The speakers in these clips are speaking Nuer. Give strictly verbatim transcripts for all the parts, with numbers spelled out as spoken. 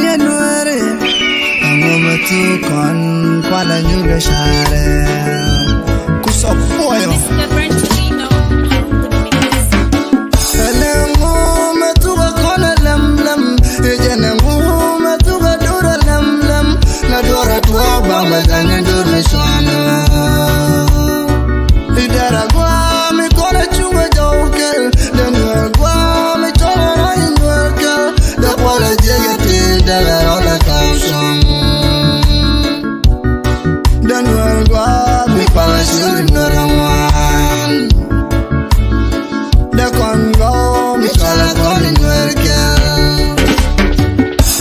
Yɛn Nuääri, ɛŋu mɛ thuk kɔn kualɛ nyuur kɛ carɛ? Kusɔ puɔyɔ. Ɛlɛ ŋu mɛ thuk ɛ kɔn ɛ lɛm lɛm, ɛ jɛn ɛ ŋu mɛ thuk ɛ dur ɛ lɛm lɛm, la duɔr ɛ tuɔɔk ba mɛ dhaŋ ɛ dur mi cuanɛ. Idara guam ikɔn a cuŋ a jɔw kɛl, den wɛr guam icɔl a rɔy nuɛr kɛl, dee kuɔl a jiɛk a ti dee lɛ rɔl a kam cuŋ. Den wɛr guam ipal a cur nuɛr a ŋuan. Dee kɔn gɔw mi cɔl a kɔn in nuɛr kɛl.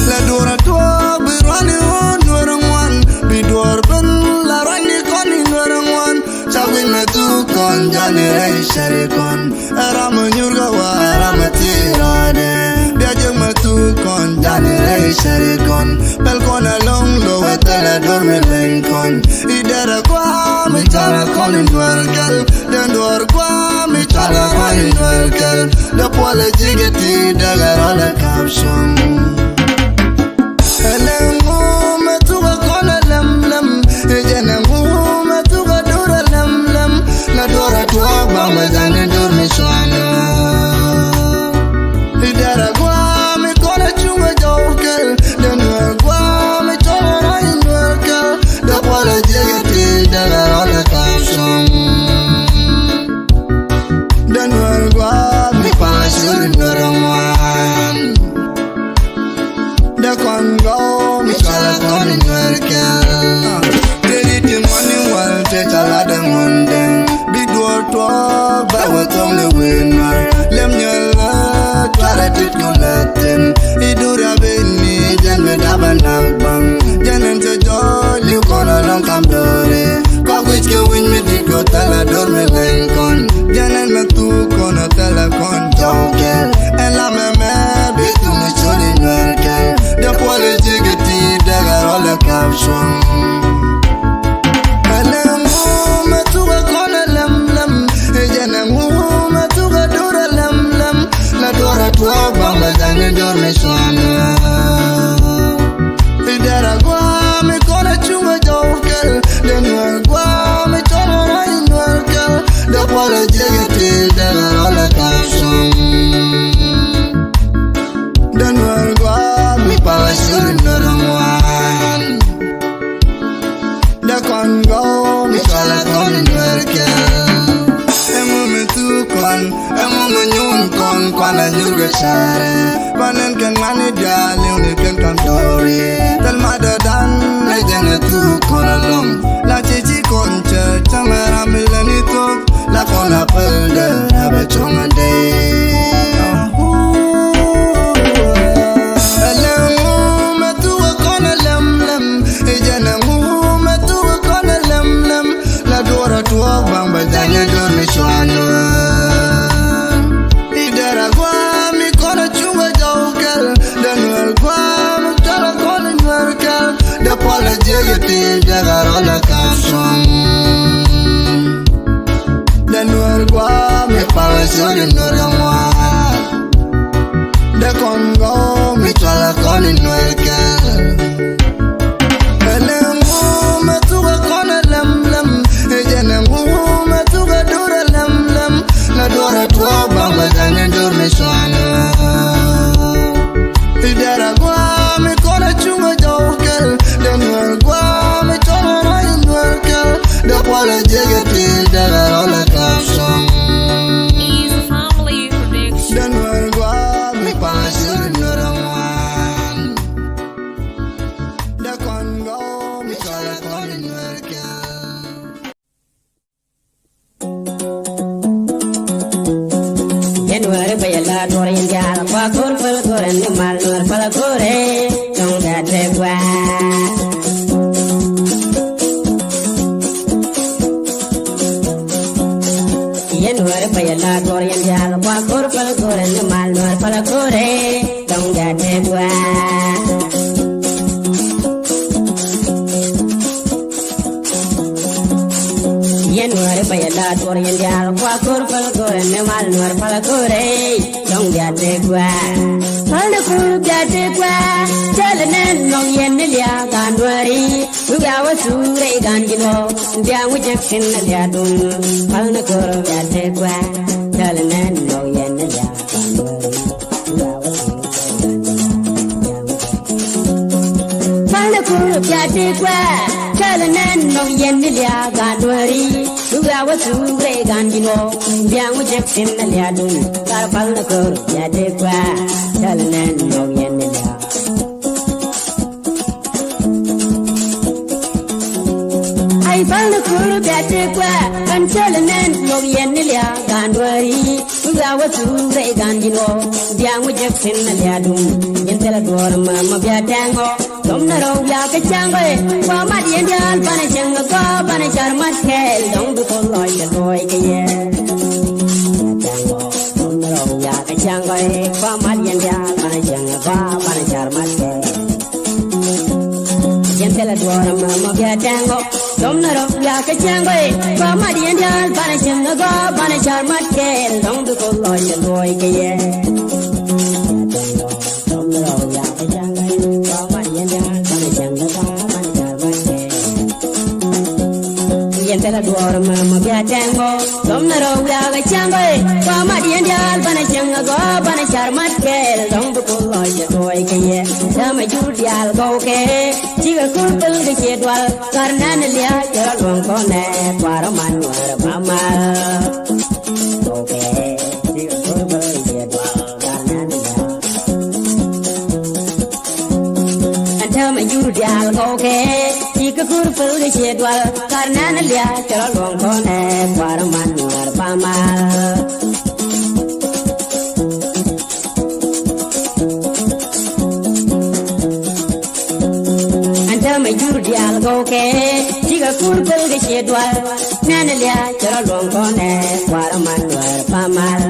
La duɔr a tuɔɔk bi ruan in ɣöö nuɛr a ŋuan, bi duɔr ben la ruany di kɔn in nuɛr a ŋuan. Ca wi̱c mɛ thuk kɔn jani rɛy cari kɔn. Ɛ ram a nyur kɛ wa ɛ ram a thii rɔɔdɛ. Bia jiäk mɛ thuk kɔn jani rɛy cari kɔn. Pɛl kɔn a lɔŋ lo wɛ thɛl a duɔr mi leny kɔn. Idara guam icara kɔn in nuɛr kɛl. Den duɔr guam icara kɔn in nuɛr kɛl. Dee puɔl a jiɛk a ti dee lɛ rɔl a kam cuŋ. Ɛlɛ ŋu mɛ thuk ɛ kɔn ɛ lɛm lɛm. Ɛ jɛn ɛ ŋu mɛ thuk ɛ dur ɛ lɛm lɛm. La duɔr ɛ tuɔɔk ba mɛ dhaŋ ɛ dur mi cuanɛ. Idara guam ikɔn a cuŋ a jɔw kɛl. Den wɛr guam icɔl a rɔy nuɛr kɛl. Dee kuɔl a jiɛk a ti dee lɛ rɔl a kam cuŋ. Den wɛr guam ipal a cur nuɛr a ŋuan. Dee kɔn gɔw mi cɔl a kɔn in nuɛr kɛl. Tëë di ti ŋuan in wal tëë ca lat a ŋun dɛŋ. Bi duɔr tuɔɔk ba wä thɔŋ ni wi̱i̱ nuɛr. Lɛm nyɛl a tuar a tit kɔ lɛ thin. Idur a ben ni jɛn mi dap a nak baŋ. Jɛn in cɛ jɔɔc li̱w kɔn a lɔŋ kam do̱ri. Kɔk wi̱c kɛ wi̱ny mi dit kɔ thɛl a dor mi leny kɔn. Jɛn in mɛ thuk kɔn a thɛl a kɔn jɔw kɛl. Ɛn la mɛ mɛ bi thuk mi col in nuɛr kɛl. Dee puɔl in jiɛk a ti dee lɛ rɔl a kam cuŋ. Ɛlɛ ŋu mɛ thuk ɛ kɔn ɛ lɛm lɛm. Ɛ jɛn ɛ ŋu mɛ thuk ɛ dur ɛ lɛm lɛm. La duɔr ɛ tuɔɔk ba mɛ dhaŋ ɛ dur mi cuanɛ. Idara guam ikɔn a cuŋ a jɔw kɛl. Den wɛr guam icɔl a rɔy nuɛr kɛl. Dee puɔl a jiɛk a ti dee lɛ rɔl a kam cuŋ. Den wɛr guam ipal a cur nuɛr a ŋuan. Dee kɔn gɔw mi cɔl a kɔn in nuɛr kɛl. Ɛŋu mi thuk kɔn, ɛŋu mi nyuun kɔn kuan a nyur kɛ carɛ. Ba nɛn kɛn ŋuan i̱ diaal li̱w ni kɛn kam do̱ri. Thil ma dee dan ɛ jɛn ɛ thuk kɔn a lɔŋ. La ci ci kɔn cɛ cäŋ ɛ ram mi lɛ ni thuk. La kɔn a päl dee a bɛ cuɔ̱ŋ a dee. Ɛlɛ ŋu mɛ thuk ɛ kɔn ɛ lɛm lɛm. Ɛ jɛn ɛ ŋu mɛ thuk ɛ kɔn ɛ lɛm lɛm. La duɔr ɛ tuɔɔk baŋ bɛ dhany ɛ dur mi cuanɛ. Idara guam ikɔn a cuŋ a jɔw kɛl. Den wɛr guam icɔl a kɔn in nuɛr kɛl. Dee puɔl a jiɛk a ti dee lɛ rɔl a kam cuŋ. Den wɛr guam ipal a cur in nuɛr a ŋuan. Dee kɔn gɔw mi cɔl a kɔn in nuɛr kɛl. Ɛlɛ ŋu mɛ thuk ɛ kɔn ɛ lɛm lɛm. Ɛ jɛn ɛ ŋu mɛ thuk ɛ dur ɛ lɛm lɛm. La duɔr ɛ tuɔɔk ba mɛ dhaŋ ɛ dur mi cuanɛ. Idara guam ikɔn a cuŋ a jɔw kɛl. Den wɛr guam icɔl a rɔy nuɛr kɛl. Dee puɔl a jiɛk a ti dee lɛ rɔl a kam cuŋ. Easy Family Production. Den wɛr guam ipal a cur nuɛr a ŋuan. Dee kɔn gɔw mi cɔl a kɔn in nuɛr kɛl. January bɛ yɛ la duɔr yɛn diaal kua kor päl kor ɛn ni mal nuɛr päl kor ɛ. Tɔŋ da tɛ gua. January bɛ yɛ la duɔr yɛn diaal kua kor päl kor ɛn ni mal nuɛr päl kor ɛ. Tɔŋ da tɛ gua. January bɛ yɛ La tuɔr yɛn diaal kua kor päl kor ɛn ni mal nuɔr päl kor ey. Dɔŋ bia tëë kua. Päl ni kor bia tëë kua. Cäl nɛn nɔŋ yɛn ni liak gan duɔri. Wia wä thuk rɛy gan ji̱ nɔ. Bia ŋu jek sin ni liak dun. Päl ni kor bia tëë kua. Cäl nɛn nɔŋ yɛn ni liak gan duɔri. Päl ni kor bia tëë kua. Cäl nɛn nɔŋ yɛn ni liak gan duɔri. Wia wä thuk rɛy gan ji̱ nɔ. Bia ŋu jek sin ni liak dun. Kar päl ni kor bia tëë kua. Cäl nɛn nɔŋ yɛn ni liak. Ay päl ni kor bia tëë kua. Kan cäl nɛn nɔŋ yɛn ni liak gan duɔri. Wia wä thuk rɛy gan ji̱ nɔ. Bia ŋu jek sin ni liak dun. Yɛn thilɛ duɔr ma ma bia tɛŋ ɔ. Dɔm na rɔw ya kɛ cäŋ ɛ. Kua mat yɛn diaal banɛ cäŋ ɛ gɔaa banɛ car mat kɛɛl dɔŋ bi kɔn lɔc kɛ lɔc kɛ yɛ. Dɔm na rɔw ya kɛ cäŋ ɛ. Kua mat yɛn diaal banɛ cäŋ ɛ gɔaa banɛ car mat kɛɛl. Yɛn thilɛ duɔr ma ma bia tɛŋ ɔ. Dɔm na rɔw ya kɛ cäŋ ɛ. Kua mat yɛn diaal banɛ cäŋ ɛ gɔaa banɛ car mat kɛɛl dɔŋ bi kɔn lɔc kɛ lɔc kɛ yɛ. Yɛn thilɛ duɔr ma ma bia tɛŋ ɔ. Dɔm na rɔw ya kɛ cäŋ ɛ. Kua mat yɛn diaal banɛ cäŋ ɛ gɔaa banɛ car mat kɛɛl dɔŋ bi kɔn lɔc kɛ lɔc kɛ yɛ. Dämɛ jur diaal gɔw kɛ. Cikɛ kul päl kɛ ciɛ dual. Kar nɛn liak cɛ rɔ luɔŋ kɔnɛ. Kuarɛ man nuɔrɛ ba mal. Gɔw kɛ. Cikɛ kul päl kɛ ciɛ dual. Kar nɛn liak. Ɛn täämɛ jur diaal gɔw kɛ. Cikɛ kul päl kɛ ciɛ dual. Kar nɛn liak cɛ rɔ luɔŋ kɔnɛ. Kuarɛ man nuɔrɛ ba mal. Ɛn täämɛ jur diaal gɔw kɛ. Cikɛ kul päl kɛ ciɛ dual. Nɛn liak cɛ rɔ luɔŋ kɔnɛ. Kuarɛ man nuɔrɛ ba mal.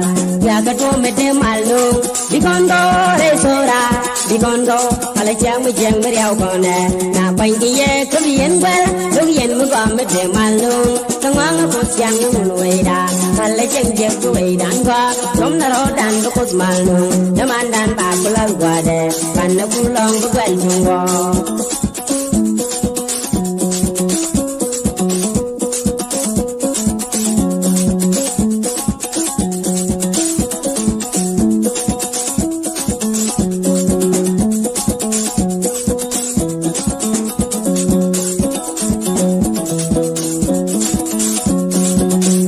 Bia kɛ tuɔm mi dee mal nuŋ. Bi kɔn gɔw rɛy thora, bi kɔn gɔw, pälɛ ciaŋ mi jiɛŋ mi riaw kɔnɛ. Na kuany kɛ yɛ kä bi yɛn guɛl, duk yɛn mi gɔam mi dee mal nuŋ. Kä ŋɔaŋ ɛ puɔth ciaŋ mi ŋun wecda, pälɛ ciaŋ jiɛk bi wecdan gɔaa. Dɔm na rɔɔdan bi kuoth mal nuŋ, dämandan ba ku lath gua̱a̱dɛ, pan ni ku lɔŋ bi guɛl cuŋ gɔɔ.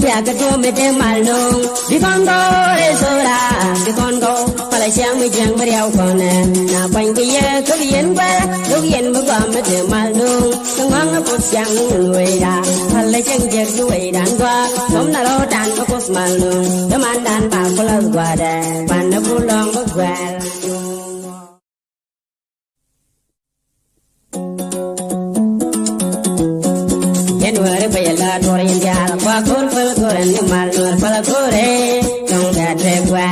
Bia kɛ tuɔm mi dee mal nuŋ, bi kɔn gɔw rɛy thora, bi kɔn gɔw. Pälɛ ciaŋ mi jiɛŋ mi riaw kɔnɛ. Na kuany kɛ yɛ kä bi yɛn guɛl, duk yɛn mi gɔam mi dee mal nuŋ. Kä ŋɔaŋ ɛ puɔth ciaŋ mi ŋun wecda, pälɛ ciaŋ jiɛk bi wecdan gɔaa. Dɔm na rɔɔdan bi kuoth mal nuŋ, dämandan ba ku lath gua̱a̱dɛ, pan ni ku lɔŋ bi guɛl. Yɛn wääri bä yɛ la duɔr yɛn diaal kua kor päl kor ɛn ni mal nuɔr päl kor ɛ. Dɔŋ bia tëë kua.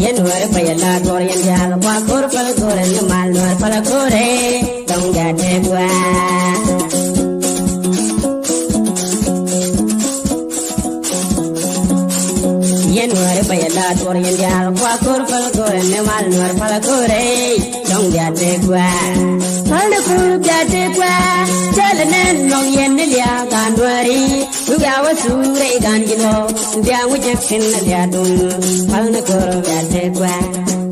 Yɛn wääri bä yɛ la duɔr yɛn diaal kua kor päl kor ɛn ni mal nuɔr päl kor ɛ. Dɔŋ bia tëë kua. Yɛn wääri bä yɛ la duɔr yɛn diaal kua kor päl kor ɛn ni mal nuɔr päl kor ɛ. Dɔŋ bia tëë kua. Päl ni kor bia tëë kua. Cäl nɛn nɔŋ yɛn ni liak gan duɔri. Wia wä thuk rɛy gan ji̱ nɔ. Bia ŋu jek sin ni liak dun. Päl ni kor bia tëë kua.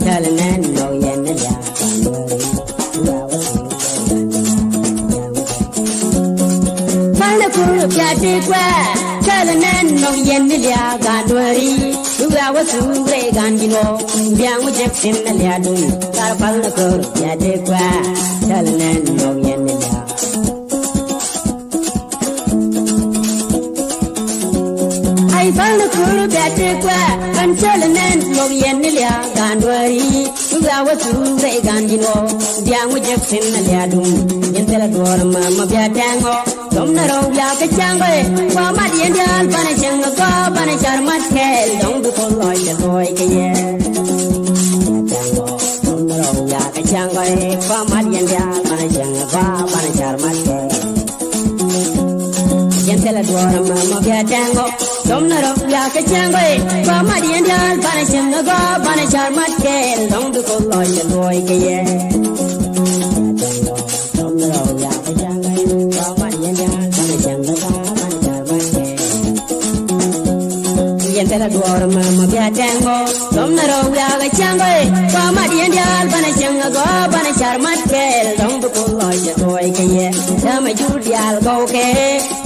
Cäl nɛn nɔŋ yɛn ni liak gan duɔri. Pal ni kur bia ti kua. Kɛl nɛn nɔk yɛn ni liak gan duɔri. Wia wä thuk rɛy gan ji̱ nɔ. Bia ŋu jek sin ni liak dun. Kar pal ni kur bia ti kua. Kɛl nɛn nɔk yɛn ni liak. Ay pal ni kur bia ti kua. Kan kɛl nɛn nɔk yɛn ni liak gan duɔri. Wia wä thuk rɛy gan ji̱ nɔ. Bia ŋu jek sin ni liak dun. Yɛn thilɛ duɔr ma ma bia tɛŋ ɔ. Dɔm na rɔw bia kɛ cäŋ gɔy. Kua mat yɛn diaal banɛ cäŋ gɔaa banɛ car mat kɛɛl. Dɔŋ bi kɔn lɔc kɛ lɔc kɛ yɛ. Dɔm na rɔw bia kɛ cäŋ gɔy. Kua mat yɛn diaal. Gɔaa banɛ car mat kɛ. Yɛn thilɛ duɔ̱ɔ̱r ɛmɛ mɔ bia tɛŋ ɔ. Dɔm na rɔ bia kɛ cɛŋ ɔ i̱ gɔaa mat yɛn diaal banɛ cɛŋ ɔ gɔaa banɛ car mat kɛ. Dɔŋ bi koth lɔc kɛ luɔc kɛ yɛ. Dɔm na rɔ bia kɛ cɛŋ ɔ i̱ gɔaa mat yɛn diaal banɛ cɛŋ ɔ gɔaa banɛ car mat kɛ. Yɛn thilɛ duɔ̱ɔ̱r ɛmɛ mɔ bia tɛŋ ɔ. Dɔm na rɔ wiak a cäŋ gɔy kua mat yɛn diaal banɛ cäŋ a gɔɔ banɛ car mat kɛɛl dɔŋ bi kuŋ lɔc jɛ tuɔɔc kɛ yɛ. Dämɛ jur diaal gɔw kɛ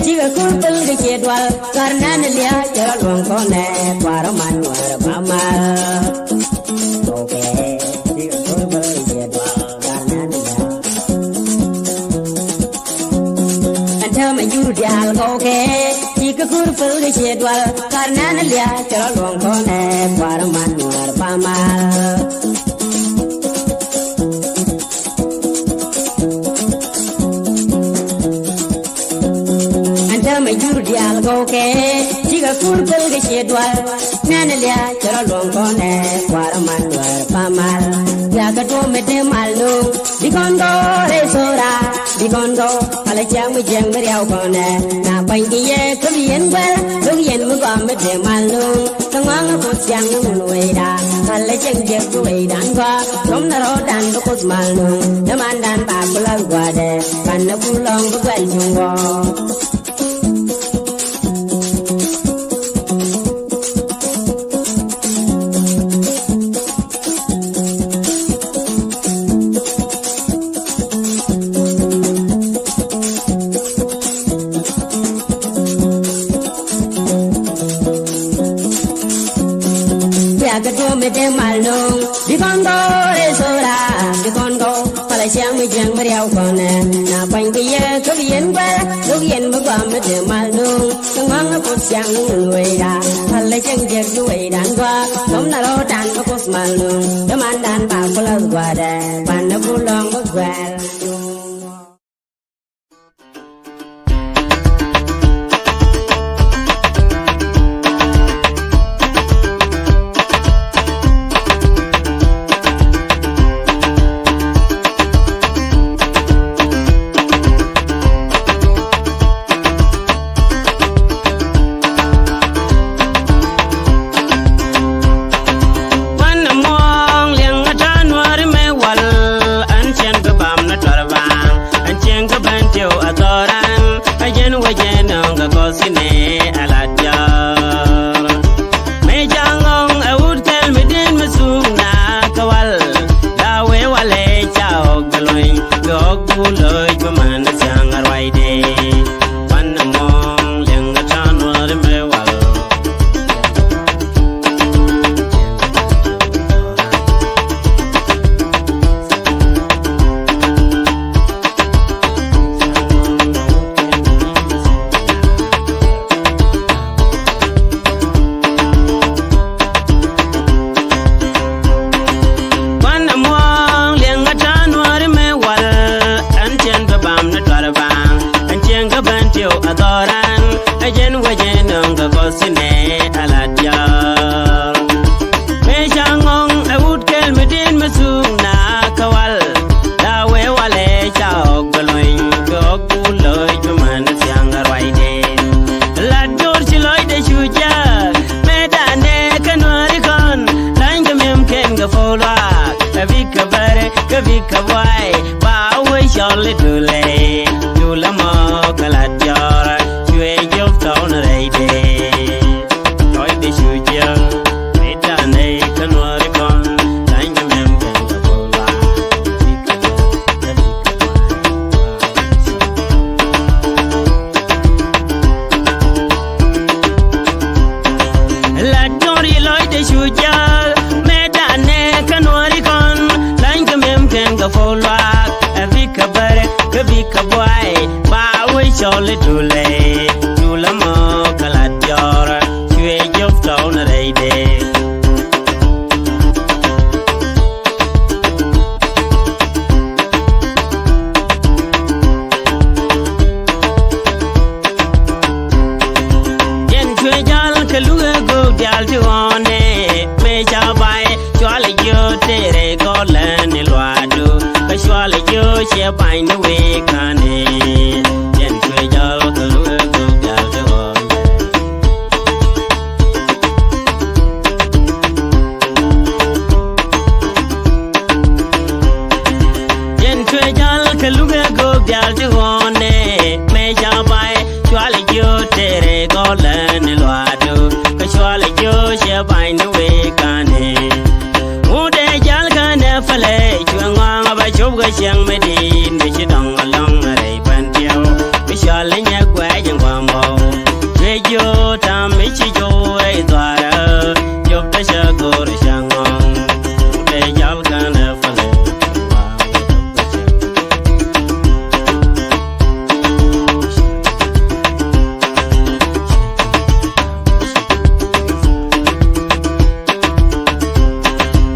cikɛ kur pil kɛ ciɛ dual kar nɛn lia̱a̱ cɛ rɔ luɔ̱ŋ kɔnɛ kuarä man nuäärä ba mal. Gɔw kɛ cikɛ kur pil kɛ ciɛ dual kar nɛn lia̱a̱. Ɛn täämɛ jur diaal gɔwkɛ cikɛ kur päl kɛ ciɛ dual kar nɛn lia̱a̱ cɛ rɔ luɔ̱ŋ kɔnɛ kuarä man nuäär pamal. Ɛn täämɛ jur diaal gɔwkɛ cikɛ kur päl kɛ ciɛ dual nɛn lia̱a̱ cɛ rɔ luɔ̱ŋ kɔnɛ kuarä man nuäär pamal. Bia kɛ tuɔm mi dee mal nuŋ. Bikɔn gɔɔ rɛy thora, bikɔn gɔɔ palä ciaŋ mi jiɛŋ mi riaw kɔnɛ. Na kuany kɛ yɛ kä bi yɛn guɛl, duk yɛn mi gɔaa mi dee mal nuŋ. Kä ŋɔaŋ ɛ kuth ciaŋ mi ŋun wecda, palä ciaŋ jiɛk bi wecdan gɔaa. Dɔm na rɔɔdan bi kuth mal nuŋ, dämandan ba ku lath gua̱dɛ, pan na ku lɔŋ bi guɛl cuŋ gɔɔ. Bia kɛ tuɔm mi dee mal nuŋ, bikɔn gɔɔ rɛy thora, bikɔn gɔɔ palä ciaŋ mi jiɛŋ mi riaw kɔnɛ. Na kuany kɛ yɛ kä bi yɛn guɛl, duk yɛn mi gɔaa mi dee mal nuŋ. Kä ŋɔaŋ ɛ kuth ciaŋ mi ŋun wecda, palä ciaŋ jiɛk bi wecdan gɔaa. Dɔm na rɔɔdan bi kuth mal nuŋ, dämandan ba ku lath gua̱dɛ, pan na ku lɔŋ bi guɛl. Kuan muɔ̱ɔ̱ŋ liɛŋ a ta̱a̱ nuääri mëë wal, ɛn cɛn kɛ bam ni tɔr baaŋ, ɛn cɛn kɛ ben tiɛw a dhɔran, a jɛn wä jɛn nööŋ kɛ kɔs inɛ a la diɔ̱ɔ̱r. Mëë ja̱ ŋɔ̱ŋ ɛ wut kɛl mi di̱n mi thuŋ na kɛ wal, da̱a̱ wee wal ɛ ca ɣɔk bɛ luny, bɛ ɣɔk bu lo̱c bä man thia̱ŋ a ruacdɛ. Kuan muɔ̱ɔ̱ŋ liɛŋ a ta̱a̱ nuääri mëë wal. Kuan muɔ̱ɔ̱ŋ liɛŋ a ta̱a̱ nuääri mëë wal, ɛn cɛn bä bam ni tɔr baaŋ, ɛn cɛn kɛ ben tiɛw a dhɔran, ɛ jɛn wä jɛn nööŋ kɛ kɔs inɛ a la diɔ̱ɔ̱r. Mëë ca ŋɔ̱ŋ ɛ wut kɛl mi di̱n mi thuŋ na kɛ wal, da̱a̱ wee wal ɛ ca ɣɔk bɛ luny, kɛ ɣɔk bu lo̱c bä man thia̱ŋ a ruacdɛ. Lat jo̱r ci lɔcdɛ cu jak, mëë da̱a̱n dee kä nuääri kɔn, la̱ny kɛ mi̱em kɛn kɛ puɔl luaak, ɛ bikɛ bär, kä bikɛ buay, ba wee cɔl i̱ dulɛ, dulɛ mɔ kɛ lat jɔr, cuɛ jop tɔw ni rɛydɛ. Lɔcdɛ cu jiäk, mëë da̱a̱n dee kä nuääri kɔn, la̱ny kɛ mi̱em kɛn kɛ puɔl luaak, ɛ bikɛ bär, kä bikɛ buay. La jɔri lɔcdɛ cu jäl, mëë da̱a̱n nɛ kä nuɔ̱ɔ̱ri kɔn, la̱ny kɛ mi̱em kɛn kɛ puɔl luaak, ɛ bikɛ bär, kä bikɛ buay, ba wee cɔl i̱ dulɛ, dulɛ mɔ kɛ la jɔr, cuɛ jop tɔw ni rɛydɛ. Jɛn cuɛ jal kɛ lukɛ gök diaal ti ɣɔ̱ɔ̱nɛ, mëë ca bay cual jiö tëë rɛy gɔlɛ ni luaadu, kä cual jiö Ciɛ bany ni wee kani. Yɛn cuɛ jal kɛ luk ɛ gok jal ti ɣɔn. Yɛn cuɛ jal kɛ luk ɛ gok jal ti ɣɔn nɛ. Mɛ ca bay cual jiö tere gɔlɛ ni luaadu. Kɛ cual jiö ciɛ bany ni wee kani. Ŋut ɛ jal kɛnɛ fɛlɛ cuɛ ŋɔaŋ a ba cop kɛ ciɛŋ mi di̱i̱t mi ci dɔŋ alɔŋ rɛy pɛn tiɛw. Mi cɔal inyɛ guɛc in guamɔ cuɛ jiö tam mi ci jiö rɛy dhuarä. Cop kä cä go̱r cä ŋɔaŋ. Ŋut ɛ jal kɛnɛ fɛlɛ cuɛ ŋɔaŋ a ba cop kɛ ciɛŋ.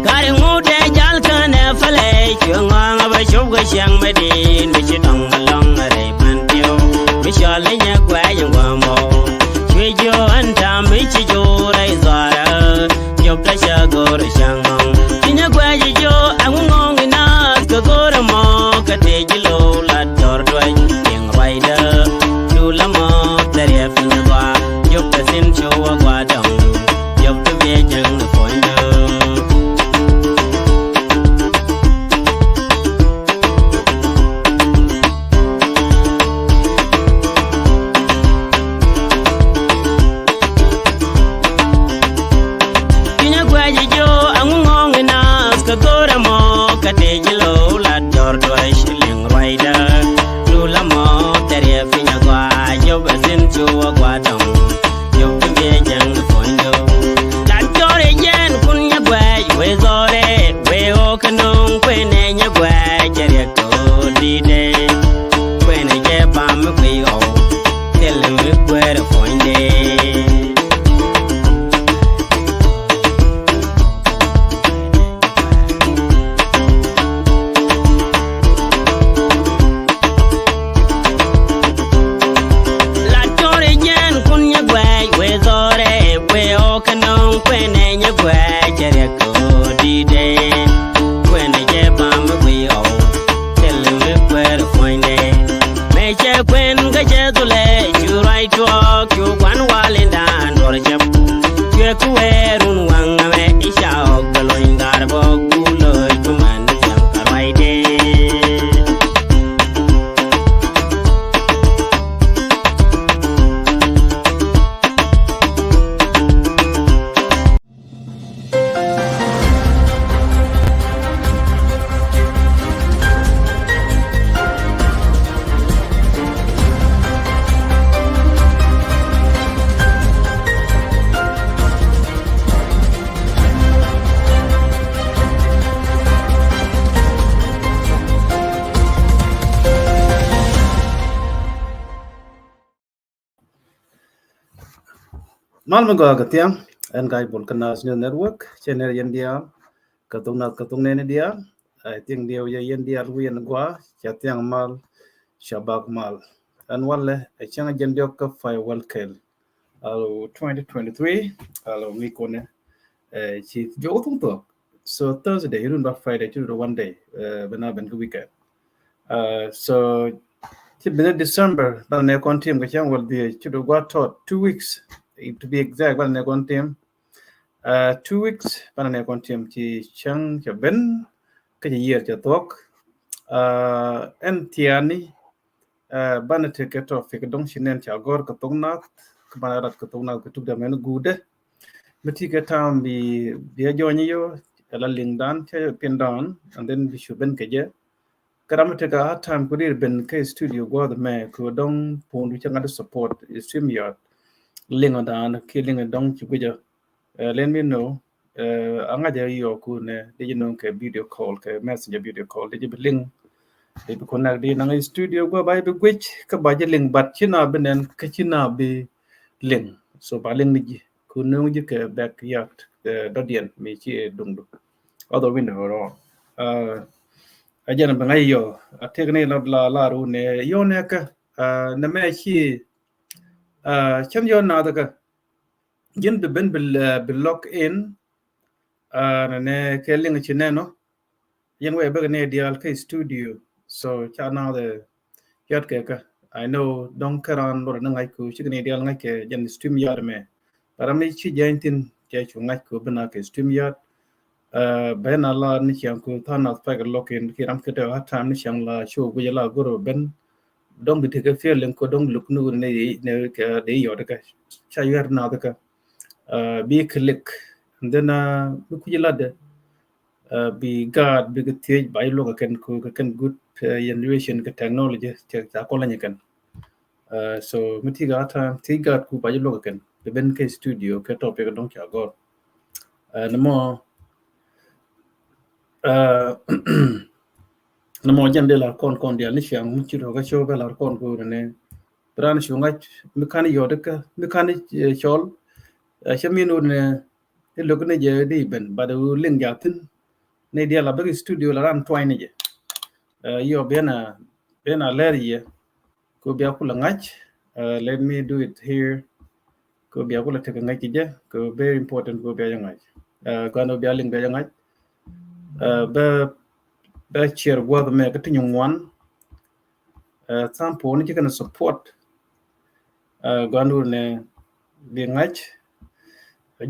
Kari ŋut ɛ jal kɛnɛ fɛlɛ cuɛ ŋɔaŋ a ba cop kɛ ciɛŋ mi di̱i̱t mi ci dɔŋ alɔŋ rɛy pɛn tiɛw. Mi cɔal inyɛ guɛc in guamɔ cuɛ jiö ɛn tam mi ci jiö rɛy dhuarä. Yop ta ca go̱r ca ŋɔŋ. Ci nyɛ guɛc jiö ɛŋu ŋɔŋ inath kɛ go̱r ɛmɔ kɛ tëë ji̱ lo̱w lat jɔr duäc. Liŋ ruacdä du la mɔ thɛriɛ piny gɔaa. Yop ta thin cu wä gɔaa dɔŋ. Yop ta biɛ jäŋ ni puɔ̱nydä. Kinyɛ guɛc jiö ɛŋu ŋɔŋ inath kɛ go̱r ɛmɔ kɛ tëë ji̱ lo̱w lat jɔr duäc. Liŋ ruacdä du la mɔ thɛriɛ piny gɔaa. Yop ta thin cu wä gɔaa dɔŋ. Yop ti biɛ jäŋ ni puɔ̱nydä. Lat jɔr ɛ yɛn kun nyɛ guɛc wee dhɔrɛ wee ɣɔɔ kɛ nöŋ kuënɛ nyɛ guɛc cɛ riɛk kɛ ɣöö di̱i̱tdɛ. Kuënɛ jɛ pam mi kui̱ ɣɔw thil mi kuɛɛr ɛ puɔ̱nydɛ. Lat cɔr ɛ yɛn kun nyɛ guɛc wee dhɔrɛ wee ɣɔɔ kɛ nöŋ kuënɛ nyɛ guɛc cɛ riɛk kɛ ɣöö di̱i̱tdɛ. Kuënɛ jɛ pam mi kui̱ ɣɔw thil mi kuɛɛr ɛ puɔ̱nydɛ. Mëë cɛ kuën kä cɛ thulɛ cu ruac tuɔɔk cu gua̱n wal in da̱a̱n duɔr cäp. Cuɛ ku wɛɛr run waŋ amɛ i̱ ca ɣɔk bɛ lony gar bɔk ku loc ku man ni thiam ka ruacdɛ. Mal mi gɔaa kɛ thiaŋ ɛn ga̱a̱c bol kä Naath News Network, cɛ nɛr yɛn diaal kɛ thok Naath kɛ thok nɛɛni diaal. I think diɛw yɛ yɛn diaal wi̱i̱ yɛn gɔaa, cɛ thiaŋ mal, cɛ bak mal. Ɛn walɛ ɛ cäŋ jɛn diɔk kä pay wäl kɛl. Alo twenty twenty-three, alo ŋi̱i̱c kɔnɛ, eh, ci jiɔk thuŋ thuɔk. So Thursday run ba Friday ci run one day, eh, bɛ na ben kä weekend. Uh, so ci bi December banɛ kɔn tim kɛ cäŋ wäl dhiec ci du gua̱ tɔt two weeks, eh, to be exact banɛ kɔn tim. Uh, two weeks banɛ kɔn tim ci cäŋ cɛ ben kä ci yiëër cɛ thuɔk. Uh, ɛn thiaani, uh, banɛ tekɛ topic dɔ̱ŋ ci nɛn ca gɔ̱r kɛ thok Naath, kɛ banɛ rat kɛ thok Naath kɛ tuk dɛ mɛn guudɛ. Mi ti kɛ tam bi, bi a jɔny yɔ, ala liŋ dan cɛ pin dan, and then bi cu ben kɛ jɛ. Kɛ ram mi tekɛ hard time ku dir ben kä studio gua̱th mɛ ku dɔŋ puɔ̱ndu cä ŋa̱t support StreamYard. Liŋ dan kiɛ liŋ dɔŋ ci guic jɛ. Eh, let me know. Eh, a ŋa̱c a yɔ ku nɛ di ji̱ no̱o̱ŋ kɛ video call, kɛ messenger video call di ji̱ bi liŋ. Di bi connect di naŋ studio gua̱th ba ji̱ bi guic kä ba ji̱ liŋ, but ci na bi nɛn kä ci na bi liŋ. So ba liŋ ni ji̱ ku no̱o̱ŋ ji̱ kɛ backyard, eh, dɔ̱diɛn mi ci duŋdu. Other window rɔ. Eh, a jɛn bi ŋa̱c yɔ a tek ni la la la ru nɛ yɔ nɛ kä, eh, nɛ mɛ ci, eh, cɛn yɔ Naath kä. Ji̱n bi ben bi, eh, bi log in, ah, nɛ nɛ kɛ liŋ ci nɛn ɔ. Yɛn wee bek nɛ diaal kä studio. So ca naath ɛ yɔt kɛ kä. I know dɔ̱ŋ kä raan lorɛ ni ŋa̱c ku cikɛ ni diaal ŋa̱c kɛ jɛn StreamYard mɛ. But ram mi ci jɛny thin cɛ cu ŋa̱c ku bi naath kɛ StreamYard. Bɛ na la ni ciaŋ ku tha̱a̱ŋ nath pɛk lɔk in ki ram kɛ tɛ hard time ni ciaŋ la show guic la goro ben. Dɔ̱ŋ bi tekɛ feeling ku dɔ̱ŋ luk ni wun ni ni kɛ di yɔt kä ca yuɛr nath kä. Bi click and then bi kui̱ lat dɛ. Bi gaat bi kɛ thiec ba iluɔk kɛ kɛn ku kɛ kɛn good generation kɛ technology ca kɔn la nyɛ kɛn. So mi ti gaat time ti gaat ku ba iluɔk kɛ kɛn bi ben kɛ studio kɛ topic dɔ̱ŋ ca gɔr. Nɛ mɔ nɛ mɔ jɛn dee lar kɔn kɔn dial ni ciaŋ mi ci rɔ kä show bɛ lar kɔn ku nɛ. Bi raan cu ŋa̱c mi kan yɔt kä mi kan cɔl. Cɛ min wun nɛ ilok ni jɛ di ben but wu liŋ ja thin. Ni dial a bek studio la ran tuany ni jɛ. Yɔ bena bena lɛr yɛ. Ko bia kula ŋa̱c. Let me do it here. Ko bia kula tek ŋa̱c ki jɛ ko very important ko bia jɛ ŋa̱c. Gɔn bia liŋ bia jɛ ŋa̱c. Bɛ bɛ ciɛr guath mɛ kä ti nyuŋ wan. Tha̱a̱ŋ puɔ̱ni ci kɛn support. Gɔn wun nɛ bi ŋa̱c.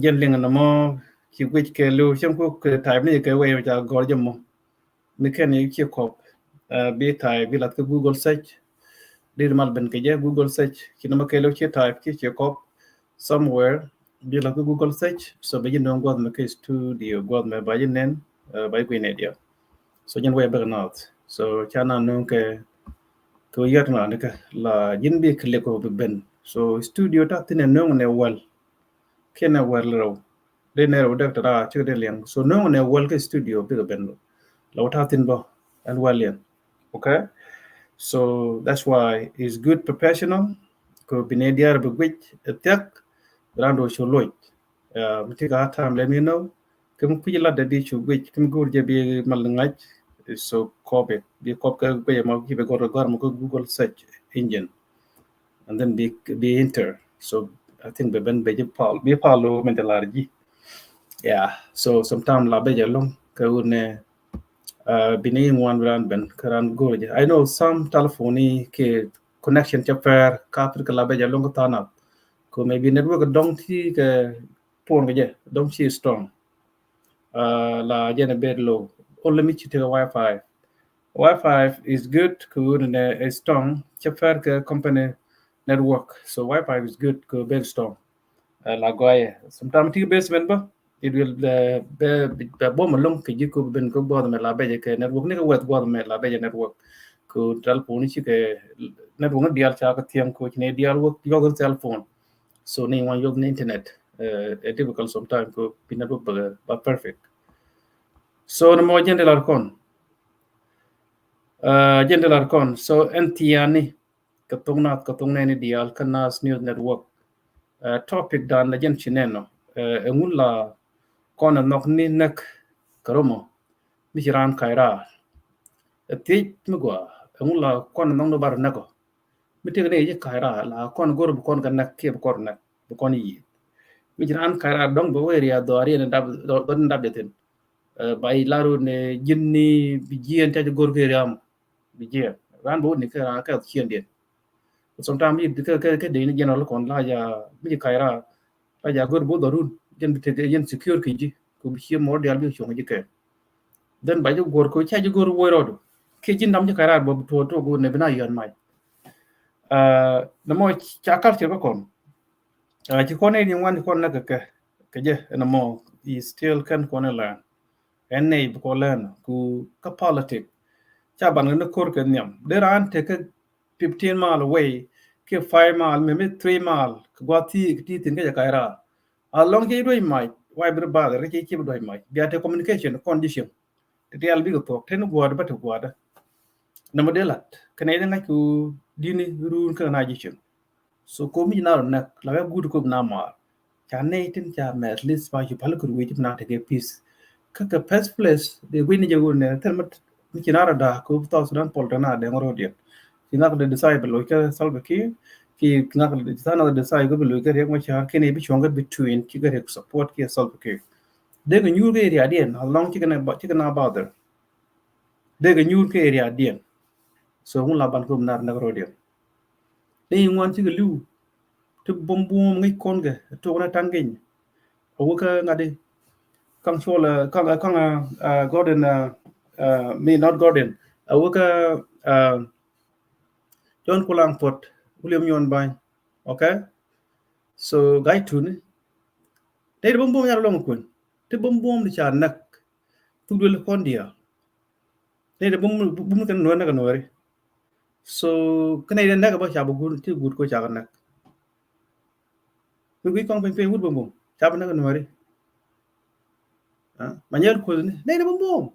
Jɛn liŋ nɛ mɔ ci guic kɛ liw cɛn ku kɛ type ni kɛ wɛy ca gɔr jɛ mɔ. Mi kɛn i̱ ci kɔp bi type bi lath kä Google search. Di mal ben kɛ jɛ Google search ci nɔmɔ kɛ liw ci type ci ci kɔp somewhere. Bi lath kä Google search so bɛ ji̱ nööŋ guath mɛ kɛ studio guath mɛ ba ji̱ nɛn ba ji̱ guic nɛ diɛ. So ji̱n wee bek nath so ca na nööŋ kɛ kɛ yɛt na ni kɛ la ji̱n bi click kɛ bi ben. So studio ta thin ɛ nööŋ nɛ wäl. Kiɛ nɛ wäl rɛw. Dee nɛ rɛw dek tɛ raa cik dee liɛŋ so nööŋ nɛ wäl kɛ studio bikɛ ben. La wä ta thin bä ɛn wäl yɛn. Okay. So that's why it's good professional. Kɛ bi nɛ diaar bi guic ɛ thiak. Bi raan do cu loc. Mi ti ka time let me know. Kä mi kui̱c lat dɛ di cu guic kä mi go̱o̱r jɛ bi mal ŋa̱c. So kɔp it bi kɔp kä guic ma ki bɛ gɔr gɔr ma kä Google search engine. And then bi bi enter. So I think bɛ ben bɛ ji̱ pal bi pal lo min te lar ji̱. Yeah. So sometimes la bɛ jɛ lɔŋ kä wun nɛ bi ni ŋuan bi ran ben kä ran go̱o̱r jɛ. I know some telephone ni kɛ connection cɛ pɛr ka pir kä la bɛ jɛ lɔŋ kä tha̱a̱ŋ nath. Ko maybe network dɔŋ ti kɛ phone kɛ jɛ dɔŋ ci strong. La jɛn a bit low. Only mi ci tekɛ wifi. Wifi is good kɛ wun nɛ strong cɛ pɛr kɛ company network. So wifi is good kɛ very strong. La gɔyɛ sometimes ti basement bä it will bɛ bɛ bom along kɛ ji̱ ko ben kɛ guath mɛ la bɛ jɛ kɛ network ni kɛ weth guath mɛ la bɛ jɛ network. Ko telephone ci kɛ network ni dial ca kɛ thiɛŋ ko ci ni dial wä yɔk telephone. So ni wan yɔk ni internet. Ɛ difficult sometimes ko bi network bɛ ba perfect. So ni mɔ jɛn de lar kɔn jɛn de lar kɔn so ɛn thiani kɛ thok nath kɛ thok nɛni diaal kä Naath News Network. Topic dan la jɛn ci nɛn nɔ ɛŋu la kɔn ɛ nhɔk ni näk kɛ romɔ mi ci raan kac raar. Ɛ thiec mi gɔaa ɛŋu la kɔn ɛ nhɔk ni bar näk ɔ mi tëk ni ci kac raar la kɔn go̱r bi kɔn kɛ näk kiɛ bi kɔn näk bi kɔn yiëë. Mi ci raan kac raar dɔ̱ŋ bɛ wee riath dhɔaar yɛn dap dhɔt in dap jɛ thin. Ba i̱ lar wun ni ji̱n ni bi jiɛɛn ca ci go̱r kɛ riaam. Bi jiɛɛn ran bä wä ni kɛ ran kɛ ciɛn diɛn. Sometimes mi kɛ kɛ kɛ dee ni general kɔn la ja mi ci kac ran la ja go̱r both arun jɛn bi tek jɛn secure kɛ ji̱ ko bi ciɛ mɔr dial bi cuɔŋ ji̱ kɛ. Then ba ji̱ go̱r ko ca ji̱ go̱r woi rɔɔdu kiɛ ji̱ nam ji̱ kac ran bä bi tuɔɔk tuɔɔk wun ni bi na yɔn mac. Nɛ mɔ ca culture kä kɔn. Ci kɔn ni ŋuan ci kɔn nɛ kɛ kɛ kɛ jɛ ɛn mɔ. Is still kɛn kɔn ni lɛn. Ɛn nɛy bi kɔ lɛn ku kä politic. Ca ban kɛ ni kor kɛ nhiam dee raan tek kä fifteen mile away kiɛ five mile mɛ mi three mile kɛ gua̱th ti ti thin kä jɛ kac raar. Alɔŋ ci duec mac why bi ri bother kä ci ci bi duec mac bia te communication kɔn ji̱ cieŋ. Ti dial bikɛ thuɔk te ni gua̱a̱dä bä te gua̱a̱dä. Nɛ mɔ dee lat kɛ nɛy dee ŋa̱c ku di̱ni ruun kä na ji̱ cieŋ. So ko mi ci na rɔ näk la wek guut ko bi na maar. Ca nɛy tin ca mɛ at least ba cu pal kɛ ruëë ci bi na tekɛ peace. Kä kɛ first place dee guic ni jɛ wun nɛ thil mi ci na rɔ da̱a̱ ko bi South Sudan pɔl te na dee ŋɔr rɔ diɛn. Ci ŋak dee decide bɛ loc kä Salva Kiir. Ci ŋak dee decide ŋak dee decide ko bi loc kä Riek Machar kɛn i̱ bi cuɔ̱ŋ kä between ci kä Riek support kiɛ Salva Kiir. Dee kɛ nyuur kä area diɛn as long ci kɛ na bother. Dee kɛ nyuur kä area diɛn. So ŋun la ban kä nar näk rɔdiɛn. Ni ŋuan cikɛ liw ti buɔm buɔm ŋic kɔn kɛ tok na taŋ keny. A wä kä ŋa̱t di kaŋ cuɔl kaŋ kaŋ Gordon, mi not Gordon, a wä kä John Kulaŋ Puɔt, William Nyuɔn Bany. Okay. So guy tuni ni di buɔm buɔm yar lɔŋ kun ti buɔm buɔm di ca näk. Thuk duel kɔn diaal. Ni di buɔm buɔm kɛn nuɛr näk nuɛri. So kɛn ni di näk bä ca bä gur ti gut ko ca kɛ näk. Mi guic kɔŋ piny piny wut buɔm buɔm ca bä näk nuɛri. Ma nyɛl kuth ni ni di buɔm buɔm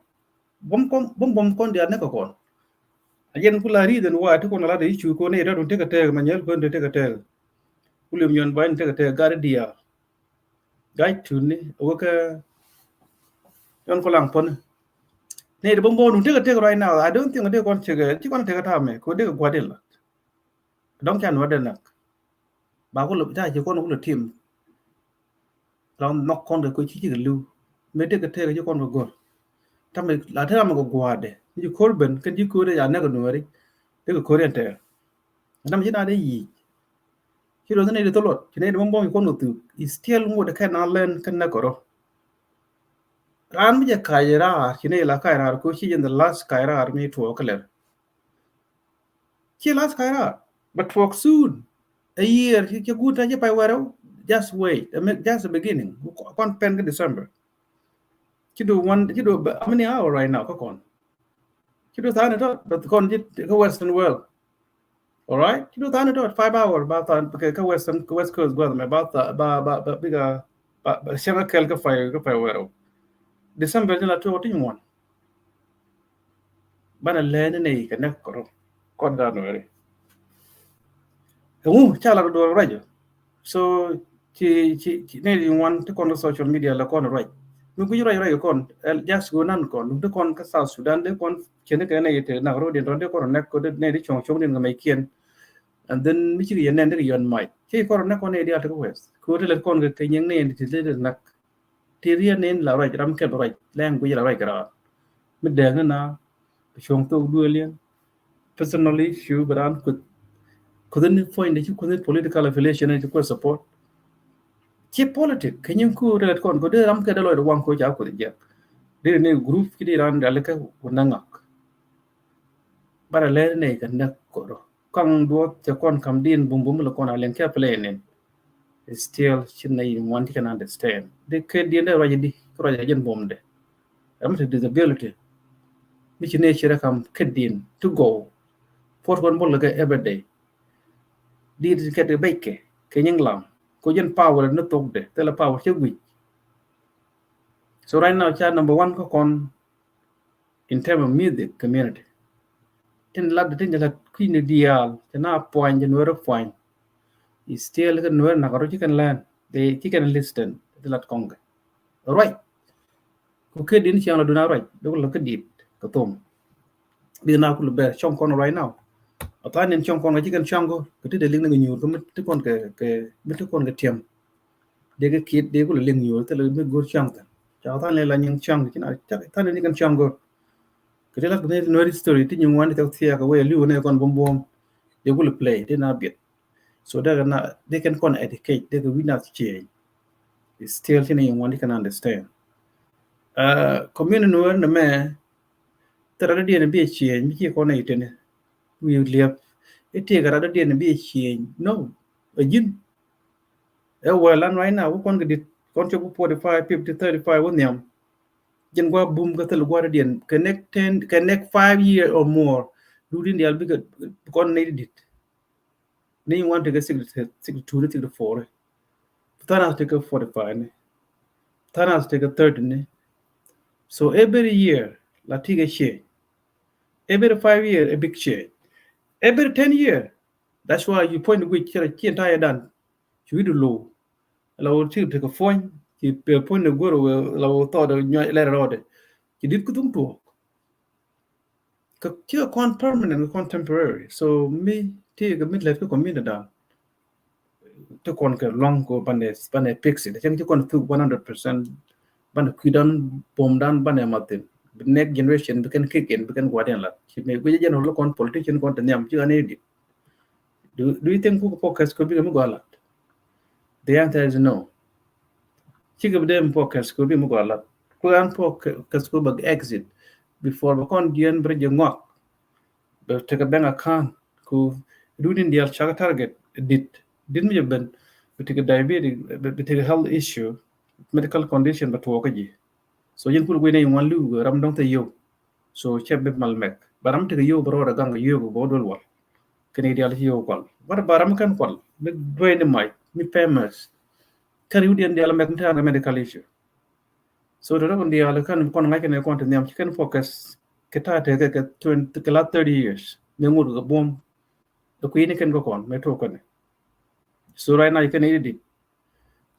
buɔm kɔn buɔm buɔm kɔn diaal näk kɛ kɔn. A jɛn ku la reason why ti kɔn a la di icu ko ni di dun tekɛ tɛk ma nyɛl kuth ni tekɛ tɛk. William Nyuɔn Bany tekɛ tɛk gat di diaal. Guy tuni a wä kä John Kulaŋ Puɔt ni di buɔm buɔm dun tekɛ tɛk right now. I don't think di kɔn cikɛ ci kɔn tekɛ tamɛ ko di kɛ gua̱dil la. Dɔŋ can wä di näk. Ba kulɛ ta ci kɔn kulɛ tim. Lɔŋ nhɔk kɔn kɛ ko ci cikɛ liw. Mi tekɛ tɛk ci kɔn kɛ go̱r. Tamɛ la te tamɛ kɛ gua̱dɛ mi ci ko̱r ben kɛn ci ko̱r di ca näk kɛ nuɛri. Di kɛ ko̱r yɛn tɛk. Nam ci na di yic. Ci luɔth ni di thol luɔt ci ni di buɔm buɔm ci kɔn kɛ thuk. Is still ŋot kɛ na lɛn kɛ näk kɛ rɔ. Raan mi jɛ kac raar ci ni la kac raar ko ci jɛn the last kac raar mi tuɔɔk kɛ lɛr. Ci last kac raar but tuɔɔk soon. A year ci gut ta ci pay wɛrɛw. Just wait. I mean, just the beginning. Kɔn pɛn kä December. Ci du one ci du how many hour right now kä kɔn? Ci du tha̱a̱n tɔt but kɔn ci kä Western world. All right, ci du tha̱a̱n tɔt five hour ba tha̱a̱n kä Western kä West Coast gua̱th mɛ ba tha̱a̱n ba ba ba bika ba ba cäŋ kä kɛl kä pay kä pay wɛrɛw. December ci la tuɔk ti ŋuan. Banɛ lɛni ni kɛ näk kɔrɔ kɔn kä nuɛri. Ɛŋu ca la duɔr ruac. So ci ci ci ni di ŋuan ti kɔn kä social media la kɔn ruac. Mi guic ruac ruac kɔn just go nan kɔn dun ti kɔn kä South Sudan di kɔn cɛn kɛ ni yɛ te nak rɔ din tɔn di kɔn näk kɔ di ni di cuɔ̱ŋ cuɔ̱ŋ din kɛ mɛ kiɛn. And then mi cikɛ yɛ nɛn di kɛ yɔn mac ci kɔn näk kɔn ni di a ti kä West ko ti lɛ kɔn kɛ kɛ nyɛŋ ni di ti lɛ di näk. Ti riet ni la ruac ram kɛl ruac lɛŋ guic la ruac kɛ raar. Mi dɛɛk ni na cuɔ̱ŋ thok duëël yɛn. Personal issue bi raan kuth kuth ni point ci kuth ni political affiliation ci kuth support. Ci politic kɛ nyin ku ret kɔn ko de ram kɛ de lɔc de waŋ ko ca kuth jɛk. De ni group ci di raan dal kɛ ku naŋak. Bara lɛr ni kɛ näk kɔrɔ. Kaŋ duɔth cɛ kɔn kam din bum bum lɛ kɔn a liŋ kɛ play nin. Still ci na yin wan ti can understand di kɛ din de ruac di ruac a jɛn bum de. Ram ti disability mi ci ne ci rɛ kam kɛ din ti go. Pot kɔn bol kɛ every day. Di ti kɛ di bɛc kɛ kɛ nyin lam ko jɛn power ni thok de thilɛ power cɛ guic. So right now ca number one kä kɔn in term of music community. Tin lat tin lat kui̱ni diaal tin a puany tin weri puany. Is still kä nuer nak ro chicken land de chicken listen tin lat kɔŋ kɛ. Right. Ku kɛ din chiang la duna right de ku la kä dit kä thom. Bi na ku lu ber chong kɔn right now. A than in chong kɔn kɛ chicken chong ko kɛ ti de ling ni nyur ko mi ti kɔn kɛ kɛ mi ti kɔn kɛ tiam. Dee kɛ kiɛt dee kulɛ liŋ nyuur thilɛ mi go̱o̱r cäŋ thin. Ca than lɛ la nyin cäŋ ci na than ni kɛn cäŋ go̱o̱r. Kɛ ti la kɛ ni nuɛri story ti nyin wan ti thok thiaak kɛ wee liw ni kɔn buɔm buɔm. Dee kulɛ play dee na biɛt. So dee kɛ na dee kɛn kɔn educate dee kɛ wi̱na change. Still ti ni nyin wan ti kɛn understand. Community nuɛri ni mɛ thilɛ dee diɛn bi change mi ci kɔn ɛ itini. Wi̱i̱ liɛp iti kɛ rat dee diɛn bi change no. A ji̱n. Ɛ wɛl an right now wä kɔn kɛ dit kɔn cɛ ku forty five, fifty, thirty five wä nhiam. Jɛn gua̱ bum kɛ thil gua̱ rɛ diɛn kɛ next ten kɛ next five year or more. Dut in dial bikɛ kɔn nɛy dit. Ni wan tekɛ sixty, sixty two ni sixty four. Thanas tekɛ forty five ni. Thanas tekɛ thirty ni. So every year la tikɛ change. Every five year a big change. Every ten year. That's why you point which kira chin tire dan. Ci wi̱du lo̱w. La wä ti tekɛ puɔ̱ny ci pɛ puɔ̱ny ni go̱r wee la wä thɔɔt nyuac lɛr rɔɔdɛ. Ci dit kuthum tuɔɔk. Kɛ ci kɛ kɔn permanent kɛ kɔn temporary. So mi ti kɛ mi lɛt kɛ community dan. Ti kɔn kɛ luaŋ ko banɛ banɛ fix it. Cɛn ci kɔn thuk one hundred percent. Banɛ kui̱dan buɔ̱mdan banɛ mathin. next generation bi kɛn kick in, bi kɛn gua̱diɛn lat. Ci mi guic jɛn wä kɔn politician kɔn te nhiam ci ɣän i̱ dit. Do, do you think kuk focus kɛ bikɛ mi gɔaa lat? The answer is no. Cikɛ bi dee mi focus kɛ bikɛ mi gɔaa lat. Kuk an focus kɛ bɛ exit before bɛ kɔn jiɛn bi rɛ jɛ ŋɔak. Bɛ tekɛ bank account ku duni dial cakɛ target dit. Dit mi jɛ ben bi tekɛ diabetes, bi tekɛ health issue, medical condition bɛ tuɔɔkä ji̱. So jin kul guinɛ in wan liu ram dɔŋ te yow. So cɛ bi mal mɛk. Ba ram tekɛ yow ba rɔɔdɛ gaŋ yow ba dol wal. Kɛn idial ci yow kual. Ba ram kɛn kual. Mi duay ni mac, mi famous. Kɛn iwdiɛn dial mɛk mi tekɛ medical issue. So te rɔk dial kɛn kɔn ŋa̱c kɛn kɔn te nhiam ci kɛn focus kɛ ta̱a̱ tekɛ kɛ twenty, kɛ la thirty years. Mi ŋut kɛ buɔm. Kɛ kui̱ni kɛn kɛ kɔn mi tok kɛn. So right now kɛn idial dit.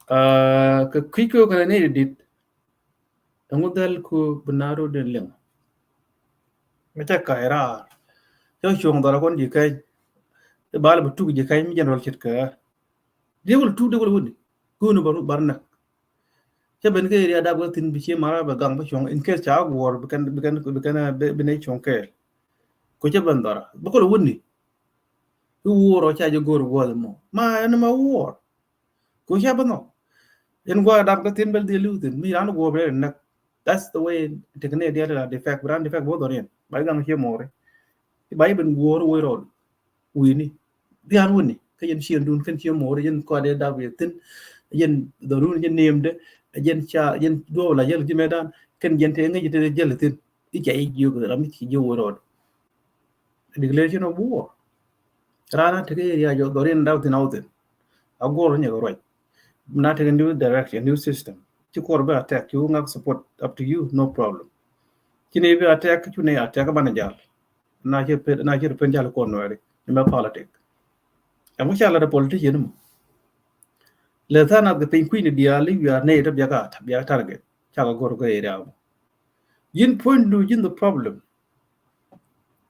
Kɛ kui̱ kɛ kɛn idial dit. Ɛŋu dhɛl ku bi na ro den liŋ. Mi cɛ ka̱c raar cɛ cuɔ̱ŋ dhɔrɛ kɔn ji̱ kɛny. I̱ bal bi tuk ji̱ kɛny mi jɛn rɔl ce̱tkɛ. Diɛ wul tuk diɛ wul wuni kuni bar näk. Cɛ ben kɛ area dap wä thin bi cie mara bɛ gaŋ bä cuɔ̱ŋ in case ca guɔ̱ɔ̱r bi kɛn bi kɛn bi kɛn bi nɛ cuɔ̱ŋ kɛɛl. Ku cɛ ben dhɔrɛ bi kɔl wuni. I̱ wuɔr ɔ ca jɛ go̱o̱r guɔ̱ɔ̱r mɔ ma ɛn ma wuɔr. Ku ca bä nhɔk. In gua̱a̱k dap kä thi̱n bäl dhil li̱w thi̱n mi raan guɔ̱ɔ̱p rɛl näk. That's the way tekɛ nɛ diaal la defect bi raan defect both on in ba i̱ gaŋ cie mo̱o̱ri. Ba i̱ ben guɔ̱ɔ̱r wee rɔɔd wi̱i̱ni. Dhiaan wuni kä yɛn ciëŋdun kɛn cie mo̱o̱ri yɛn kɔaadɛ dap yɛ thi̱n. Yɛn dhɔrun yɛn niɛmdɛ yɛn ca yɛn duɔɔp la yɛl ji̱ mɛtdan kɛn yɛn te ŋäc te jɛl thi̱n. I̱ ca i̱ jiök ram i̱ ci jiök wee rɔɔd. Declaration of war. Rana tekɛ area jɔ dhɔrin daw thin awthin. A gor nyɛ ruac. Na tekɛ new direction, new system. Ci kor bɛ attack, ci wungak support up to you, no problem. Ci ne bɛ attack, ci ne attack ban jal. Na ci pen, na ci pen jal kor nuɛri. Ni mɛ politic. Ɛmu ca la de politician mu. Le thana ke piny kuini diali, you are ne to biaka, biaka target. Ca ka gor ko area mu. Yin point du yin the problem.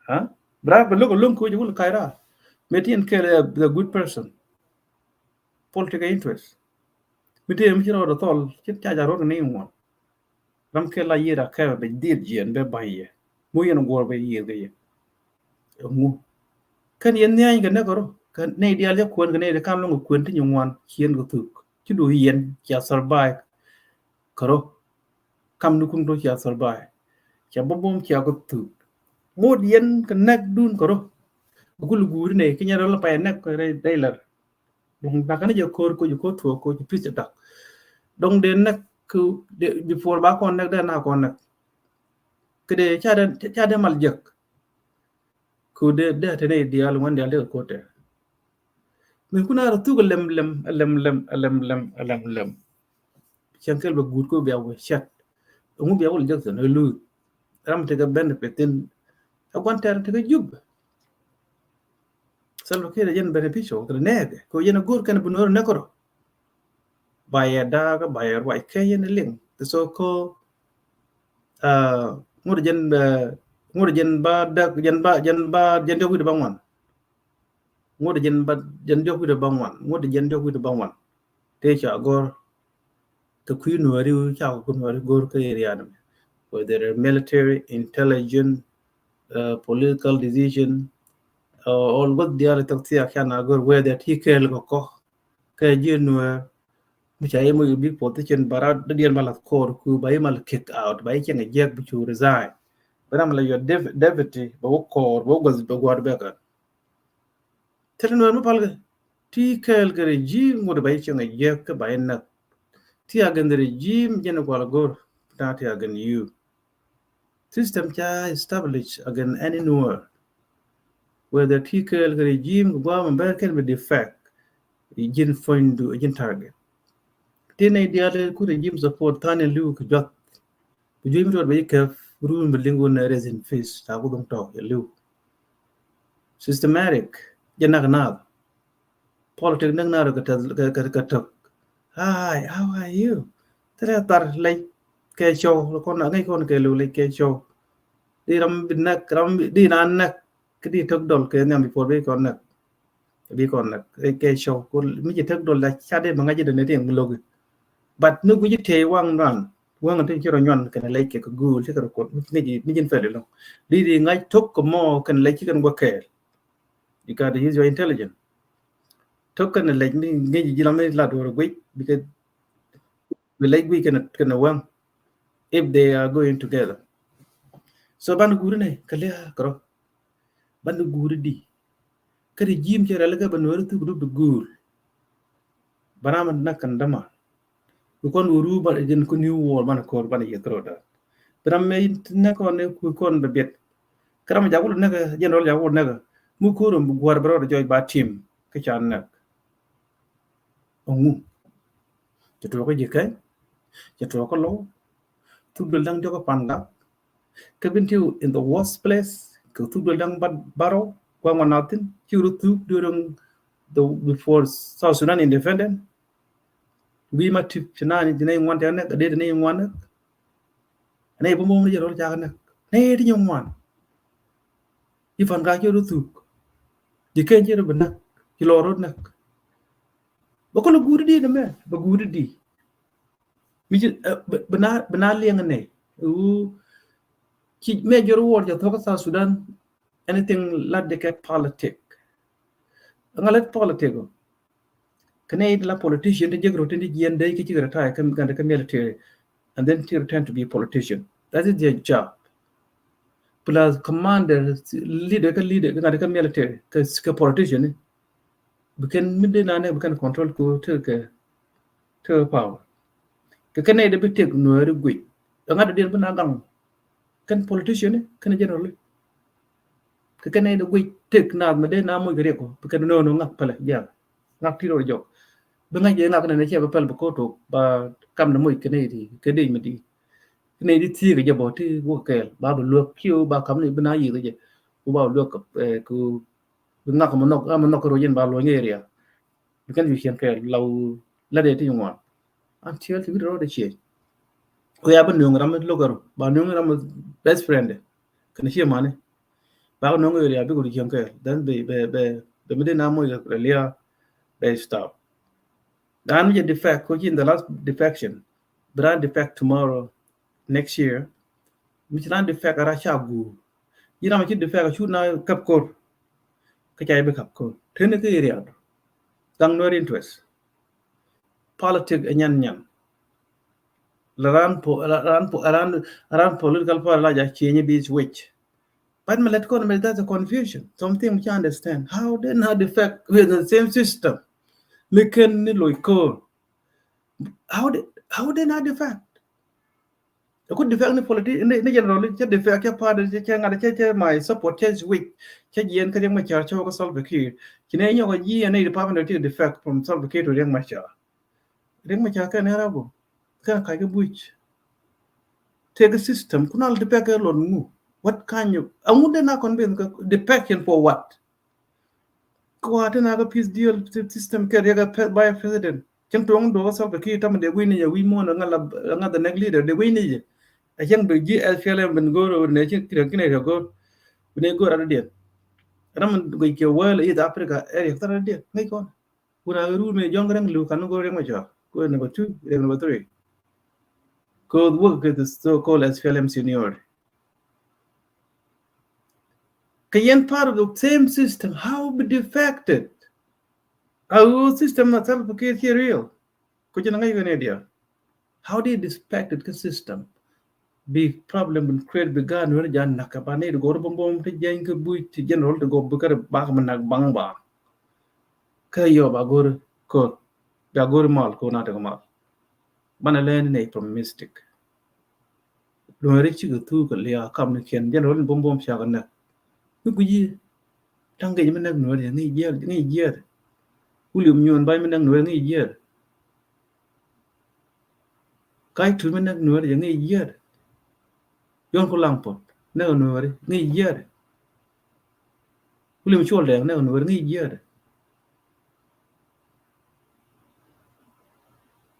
Ha? Bra bɛ look a long ko jɛ wul kaira. Meti in kɛl a good person. Political interest. Meti in mi ci rɔɔd a thɔl ci ca ja rɔɔd ni ŋuan. Ram kɛl a yier a kɛl bɛ dhiet jiɛn bɛ ba̱ny yɛ. Mu yɛn guɔr bɛ yier kɛ yɛ. Ŋu. Kɛn yɛn nhiany kɛ nɛk rɔ kɛ nɛy diaal jɛ kuɛn kɛ nɛy di kam lɔŋ kɛ kuɛn ti nyi ŋuan ciɛn kɛ thuk ci du yɛn cia survive. Kɛ rɔ. Kam ni kuŋ to cia survive. Cia bä bom cia kɛ thuk. Ŋot yɛn kɛ nɛk dun kɛ rɔ. Bä kul guuri nɛy ki nyɛ rɔ la pay nɛk kɛ rɛy lɛr. Dɔŋ dakä ni jɛ ko̱r ko jɛ ko̱r tuɔɔk ko jɛ pi̱th jɛ tak. Dɔŋ dee nɛk kɛ before ba kɔn nɛk dee na kɔn nɛk. Kɛ dee ca dee ca dee mal jek. Kɛ dee dee te nɛy diaal ŋuan diaal dee kɛ ko̱r tɛ. Min kun a rɔ thuk a lɛm lɛm a lɛm lɛm a lɛm lɛm a lɛm lɛm. Cɛn kɛl bɛ guut ko bia wee cɛt. Ŋu bia wul jek thin a luth. Ram tekɛ benefit thin. A guan tɛr tekɛ jup. Salva Kiir a jɛn beneficial kɛ nɛɛkɛ kɛ jɛn a go̱r kɛn bi nuɔr nɛk kɛ rɔ. Ba yɛ daak ba yɛ ruac kɛ yɛn liŋ ti so ko. Ŋut jɛn ŋut jɛn ba dak jɛn ba jɛn ba jɛn diɔk wi̱t ba ŋuan. Ŋut jɛn ba jɛn diɔk wi̱t ba ŋuan ŋut jɛn diɔk wi̱t ba ŋuan. Tëë ca gɔ̱r kɛ kui̱ nuääri ca kɛ kui̱ nuääri go̱r kä area ni. Whether military, intelligence, uh, political decision, uh, all what the other things ca na go̱r whether ti kɛɛl kɔ kɔ kɛ ji̱ nuäär. Mi ca yɛ moc kɛ big position bara dadiɛn ba lath kɔɔr ku ba yɛ mal kick out ba yɛ cɛŋ a jiɛk bi cu resign. Ba ram la your deputy ba wä kɔɔr ba wä guath ba gua̱a̱r bɛkä. Thil nuɛr mi pal kɛ ti kɛɛl kɛ regime ŋut ba yɛ cieŋ a jiɛk kä ba yɛ näk. Ti against the regime jɛn kual go̱r na ti against you. System ca establish against any nuɛr. Whether ti kɛɛl kɛ regime kɛ guam a bɛr kɛn bi defect. Ji̱n puɔ̱nydu ji̱n target. Ti nɛy diaal ku regime support tha̱a̱n in li̱w kɛ juath. Bi juec mi tuɔt bɛ ji̱ kɛp run bi liŋ wun nɛ rest in peace. Ca ku dhuŋ tɔk jɛ li̱w. Systematic jɛ nak naath. Politic näk naath kɛ tɛth kɛ tök. Hi, how are you? Thilɛ thar lɛc kɛ cɔw kɔn a ŋäc kɔn kɛ li̱w lɛc kɛ cɔw. Di ram bi näk ram di na näk. Kä di tök dɔl kɛ nhiam bi puɔr bi kɔn näk. Bi kɔn näk kɛ cɔw ko mi ci tök dɔl la ca dee ma ŋa̱c dee ne ti ŋ logi. But ni guici tey waŋ ran Wäŋ ti ci rɔ nyuan kɛn lɛc kɛ kɛ guul ci kɛ rɔ kuɔth mi ji̱n, mi ji̱n fɛl ilɔŋ. Di di ŋa̱c tok kɛ mɔ kɛn lɛc ci kɛn guɔ kɛɛl. You gotta use your intelligence. Tok kɛn lɛc mi ŋäc ji̱ lam mi lat wä rɔ guic, because bi lɛc guic kɛn, kɛn wäŋ if they are going together. So ban guuri ni kɛ liak rɔ. Ban guuri di. Kä regime cɛ rɛl kɛ bɛ Nuɛri thuk dup di guur. Bɛ ram nak kɛn däma. Bi kɔn wä ruu ba jɛn kä new world ban ko̱r ban yɛ throw that. Bi ram mɛ näk kɔn ni ku kɔn bɛ biɛt. Kä ram jak wul näk, general jak wul näk. Mu ko̱r bi guar bɛ rɔ jɔc ba team kä ca näk. Ɛŋu? Cɛ tuɔɔk kä Jikäny, cɛ tuɔɔk kä Lɔw. Thuk duel da̱ŋ diɔk kä Pangak. Kä bin ti in the worst place, kɛ thuk duel da̱ŋ bat barɔw, kua ŋuan nathin, ci rɔ thuk during the, before South Sudan independent. Wi̱i̱ ma tip ci naan ci nɛy ŋuan tɛk näk, a dee ti nɛy ŋuan näk. Nɛy bä mom ni jɛ rɔl cak näk. Nɛy ti nyɛ ŋuan. Ci Pangak ci rɔ thuk. Jikäny ci rɔ bi näk. Ci Lɔw rɔ näk. Bä kɔn guuri di ni mɛ, bä guuri di. Mi ci, eh, bä, bä na, bä na liɛŋ nɛ. Wu, ci mɛ jɔr wuɔr jɛ thuɔk South Sudan, anything lat de kɛ politic. Ŋa lat politic ɔ. Kɛ nɛ it la politician ti jek rot ti jiɛn dee ki ci retire kɛ, kɛ, kɛ military. And then ti return to be a politician. That is their job. Plus commander, leader, kɛ leader, kɛ, kɛ military, kɛ, kɛ politician ni. Bi kɛn mi dee naan bi kɛn control ko tekɛ, tekɛ power. Kɛ kɛn nɛy dee bi tek Nuɛri guic. Ɛ ŋa̱t dee bi na gaŋ. Kɛn politician ni, kɛn general ni. Kɛ kɛn nɛy dee guic tek naath mi dee na moc kɛ riɛk ko. Bi kɛn no̱o̱ŋ no̱o̱ŋ ŋak pɛlɛ jiath. Ŋak ti rɔ jɔk. Bi ŋa̱c jɛ ŋak nɛn cɛ bi pɛl bi ko̱r tok ba kam ni moc kɛ nɛy ti kɛ dec mi di. Kɛ nɛy ti thiek kɛ jɛ bɔ ti wä kɛɛl ba bi luäk kiɛ ba kam ni bi na yiëth jɛ. Wä ba bi luäk kɛ, eh, kɛ Bi ŋak mi nhɔk, ŋak mi nhɔk kɛ ro̱c in ba luɔ̱ny area. Bi kɛn ju cieŋ kɛ law la dee ti ŋuan. Until ti wi̱i̱ rɔɔdɛ cie. Kɛ ya bi nööŋ ram mi lo̱k kɛ ru. Ba nööŋ ram mi best friend. Kɛn cie mani. Ba kɛ nööŋ area bi kɛ ru cieŋ kɛ. Then bɛ, bɛ, bɛ, bɛ mi dee na moc kɛ lia bɛ stop. Dan mi jɛ defect, ko ci in the last defection. Bi ran defect tomorrow, next year. Mi ci ran defect ara ca guur. Yi ram ci defect a cu na kap kor. Kä ca ibi kap kor. Teni kä area do. Daŋ Nuer interest. Politic a nyan nyan. La ran po, la ran po, ran, ran political party la ja change bi switch. But mi let kon mi, that's a confusion. Something we can't understand. How they not defect with the same system? Mi ken ni loy kor. How they, how they not defect? Ɛ ku defect ni politi-, ni, ni general, cɛ defect, cɛ party, cɛ, cɛ ŋa̱t, cɛ, cɛ my support, cɛ weak, cɛ jiɛn kä Riek Machar, cɛ wä kä Salva Kiir. Ci nɛ nyɔk a ji̱ ɛn ni department ti defect from Salva Kiir to Riek Machar. Riek Machar kɛn ni rabo, kɛn ka̱c kä buc. Tëë kä system, kun al defect kɛ lon ŋu. What kind of, aŋu dee na convince kɛ defection for what? Kua ti na kä peace deal system kɛ Riek a vice president. Cin tuɔŋ duɔk Salva Kiir tamɛ dee wi̱i̱ ni yɛ wi̱i̱ muɔ̱ɔ̱n ŋa la, ŋa the next leader dee wi̱i̱ ni yɛ. A cin bi ji̱ S P L M bin go̱o̱r ɣöö ne cin ki̱n ki̱n ɛ go̱o̱r. Bi ne go̱o̱r adadiɛn. Ram mi guic kɛ wäl East Africa area thar adadiɛn. Ŋäc kɔn. Kun a rule mi Jɔŋ Gɛrɛŋ li̱w kan go̱o̱r Riek Machar. Go̱o̱r number two, Riek number three. Go̱o̱r work kɛ the so-called S P L M senior. Kɛ yɛn part of the same system, how be defected? Our system itself kɛ ci real. Ku ci na ŋäc kɛ ni diɛ. How they defected kɛ system? Bi problem bin create bi gaat Nuer jan nak kɛ ba ni di gor bom bom ti jany kɛ buc ti general ti gor bi kɛ bak mi nak bang ba. Kɛ yɔ ba gor ko, ba gor mal ko na te mal. Banɛ lɛn ni from mistake. Luɔ̱ŋ ri cikɛ thuk kɛ lia̱a̱ kam ni kiɛn jɛn rɔl in buɔ̱m buɔ̱m cakɛ näk. Mi guic yi ta̱ŋ gec mi näk Nuɛr yɛ ŋi̱i̱c jiɛɛr, ŋi̱i̱c jiɛɛr. William Nyuɔn Ba̱ny mi näk Nuɛr ŋi̱i̱c jiɛɛr. Ka̱c Tut mi näk Nuɛr yɛ ŋi̱i̱c jiɛɛr. Jɔ̱ɔ̱n ku Laŋ Puɔt näk Nuɛr ŋi̱i̱c jiɛɛr. William Cuɔl Dɛɛk näk Nuɛr ŋi̱i̱c jiɛɛr.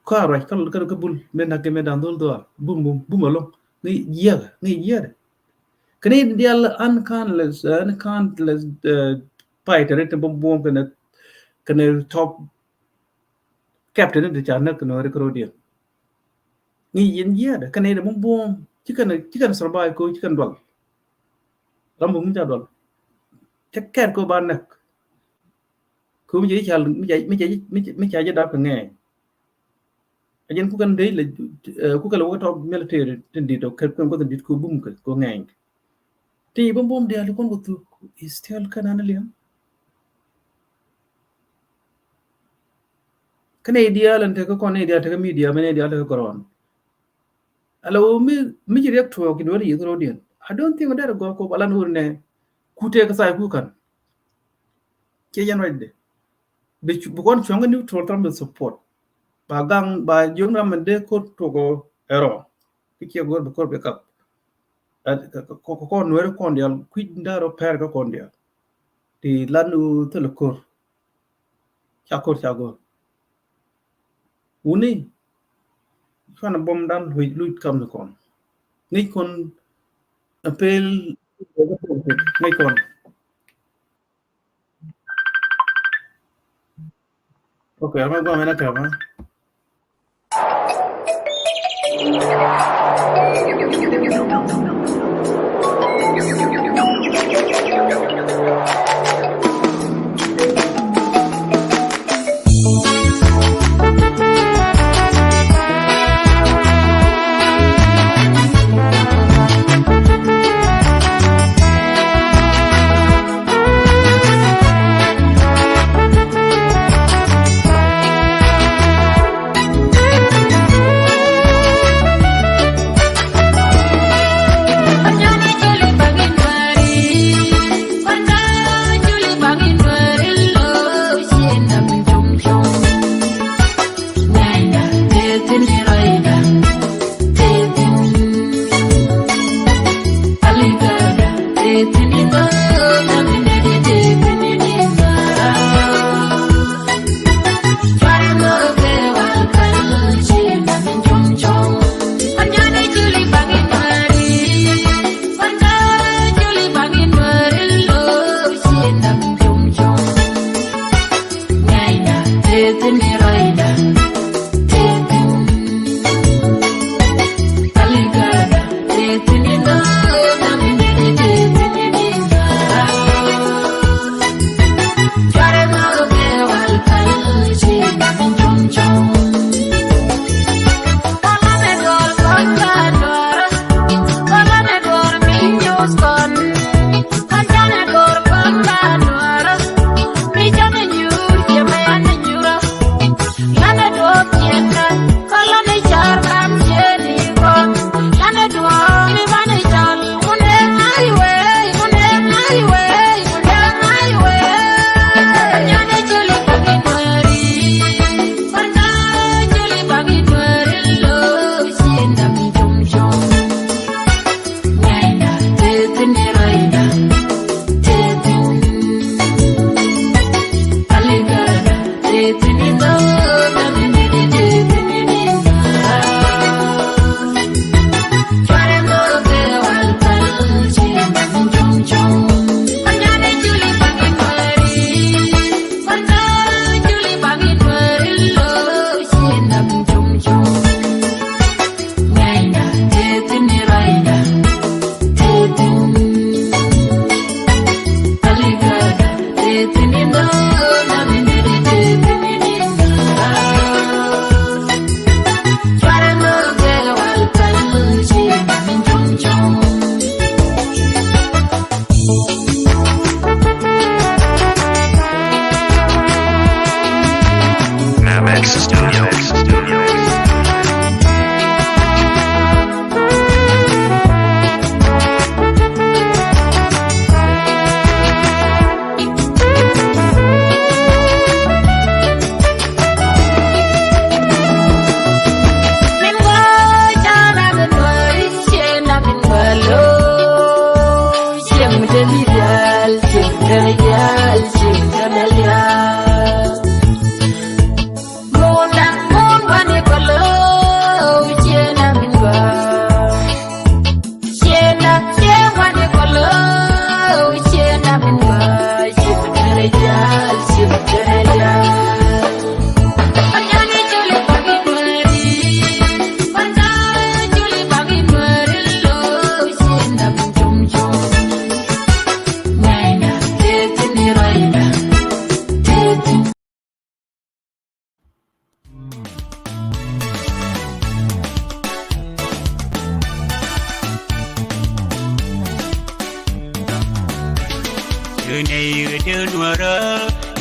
Kä a ruac kä, kä, kä bul mëë nak kɛ mëë da̱ŋ dhol dhuaar bum bum bum ɛlɔ̱ŋ ŋi̱i̱c jiɛɛr, ŋi̱i̱c jiɛɛr. Kɛn i̱ diaal uncountless, uh, uncountless, uh, fighter ti bum bum kɛnɛ, kɛnɛ top captain ti ca näk kɛ Nuɛr kɛ rɔ̱diɛn. Ŋi̱i̱c yɛn jiäädɛ kɛnɛ dɛ bumbum ci kɛn, ci kɛn survive kɛ ci kɛn dual. Ram bum ca dual. Cɛ kɛɛt kɛ ba näk. Kɛ mi ca, mi ca, mi ca, mi ca, mi ca jɛ dap kɛ ŋɛɛny. A jɛn ku kɛn dee lɛ, eh, ku kɛ lɛ wä tɔ military tin dit ɔ kɛ kɛn guath tin dit ku bum kɛ ku ŋɛɛny. Ti bumbum diaal ti kɔn ku thuk is still kɛn an liɛŋ. Kɛn idial ɛn tekɛ kɔn idial tekɛ media mɛn idial tekɛ gɔrɔn. Ala wä mi, mi ci riɛk tuɔɔk in wä ni yith rodiɛn. I don't think that gɔɔ kop alan wur nɛ ku tekɛ sai ku kan. Ciɛ yɛn ruacdɛ. Bi cu, bi kɔn cuɔ̱ŋ neutral tɔm bi support. Ba gaŋ, ba jiök ram mi dee ko̱r tuɔk ɛ rɔ. Ki ciɛ go̱r bi ko̱r bi kap. Ɛ, kɔ, kɔ, kɔ nuɛri kɔn dial, kui̱ nda rɔ pɛr kä kɔn dial. Ti lan u thil ko̱r. Ca ko̱r ca go̱r. Wuni. Cuan bom dan luc, luc kam ni kɔn. Ŋi̱c kɔn a pel ŋi̱c kɔn. Okay, I'm gonna go in a cover.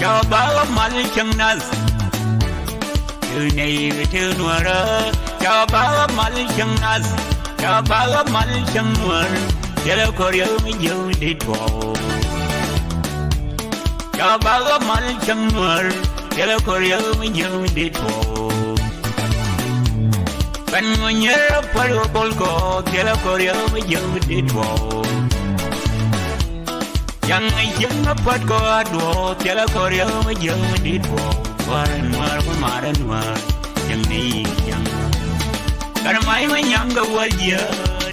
Ca bagä mal cäŋ nath. Ti ney ti nuärä. Ca bagä mal cäŋ nath. Ca bagä mal cäŋ nuär. Thilɛ kɔr yäŋ jiäŋ di tuɔw. Ca bagä mal cäŋ nuär. Thilɛ kɔr yäŋ jiäŋ di tuɔw. Bän ŋu nyɛr puɔt kɔ kol kɔ. Thilɛ kɔr yäŋ jiäŋ di tuɔw. Cäŋ cäŋ puɔt kɔ a duɔ̱ɔ̱k thilɛ kɔr yäŋ jiäŋ di duɔ̱ɔ̱k. Warɛ nuäär wä marɛ nuäär cäŋ ni cäŋ. Kar may ma nyaŋ kɛ wäl jiä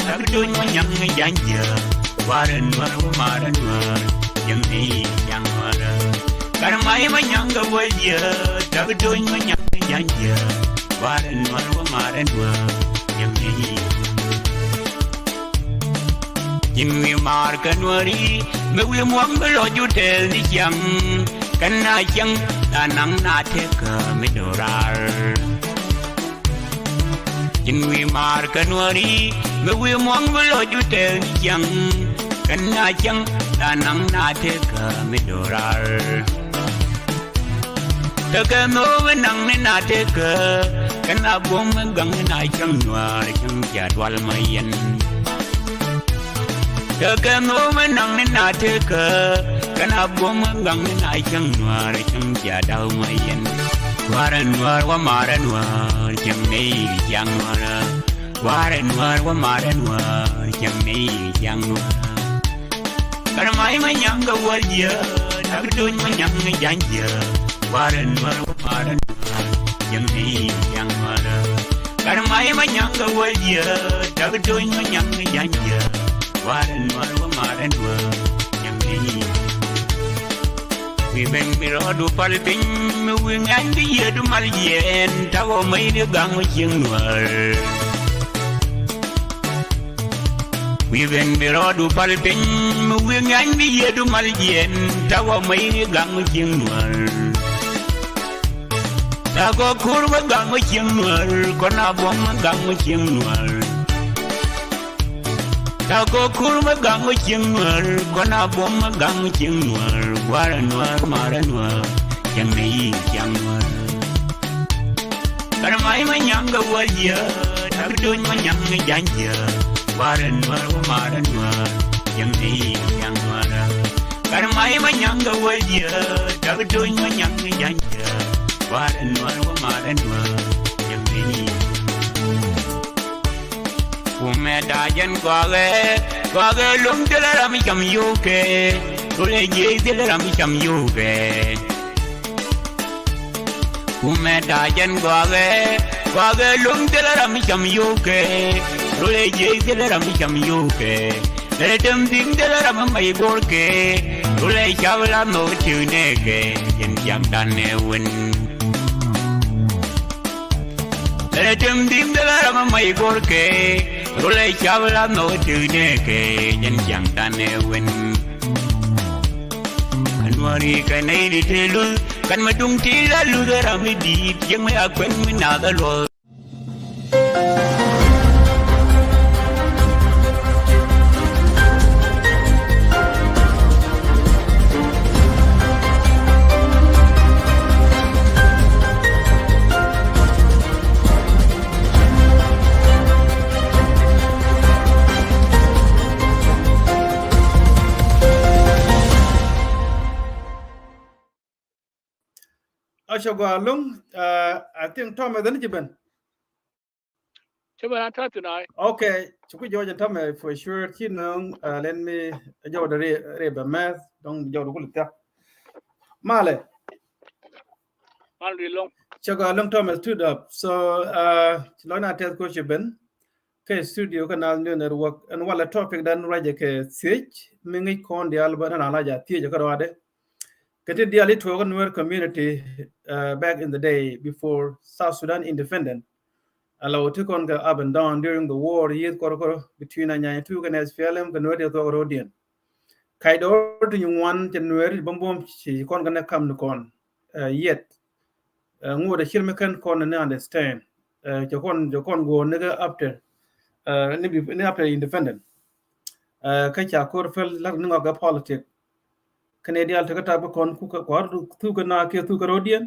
tak tuny ma nyaŋ ja̱ny jiä. Warɛ nuäär wä marɛ nuäär cäŋ ni cäŋ nuäär. Kar may ma nyaŋ kɛ wäl jiä tak tuny ma nyaŋ ja̱ny jiä. Warɛ nuäär wä marɛ nuäär cäŋ ni. Ji̱n wi̱i̱ maar kä nuääri mi wi̱i̱ muɔ̱ŋ bi lɔc ju tɛɛl ni ciaŋ. Kɛn na ciaŋ na naŋ na tekä mi do̱raar. Ji̱n wi̱i̱ maar kä nuääri mi wi̱i̱ muɔ̱ŋ bi lɔc ju tɛɛl ni ciaŋ. Kɛn na ciaŋ na naŋ na tekä mi do̱raar. Tekɛ nhöö mi naŋ ni na tekä kɛn a buɔ̱m mi gaŋ ni na cäŋ nuäär cäŋ cia dual ma yɛn. Tekɛ nhöö mi naŋ ni na tekä kɛn a buɔ̱m mi gaŋ ni na cäŋ nuäär cäŋ cia da̱w ma yɛn. Warɛ nuäär wä marɛ nuäär cäŋ ni ciaŋ nuäär. Warɛ nuäär wä marɛ nuäär cäŋ ni ciaŋ nuäär. Kar may ma nyaŋ kɛ wäl jiä tak tuny ma nyaŋ ja̱ny jiä. Warɛ nuäär wä marɛ nuäär cäŋ ni cäŋ nuäär. Kar may ma nyaŋ kɛ wäl jiä tak tuny ma nyaŋ ja̱ny jiä. Warɛ nuäär wä marɛ nuäär cäŋ ni. Wi̱i̱ ben bi rɔɔdu pal piny mi wi̱i̱ ŋa̱ny bi yiëëdu mal jiɛɛn tak ɔ mäyni gaŋ ɔ cieŋ nuäär. Wi̱i̱ ben bi rɔɔdu pal piny mi wi̱i̱ ŋa̱ny bi yiëëdu mal jiɛɛn tak ɔ mäyni gaŋ ɔ cieŋ nuäär. Tak ɔ kur mi gaŋ ɔ cieŋ nuäär kɔn a buɔ̱m mi gaŋ ɔ cieŋ nuäär. Tak ɔ kur mi gaŋ ɔ cieŋ nuäär kɔn a buɔ̱m mi gaŋ ɔ cieŋ nuäär. Warɛ nuäär marɛ nuäär cieŋ ni cäŋ nuäär. Kar may ma nyaŋ kɛ wäl jiä tak tuny ma nyaŋ ja̱ny jiä. Warɛ nuäär wä marɛ nuäär cäŋ ni cäŋ nuäär. Kar may ma nyaŋ kɛ wäl jiä tak tuny ma nyaŋ ja̱ny jiä. Warɛ nuäär wä marɛ nuäär cäŋ ni. Kumɛ da̱a̱ jɛn gɔakɛ gɔakɛ luŋ thilɛ ram cam yokɛ. Kulɛ jiɛc thilɛ ram cam yokɛ. Kumɛ da̱a̱ jɛn gɔakɛ gɔakɛ luŋ thilɛ ram cam yokɛ. Kulɛ jiɛc thilɛ ram cam yokɛ. Lɛ tem thi̱n thilɛ ram mac go̱rkɛ. Kulɛ cap la nhɔk ti̱w nɛɛkɛ jɛn ciaŋdan ɛ wen. Lɛ tem thi̱n thilɛ ram mac go̱rkɛ. Kulɛ cap la nhɔk ti̱w nɛɛkɛ jɛn ciaŋdan ɛ wen. Kɛ nuääri kɛ nɛy di te luth kɛn mi duŋ ti la luth ɛ ram mi di̱i̱t cieŋ mi a kuɛn mi nath ɛ luɔth. Aca gɔaa loŋ, uh, I think Thomas ɛn ci ben. Ci ben a ta̱a̱ thin ay. Okay, ci ku jɔɔc ɛ Thomas for sure. Ci nöŋ, uh, let me jɔɔc de ri, ri bɛ mɛth dɔŋ jɔɔc de kul thiak. Malɛ. Mal ri loŋ. Ci gɔaa loŋ Thomas tut up. So, uh, ci lɔc na tɛth ko ci ben kɛ studio kä Nile News Network. Ɛn walɛ topic dan ruacɛ kɛ thiec mi ŋi̱c kɔn diaal bä na la ja thiec kä ruacdɛ. Kɛ ti diaal i̱ tuɔɔk Nuer community, uh, back in the day before South Sudan independent. Ala wä ti kɔn kɛ up and down during the war yieth kɔr kɔr between Anyanya two kɛnɛ S P L M kɛ Nuer ti thuɔk ro̱diɛn. Kac dɔɔr ti nyin ŋuan cɛ Nuer bäm buɔ̱m ci kɔn kɛnɛ kam ni kɔn, uh, yet. Uh, ŋuɔt a cir mi kɛn kɔn ni understand. Uh, cɛ kɔn, cɛ kɔn guɔ ni kɛ after, uh, ni bi, ni after independent. Uh, kä ca kor pɛl lak ni ŋɔk kɛ politic. Kɛnɛ diaal tekɛ tap kä kɔn kukɛ kua̱r thuk kä na kiɛ thuk kä ro̱diɛn.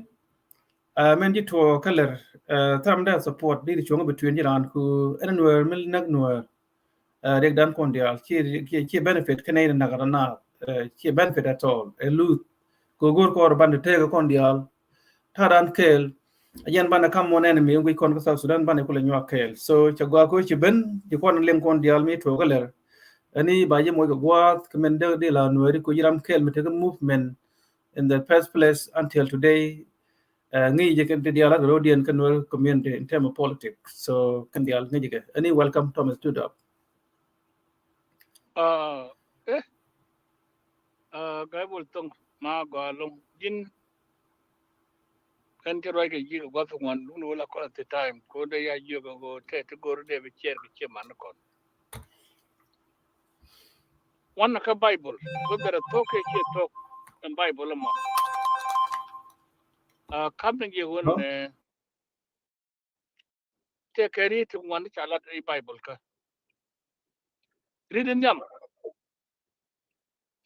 Ɛ, mɛn ji̱ tuɔɔk kä lɛr, ɛ, tham dee support di ti cuɔ̱ŋ bi tui̱n ji̱ raan ku ɛn Nuɛɛr mi näk Nuɛɛr. Ɛ, riɛkdan kɔn diaal ci, ci, ci benefit kɛnɛ in näk raan na, ɛ, ci benefit at all. Ɛ luth. Kɛ go̱o̱r kɔɔr ban ti tëëk kɔn diaal. Ta̱a̱ dan kɛɛl. Ɛ jɛn banɛ kam mɔn enemy wi̱c kɔn kä South Sudan banɛ kulɛ nyuak kɛɛl. So cɛ gɔaa ko̱ ci ben, ci kɔn liŋ kɔn diaal mi tuɔɔk kä lɛr. Ɛni ba ji̱ moc kɛ gua̱a̱th kɛ mɛn dee di la Nuɛɛri ko̱ ji̱ ram kɛɛl mi tekɛ movement in the first place until today. Ɛ, ŋi̱i̱c jɛ kɛn ti diaal lat kɛ ro̱diɛn kɛ Nuɛɛri community in term of politics. So kɛn diaal ŋi̱i̱c jɛ kɛ. Ɛni welcome Thomas Tudɔk. Ɛ, ɛ, Gaibol Thoŋ ma gɔaa loŋ ji̱n. Kɛn ti ruac kɛ ji̱ kɛ gua̱th ŋuan lun wä la kɔn ti time ko dee ya jiök kɛ ɣöö tɛ ti go̱r dee bi ciɛɛr kɛ ciɛ man kɔn. Wan kä Bible wä bɛrɛ thok kɛ ciɛ thok ɛn Bible mɔ. Ɛ, kam ni jiɛ wä nɛ tɛ kɛ ri ti ŋuan ca lat i Bible kä ri di nhiam.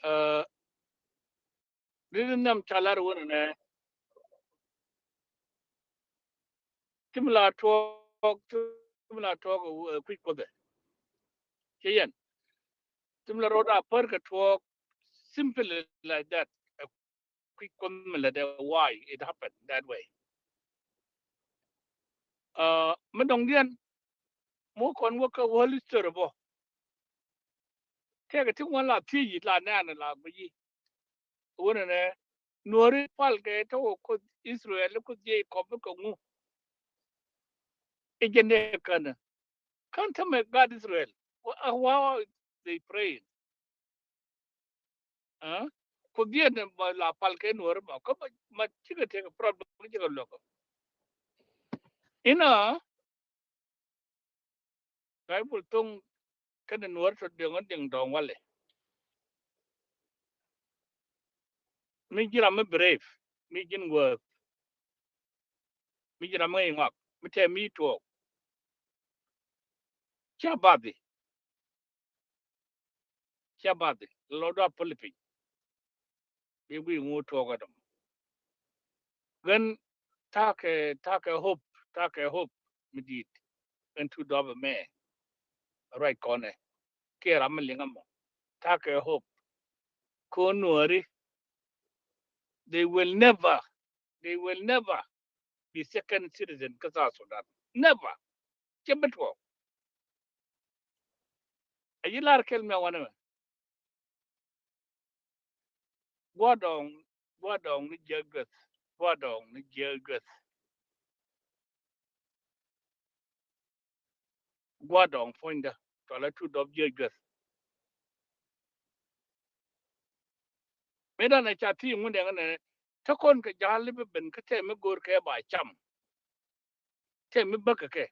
Ɛ, ri di nhiam ca lat wä nɛ Tim la tuɔɔk, tim la tuɔɔk, ɛ, kui̱ Kuoth ɛ. Ci yɛn. Tim la rɔɔd a pär kɛ tuɔɔk, simple like that. Ɛ kui̱ Kuoth mi lɛ dɛ why it happened that way. Ɛ, mi dɔŋdiɛn, mi wä kɔn wä kä world history bɔ. Tëëkɛ ti ŋuan la thiec la nɛɛnɛ la guic. Wunɛ nɛ Nuɔri pal kɛ tɔk Kuoth Israel, Kuoth Jacob kɛ ŋu. I̱ jɛ nɛ känɛ. Kän tämɛ God Israel. Wa, wa, wa they praying. Ɛ? Kuoth Jacob ma la pal kɛ Nuɔri ma. Kä ma, ma cikɛ tëëkɛ problem cikɛ luɛk. Inɔ Bible thoŋ kɛnɛ Nuɔr tɔ deŋ ɔ deŋ dɔŋ walɛ. Mi ji̱n ram mi brave, mi ji̱n worth, mi ji̱n ram mi ŋuak, mi tɛ mi tuɔɔk. Cia bathi. Cia bathi lɔ dua pali piny. Bi wi̱i̱ ŋu tuɔɔk ɛ dɔm. Ɣän ta̱a̱ kɛ, ta̱a̱ kɛ hope, ta̱a̱ kɛ hope mi di̱i̱t. Ɣän tu dɔɔp ɛmɛ ruac kɔnɛ kiɛ ram mi liŋ ɛmɔ. Ta̱a̱ kɛ hope. Ko̱n Nuɔri, they will never, they will never be second citizen kä South Sudan. Never. Cɛ bi tuɔɔk. A yi lar kɛl mi a wanɛ mɛ. Guadɔŋ, guadɔŋ ni jiäk jueth. Guadɔŋ ni jiäk jueth. Guadɔŋ puɔ̱nydä cɔalɛ tu dɔp jiäk jueth. Mëë dan ɛ ca ti ŋun dɛŋ nɛ te kɔn kɛ ja̱l i̱ bi ben kä tɛm mi go̱o̱r kɛ ba cam. Tɛm mi bäkɛ kɛ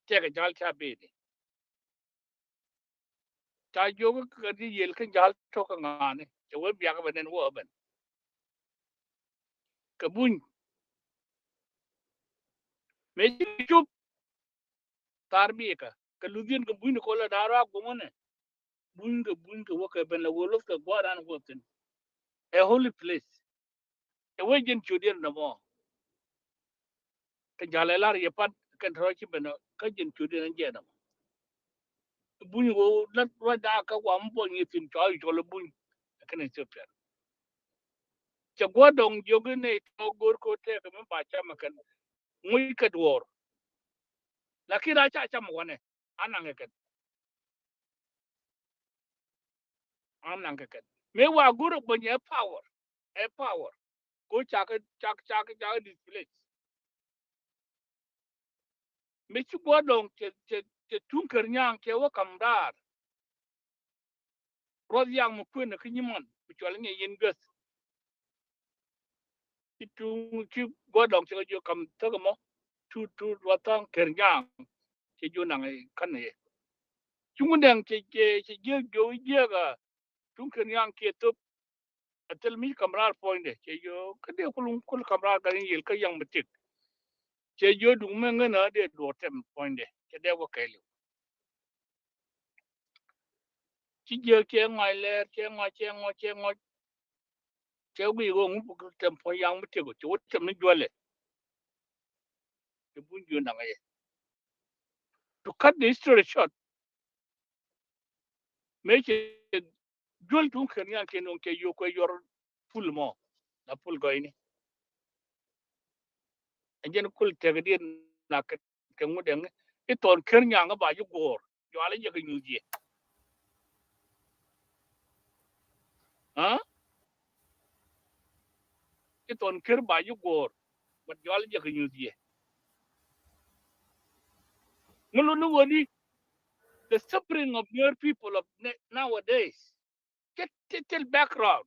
tɛkɛ ja̱l ca beni. Ca jiök kä di yel kä ja̱l tɔk kä ŋa̱a̱ni cɛ wee biak bɛ nɛn wä ben. Kɛ buny mëë ci cup thar bikä kɛ luthiɛn kɛ buny ni kɔlɛ da̱a̱r wa guŋä nɛ. Buny kɛ buny kɛ wä kɛ ben la wä luth kɛ gua̱a̱r an wä thin. A holy place. Ɛ wee ji̱n ciötdiɛn nɔmɔ. Kɛ ja̱l ɛ lar yɛ pat kɛn tɔ̱rɔ ci ben kä ji̱n ciötdiɛn ɛn jɛ nɔmɔ. Buny wä lat ruacda kä wam buɔny yɛ thin cɔal cɔl buny. Kɛn Ethiopia. Cɛ gua̱dɔŋ jiök in nɛy tɔ̱ go̱r ko̱ tɛɛk mi ba cam ɛ kɛn. Ŋuc kɛ duɔɔr. Lakin a ca cam wanɛ. An naŋ kɛ kɛn. An naŋ kɛ kɛn. Mëë wa go̱r ɛ buɔny ɛ power. Ɛ power. Ko cak, cak, cak, cak displace. Mi ci gua̱dɔŋ cɛ, cɛ, cɛ tuŋ kär nyaŋ cɛ wä kam raar. Ruɔth yak mi kuën kä nyiman mi cual nyɛ yin gueth. Ci tuŋ ci gua̱dɔŋ cɛ kɛ jiök kam thäk mɔ. Tu, tu ruɔth thaŋ kär nyaŋ cɛ jiök naŋ kan yɛ. Ci ŋun dɛŋ cɛ, cɛ, cɛ jiök jiök jiök a tuŋ kär nyaŋ kiɛ thop. A thil mi kam raar puɔ̱nydɛ cɛ jiök kä dee kul, kul kam raar gat in yel kä yaŋ mi tik. Cɛ jiök duŋ mɛ ŋän a dee duɔɔr tɛm puɔ̱nydɛ cɛ dee wä kɛɛliw. Ci jiök cɛ ŋɔc lɛɛr cɛ ŋɔc cɛ ŋɔc cɛ ŋɔc. Cɛ guic ɣöö ŋu buk tɛm puɔ̱ny yaŋ mi tëk ɣöö cɛ wä tɛm ni juälɛ. Cɛ bun jiö naŋ ɛ yɛ. To cut the history short, mëë cɛ juäl tuŋ kɛn yan kɛn ɣöö cɛ yio̱o̱k kuɛ yuɔr pul mɔ. La pul gɔyni. Ɛ jɛn kul tɛk diet na kɛ kɛ ŋut ɛŋ i̱ Thɔn Ker Nyaŋ ba ji̱ guɔ̱ɔ̱r. Jualä jɛ kɛ nyuuth yɛ. Aa? I̱ Thɔn Ker ba ji̱ guɔ̱ɔ̱r. But jualä jɛ kɛ nyuuth yɛ. Ŋulu ni wäni, the suffering of Nuer people of ne-, nowadays. Cɛ ti thil background.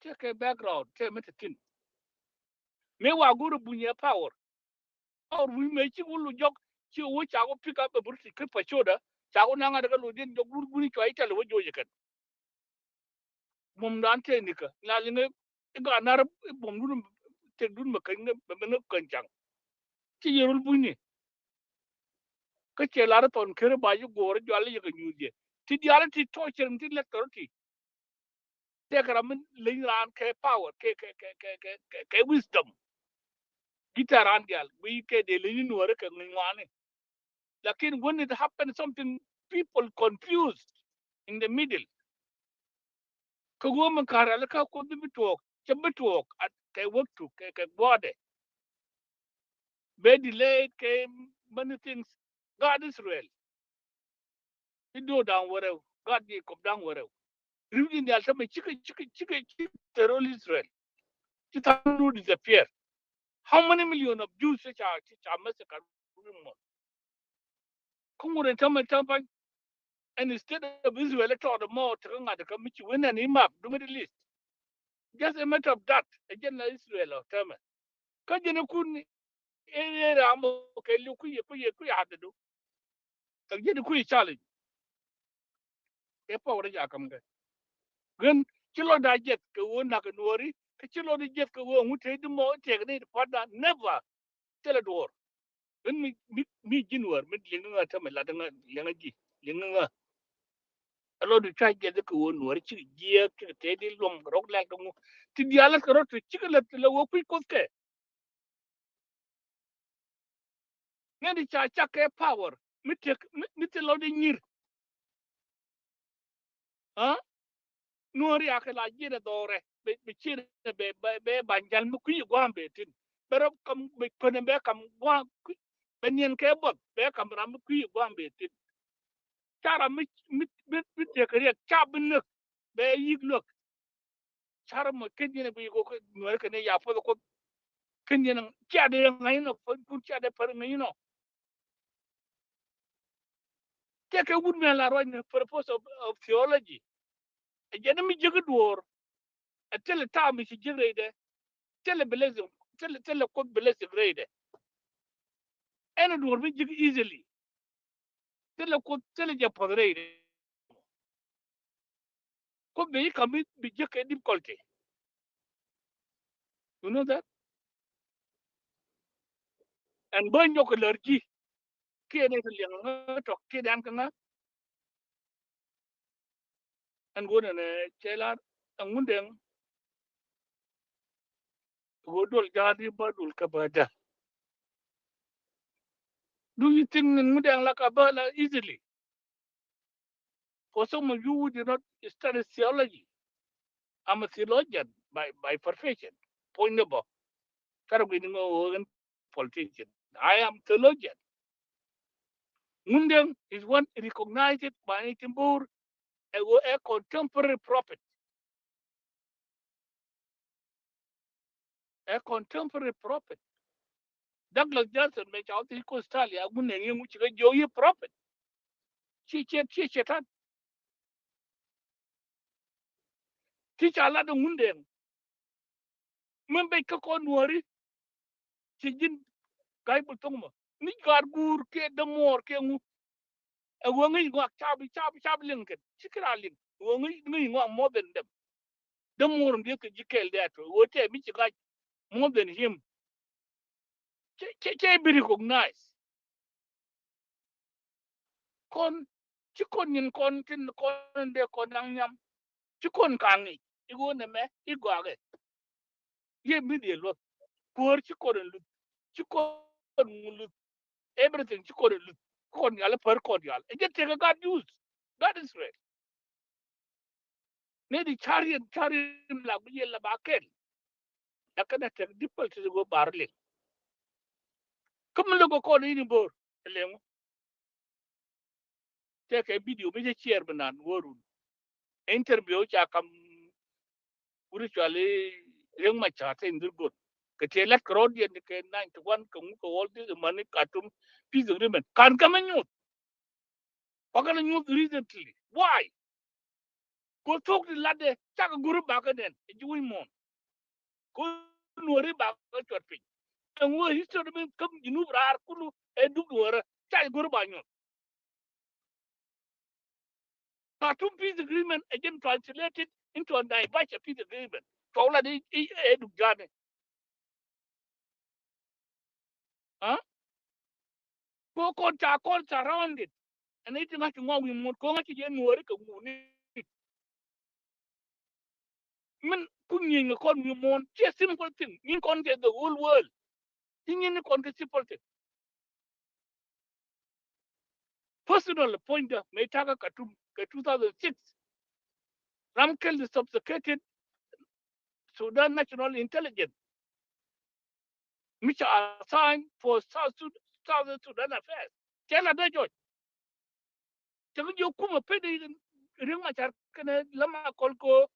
Cɛ kɛ background cɛ mi ti thin. Mëë wa go̱r buny ɛ power. Power wi̱i̱ mëë ci wä lu jɔk ci wä ca wä pick up ɛ British kä Pachoda. Ca wä naŋ a dɛ kɛ lu diɛn jɔk dur buni cua i̱ tɛl wä joc ɛ kɛn. Buɔ̱mdan tëë nikä la liŋɛ i̱ gaat nar i̱ buɔ̱mdun tëkdun mɛ käny ŋä mɛ ŋä käny caŋ. Ci yɛ rul bunyni. Kä cɛ lar i̱ Thɔn Ker ba ji̱ guɔ̱ɔ̱r i̱ jual i̱ yɛ kɛ nyuuth yɛ ti diaal i̱ ti tɔ̱ cɛ riŋ ti lɛt kɛ rɔ ti. Tëëkɛ ram mi leny raan kɛ power kɛ kɛ kɛ kɛ kɛ kɛ kɛ wisdom. Ji̱ tɛ̈ raan diaal guiy kɛ dee leny ni nuɔ̱ɔ̱ri kɛ ŋuany ŋuani. Lakin when it happen something, people confused in the middle. Kä wä mi ka̱r rɛl kä Kuoth bi tuɔɔk cɛ bi tuɔɔk at kɛ wäk tuk kɛ kɛ guɔ̱ɔ̱dɛ. Bɛ delayed kɛ many things. God Israel. I̱ do̱o̱ da̱ŋ wärɛw, God Jacob da̱ŋ wärɛw. Ri̱w ji̱ nhial tämɛ cikɛ cikɛ cikɛ cikɛ terror Israel. Ci tha̱a̱ŋ du disappear. How many million of Jews ca ca ca massacre? Kä ŋut in tämɛ tämɛ pany. And instead of Israel tɔɔt mɔ tekä ŋa̱t kä mi ci wen ɛn i̱ map du Middle East. Just a matter of that. Ɛ jɛn la Israel ɔ tämɛ. Kä jɛn ikun i̱ ram kɛ li̱w kui̱ kui̱ kui̱ hadadu. Kɛ jɛn ikun i̱ challenge. Kɛ power ja kam kɛ. Gän ci lɔcda jiɛth kɛ ɣöö nak nuɔɔri kä ci lɔcda jiɛth kɛ ɣöö ŋut tëë di mɔ tëëk ni pua̱tda never. Thilɛ duɔ̱ɔ̱r. Gän mi mi mi ji̱ nuɔɔr mi liŋ ŋä tämɛ lat ŋä liŋ ŋä ji̱ liŋ ŋä. Ɛ lɔcdu cua jiɛth kɛ ɣöö nuɔɔri cikɛ jiääk cikɛ tëë di luɔm kɛ rɔ̱k lɛl kɛ ŋu. Ti diaal kɛ rɔ̱ ti cikɛ lät lɛ ɣöö kui̱ Kuoth kɛ. Ŋäni ca cak kɛ power mi tek mi, mi thil lɔcdɛ nyir. Aa? Nuɔ̱ɔ̱ri a kɛ la jiɛn ɛ dhɔrɛ bɛ bɛ ciɛn ɛ bɛ bɛ bɛ ba̱ny jal mi kui̱ gua̱a̱m bɛ thin. Bɛ rɔ kam bɛ kuɛn ɛ bɛ kam gua̱a̱m kui̱ bɛ niɛn kɛ buɔth bɛ kam ram mi kui̱ gua̱a̱m bɛ thin. Ca ram mi mi mi mi tek kɛ riɛk ca bi näk bɛ yik luäk. Car mɔ ken yɛn bi ko nuɛr kɛn ya puɔth ko ken yɛn cia de ŋa̱c nɔ pun cia de pär ŋa̱c nɔ. Tëëkɛ wut mɛ la ruac ni purpose of, of theology. Ɛ jɛn mi jiäk duɔ̱ɔ̱r. Ɛ thilɛ ta̱a̱ mi ci jiäk rɛydɛ. Thilɛ blessing thilɛ thilɛ Kuoth blessing rɛydɛ. Ɛn duɔ̱ɔ̱r mi jiäk easily. Thilɛ Kuoth thilɛ jɛ puɔth rɛy. Kuoth bɛ yi kam bi jiäk kɛ difficulty. You know that? Ɛn bä nyɔk kɛ lär ji̱ kiɛ ni ti liɛŋ ŋä tɔk kiɛ ni an kä ŋä. Ɛn go̱o̱n ɛn cɛ lar ɛŋundɛŋ. Ɣöö duɔl ja̱a̱n i̱ bä duɔl kä bä dä. Do you think ni ŋundɛŋ la kä bä la easily? For some of you who did not study theology, I'm a theologian by, by profession. Puɔ̱ny ni bä. Kä rɔ gui̱ni ŋä ɣöö ɛn politician. I am theologian. Ŋundɛŋ is one recognized by Tin Bo̱o̱r ɛ ɣöö ɛ contemporary prophet. Ɛ contemporary prophet. Douglas Johnson mɛ ca wä thiec kä Australia, Ŋundɛŋ yɛn ŋu cikɛ jiɔk yi prophet. Ci ciɛ ciɛ ciɛ tan. Ti ca lat ɛ Ŋundɛŋ. Min bec kä kɔn nuɔ̱ɔ̱ri. Ci ji̱n ga̱y bul thoŋ mɔ ni gaat guur kiɛ dämuɔɔr kiɛ ŋu. Ɛ ɣöö ŋäc ŋɔak cap cap cap liŋ kɛn ci kɛ ra liŋ. Ɛ ɣöö ŋäc ŋäc ŋɔak more than them. Dämuɔɔr in dieth kɛ ji̱ kɛɛl dee a tuɔɔk ɣöö tɛɛ mi ci ŋa̱c more than him. Cɛ cɛ cɛ bi recognize. Kɔn ci kɔn nyin kɔn tin kɔn in dee kɔn naŋ nyam. Ci kɔn kaŋ ŋic i̱ ɣöö nɛmɛ i̱ gɔakɛ. Yɛ media luɔth. Kuäär ci kɔn in luth. Ci kɔn ŋun luth. Everything ci kɔn in luth. Kɔn yal i̱ pär kɔn yal. Ɛ jɛ tekɛ God use. God Israel. Nɛ di cariɛn cariɛn la bi yɛ la ba kɛl. Ɛ kɛn ɛ tek dipal ti di go̱ bar liŋ. Kä mi lo̱k kɛ kɔn in i̱ bo̱o̱r ɛ leŋ. Tɛkɛ video mi cɛ share bi nan wä run. Interview ca kam wuri cuali Riek Machar te in dhir gon. Kɛ tëë lat kɛ rɔɔdiɛn kɛ ninety one kɛ ŋu kɛ all this money Khartoum peace agreement. Kan kɛ mɛ nyuth. Kua kɛ lɛ nyuth recently. Why? Ko thok ti latdɛ cakɛ go̱ri bakä nɛn ɛ ji̱ wi̱i̱ muɔ̱ɔ̱n. Ko nuɔri bakä cuɔt piny. Ɛŋu ɛ history mi käm Junub raar kulu ɛ duk nuɔrä cakɛ go̱ri ba nyuth. Khartoum peace agreement ɛ jɛn translated into a Naivasha peace agreement. Cuɔw lat i̱ i̱ ɛ duk ja̱a̱ni. Aa? Ko kɔn ca kɔn surrounded. Ɛn i̱ ti ŋa̱c ti ŋɔak wi̱i̱ muɔ̱ɔ̱n ko ŋa̱c ti jɛ nuɔri kɛ ŋuni. Min ku nyieny kɛ kɔn wi̱i̱ muɔ̱ɔ̱n ci a simple thing. Nyin kɔn kɛ the whole world. Ci nyin ni kɔn kɛ simple thing. Personal point dä mëë takä Khartoum kɛ two thousand six. Ramkel the sophisticated Sudan National Intelligence mi ca assign for South Sud-, Southern Sudan affairs. Cɛ la dee jɔc. Cɛ ki jiök kumɛ pet i̱ Riek Machar kɛnɛ Lam Akol ko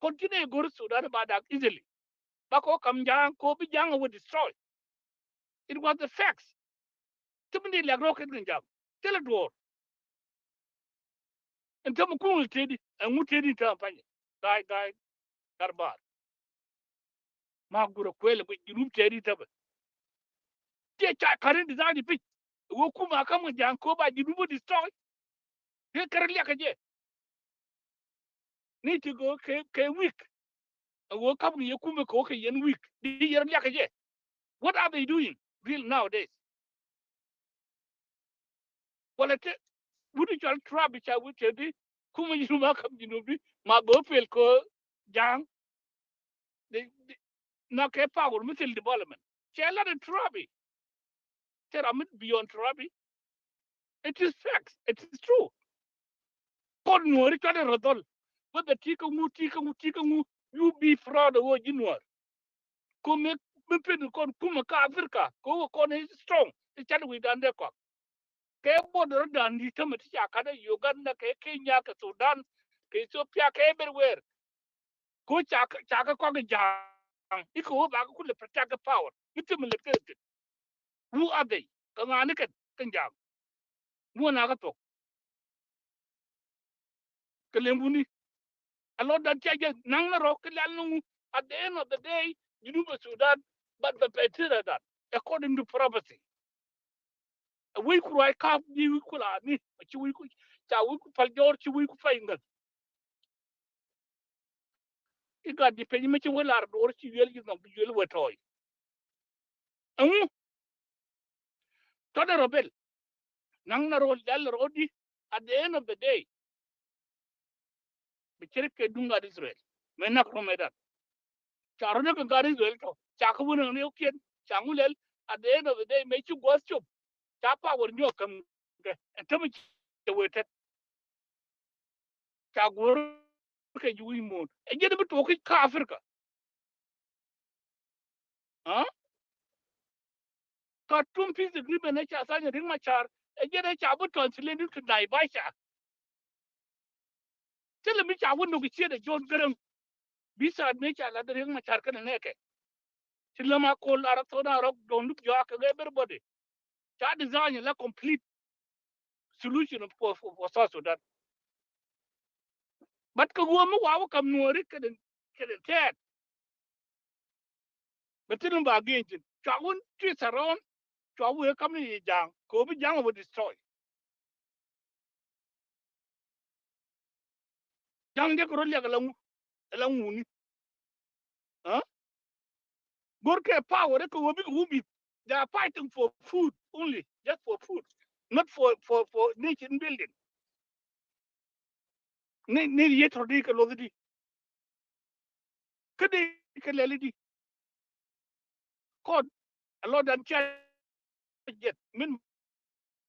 continue go̱r Sudan ba dak easily. Ba ko kam Ja̱a̱ŋ ko bi Ja̱a̱ŋ a wä destroy. It was the facts. Ti mi ni liak rɔɔk kɛn kɛn jam. Thilɛ duɔɔr. Ɛn tämɛ kuŋ tëëdi ɛŋu tëëdi in tämɛ panyɛ. Ga̱a̱c ga̱a̱c. Garbaar. Ma gurɛ kuɛl ɛ guic Junub tëëdi tämɛ. Tiɛ ca ka̱n in design i̱ pic. Ɛ wee kumɛ a ka̱m kɛ Ja̱a̱ŋ ko ba Junub ɛ destroy. Dee kɛrɛ liak kɛ jɛ. Ni ti kɛ kɛ weak. Ɛ wee ka̱m kɛ yɛ kumɛ kɛ wä kɛ yɛn weak. Di yɛrɛ liak kɛ jɛ. What are they doing real nowadays? Wala te wut i̱ cɔal Turabi ca wut te di kumɛ Junub a ka̱m Junub di ma bɛ wä pel kɛ Ja̱a̱ŋ. Di, di, na kɛ power mi thil development. Cɛ lat in Turabi. Te ram mi beyond Turabi. It is facts. It is true. Kɔn nuɔri cɔal in rɔ dhɔl. Whether ti kä ŋu, ti kä ŋu, ti kä ŋu, you be proud of wä ji̱ nuɔr. Ko mi, mi pin kɔn kumɛ kä Africa ko wä kɔn i̱ strong i̱ cat wi̱i̱ dan dee kɔak. Kɛ border dan di tämɛ ti ca kat ɛ Uganda kɛ Kenya kɛ Sudan kɛ Ethiopia kɛ everywhere. Ko ca kɛ, ca kɛ kɔak i̱ Ja̱a̱ŋ i̱ kɛ wä ba kɛ kulɛ protect kɛ power mi tämɛ lɛ kɛ kɛ. Who are they? Kɛ ŋa̱a̱ni kɛn kɛn Ja̱a̱ŋ. Muɔ̱ɔ̱n a kä thok. Kɛ lembuni. A lot that ca jɛ naŋ na rɔ kɛ lɛl ni ŋu. At the end of the day, Junub Sudan, but the criteria that according to prophecy. A wec ku ruac kap di wec ku la ni, a ci wec ku, ca wec ku pal jɔr, ci wec ku pay ŋäth. I̱ gat di peny mi ci wec lar dor ci yuel yi nhɔk di yuel wet tɔy. Ɛŋu? Tɔt ɛ rɔ bel. Naŋ na rɔ lɛl rɔ di, at the end of the day. Bi cir kɛ duŋ gat Israel. Mɛ nak rɔ mɛ dat. Ca rɔ ni kɛ gat Israel tɔ. Ca kɛ wun ni kiɛn. Ca ŋu lɛl. At the end of the day, mɛ ci gua̱th cop. Ca power nyuɔk käm kɛ. Ɛn tämɛ cɛ wee tɛt. Ca guɔ̱r kɛ juuc muɔ̱ɔ̱n. Ɛ jɛn bi tuɔk kä Africa. Aa? Khartoum peace agreement ɛ ca tha̱a̱ny Riek Machar. Ɛ jɛn ɛ ca bi translate to Naivasha. Thilɛ mi ca wä negotiate ɛ John Garang. Bi tha̱a̱t mi ca lat Riek Machar kɛnɛ nɛɛkɛ. Ti läm a kol a rɔ thon a rɔ dɔ̱ŋ duk jɔak kɛ everybody. Ca design la complete solution for, for, for South Sudan. But kɛ ɣöö mi wa wä kam nuɔri kɛ den, kɛ den tɛɛt. Bɛ thin ba gi̱i̱n thin. Cua wun twist around. Cua wee kam ni yi Ja̱a̱ŋ. Kɛ ɣöö bi Ja̱a̱ŋ wä destroy. Ja̱ŋ jɛ kɛ rɔ liak ala ŋu, ala ŋuni. Huh? Go̱r kɛ power kɛ wä bikɛ wä mith. They are fighting for food only, just for food, not for, for, for nation building. Ni, ni yet rɔ di kɛ loth di. Kä di kɛ lɛl di. Kɔn a lɔ dan cia jɛt min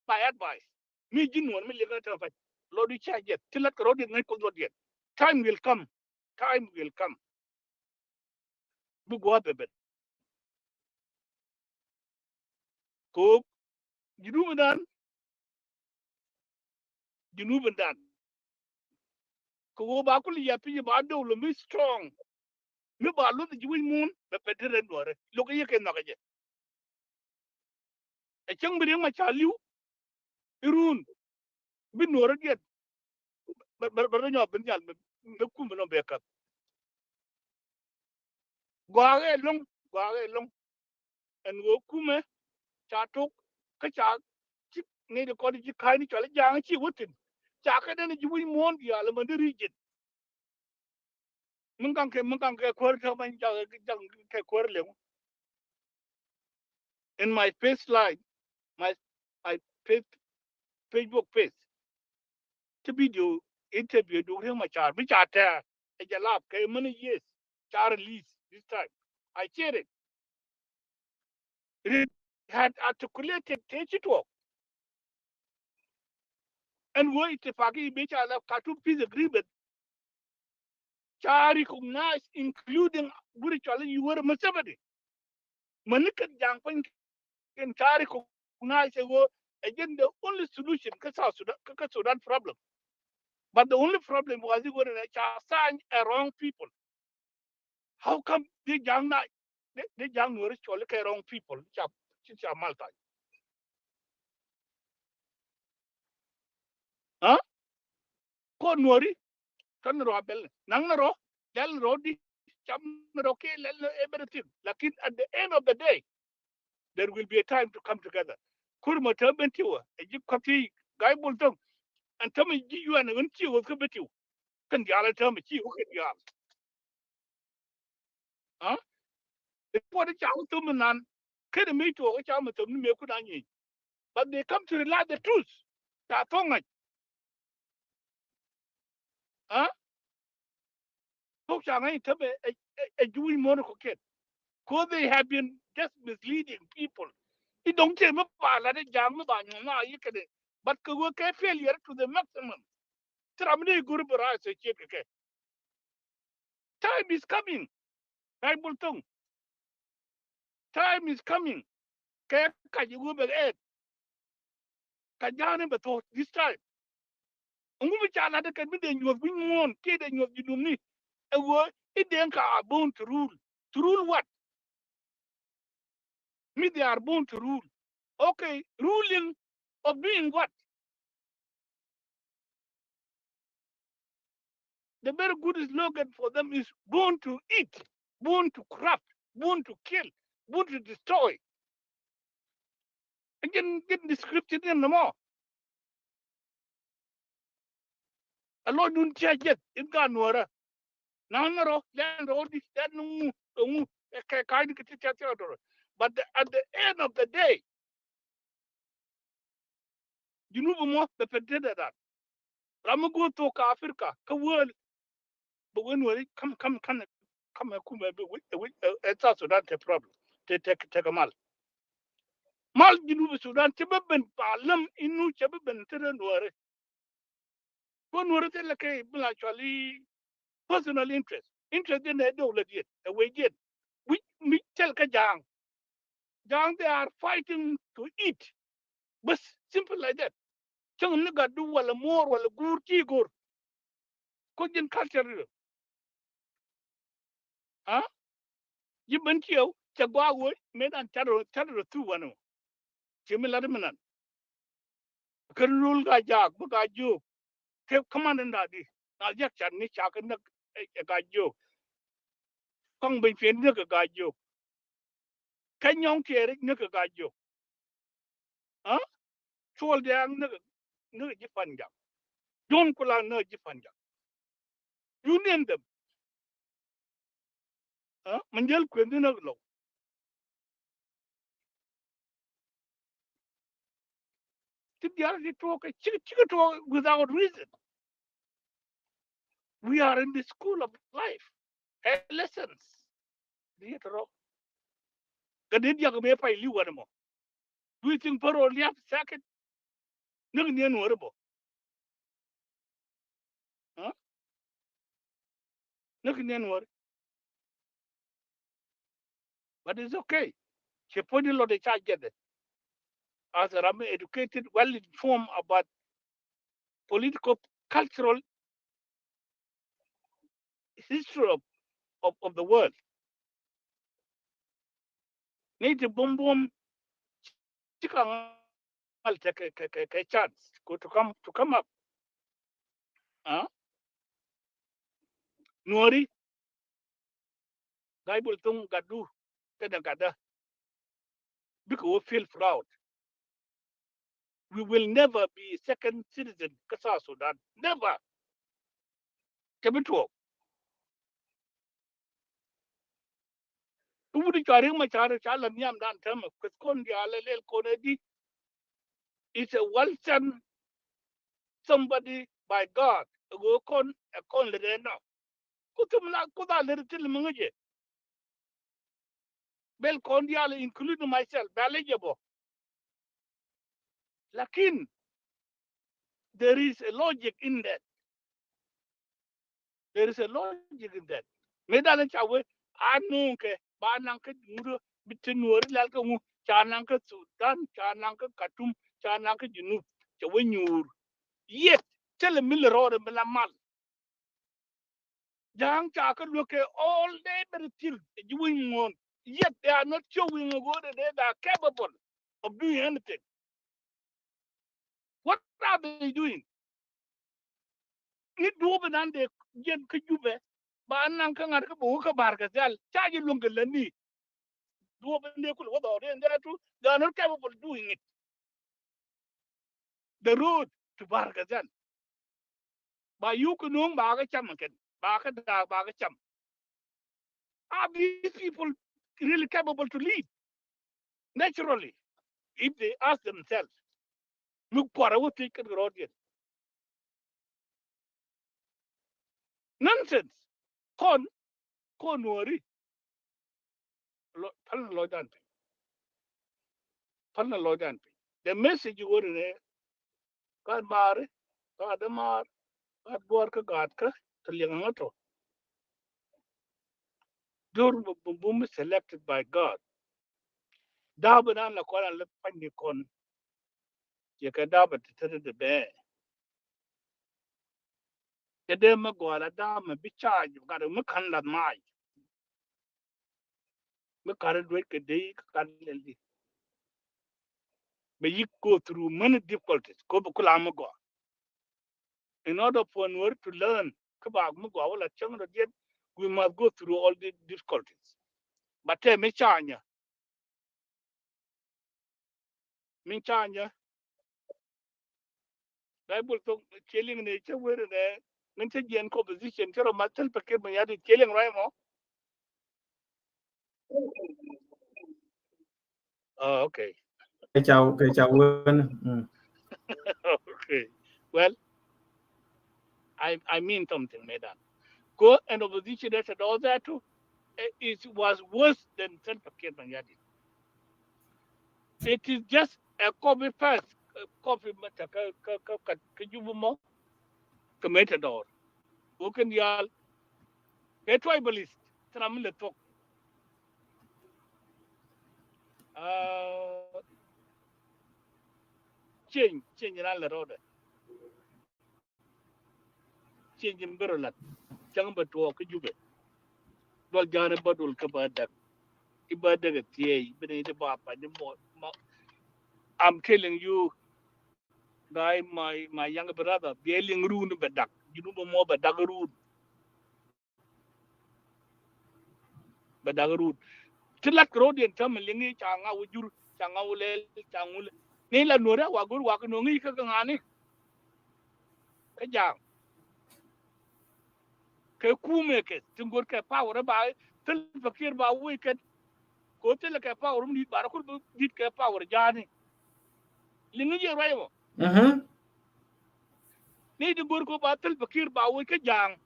my advice. Mi ji̱n ŋuɔn mi liɛk na tɛmɛ pɛc. Lɔ di cia jɛt ti lat kɛ rɔ di ŋäc kuoth lɔ diɛn. Time will come. Time will come. Bi gua̱a̱th bɛ ben. Kɛ ɣöö Junubin dan, Junubin dan. Kɛ ɣöö ba kul yia piny ba döw lɔ mi strong. Mi ba luth ji̱ wi̱c muun bɛ pɛt ti rɛn duɔ̱ɔ̱rɛ. Lo̱k yɛ kɛ nhɔk ɛ jɛ. Ɛ cäŋ bi riɛŋ ma ca li̱w. Irun. Bi nuɔ̱ɔ̱rä diɛt. Bɛ, bɛ, bɛ rɔ nyɔk bi nhial mi, mi kum bi nɔ bɛ käth. Gɔaa ɣɛ lo̱ŋ, gɔaa ɣɛ lo̱ŋ. Ɛn ɣöö kumɛ ca tok kä ca ci ŋi̱i̱c kɔn ci ka̱ny ni cɔl i̱ ja̱a̱ŋ ci wä thi̱n. Ca kɛ den ji̱ wi̱c muɔ̱ɔ̱n diaal ɛmɛ ni region. Min kaŋ kɛ, min kaŋ kɛ kuäär täämɛ jaŋ, jaŋ kɛ kuäär leŋ. In my page line, my, my page, Facebook page. Ti video interview du Riek Machar mi ca tɛɛ ɛ jɛ lap kɛ many years ca release this time. I share it. It had articulated tëë ci tuɔɔk. Ɛn wee itifaki bi ca la Khartoum peace agreement ca recognize, including guri cɔl i̱ Yoweri Museveni. Mäni kɛn ja̱a̱ŋ piny kɛn ca recognize ɛ ɣöö ɛ jɛn the only solution kä South Sudan, kä, kä Sudan problem. But the only problem was i̱ ɣöö ca sign a wrong people. How come di ja̱a̱ŋ na, di, di ja̱a̱ŋ Nuɔri cɔl i̱ kɛ wrong people, ca, ci ca mal tha̱a̱ŋ. Huh? Kɔ Nuɔri, tɔn rɔ a bɛl naŋ ni rɔ, lɛl ni rɔ di, cam ni rɔ kɛ lɛl ni everything. Lakin at the end of the day, there will be a time to come together. Kur ma täämɛ ben tiwä ɛ ji̱ kɔthi Guy Bolton. Ɛn täämɛ ji̱ yuan ɛ ɣän ci ɣöth kä ben tiw. Kɛn diaal ɛ täämɛ ci ɣöth kɛn diaal. Huh? I̱ puɔt i̱ ca wä thom inan. Ken i̱ mi tuɔɔk i̱ ca wä mi thom ni mëë kun a nyieny. But they come to realize the truth. Ca thok ŋa̱c. Huh? Thok ca ŋa̱c i̱ thom ɛ, ɛ, ɛ, ɛ juuc muɔ̱n kɔ̱kiɛn. 'Cause they have been just misleading people. I̱ dɔ̱ŋ tëë mi ba lat i̱ ja̱a̱ŋ mi ba nyuɔ̱ŋ na i̱ kɛnɛ. But kɛ wee kɛ failure to the maximum. Thil ram ni go̱r bi raar associate kɛ kɛ. Time is coming. Bible thong. Time is coming. Kɛ kac i̱ wee bɛ ɛɛt. Ka ja̱a̱n in bɛ thok this time. Ɛŋu mi ca lat kɛ mi dee nyuɔth wi̱ny muɔ̱ɔ̱n kiɛ dee nyuɔth ji̱ dum ni. Ɛ wee i̱ dee ka are born to rule. To rule what? Mi they are born to rule. Okay, ruling of doing what? The very good slogan for them is born to eat, born to corrupt, born to kill, born to destroy. Again, get description in the more. A lot don't change yet. In Ganuara. Naŋ ni rɔ lɛn rɔ di lɛn ni ŋu ŋu kɛ ka̱a̱cni kɛ ti tiath tiath dɔrɔ. But the, at the end of the day, Junub mɔ bɛ pɛn te dɛ dan. Ram mi go̱o̱r thok kä Africa kä world. Bɛ wen weri kam kam kam kam ɛ kumɛ bɛ wi̱c ɛ wi̱c ɛ South Sudan te problem te te te kɛ mal. Mal Junub Sudan te bɛ ben pa lem inu te bɛ ben te dɛ nuɔri. Kɔ Nuɔri thilɛ kɛ bi la cɔal i̱ personal interest. Interest in ɛ dɔwla diet ɛ wee diet. Wi̱c mi thil kä ja̱a̱ŋ. Ja̱a̱ŋ they are fighting to eat. Bas simple like that. Cäŋ ni gat du wala mo̱o̱r wala guur ti go̱r. Kɔ ji̱n culture ri. Ha? Ji̱ ben tiɛw cɛ gɔaa wee mëë dan cat rɔ cat rɔ thu wanɔ. Ci mi lat mi nan. Kä rul Gaa-jaak bi Gaa-jiök. Kɛ command in da̱a̱ di na jiak cat ni ca kɛ näk ɛ Gaa-jiök. Kɔŋ ben piɛn näk ɛ Gaa-jiök. Kä nyɔŋ tiɛɛri näk ɛ Gaa-jiök. Huh? Cuɔl diaŋ näk näk ji̱ Pan-jak. Jon Kulaŋ näk ji̱ Pan-jak. You name them. Huh? Min jäl kuën di näk Lɔw. Ti diaal ti tuɔɔk kɛ cik cik tuɔɔk without reason. We are in the school of life. Hey, lessons. Di yet rɔ. Kɛ di diak mi pay liu wani mɔ. Do you think Paro liap second? Näk ni ɛn wari bɔ. Huh? Näk ni ɛn wari. But it's okay. Ci puɔ̱ny lɔ de ca jɛth. As a ram educated, well informed about political, cultural history of, of, of the world. Ni ti bumbum ci ka ŋal te kɛ, kɛ, kɛ, kɛ chance ko to come, to come up. Huh? Nuɔri. Bible thuŋ gatdu kɛnɛ gatda. Bikɛ wä feel proud. We will never be second citizen kä South Sudan. Never. Cɛ bi tuɔɔk. Kä wut i̱ cɔal Riek Machar ca la nhiamdan täämɛ kueth kɔn diaal ɛ lɛl kɔn ɛ di. It's a well sent somebody by God. Ɛ ɣöö kɔn ɛ kɔn lät ɛ nɔ. Ku thim la ku dha lät ti lɛ mi ŋäcɛ. Bel kɔn diaal, including myself, bɛ lɛ jɛ bɔ. Lakin there is a logic in that. There is a logic in that. Mëë dan ca wee a nuŋ kɛ ba naŋ kä ŋut bi ti Nuɔri lɛl kä ŋu, ca naŋ kä Sudan, ca naŋ kä Khartoum, ca naŋ kä Junub, ca wee nyuur. Yet thilɛ mi lɛ rɔɔdɛ mi la mal. Ja̱a̱ŋ ca kä luäk kɛ all day bɛ rɛ thil ɛ ji̱ wec ŋuɔ̱n. Yet they are not showing a good that they are capable of doing anything. What are they doing? Ni duɔ̱ɔ̱p inan dee jiɛn kä Jubɛ ba naŋ kä ŋa̱t kä bɛ wä kä Bahr el Ghazal ca ji̱ luäŋ kɛ lätni. Duɔ̱ɔ̱p in dee kulɛ wä dhɔɔk dee in dee tu, they are not capable of doing it. The road to Bahr el Ghazal. Ba yuk kɛ nuɔ̱ŋ ba kɛ cam kɛn, ba kɛ daak ba kɛ cam. Are these people really capable to lead naturally if they ask themselves? Mi kuarɛ wä thiec kɛn kɛ rɔɔdiɛn. Nonsense. Kɔn, kɔn Nuɔri. Lɔ-, päl ni lɔcdan piny. Päl ni lɔcdan piny. The message wä ri nɛ, gaat maari, gaat dämaar, gaat duɔ̱ɔ̱r kä gaatkä, te liɛŋ ŋä tɔ. Duɔ̱ɔ̱r bu, bu, bu mi selected by God. Da̱a̱p inan la kɔn an lɛ pa̱ny ni kɔn. Yɛ kɛ da̱a̱p a te te te bɛ. Kɛ dee mi gɔaa la da̱a̱p mi bi charge gat mi ka̱n lath mac. Mi ka̱n duec kɛ dee kɛ ka̱n lɛl di. Bɛ yi̱k go through many difficulties ko bi kula mi gɔaa. In order for Nuer to learn kä ba mi gɔaa wä la cäŋ rɔ diet, we must go through all these difficulties. But tɛ mi charge Min ca nyɛ. Bible thok cie liŋ ni cä wer nɛ, min cä jiɛn kɔ opposition cä rɔ ma thil pakir mi yadi cie liŋ ruac mɔ. Oh, okay. Kɛ ca, kɛ ca wen. Mm. Okay. Well, I, I mean something, Medan. Ko an opposition that at all that too, eh, it was worse than Salva Kiir Mayardit. It is just a copy paste, a copy mata ka, ka, ka, ka, ka Juba mɔ, ka mata dɔr. Ko kɛn diaal, kɛ tribalist, tɛn a mi lɛ thok. Ah, change, change ran lɛ rɔɔdɛ. Change in bɛ rɔ lat. Cäŋ bɛ tuɔɔk kä Jubɛ. Dual ja̱a̱n i̱ bä dul kä bä däk. I̱ bä däk a thiey. I̱ bä ni ti ba pa ni mɔ, mɔ. I'm telling you, guy, my, my young brother, biɛ liŋ run bɛ dak. Junub mɔ bɛ dak run. Bɛ dak run. Ti lat kɛ ro̱diɛn täämɛ liŋ i̱ ca ŋa̱w jur, ca ŋa̱w lɛl, ca ŋul. Ni la Nuɔ̱ri a wa go̱r wa kɛ Nuɔ̱ŋ i̱ kä kɛ ŋa̱ni. Kä ja̱a̱ŋ. Kɛ kumɛ kɛ ti go̱r kɛ power ba thil pakir ba wec kɛ. Ko thil kɛ power mi dit ba rɔ kur bi dit kɛ power ja̱a̱ni. Liŋ i̱ yɛ ruac mɔ. Mhm. Ni di go̱r ko ba thil pakir ba wec kä ja̱a̱ŋ.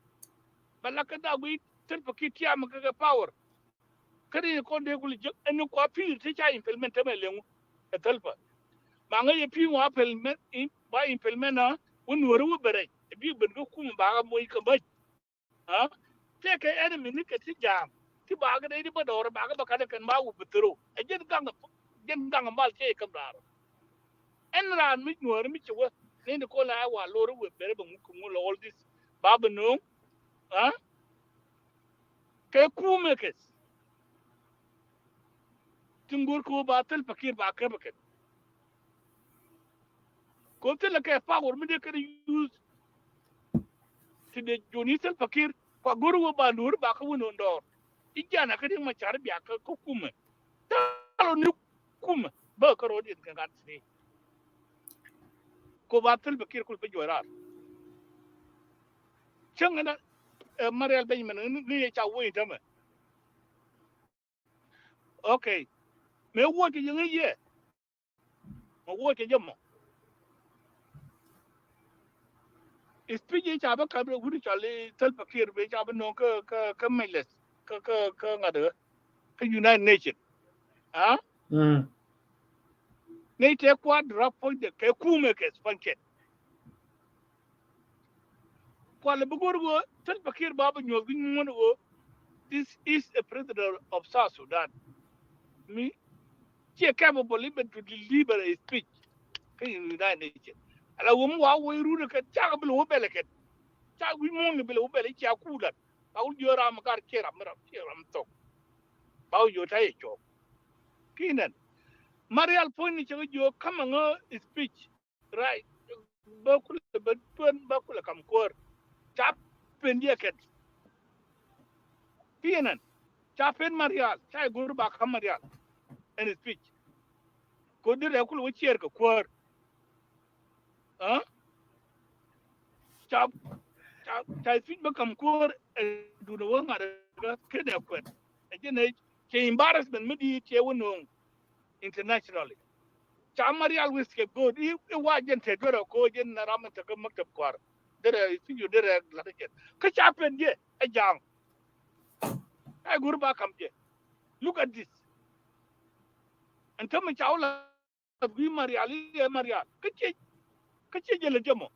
Ba la kä dak guic Salva Kiir tiam kɛ kɛ power. Kä ri kɔn dee kul jek ɛn kua pi̱i̱r ti ca implement tämɛ leŋu ɛ Salva. Ma ŋäc yɛ pi̱i̱ wa implement, ba implement a wä nuɔri wä bɛ rɛc ɛ bi ben kä kum ba kä moc kä bäc. Tëëkɛ enemy ni kɛ ti ja̱a̱ŋ ti ba kä dee di bä dɔɔr ba kä bä kä dee kɛn ba wä bä throw ɛ jɛn gaŋ, jɛn gaŋ mal cɛ ikä raar. Ɛn raan mi nuɔɔri mi ci wä ni ni ko la wa lor wä bere bä ŋuk ŋu la all this ba bä no̱o̱ŋ. Kɛ kumɛ kɛ ti ŋuɔr kɛ wä ba Salva Kiir ba kɛ bä kɛ. Ko thilɛ kɛ power mi dee kɛ use ti dee joni Salva Kiir kua go̱r wä ba nuɔr ba kä wä no̱o̱ŋ dɔɔr. I̱ jana kä dee ma car bia kä kä kumɛ. Talo ni kumɛ bä kä rɔɔd in kɛ gat ti. Ko ba Salva Kiir kul pɛ juɔc raar. Cäŋ ɛn ɛ Marial Benjamin ni yɛ ca wä in tämɛ. Okay. Mëë wuɔc kɛ yɛŋ i̱ yɛ. Mɛ wuɔc kɛ jɛ mɔ. Speech i̱ ca bä kap wut cɔl i̱ Salva Kiir bɛ ca bä no̱o̱ŋ kä kä kä Majlis kä kä kä ŋa̱t kä United Nations. Ney tëë kua̱r drop puɔ̱nydɛ kɛ kumɛ kɛ puɔ̱nykɛn. Kualɛ bi go̱r ɣöö Salva Kiir ba bi nyuɔth ki nyuɔn ɣöö this is a president of South Sudan. Mi ciɛ capable even to deliver a speech kä in United Nations. Ala wä mi wa wä irun kɛn cakɛ bi lɛ wä bɛlɛ kɛn. Cakɛ wi̱c muɔ̱ɔ̱n kɛ bi lɛ wä bɛlɛ i̱ cia kuulat. Ba wä jiö ram kar ciɛ ram mi ram ciɛ ram thok. Ba wä jiö ta̱yɛ cɔɔk. Ki̱nɛn Marial puɔ̱ny ni cɛ kɛ jiö ka̱mɛ ŋä speech. Right. Bä kulɛ bä tuän bä kulɛ kam kuäär. Ca pen diɛ kɛt. Pienɛn ca pen Marial ca igur ba kam Marial. Ɛn speech ko dirɛ kulɛ wä ciɛɛr kɛ kuäär. Ca ca ca speech bä kam kuäär. Ɛ dunɛ wä ŋa̱t ɛ kɛ kɛnɛ kuɛt ɛ jɛn ɛ cɛ embarrassment mi di tiɛ wä no̱o̱ŋ. Internationally. Ca Marial wi̱i̱ scapegoat i̱ i̱ wa jɛn te duerɛ ko jɛn na ram in te kä maktab kuar. Derɛ i̱ thi̱n yu derɛ lat jɛn kä ca pen jɛ ɛ ja̱a̱ŋ. Ɛ gur ba kam jɛ. Look at this. Ɛn te mi ca wä la wi̱i̱ Marial i̱ ɛ Marial kä ciec kä ciec jɛ lɛ jɛ mɔ.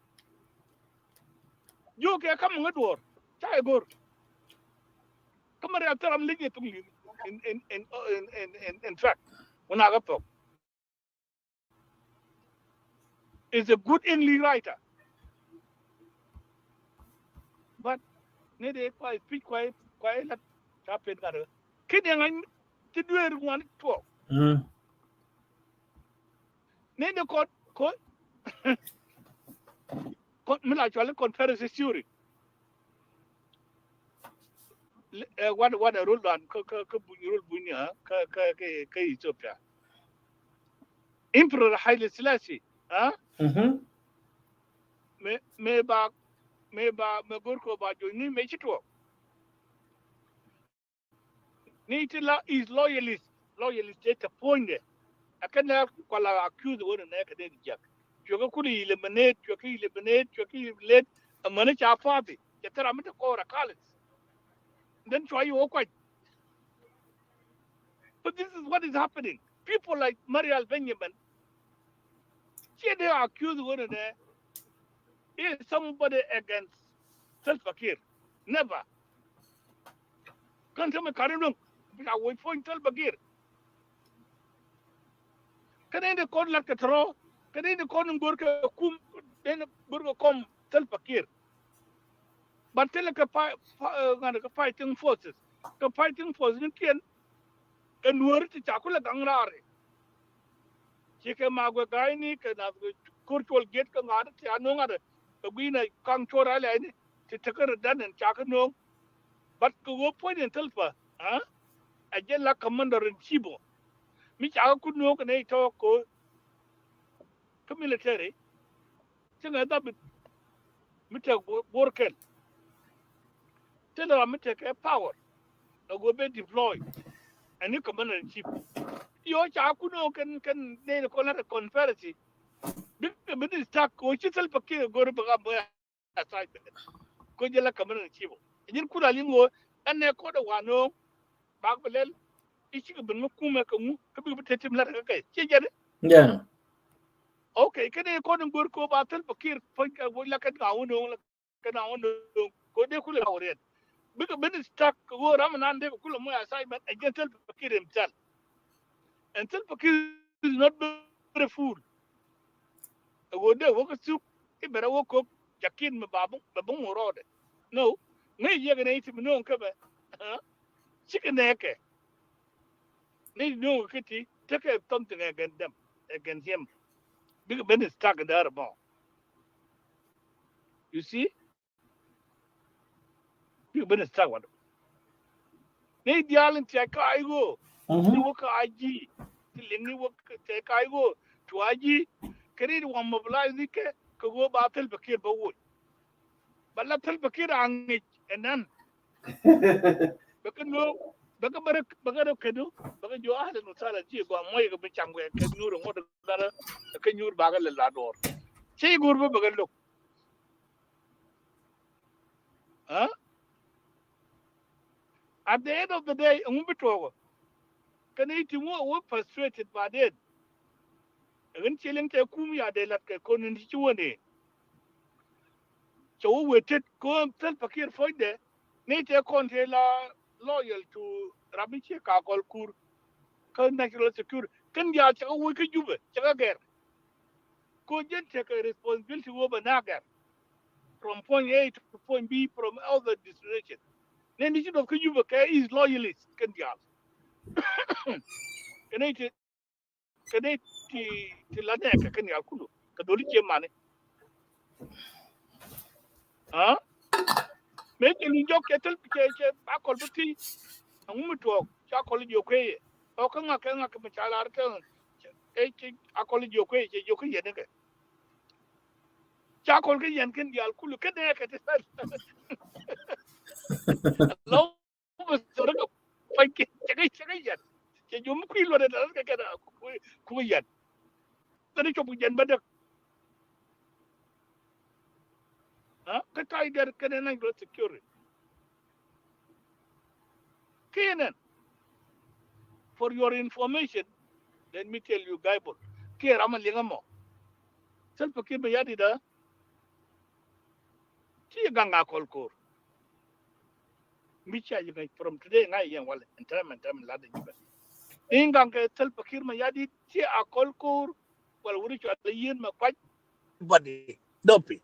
Jiökɛ kam ŋä duɔ̱ɔ̱r ca ɛ go̱r. Kä Marial thil ram li̱c ni thuŋ li̱th in in in in in in in fact. Wun a kä thok is a good English writer. But ni de kua speech kua kua lat ca pen ŋa̱t kä. Kid yɛn ŋa̱c ti dueer ŋuan tuɔɔk. Ni de kɔn kɔn kɔn mi la cuali conspiracy theory. Ɛ wan wan ɛ rol dan kä kä kä buny rol buny ni ha kä kä kä kä Ethiopia. Emperor Haile Selassie ha. Me me ba me ba me gorko ba joni me ci tuɔɔk. Ni ti la is loyalist, loyalist te te puɔ̱nydɛ. Ɛ kɛn nɛ kuala accuse wä ni nɛ kɛ dee ni jiak. Cuɛ kɛ kuli eliminate, cuɛ kɛ eliminate, cuɛ kɛ eliminate. Ɛ mäni ca party cɛ thil ram mi te kɔɔr ɛ kalis. Then cua yi wä kuany. But this is what is happening. People like Marial Benjamin, ciɛ dee accuse wä ni nɛ is somebody against Salva Kiir. Never. Kän te mi kari luäŋ bi a woc puɔ̱ny Salva Kiir. Kän in de kɔn lat kɛ tɔrɔ kän in de kɔn in go̱r kɛ kum in go̱r kɛ kɔm Salva Kiir. But thilɛ kɛ ŋa̱n kɛ fighting forces kɛ fighting forces ni kiɛn. Kɛ nuɔ̱ɔ̱ri ti ca kulɛ gaŋ raari. Ci kɛ ma guɛ ga̱a̱cni kɛ nath guɛ ko̱r cuɔl giet kɛ ŋa̱t ti a no̱o̱ŋ ŋa̱t kɛ gui̱n a kaŋ cuɔl rali ayni ti tekä rɛ dan ɛn ca kä no̱o̱ŋ. But kɛ ɣöö puɔ̱ny in Salva a jɛ la commander in chief ɔ mi ca kä ku no̱o̱ŋ kɛ nɛy tɔ̱ ko̱ kä military. Cä ŋɛ dhabit mi te guor kɛl. Te lɛ ram mi te kɛ power ɛ guor ben deploy. Ɛn ni commander in chief yɔ ca kun ɔ kɛn kɛn nɛy ni kɔn lat ɛ conspiracy. Bi bi ni stuck kɛ wä ci Salva Kiir ɛ go̱r bi ɣam bä assignment. Ko jɛ la commander in chief ɔ. Ji̱n kula liŋ ɣöö ɛn nɛ kɔn ɛ wanɔ bak bi lɛl i̱ cikɛ ben ŋä kumɛ kɛ ŋu kä bik bi te tim lat kɛ kɛ ciɛ jɛn. Yeah. Okay, kɛn i̱ kɔn in go̱r kɛ ɣöö ba Salva Kiir puɔ̱ny kɛ wä la kɛn ŋa wä nööŋ la kɛn ŋa wä nööŋ kɛ ɣöö dee kulɛ ɣaw riɛt. Bikɛ ben stuck kɛ ɣöö ram inan dee kɛ kulɛ moc assignment ɛ jɛn Salva Kiir himself. And Salva Kiir is not very fool. Ɛ ɣöö dee wä kä thuk i̱ bɛ rɛ wä kop jakin mi ba buŋ bɛ buŋ wä rɔɔdɛ. No, ŋäc yɛkɛ nɛ i̱ ti mi nööŋ kä bɛ. Cikɛ nɛɛkɛ. Ni nööŋ kä ti tekɛ something against them, against him. Bikɛ ben stuck in the other ball. You see? Bikɛ ben stuck what? Ni diaal in tiac kä I O. Ni wä kä I G. Ti liŋ ni wä kä tiac kä I O. To I G. Kɛ ri wä mobilize ni kɛ kɛ wä ba Salva Kiir bä woc. Ba la Salva Kiir a ŋic ɛnɛn. Bɛ kɛ nuɔ̱ɔ̱k bɛ kɛ bɛ rɛ bɛ kɛ rɛ kɛdu bɛ kɛ jɔ ahlan wa sahlan ci gɔaa muɔc kɛ bi cam kɛ kɛ nyuur ŋuɔ̱t kɛ rɛ kɛ nyuur bakɛ lɛ la duɔr. Ci go̱r bä bɛ kɛ lo̱k. Huh? At the end of the day, ɛŋu bi tuɔɔkɔ? Kɛn i̱ ti ŋuɔ wä frustrated ba den. Ɛŋin ci liŋ tɛ kum ya dee lat kɛ kɔn in ti ci wä ni. Cɛ wä wee tet kɔn Salva Kiir puɔ̱nydɛ. Ni tɛ kɔn tɛ la loyal to rami ci ka kɔl kur. Kä national security kɛn diaal cɛ kɛ wä kä Jubɛ cɛ kɛ gɛr. Ko jɛn tekɛ responsibility wä bɛ na gɛr. From point A to point B from all the destination. Ni ni ci dɔth kä Jubɛ kɛ is loyalist kɛn diaal. Kɛn i̱ ti kɛn i̱ ti ti la nɛɛkɛ kɛn diaal kulu kɛ dholi cie mani. Huh? Mëë cɛ lu jɔk cɛ thil cɛ cɛ akɔl bi ti. Aŋu mi tuɔɔk ca akɔl jiök kuey yɛ. Ɔ kä ŋak kɛ ŋak kɛ mi ca lar kɛ ɛ ci akɔl jiök kuey cɛ jiök kä yɛn kɛ. Ca akɔl kä yɛn kɛn diaal kulu kɛ nɛɛkɛ ti thil. Lɔ bi thil kɛ pac kɛ cɛ kɛ cɛ kɛ yɛn. Cɛ jiök mi kui̱ luɔt ɛ da̱rä kɛ kɛ ku yɛn. Thil cop ku yɛn bä däk. Kä ta̱y dɛr kɛnɛ national security. Kiɛ nɛn, for your information, let me tell you, Gaibol, kiɛ ram a liŋ ɛmɔ. Salva Kiir Mayardit a ci gaŋ a kɔl ko̱r. Mi cia yi ŋäc from today ŋa̱c yɛn walɛ ɛn tɛm ɛn tɛm lat in jibɛ. Ni gaŋ kɛ Salva Kiir Mayardit ci a kɔl ko̱r. Wal wuri cɔal a yien ma kuac. Body dopi.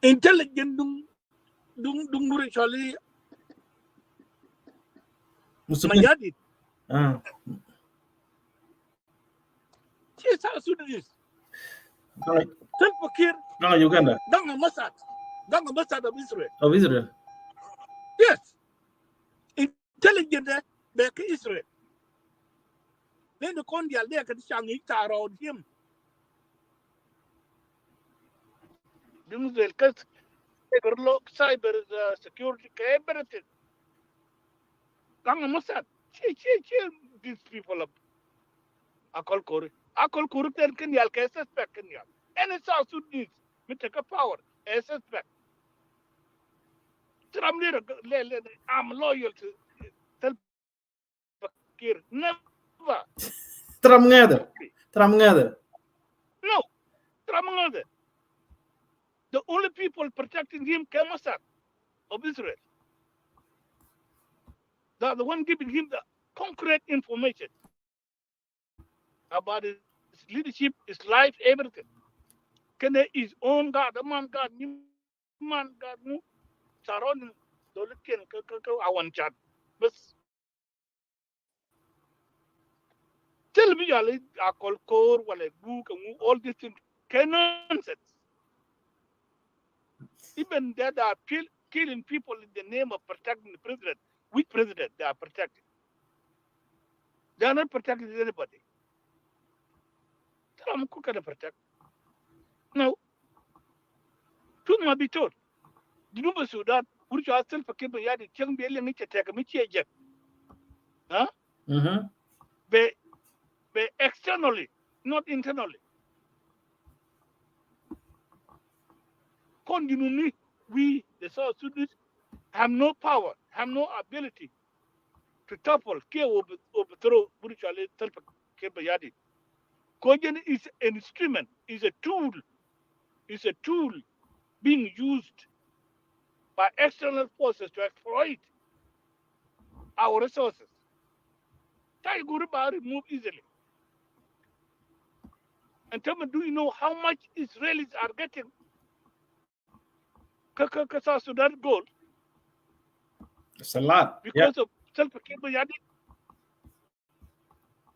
Intelligent duŋ duŋ duŋ wuri cɔal i Mayardit. Ci South Sudanese. Salva Kiir. Gaŋ a Uganda. Gaŋ a Mossad. Gaŋ a Mossad of Israel. Of Israel. Yes. Intelligent bɛ kä Israel. Neni kɔn dial dee kɛ ti caŋ i̱ ta̱a̱ rɔɔd yiem. Duŋ Israel kä cyber law, cyber security kɛ everything. Gaŋ a Mossad. Ci ci ci these people a kɔl ko̱ri. A kɔl ko̱ri tɛn kɛn dial kɛ suspect kɛn dial. Any South Sudanese mi tekɛ power ɛ suspect. Trump ni rɛ lɛ lɛ I'm loyal to Kiir. Never. Trump ŋɛthɛ. Trump ŋɛthɛ. No. Trump ŋɛthɛ. The only people protecting him kɛ Mossad of Israel. They are the one giving him the concrete information about his leadership, his life, everything. Kɛnɛ his own guard, a man guard, ni man guard mu surrounding doli kiɛn kä kä kä a wan cat. Bas. Thil mi yal a kɔl ko̱r wala guu kɛ ŋu, all these things kɛ nonsense. Even that are kill, killing people in the name of protecting the president. Which president they are protecting? They are not protecting anybody. Tell them who can protect. No. Truth must be told. Junub Sudan, wuri cua Salva Kiir Mayardit cieŋ bi liŋ i̱ cɛ tɛk mi ciɛ jek. Huh? Bɛ bɛ externally, not internally. Kɔn Junubni we, the South Sudanese, have no power, have no ability to topple, kiɛ overthrow, buri cɔali Salva Kiir Mayardit. Kɛ jɛn is an instrument, is a tool, is a tool being used by external forces to exploit our resources. Ta̱yɛ go̱ri ba remove easily. And tell me, do you know how much Israelis are getting kä, kä, kä South Sudan gold? It's a lot. Yeah. Because of Salva Kiir Mayardit.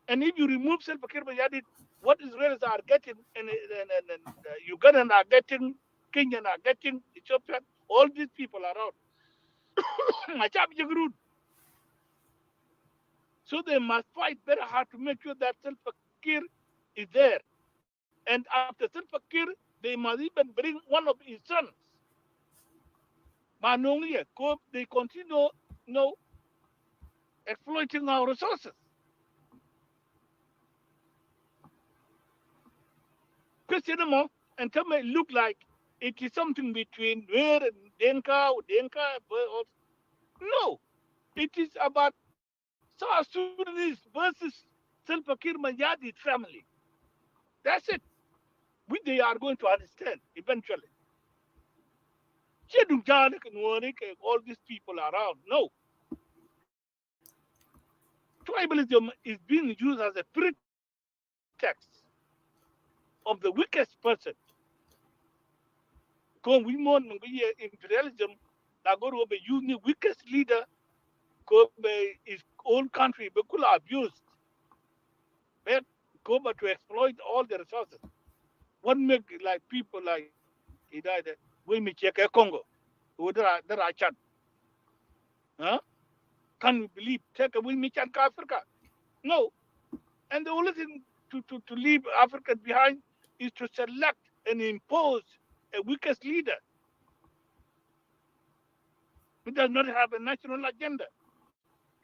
And if you remove Salva Kiir Mayardit, what Israelis are getting, and, and, and, and, uh, Ugandans are getting, Kenyans are getting, Ethiopian, all these people around. Machab Jagrun. So they must fight very hard to make sure that Salva Kiir is there. And after Salva Kiir, they must even bring one of his sons. But no, yeah, they continue, you know, exploiting our resources. Question more, and tell me, look like it is something between Nuer and Dinka, or Dinka, or, no, it is about South Sudanese versus Salva Kiir Mayardit family. That's it. Which they are going to understand eventually. Cɛ duŋ ja̱a̱n kɛ Nuääri kɛ all these people around. No. Tribalism is being used as a pretext of the weakest person. Kɔn wi̱i̱ muɔ̱ɔ̱n mi bi yɛ imperialism, la go̱r wä bɛ use ni weakest leader, kɔ bɛ his own country bɛ kula abused. Bɛ kɔ bɛ to exploit all the resources. What make, like, people like, i died, wec mi ciɛ kɛ Congo, wä dera, dera can. Huh? Can you believe? Take a wec mi can kä Africa? No. And the only thing to, to, to leave Africa behind is to select and impose a weakest leader. It does not have a national agenda.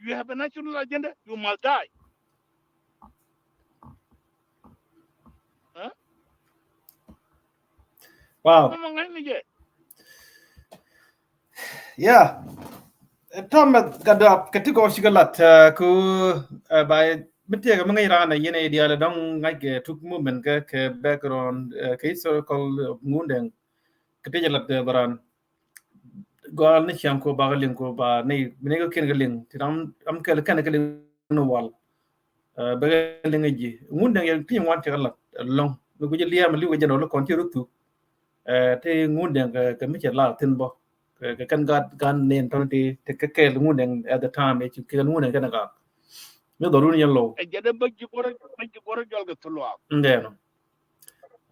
You have a national agenda, you must die. Huh? Wow. Mama ŋa̱cni jɛ. Yeah. Tɔmɛ gadap kɛ ti gɔɔ cikɛ lat, uh, ku, uh, ba mi tiɛɛk mi ŋäc raan a yɛn a diaal dɔŋ ŋa̱c kɛ tuk movement kɛ, kɛ background, uh, kɛ historical, uh, Ŋundɛŋ. Kɛ ti jɛ lat, uh, baran. Gɔal ni ciaŋ ko ba kɛ liŋ ko ba ni, ni kɛ kiɛn kɛ liŋ. Ti ram, ram kɛl kɛn kɛ liŋ ni wal. Uh, bɛ kɛ liŋ ji̱. Ŋundɛŋ yɛ ti ŋuan cɛ kɛ lat lɔŋ. Mi ku jɛ liam liw kɛ jɛ nɔ lɛ kɔn ci rut thuk. Uh, ti Ŋundɛŋ kɛ, kɛ mi cɛ la thin bɔ. Kɛ, kɛ kɛn gaat, gaat nin tɔn ti, ti kɛ kɛl Ŋundɛŋ at the time, ɛ ci kɛ Ŋundɛŋ kɛn gaat. Mi dhɔrun yɛn low. Ɛ jɛ dee bä ji̱ guɔrɛ, bä ji̱ guɔrɛ jɔl kɛ thuluak. Ndɛnɔ.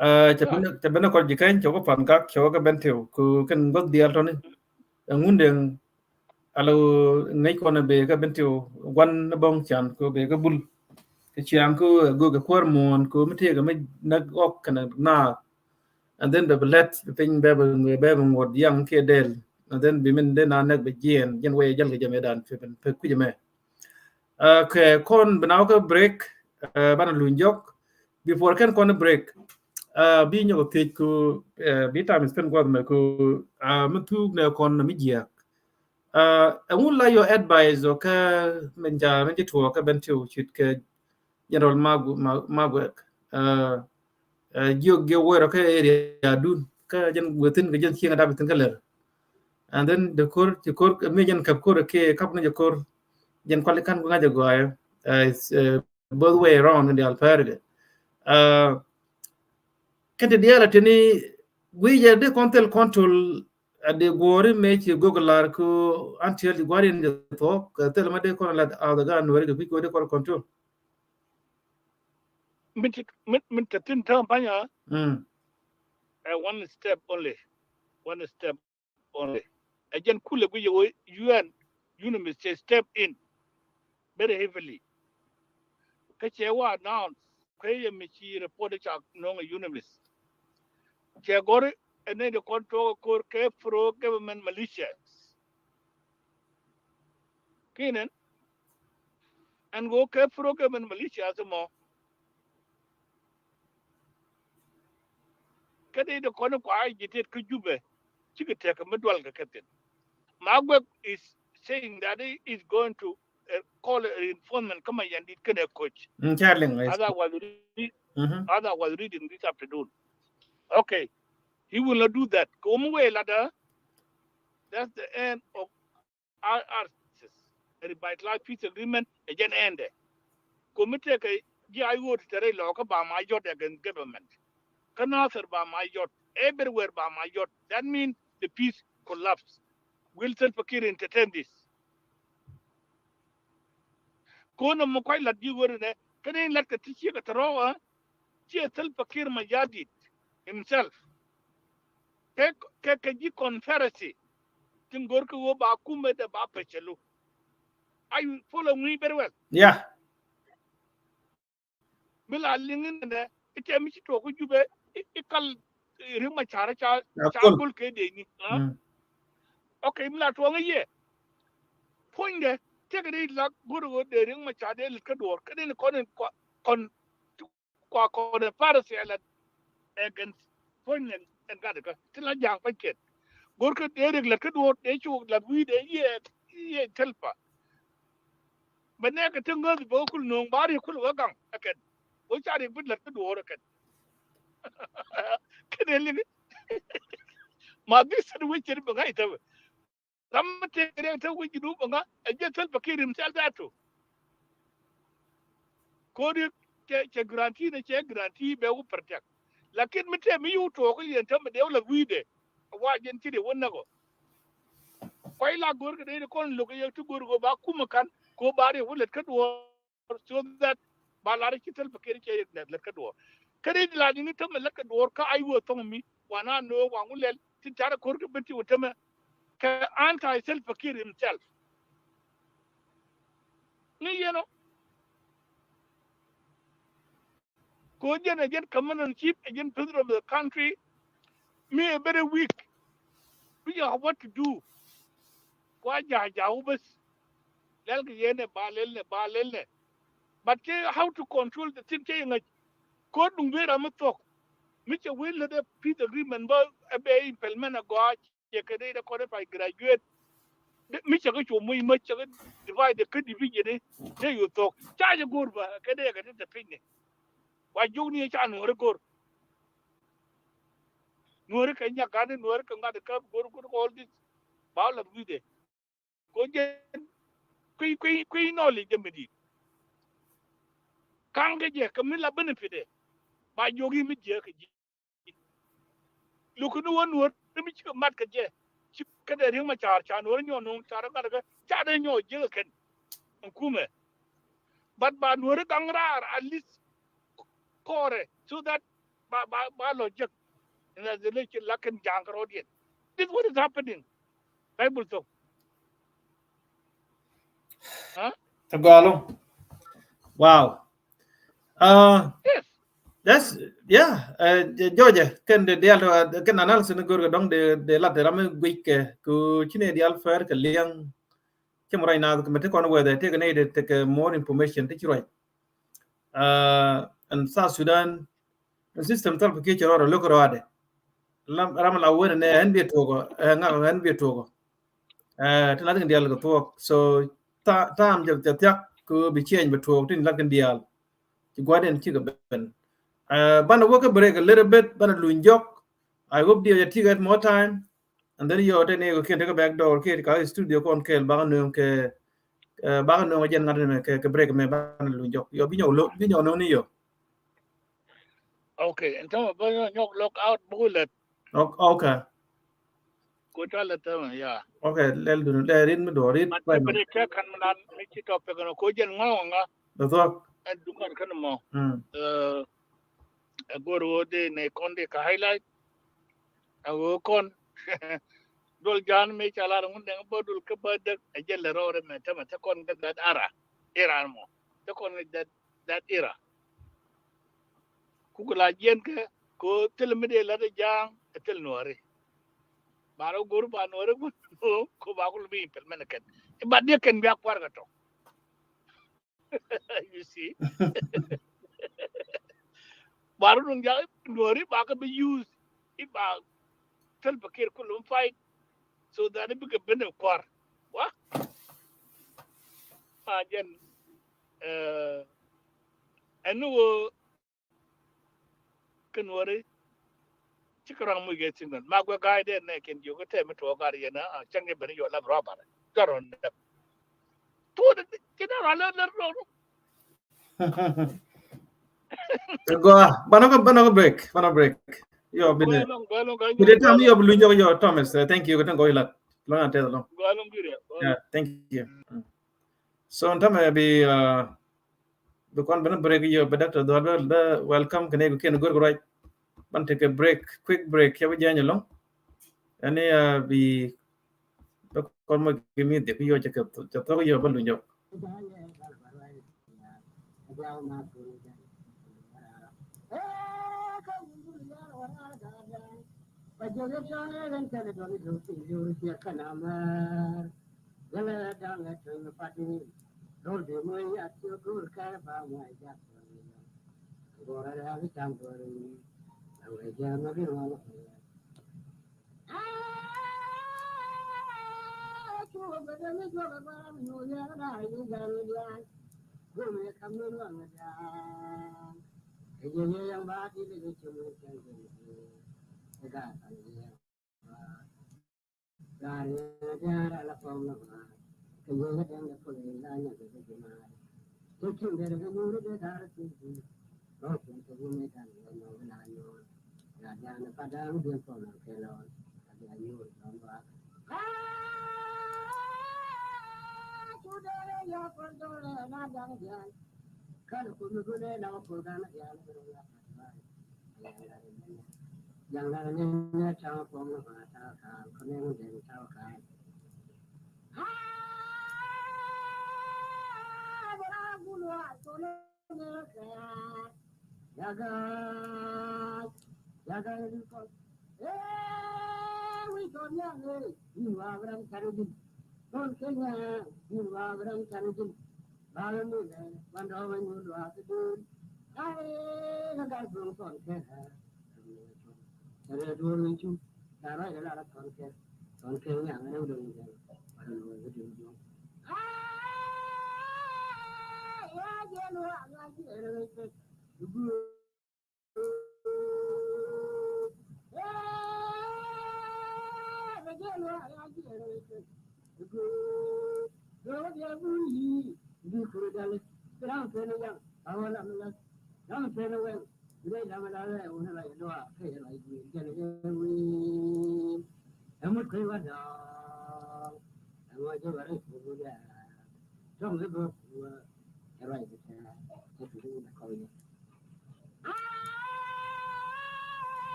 Uh, cɛ ben, cɛ ben kɔr ji̱ kɛn, cɛ kɔ pan gak, cɛ kɔ kɛ ben tiw, ku kɛn gɔth diaal tɔni. Ɛ Ŋundɛŋ, alo ŋäc kɔn bɛ kɛ ben tiw, guan ni bɔŋ can, ku bɛ kɛ bul. Kɛ ciaŋ ku, uh, gök kɛ kuäär muɔ̱ɔ̱n, ku mi tëëk mi näk ɣɔk kɛn naath. And then bɛ bi lɛt piny bɛ bi, bɛ bi ŋuɔt yaŋ kiɛ dɛl. And then bi min dee na näk bɛ jiɛn, jiɛn wee jäl kɛ jɛ mɛ dan pɛ, pɛ kui̱c mɛ. Uh, kɛ kɔn bi na wä kɛ break, uh, banɛ luny jɔk. Before kɛn kɔn break, uh, bi nyɔk thiec ku, uh, bi time spend guath mɛ ku, uh, mi thuk nɛ kɔn mi jiak. Uh, ɛŋu la your advice ɔ kɛ min ca min ci tuɔɔk kɛ ben tiw cit kɛ General Magu-, Ma-, Maguek. Uh, uh, jiök jiök woi rɔ kɛ area dun kɛ jɛn within kɛ jɛn cieŋ adap within kɛ lɛr. And then the kor, ci kor, mi jɛn kap kor kɛ kap ni jɛ kor. Jɛn kuali kan ku ŋa̱c jɛ gɔayɛ. Uh, it's, uh, both way around in the alpharige. Uh, kɛn ti diaal a tini guic jɛ di kɔn thil control a di guɔri mɛ ci gök lar ku until di guari in jɛ thuɔk, uh, thil ma di kɔn lat a the gan wɛri kɛ kuic kɔ di kɔn control. Min ti, min, min ti tin tääm panya. Mm. Uh, one step only. One step only. Ɛ jɛn kulɛ guic yɛ wee U N, UNMISS cɛ step in very heavily. Kä cɛ wä announce, kä yɛ mi ci report ca nɔŋ ɛ UNMISS. Cɛ gɔri ɛ nɛy di kɔn tuɔɔk ɛ ko̱r kɛ pro government militias. Kinɛn, ɛn ɣöö kɛ pro government militias mɔ. Kä di di kɔn kua agitate kä Jubɛ. cikɛ tekɛ mi dual kɛ kɛ thin. Maguɛ is saying that he is going to uh, call a reinforcement kä Mayardit kɛnɛ Koch. Mm, cɛ liŋ. Otherwise, read, mm-hmm. Otherwise, reading this afternoon. Okay, he will not do that. Kɛ wä mi wee ladä, that's the end of R R C, revitalized peace agreement, ɛ jɛn ɛndɛ. Kɛ wä mi tekɛ ji̱ I O ti te rɛy lɔkä ba ma jɔt against government. Kä Nasir ba ma jɔt, everywhere ba ma jɔt. That means the peace collapse. Will Salva Kiir entertain this? Kɛ wä nɔmɔ kuac lat ji̱ weri nɛ, kä ni lat kɛ ti ciek a te rɔw, ciɛ Salva Kiir Mayardit himself. Kɛ, kɛ, kɛ ji̱ conspiracy tin go̱rkɛ wä ba kumɛ dɛ ba pecɛlu. Are you following me very well? Yeah. Mi la liŋ in nɛ, i̱ tɛ mi ci tuɔk i̱ Jubɛ, i̱, i̱ kal, i̱ Riek Machar ca, ca kul kɛ dee ni. Mm. Okay, mi la tuɔŋ i̱ yɛ. Puɔ̱nydɛ, tekɛ di la go̱r go̱r dee Riek Machar dee lit kä duɔ̱ɔ̱r, kä dee ni kɔn in kɔn, kua kɔn in Pharisee la against puɔ̱nydɛ ɛn gat kä. Ti la ja̱a̱ŋ pa̱c kɛn. Go̱r kä dee Riek lat kä duɔ̱ɔ̱r, dee cu lat wi̱i̱ dee yɛ, yɛ Salva. Bɛ nɛɛkɛ ti ŋäth bɛ wä kul no̱o̱ŋ ba Riek kul wä gaŋ ɛ kɛn. Wä ca Riek bi lät kä duɔ̱ɔ̱r ɛ kɛn. Kɛn ɛ liŋ. Ma bi sɛt wec cɛn bɛ ŋa̱c i̱ tämɛ. Ram mi tëë Riek te wec ji̱ dup bɛ ŋa̱c ɛ jɛ Salva Kiir himself that too. Kodi cɛ, cɛ guarantee ni cɛ guarantee bɛ wä protect. Lakin mi tëë mi yo̱w tuɔɔk yɛn tämɛ dee wä la wi̱i̱dɛ. Wa jɛn ci dee wä näk ɔ. Kuay la go̱r kɛ dee ni kɔn lo̱k yɛ ti go̱r go̱ ba kumɛ kan ko ba ri wä lät kä duɔ̱ɔ̱r so that ba lar ci Salva Kiir cɛ lät, lät kä duɔ̱ɔ̱r. Kä dee la ni ni tämɛ lät kä duɔ̱ɔ̱r kä I O thɔŋ mi wa na no̱o̱ wa ŋu lɛl ti tarɛ ko̱r kɛ ben ti wä tämɛ kɛ anti Salva Kiir himself. Ni yɛn ɔ. Ko jɛn ɛ jɛn commander in chief, ɛ jɛn president of the country. Mi ɛ very weak. Bi jɛ what to do. Kua ja̱a̱ ja̱a̱ wä bäth. Lɛl kɛ yɛn ɛ ba lɛl nɛ, ba lɛl nɛ. But kɛ how to control the thing kɛ yɛ ŋäc. Ko duŋ bi ram mi thuɔ̱k. Mi cɛ wee lät ɛ peace agreement bä ɛ bɛ implement ɛ gɔaa. Yɛ kɛ dee dee kɔn i̱ pay graduate. Mi cɛ kɛ cuɔ muc, mi cɛ kɛ divide kɛ division i̱ dee yo̱ thok. Ca jɛ go̱r bä kɛ dee kɛ ti te piny ni. Wa jiök ni ca Nuɔ̱ri go̱r. Nuɔ̱ri kɛ nyak gani, Nuɔ̱ri kɛ ŋa̱t kɛ go̱r, go̱r all this. Ba la wi̱dɛ. Ko jɛ kui̱, kui̱, kui̱ knowledge jɛ mi di̱i̱t. Ka̱ŋ kɛ jɛ kɛ mi la benefit ɛ. Ba jiök i̱ mi jiäk kɛ ji̱. Luk ni wä Nuɔ̱r ni mi cikɛ mat kɛ jɛ. Ci kɛ dee Riek Machar ca Nuɔ̱r nyɔk nuŋ ca rɔ gat kɛ ca dee nyɔk jiäk kɛn. Ɛn kumɛ. But ba Nuɔ̱r gaŋ raar at least kɔrɛ so that ba, ba, ba lɔ jek. Ɛn a dee lɛ ci lak kɛn ja̱a̱ŋ kɛ rɔɔdiɛn. This what is happening. Bible thok. Huh? Tɛ gɔalo. Wow. Uh, yes. That's, yeah. Uh, George, kɛn de dial, uh, kɛn analysis ni go̱r kɛ dɔŋ de, de lat de ram guic kɛ ku cine dial fɛr kɛ liɛŋ. Cɛ mɛ ruac na kɛ mɛ te kɔn wɛdɛ te kɛ ne de te kɛ more information te ci ruac. Uh, and South Sudan system thal kɛ kiɛ cɛ rɔɔdɛ lo̱k rɔɔdɛ. Ram la wen nɛ ɛn bi tuɔkɔ, ɛ ŋak ɛn bi tuɔkɔ. Ɛ ti na ti kɛ dial kɛ tuɔk. So time jɛ thiak kɛ bi change bi tuɔk ti ni lat kɛ dial. Ci gua̱dɛn ci kɛ ben. Ɛ banɛ wä kɛ break a little bit, banɛ luny jɔk. I hope diɛ jɛ ti get more time. And then yɔ te ni kɛ kiɛn te kɛ back door kiɛ ka studio kɔn kɛɛl bakɛ nööŋ kɛ, ɛ bakɛ nööŋ jɛn ŋa̱t ni mɛ kɛ break mɛ banɛ luny jɔk. Yɔ bi nyɔk lo̱k, bi nyɔk nööŋ ni yɔ. Okay, ɛn tämɛ bä nyɔk log out bä ku lät. Okay. Ku ca lät tämɛ, yeah. Okay, lɛl dun lɛ rin mi duɔr rin. But bä ni kɛ kan mi nan mi ci topic nɔ ko jɛn ŋɔŋ ŋa. Bä thuɔk. Ɛn duŋ kan kän mɔ. Mm. Ɛ go̱r wä de ne kɔn de ka highlight. Ɛ wä kɔn. Dol jan mi ca lar ŋun dɛŋ bä dol kä bä däk ɛ jɛn lɛ rɔɔrɛ mɛ tämɛ te kɔn kɛ that era. Era mɔ. Te kɔn kɛ that that era. Kukɛ la jiɛn kɛ ko thil mi dee lat ɛ ja̱a̱ŋ ɛ thil Nuɔ̱ri. Ba rɔ go̱r ba Nuɔ̱ri gun ko ba kul bi implement kɛn. Ba diɛ kɛn bia kuar kɛ tɔ. You see? Ba rɔ dun ja̱a̱ŋ Nuɔ̱ri ba kɛ bi use. Iba Salva Kiir kulum fight so that bikɛ ben ɛ kuar. Wa ma jɛn, eh, ɛn wä kɛ Nuɔri. Cikɛ rɔ̱ŋ muc kɛ signal ma guɛ ga̱a̱c dee nɛ kɛn jiök kɛ tɛm mi tuɔɔk gar yɛn a cäŋ jɛ ben yɔ lap rɔbar. Jɔr rɔn dɛp tuɔɔk dee ci dee rɔn lɛ lɛ rɔn. Gɔaa, banɔ kɛ, banɔ kɛ break, banɔ break. Yɔ, bi dee. Bi dee tam yɔ bi luny yɔ, yɔ, Thomas, eh, thank you, kɛ tɛn gɔy lat. Lɔn a tɛth lɔn. Yeah, thank you. Mm. So, in time bi, uh, bi kɔn bi ni break yɔ, bi doctor Dhɔl bɛ, bɛ welcome kɛ ni kɛ ni gor gor. Ban take a break, quick break, yɔ bi jɛ nyɛ lɔn. Ɛn ni, uh, bi, bi kɔn mɔ ki mi dek yɔ cɛ kɛ, cɛ thok yɔ bɛ luny yɔ.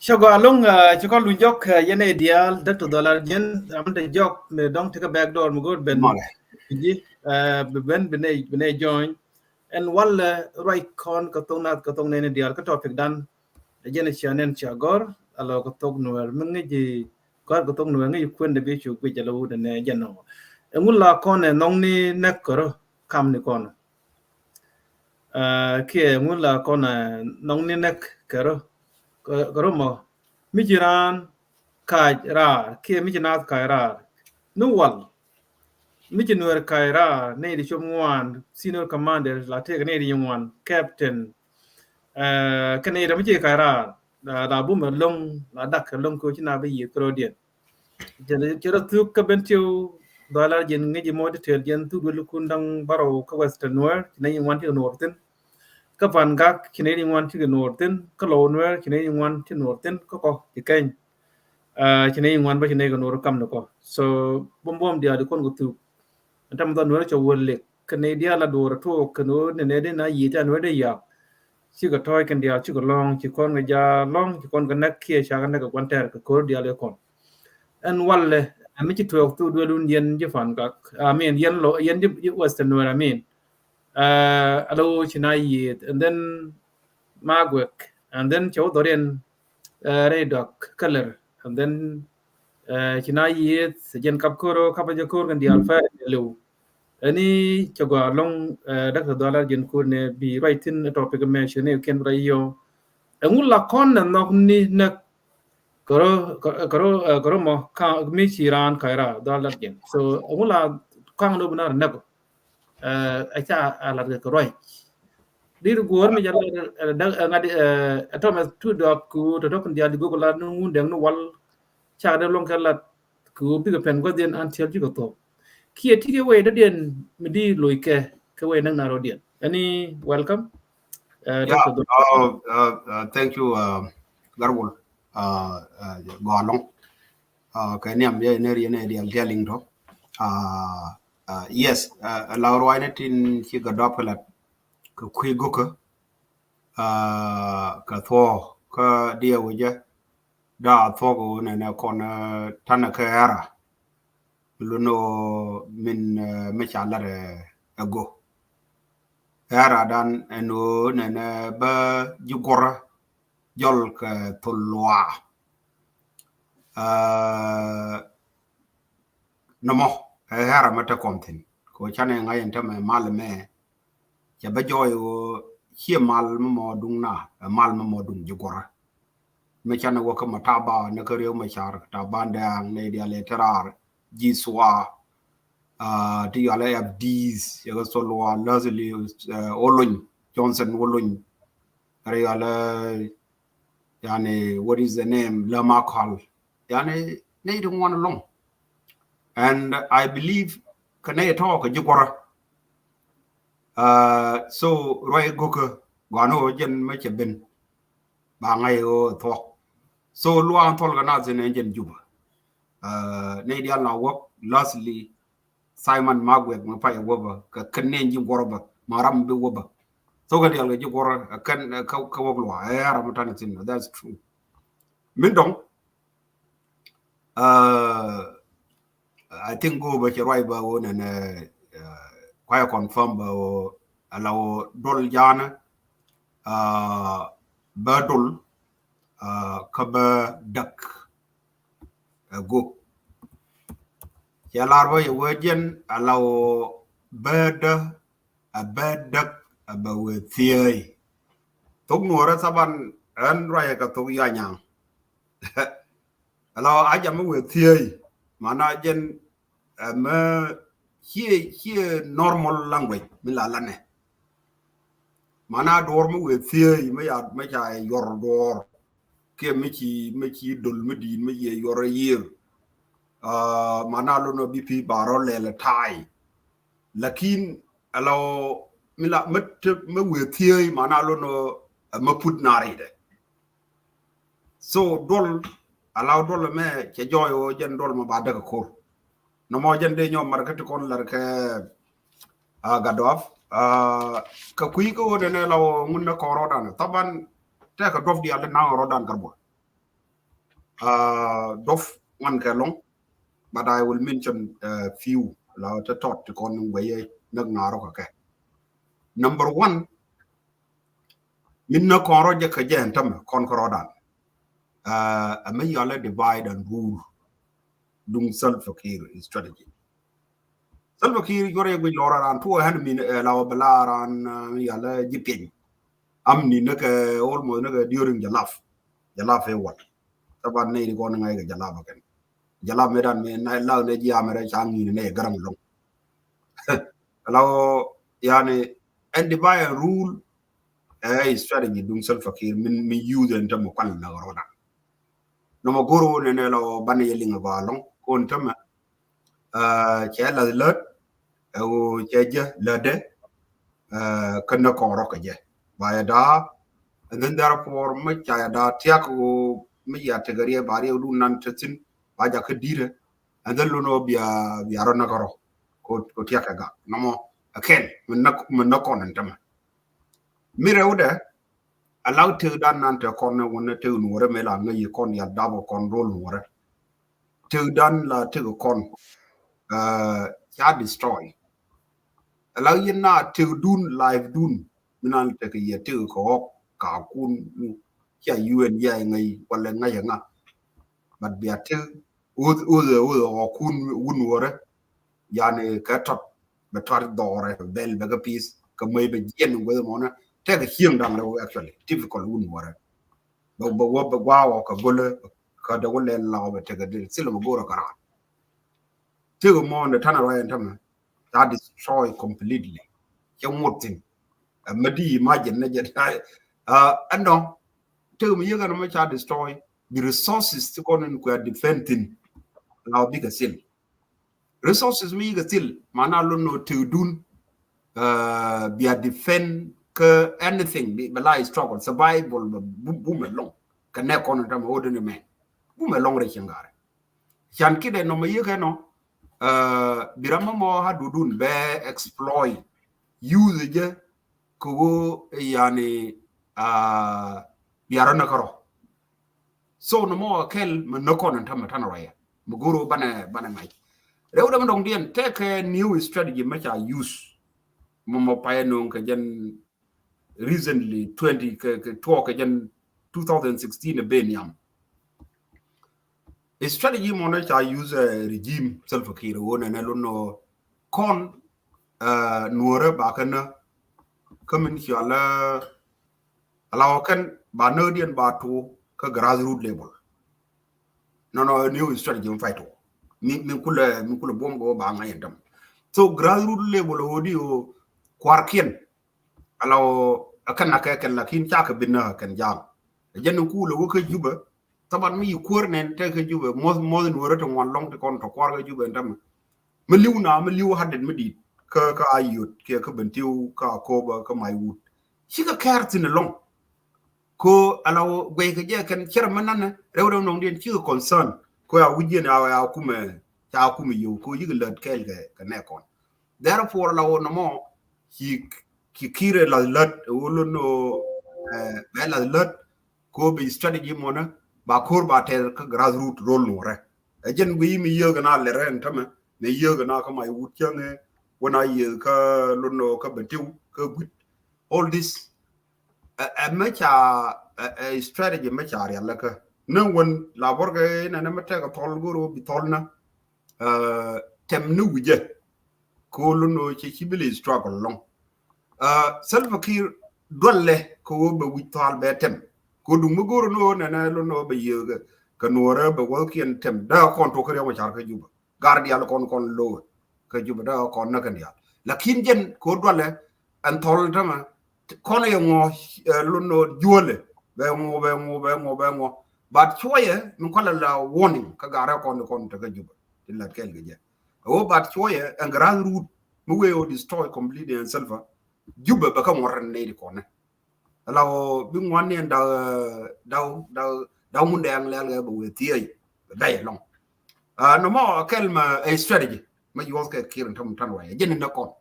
Cä gɔaa ɛlɔ̱ŋ, ah, ci kɔn luny jɔk, ah, yɛn ɛ diaal, Doctor Dhɔl Ar Jiɛn, ram te jɔk, mi dɔ̱ŋ tekɛ back door, mi go̱o̱r ben. Mɔlɛ. Ji̱, ah, bi ben, bi nɛ, bi nɛ join. Ɛn walɛ ruac kɔn kɛ thok nath, kɛ thok nɛɛni diaal, kä topic dan. Ɛ jɛn cia nɛn cia gɔr, a lɔ kɛ thok Nuɛr, mi ŋäc ji̱ gɔr kɛ thok Nuɛr, ŋäc ji̱ kuɛn dee bi cu guic a lɔ wut ɛn ɛ jɛn nɔ. Ɛŋu la kɔn ɛ nhɔkni näk kärä kamnikɔn. Ah, kiɛ ŋun la kɔn, ah, nhɔkni näk kärä, kärä mɔ. Mi ci raan kac raar, kiɛ mi ci naath kac raar. Ni wal. Mi ci Nuɛr kac raar, nɛy ti cop ŋuan, senior commander, la tëëkɛ nɛy ti ŋuan, captain. Ah, kɛ nɛy ti mi ci kac raar, la, la bumɛ lo̱ŋ, la dak kɛ lo̱ŋ kɛ ci na bi yiëth kärɔ̱diɛn. Cɛ, cɛ rɔ thuk kä ben tiw Dhɔl Ar Jiɛn ŋäc ji̱ mɔ detail jiɛn thuk duel kun da̱ŋ bärɔw kä Western Nuer, ci nɛy ŋuan ci kɛ nuɔr thi̱n. Kä Pan Gak ci nɛy ŋuan ci kɛ nuɔr thi̱n, kä Lɔw Nuer ci nɛy ŋuan ci nuɔr thi̱n, kä kɔ ci keny. Ah, ci nɛy ŋuan bä ci nɛy kɛ nuɔr kamnikɔ. So buɔm buɔm diaal di kɔn kɛ thuk. Ɛn tam dhɔn Nuer cɛ wä lek kɛ nɛy diaal a duɔr a tuɔɔk kɛ nuɔr nɛ nɛy di na yiëë ca Nuer di yak. Cikɛ tɔ̱ɔ̱c kɛn diaal cikɛ lɔ̱ŋ, ci kɔn kɛ jaal lɔ̱ŋ, ci kɔn kɛ näk kiɛ ca kɛ näk kɛ gua̱n tɛɛr kɛ ko̱r diaal kɛ kɔn. Ɛn walɛ, ɛn mi ci tuɔɔk thuk duel wun yɛn ji̱ Pan Gak, I mean, yɛn Lɔw, yɛn ji̱, ji̱ Western Nuer, I mean. Ah, a lɔ ci na yiëëth, and then Maguek, and then cɛ wä dhɔriɛn, ah, rɛy dɔk kälɛr, and then, ah, ci na yiëëth, jɛn kap koro, kap a jɛ kor kɛn diaal fɛ liw. Ɛni cɛ gɔaa ɛlɔ̱ŋ, ah, Doctor Dhɔl Ar Jiɛn kun nɛ bi ruac thi̱n topic mɛ ci ni kɛn ruac yɔ. Ɛŋu la kɔn nɛ nhɔkni näk kärä, kärä, kärä, ah, kärä mɔ, ka, mi ci raan kac raar, Dhɔl Ar Jiɛn. So ɛŋu la kaŋ ni bi na rɛ näk. Ah, a ca a lat kɛ kɛ ruac. Dir guɔ̱ɔ̱r mi jɛ lat, ah, dak, ah, ŋa̱t, ah, a tɔmɛ tu dɔp ku tɔ tɔk diaal di gok lat ni ŋun dɛŋ ni wal. Ca dee luɔ̱ŋ kɛ lat ku bikɛ pɛn gua̱thdiɛn until bikɛ thok. Kiɛ ti kɛ wee dɔ̱diɛn mi di loc kɛ, kɛ wee näk na rɔ̱diɛn. Ɛni welcome. Ah, yeah, Doctor. Uh, uh, uh, thank you, uh, Garwol. Uh, uh, gɔaa ɛlɔ̱ŋ. Ah, kɛ niam yɛ ner yɛn ɛ diaal diaal liŋ tɔ. Ah, Uh, yes, uh, la ruaacni tin ci Gadɔp kɛ lat kɛ kui̱ go̱kä, uh, kɛ thuɔ̱k kä diɛ wecä da thuɔ̱k wä nɛnɛ kɔn, uh, tanɛ kɛ era. Lun wä min, uh, mi ca lat ɛ go̱. Era dan ɛn wä nɛnɛ bä ji̱ guɔrä jɔl kɛ thol luaa. Uh, nɔmɔ ɛ hɛrɛ mɛ te kɔn thi̱n kɛ wä canɛ ŋa̱c ɛn tämɛ mal mɛ. Cɛ bä jɔɔy wä ciɛ mal mɛ mɔ duŋ na, ɛ mal mɛ mɔ duŋ ji̱ guɔrä. Mɛ canɛ wä kä mɛ taba ni kä riɛw mɛ car taba ndɛɛŋ ni dial ɛ te raar ji̱ sua. Uh, ti yɔalɛ F Ds yɛ kä thol luaa Leslie, uh, Olony, Johnson Olony. Ri yɔalɛ yani, what is the name, Lamakɔl. Yani nɛy ti ŋuan ɛlɔ̱ŋ. And I believe kɛ nɛy tɔ̱ kɛ ji̱ guɔrä. Uh, so ruac go̱kä gɔanɔ jɛn mɛ cɛ ben ba ŋa̱c ɣöö thuɔ̱k. So luaŋ thɔl kɛ nath in jɛn Juba. Uh, nɛy dial na wäk Leslie Simon Magwek mi pay wäbä kɛ kɛ nɛn ji̱ guɔrä bä ma ram bi wäbä. So kɛ dial kɛ ji̱ guɔrä kɛn kɛ wäk luaŋ ɛ ram mi tanɛ thin. That's true. Min dɔŋ, uh, I think go bä cɛ ruac bä wä nɛnɛ, uh, kuayɛ confirm bä wä ala wä dol janɛ, uh, bä dol, uh, kä bä däk. Ɛ gok. Cɛ lar bä yɛ wee jiɛn ala wä bä dä a bä däk a bä wee thiey. Thok nuɔrɛ thaban ɛn ruacɛ kɛ thok yanyaŋ. Ala a jam mi wee thiey mana jɛn, ɛ mɛ ciɛ ciɛ normal language mi la lanɛ. Mana duɔr mi wee thiey mi ya mi ca yɔr duɔr kiɛ mi ci mi ci dol mi di̱i̱t mi yɛ yɔr a yiër. Mana lo nɔ bi pi barɔ lɛl a ta̱a̱y. Lakin ala mi la mi te mi wee thiey mana lo nɔ mi put nari dɛ. So duɔl ala duɔl mɛ cɛ jɔɔy wä jɛn duɔl mɛ ba däk a kor. Nɔmɔ jɛn dee nyɔm mar kä ti kɔn lar kɛ, a, Gadɔp, a, kɛ kui̱ kä wä nɛnɛ la wä ŋun nɛ kɔn rɔdan. Thaban tɛk kɛ duɔp dial di naŋ rɔdan karbol. A, duɔp ŋuan kɛ lɔŋ, but I will mention, uh, few la te tɔt ti kɔn wee yɛ näk ŋa̱rɔ kɛ kɛ. Number one, min nɛ kɔn rɔ jɛ kɛ jɛ ɛn tämɛ kɔn kɛ rɔdan. A, a mi yɔlɛ divide and rule. Duŋ Salva Kiir strategy. Salva Kiir yuɔrɛ guic lɔrɛ ran tuɔ hɛn min, ɛ, la wä bɛ la ran, ɛ, yalɛ ji̱ piɛny. Am ni nɛ kɛ almost nɛ kɛ during Jalap. Jalap ɛ wal. Thaban nɛ ri kɔn ŋa̱c kɛ Jalap kɛn. Jalap mɛ dan mɛ na la nɛ ji̱ amɛ rɛ ca ŋi̱n nɛ garaŋ lɔŋ. La wä yani ɛn divide and rule. Ɛ strategy duŋ Salva Kiir min, min use ɛn tämɛ kual na rɔdan. Nɔmɔ go̱r wä nɛnɛ lɔ banɛ yɛ liŋ a ba lɔŋ kon tämɛ. Cɛ lath lät ɛ wä cɛ jɛ lätdɛ. Kä nä kɔn rɔk kɛ jɛ ba yɛ daa. And then therefore mi ca yɛ daa tiak wä mi ya tekɛ riɛ ba riɛ wä dun nan te thin ba jakä dirɛ. And then lun wä bia bia rɔ nä kɛ rɔ ko tiak kɛ gak nɔmɔ. Ɛ kɛn mi nä kɔn ɛn tämɛ. Mi rɛwdɛ a lak tëkdan nan te kɔn ni wun ni tëk nuɔrɛ mi la ŋäc yi kɔn yal dap kɔn rol nuɔrɛ. Tëkdan la tëk kɔn ca destroy. A lak yin na tëkdun life dun mi nan tëk yɛ tëk kɛ ɣɔk ka kun cia U N yɛ ŋäc walɛ ŋäc ŋa. But bia tëk Uth uth uth ɔ kun wun wärä. Yani kɛ tɔt bɛ tɔt dhɔrɛ bɛ bɛl bɛ kɛ pith kɛ mɛy bɛ jiɛn weth mɔnɛ. Tɛk cieŋ daŋ rɛw actually typical wun wärä. Bɛ bɛ wä bɛ gua wä kɛ gölä kɛ dɛ wä lɛl la wä bɛ tɛk dɛ thilɛ mɛ gorɛ kɛ ran. Tɛk mɔnɛ tanɛ rɔy ɛn tämɛ. Ca destroy completely. Cɛ ŋot thin. Ɛ mɛ di imagine nɛ jɛ. Ɛnɔ tɛk mɛ yek ɛn mɛ ca destroy. Bi resources ti kɔn in kuɛ defend thin. La wä bikɛ thil. Resources mi yikɛ thil mana lon nɔ tëkdun. Bia defend kä anything bi bɛ la struggle survival bɛ bumɛ lɔŋ. Kɛ nɛ kɔn in tämɛ ordinary man bumɛ lɔŋ rɛ cieŋ garɛ. Can kidɛ nɔmɔ yikɛ nɔ. Bi ram mɔ mɔ ha dudun bɛ exploit, use jɛ kɛ wä yani biarä na kärɔ. So nɔmɔ kɛl mɛ nä kɔn in tämɛ tän rɔyɛ mɛ goro banɛ banɛ ŋa̱c. Rɛw dɛ mɛ dɔŋ diɛn tɛkɛ new strategy mɛ ca use mɔ mɔ payɛ noŋ kɛ jɛn recently twenty kɛ kɛ tuɔ kɛ jɛn two thousand sixteen a ben yam. Strategy mɔ nɛ ca use regime Salva Kiir wä nɛ nɛ lun nɔ kɔn nuɔrɛ ba kɛ nä kä min ci alɛ ala wä kɛn ba nä diɛn ba tu kä grassroot level. Nɔnɔ new strategy mi fight wä min kulɛ min kulɛ buɔm kɛ wä ba ŋa̱c yɛn däm. So grassroot level wä di wä kuarkiɛn ala wä kɛn na kɛ kɛn lakin ca kɛ bin na kɛn jam. Jɛn ni kulɛ wä kä Jubɛ. Thaban mi yi kuäär nɛn tɛk kä Jubɛ muɔth muɔth in wärä ti ŋuan lɔŋ ti kɔn tɔ kuar kä Jubɛ in tämɛ. Mi liw na mi liw hadit mi dit kä kä Ayot kiɛ kä Bentiu kä Akoba kä Maiwut. Cikɛ kɛɛr thin alɔŋ. Ko ala wä guɛy kɛ jɛ kɛn cɛrɛ mi nanɛ rɛw rɛw nɔŋ diɛn cikɛ concern ko ya wi̱c jiɛn ya ya kumɛ ca kumɛ yow ko yikɛ lät kɛɛl kɛ kɛ nɛ kɔn. Therefore ala wä nɔmɔ ci ci Kiir ɛ lath lät ɛ wä lon nɔ bɛ lath lät. Ko bi strategy mɔnɛ ba ko̱r ba tɛth kä grassroot rol nuɔrɛ. Ɛ jɛn guiy mi yieek na lɛrɛ ɛn tämɛ mi yieek na kä Maiwut cäŋɛ wä na yieek kä lon nɔ kä Bentiu kä Guit. All this ɛ mɛ ca ɛ strategy mɛ ca rial lɛ kä ni wän la bɔrkɛ nɛ nɛ mɛ tɛk ɛ thɔl go̱r wä bi thɔl na. Tɛm ni wi̱cɛ ko lon nɔ cɛ ci bi lɛ struggle lɔŋ. Salva Kiir dualɛ ko wä bɛ wi̱c thal bɛ tɛm ko duŋ mi go̱r nɔ nɛ nɛ lon nɔ bɛ yiëë kɛ nuɔrɛ bɛ wäkiɛn tɛm dee kɔn tok kä riɛm wä car kä Jubɛ. Gar dial kɔn kɔn lo̱wɛ kä Jubɛ dee kɔn näk kɛn dial lakin jɛn ko dualɛ ɛn thɔl tämɛ kɔn yɛ ŋɔ lon nɔ juɔlɛ bɛ ŋɔ bɛ ŋɔ bɛ ŋɔ bɛ ŋɔ. But cuɔyɛ mi kɔlɛ la warning kä garɛ kɔn kɔn te kä Jubɛ. Tin lat kɛɛl kɛ jɛ. Ɛ wä bat cuɔyɛ ɛn grassroot mi wee wä destroy completely ɛn Salva. Jubɛ bɛ kä ŋuɔr rɛn nɛy ti kɔnɛ. Ala wä bi ŋuan ni ɛn dak dak dak dak ŋun dɛ ɛŋ lɛl kɛ bɛ wee thiey bɛ bɛy ɛlɔŋ. Nɔmɔ kɛl mɛ ɛ strategy mɛ yuɔth kɛ Kiir ɛn täm tän wayɛ jɛn in dä kɔn.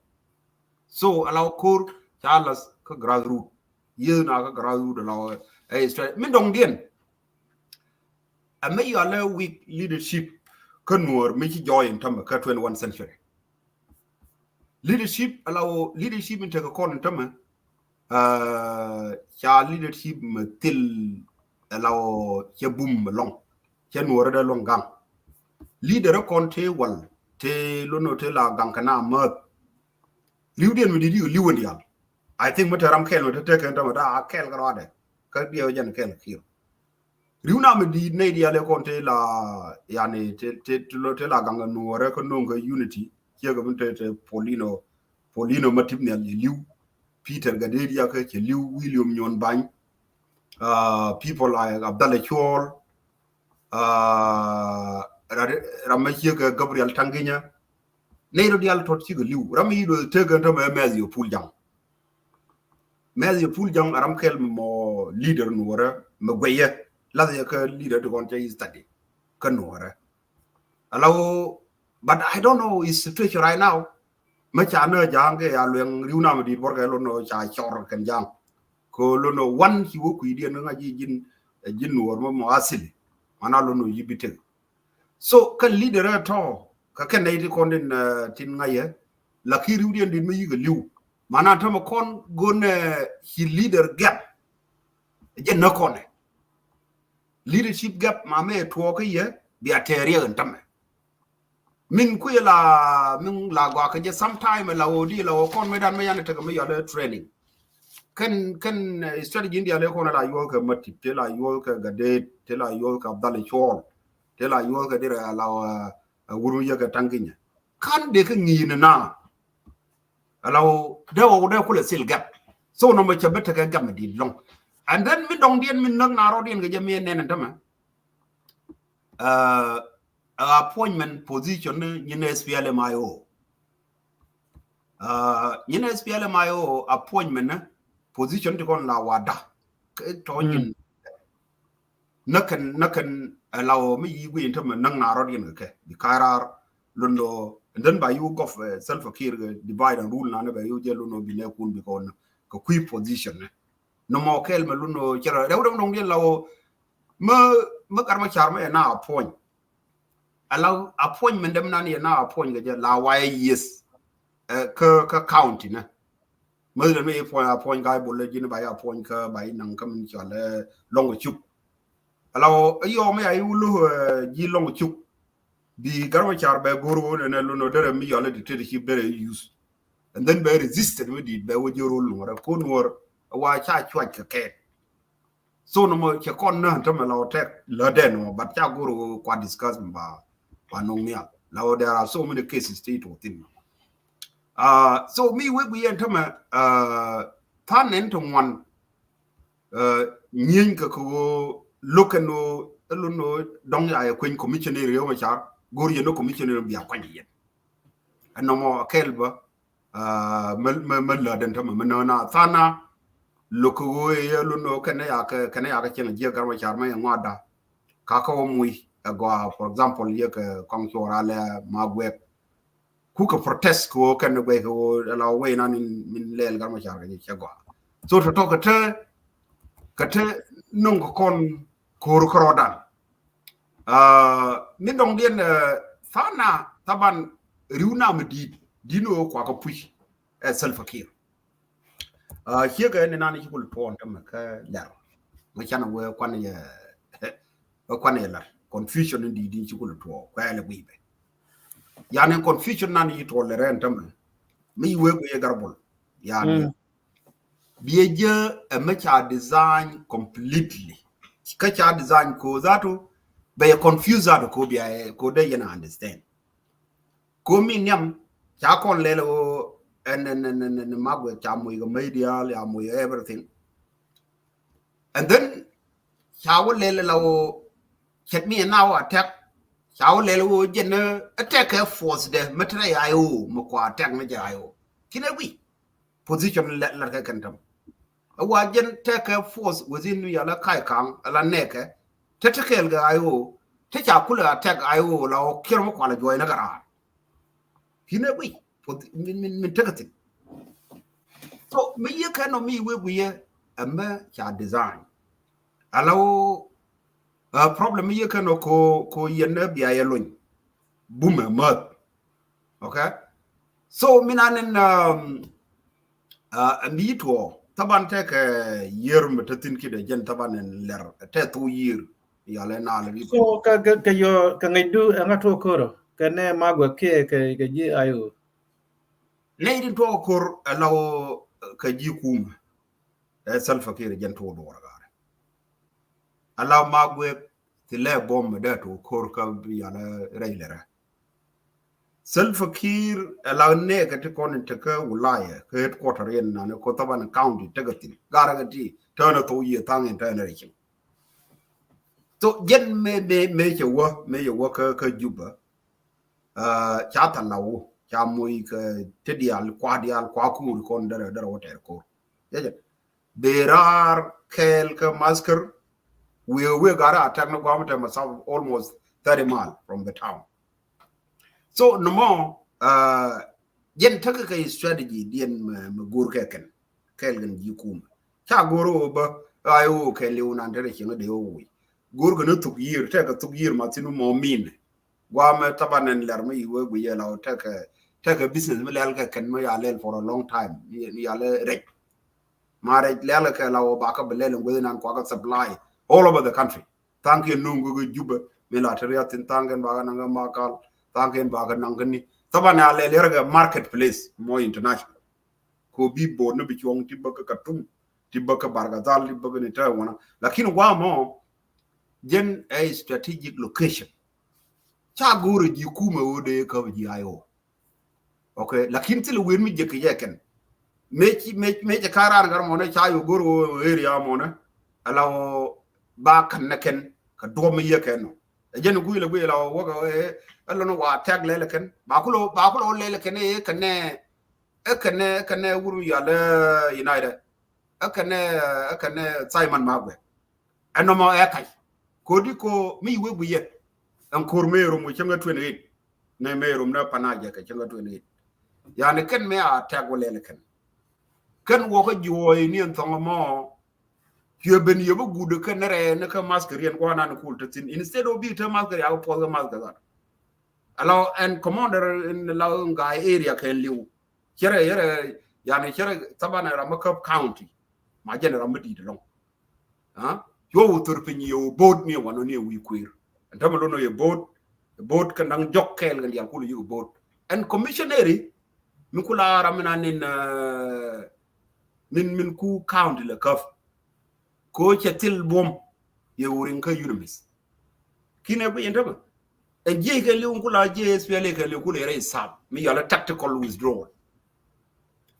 So ala wä ko̱r ca lath kä grassroot. Yieth na kä grassroot ala wä ɛ strategy mi dɔŋ diɛn. Ɛ mɛ yɔalɛ weak leadership kä nuɔr mi ci jɔɔy in tämɛ kä twenty one century. Leadership ala wä leadership in tekɛ kɔn in tämɛ. Ca leadership mɛ thil ala wä cɛ bum mɛ lɔŋ cɛ nuɔr dee lɔŋ gaŋ. Leader kɔn te wal te lono te la gaŋ kɛ na mäth. Liw diɛn mi di di liw in dial. I think mi te ram kɛl mi te tekɛ in tämɛ da a kɛl kä rɔadɛ kä diɛ wä jɛn kɛl Kiir. Riw na mi di̱i̱t nɛy diaal ɛ kɔn te la yani te te te la gaŋ nuɔrɛ kä no̱o̱ŋ kä unity. Ciɛ kɛ bin te te Paulino Paulino ma tip nial yɛ liw. Peter Gadɛɛt ya kä cɛ liw. William Nyon Bany. People like Abdallah Cuɔl. Ram ma ciɛ kɛ Gabriel Tanginya. Nɛy rɔ diaal tɔt cikɛ liw ram mi yi̱ do̱th tekɛ tämɛ Matthew Pul Jaŋ. Matthew Pul Jaŋ a ram kɛl mi mɔ leader nuɔrɛ mi guɛyɛ lath yɛ kä leader ti kɔn cɛ yi study kä nuɔrɛ. Ala wä but I don't know his situation right now. Mɛ ca nä ja̱a̱ŋ kɛ ya luɛŋ riw nam dit bɔrkɛ lon nɔ ca cɔr kɛn ja̱a̱ŋ. Kɛ lon nɔ wan ci wä kui̱diɛn ŋa ji̱ ji̱n ji̱n nuɔr mɔ mɔ asili. Mana lon nɔ yi bi tek. So kɛn leader ɛ tɔ kɛ kɛn nɛy ti kɔn tin tin ŋa̱cɛ. Lakin riwdiɛn dit mi yikɛ li̱w mana tämɛ kɔn gon ci leader gap. Jɛ nä kɔnɛ leadership gap ma mɛ tuɔɔk kä yɛ bia tɛɛr yɛ ɣän tämɛ. Min kui̱ la min la gɔaa kä jɛ sometime la wä di la wä kɔn mi dan mi yan tekɛ mi yɔl training. Kɛn kɛn strategy in dial kɔn la yuɔl kɛ Matip te la yuɔl kɛ Gadɛɛt te la yuɔl kɛ Abdallah Cuɔl te la yuɔl kɛ dirɛ la wä wur mi yɛ kɛ Tanginya. Kan de kɛ ŋi̱i̱n na ala wä dee wä dee kulɛ sil gap. So nɔmɔ cɛ bä tekɛ gap mi di lɔŋ. And then mi dɔŋ diɛn mi näk na rɔ diɛn kɛ jɛ mi nɛn tämɛ. Appointment position ni nyin S P L M I O. Nyin S P L M I O appointment ni position ti kɔn la wada. Kɛ tɔ nyin näkɛn näkɛn la wä mi yi guiy in tämɛ näk na rɔ diɛn kɛ kɛ bi kairar. Lun lo, and then ba yu gɔf, eh, Salva Kiir, eh, divide and rule nanɛ bɛ yu jɛ lun lo bi nɛ kun bi kɔn kɛ kui position nɛ. Nɔmɔ kɛl mɛ lun lo cɛ rɛ rɛ wudɛ mɛ dɔŋ diɛn la wo mɛ, mɛ Gat Machar mɛ yɛ na appoint. Ala appointment dɛm nan yɛ na appoint kɛ jɛ la wayɛ yes, eh, kä, kä county nɛ. Mɛ lɛ mɛ yɛ appoint, appoint guy bol lɛ ji̱n ba yɛ appoint kä ba yɛ naŋ kä min cɔal, eh, Lɔŋ Cuk. Ala wä yɔ mɛ ya iwu lo, eh, ji̱ Lɔŋ Cuk. Bi Gat Machar bɛ go̱r wä nɛ nɛ lo nɔ derɛ mi yɔl dictatorship derɛ use. And then bɛ resisted mi dit bɛ wä jɛ rol nuɔrɛ ko nuɔr wa ca cuac kɛ kɛn. So nɔmɔ cɛ kɔn nä tämɛ la wä tɛk lä dɛn wä, but ca go̱r wä kua discuss mi ba, ba noŋ nial. La wä there are so many cases ti to thin. Uh, so mi wek bi yɛn tämɛ, uh, than nɛn ti ŋuan, uh, nyieny kɛ kɛ wä look ɛn wä, ɛlun wä dɔŋ ya yɛ kueny commissioner yɛ Machar, go̱r yɛ ni commissioner bia kuany yɛn. Ɛn nɔmɔ kɛl bä, uh, mɛ, mɛ, mɛ lä den tämɛ, mɛ nä na thana, look kɛ wä yɛ lun wä kɛn ya kɛ, kɛn ya kɛ cɛn jiɛ Gat Machar mɛ yɛ ŋɔada. Ka kɛ wä muy, ɛ gɔaa, for example, yɛ kɛ kɔŋ cuɔra lɛ ma guɛk. Ku kɛ protest kɛ wä kɛn guɛk kɛ wä la wä nan in, min lɛl Gat Machar kɛ jɛ cɛ gɔaa. So tɔ tɔ kɛ te, kɛ te noŋ kɛ kɔn ko̱r kärɔdan. Uh, min dɔŋ diɛn, uh, thana taban riw nam dit, din wä kua kɛ puc, eh, Salva Kiir. Uh, ciek ɛn inan ici kul tuɔɔn tämɛ kä lɛr. Mɛ canɛ wee kuan yɛ, wee kuan yɛ lɛr. Confusion in di di ici kul tuɔɔ kuɛɛlɛ guiy bɛ. Yani confusion nan ici tuɔɔ lɛr ɛn tämɛ. Mi wee guiy yɛ garbol. Yani, mm, biɛ jɛ ɛmɛ ca design completely. Kä ca design ko zatu bɛ yɛ confuse zatu ko biɛ ko dee yɛn understand. Ko mi niam ca kɔn lɛl wä ɛn, ɛn, ɛn, ɛn, ɛn Magwɛ ca moc kɛ media, ya moc everything. And then ca wä lɛl la wä cɛt mi na wä attack. Ca wä lɛl wä jɛn attack kɛ force dɛ mɛ tɛrɛ ya yo mɛ kua attack mɛ jɛ ya yo. Kinɛ wi position lɛ, lɛ kɛ kɛn tam. A wa jɛn tekɛ force within ya la kai kaŋ, la nɛkɛ. Te te kɛɛl kɛ I O, te ca kulɛ attack I O la wä kiɛr mɛ kualɛ juɔy nɛ kɛ raar. Kinɛ wi, min, min, min tekɛ thin. So mi yɛ kɛ nɔ mi wek wi yɛ, ɛmɛ ca design. Ala wä, uh, problem mi yɛ kɛ nɔ ko, ko yɛn nɛ bia yɛ lony. Bumɛ mäth. Okay. So min anin, um, uh, mi tuɔ taban tekɛ, uh, year mi te thin kidɛ jɛn taban in lɛr te thu year. Yalɛ na lɛ. So ka, ka, ka yɔ, ka ŋäc du ɛŋa tuɔ koro kɛ nɛ Magwɛ kiɛ kɛ, kɛ ji̱ I O. Nɛ idin tuɔ kor ɛlɔ kɛ ji̱ kumɛ. Ɛ Salva Kiir jɛn tuɔ duɔr garɛ. Ala Magwɛ ti lɛ bom mi dee tu kor ka bi yalɛ rɛy lɛ rɛ. Salva Kiir ɛ la nɛɛkɛ ti kɔn in tekä wilaya kä headquarter in nani ko thaban county tekä thin. Garɛ kɛ ti tɛnɛ thok yiëë thaŋ in tɛnɛ rɛ cieŋ. So jɛn mɛ, mɛ, mɛ cɛ wä, mɛ cɛ wä kä, kä Juba. Ah, ca thal la wä, ca moc kɛ ti diaal, kua diaal, kua kuur kɔn derɛ, derɛ wä tɛɛr ko̱r. Jɛ jɛ. Bɛ raar kɛɛl kä maskar, wee, wee garɛ attack ni guam tɛ masaf almost thirty mile from the town. So, nɔmɔ, ah, jɛn tekɛ kɛ strategy diɛn mɛ, mɛ go̱r kɛ kɛn. Kɛɛl kɛn ji̱ kumɛ. Ca go̱r wä bä, I O kɛɛl liw nan te rɛ cieŋ dee wä wui. Go̱r kɛn thuk yiër, tekɛ thuk yiër ma thin mɔ min. Guamɛ taban ɛn lɛr mi iwee gui yɛ la wä tekɛ, tekɛ business mi lɛl kɛ kɛn mi ya lɛl for a long time. Mi, mi ya lɛ rɛc. Ma rɛc lɛl kɛ la wä bakɛ bi lɛl in gueth nan kuakɛ supply all over the country. Thaŋ kiɛn no̱o̱ŋ kɛ Juba, mi la te riat thin thaŋ kɛn bakɛ naŋ kɛ Makal, thaŋ kɛn bakɛ naŋ kɛ ni. Thaban ya lɛl yɛrɛ kɛ market place, mɔ international. Ko bi bo̱o̱r ni bi cuɔ̱ŋ ti bäkɛ Katum, ti bäkɛ Bargazal, ti bäkɛ ni te wanɔ. Lakin wa mɔ, jɛn ɛ strategic location. Ca go̱o̱rɛ ji̱ kumɛ wä dee käp ji̱ I O. Okay, lakin thil wen mi jek kɛ jɛ kɛn. Meci, meci, meci ka ran gar mɔnɛ ca yo gor wo area mɔnɛ. Ala wo ba kan nɛ kɛn, ka duɔm mi yɛ kɛn nɔ. Ɛ jɛn gui lɛ gui la wo wä kɛ, ɛ, ɛ lɔn wa tɛk lɛ lɛ kɛn. Ba kulo, ba kulo lɛ lɛ kɛn, ɛ kɛn nɛ, ɛ kɛn nɛ, ɛ kɛn nɛ wur mi yal, ɛ, United. Ɛ kɛn nɛ, ɛ kɛn nɛ Simon Magwɛ. Ɛ nɔmɔ ɛ kac. Kodi ko mi wek bi yɛ. Ɛn kor me rom wecäŋ ɛ twenty eight. Ni mɛ rum ni panajɛ kɛ cäŋ kä twenty eight. Yani kɛn mɛ a tɛk wä lɛl kɛn. Kɛn wä kä juɔy ni ɛn thɔŋ mɔ. Cuɛ ben yɛ bä gud kɛn ni rɛ ni kä maskɛ riɛn guanan kul te thin. Instead of bi te maskɛ riak puɔth kä maskɛ dhat. Alɔ ɛn commander in la ŋa area kɛn liw. Cɛ rɛ, yɛ rɛ, yani cɛ rɛ thaban ɛ ram mi käp county. Ma jɛn ɛ ram mi di̱i̱t ɛlɔŋ. Cuɔ wä thor piny yɛ wä bo̱o̱t ni ɛ wanɔ ni ɛ wi̱i̱ kuëër. Ɛn tämɛ lo̱n ɔ yɛ bo̱o̱t, bo̱o̱t kɛ naŋ jɔk kɛɛl kɛ diaal kul yik bo̱o̱t. Ɛn commissionary mi kula ram mi na nin, eh, min, min ku county lɛ käp. Ko cɛ thil buɔm yɛ wä riŋ kä UNMISS. Kinɛ guic ɛn tämɛ. Ɛn jiec kɛ liw kula jiec S P L A kɛ liw kula yɛ rɛ isap mi yɔlɛ tactical withdrawal.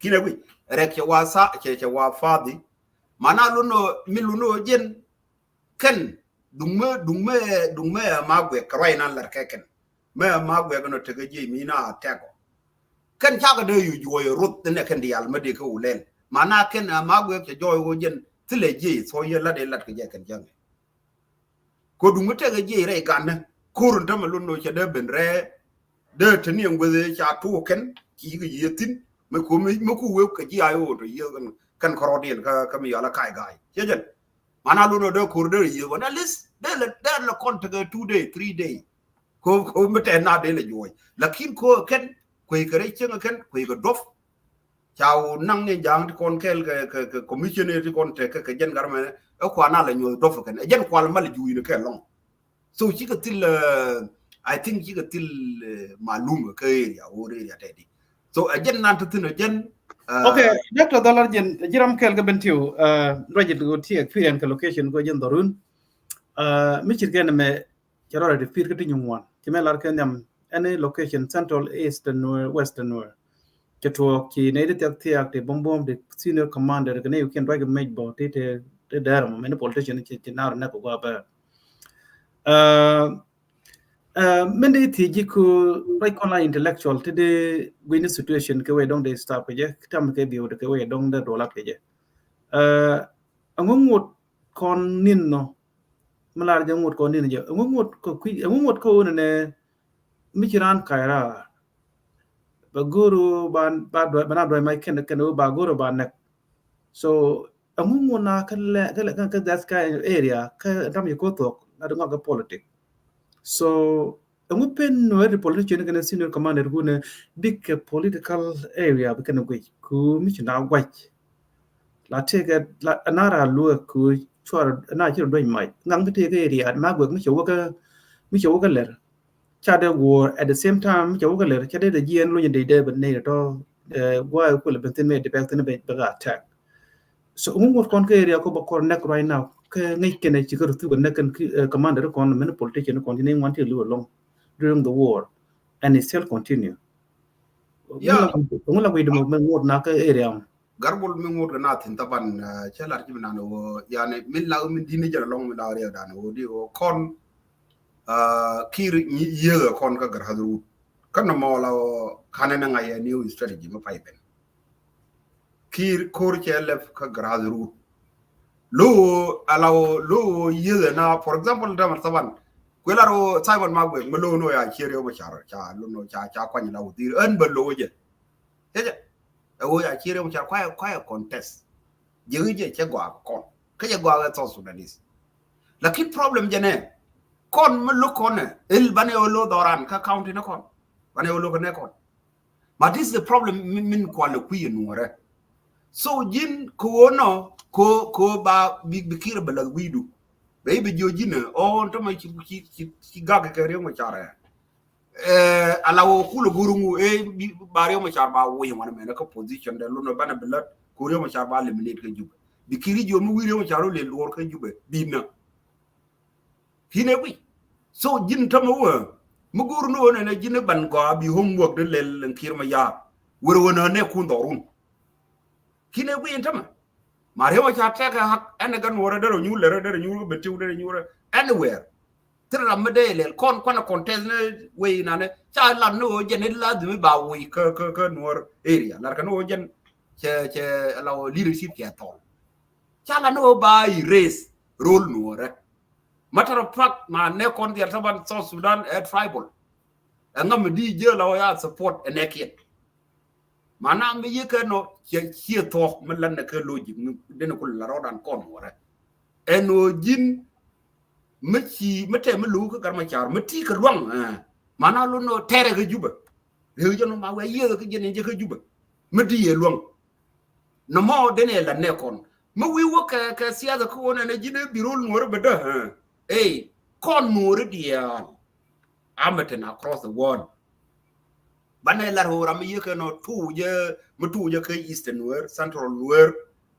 Kinɛ guic rɛk cɛ wa sa, cɛ, cɛ wa fadhi. Mana lunɔ, mi lunɔ jɛn kɛn duŋ mɛ, duŋ mɛ, duŋ mɛ ma guɛk kɛ ruac nan lar kɛ kɛn. Mɛ ma guɛk nɔ tekɛ jiec mi na tɛkɔ. Kɛn cakɛ dee yu juɔyɛ ruth nɛ kɛn diaal mɛ dee kɛ wulɛl. Mana kɛn ma guɛk cɛ jɔɔy wä jɛn thilɛ jiec thɔ yɛ lat ɛ lat kɛ jɛ kɛn jaŋɛ. Ko duŋ mi tekɛ jiɛc rɛy ganä ko̱r in tämɛ lon nɔ cɛ dee ben rɛɛ dee te ni ɛn gueth ca tuɔk kɛn ci yikɛ yiëë thi̱n. Mɛ ko mi, mi ku wek kɛ ji̱ ay ɣöö tɔ yiëë kɛn, kɛn kɔrɔdiɛn kä, kä mi yɔal a kac ga̱a̱c. Ciɛ jɛn. Mana lon nɔ dee ko̱r dee yiëë wän at least dee lɛ, dee lɛ kɔn tekɛ two day, three day. Ko, ko mi tɛn na dee lɛ juɔc. Lakin ko kɛn kueckɛ rɛy cieŋ kɛn kueckɛ duɔp. Ca wä naŋ ni ja̱a̱ŋ ti kɔn kɛɛl kɛ, kɛ, kɛ commissioner ti kɔn tekɛ kɛ jɛn garmɛ ɛ kua na lɛ nyuɔth duɔp kɛn ɛ jɛn kual mal juuc ni kɛ lɔŋ. So cikɛ thil, eh, I think cikɛ thil, eh, malum kɛ area, wor area tɛdi. So ɛ jɛn nan ti thin ɛ jɛn, eh, okay, Doctor Dhalar jɛn jiram kɛɛl kɛ ben tiu, eh, rajit ko ti experience kɛ location ko jɛn dhorun. Eh, mi cirkɛ ni mɛ cɛ rɔɔdɛ ti pi̱i̱t kä ti nyuŋ wan. Ci mɛ lar kɛ nhiam any location, central, east, and west, and west. Cɛ tuɔɔk ci nɛy ti thiak thiak ti buɔ̱m buɔ̱m ti senior commander kɛ nɛy kiɛn ruac kɛ mec bɔ ti, ti, ti dɛr mɔ mɛn politician ci, ci nar nɛ kɛ gua bɛr. Uh, uh, mɛn di thiec ji̱ ku ruac kɔn la intellectual ti di gui̱ni situation kɛ wee dɔŋ di stop kɛ jɛ, tam kɛ biwdɛ kɛ wee dɔŋ di duɔlat kɛ jɛ. Uh, ɛŋu ŋot kɔn nin nɔ, mi lar jɛ ŋot kɔn nin jɛ, ɛŋu ŋot kɔ kui̱, ɛŋu ŋot kɔ wunɛ nɛ mi ci ran ka̱y raar. Bɛ go̱o̱r ba, ba duɔy, ba na duɔy mac kɛn, kɛn ba go̱o̱r ba nɛk. So ɛŋu ŋot na kä lɛ, kä lɛ, kä, kä that kind of area, kä tam yi ko̱ thuɔk la di ŋɔk kɛ politic. So ɛŋu pen nuɛ di politician kɛn senior commander kunɛ bikɛ political area bi kɛn guic ku mi ci na guac. La tëëkɛ la nara luɛ ku cuar na ci rɔ duec mac ŋaŋ bi tëëkɛ area ma guɛk mi cɛ wäkä, mi cɛ wäkä lɛr. Ca dee wuɔr at the same time mi cɛ wäkä lɛr ca dee dee jiɛn luny dee dee bɛ ney tɔ, eh, guay kulɛ ben thin mɛ dee bɛk thin bɛ, bɛ ka attack. So ŋu ŋuɔt kɔn kä area ko bɛ kɔr nɛk right now kɛ ŋäc kɛnɛ ci kä ruthu kɛ nɛk kɛn ki, eh, commander kɔn mɛn politician kɔn ci nɛy ŋuan ti liw along during the war and it still continue. Yeah. Ŋu la, ŋu la guic dee mɛ ŋuɔt na kä area. Garbol mi ŋot kɛ na thin taban, ah, cɛ lar ji̱ mi nan wä yani min la min dini jɛ lɔŋ mi la riɛ dan wä di wä kɔn, ah, kir nyi yiëë kɔn kä gar hadrut. Kan mɔ la wä kanɛ na ŋa yɛ new strategy mi pay ben. Kir kor cɛ lɛp kä gar hadrut. Lo ala wä lo yiëë na, for example, dama taban. Kwe lar wä Simon Magwek mi lo no ya cheri wä char cha lo no cha cha kwany la wä dir en ba lo wä jɛ. Cɛ jɛ. Ɛ ɣöö ya ci riɛm car kuayɛ, kuayɛ contest. Ji̱ ɣi jɛ cɛ gɔaa kɔn kä jɛ gɔaa ɛ South Sudanese. Lakin problem jɛ nɛ kɔn mi lo̱k kɔn ɛ il banɛ ɣöö lo̱ dhɔran kä county ni kɔn banɛ ɣöö lo̱k kɔn ɛ kɔn. But this is the problem min, min kualɛ kui̱ ɛ nuɔrɛ. So ji̱n kɛ ɣöö nɔ kɛ ɣöö, kɛ ɣöö ba bi, bi kir bɛ lath wi̱i̱du bɛ i̱ bi jiö ji̱n ɛ ɔ tɔmɛ ci, ci, ci, ci gak kɛ riɛm car ɛ. Eh, ala wä kulɛ go̱r ŋu, eh, bi, ba Riek Machar ba wä yɛn wanɛ mɛnɛ kä position dɛ lunɔ banɛ bi lät ko Riek Machar ba eliminate kä Jubɛ. Bi kiri jiɔ mi wi̱i̱ Riek Machar wä lɛ luɔr kä Jubɛ bi nä. Kinɛ wi̱i̱. So ji̱n tämɛ wä mi go̱r ni wä nɛnɛ ji̱n ban gɔaa bi homework dee lɛl ɛn Kiir Mayar. Wër wä nä nɛ kun dhɔrun. Kinɛ wi̱i̱ ɛn tämɛ. Ma Riek Machar tɛkɛ hak ɛn ɛ gan wä rɛ derɛ nyuur lɛ rɛ derɛ nyuur kä bɛ tiw derɛ nyuur rɛ anywhere. Thil ram mi dee lɛl kɔn kuanɛ contest ni wei nanɛ ca lat ni ɣöö jɛn ni lazim i̱ ba wei kä, kä, kä Nuɔr area. Lat kɛ ni ɣöö jɛn cɛ, cɛ la ɣöö leadership cɛ thɔl. Ca lat ni ɣöö ba erase role Nuɔrɛ. Matter of fact, ma nɛ kɔn dhiɛl taban South Sudan ɛ tribal. Ɛŋa mi di jiɛ la wä ya support ɛnɛ kiɛn. Mana mi yikɛ nɔ ciɛ ciɛ thɔk mi lan nɛ kɛ logic mi dini kul la rɔdan kɔn wärɛ. Ɛn wä jin mi ci mi tɛ mi lu kä gar ma car mi ti kɛ luaŋ. Mana lu nɔ tɛrɛ kɛ Jubɛ. Reu jɛ nɔ ma wɛ yiɛ kɛ jɛ ni jɛ kɛ Jubɛ. Mi di yɛ luaŋ. Nɔmɔ dini la nɛ kɔn. Mi wi wä kɛ kɛ siasa kɛ wä nɛ nɛ jin bi rol nuɔrɛ bɛ dä. Ey kɔn nuɔrɛ diɛɛl. Amɛtɛn across the world. Banɛ lar ɣöö ram mi yekɛ nɔ tuujɛ mi tuujɛ kä Eastern Nuer, Central Nuer,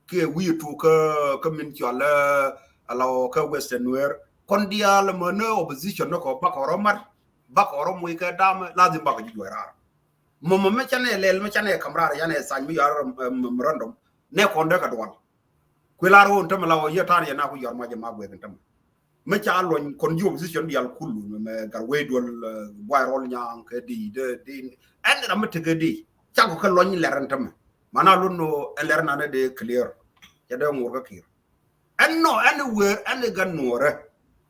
kiɛ wi̱i̱ tuuk kä kä min cɔal ala kä Western Nuer. Kɔn diaal mɛ ni opposition ni kɔ bakɔ rɔ mat bakɔ rɔ muc kɛ dam lazim bakɔ ji̱ juɔc raar. Mɔmɔ mi canɛ lɛl mi canɛ kam raar yanɛ sany mi yɔar memorandum nɛ kɔn dee kɛ dual. Kuilar ɣöö tämɛ la ɣöö yɛ ta̱a̱n yɛ na ku yɔr mac ɛ ma guɛk tämɛ. Mi ca luɔny kɔn ji̱ opposition dial kulu mɛ gar wei duɔl buay rɔl nyaŋ kɛ di de di ɛn ram mi tekɛ di cakɔ kɛ luɔny lɛr ɛn tämɛ. Mana lun no ɛn lɛr nanɛ de clear. Cɛ dee ŋur kä kir ɛn no ɛn wër ɛn gan nuɔrɛ.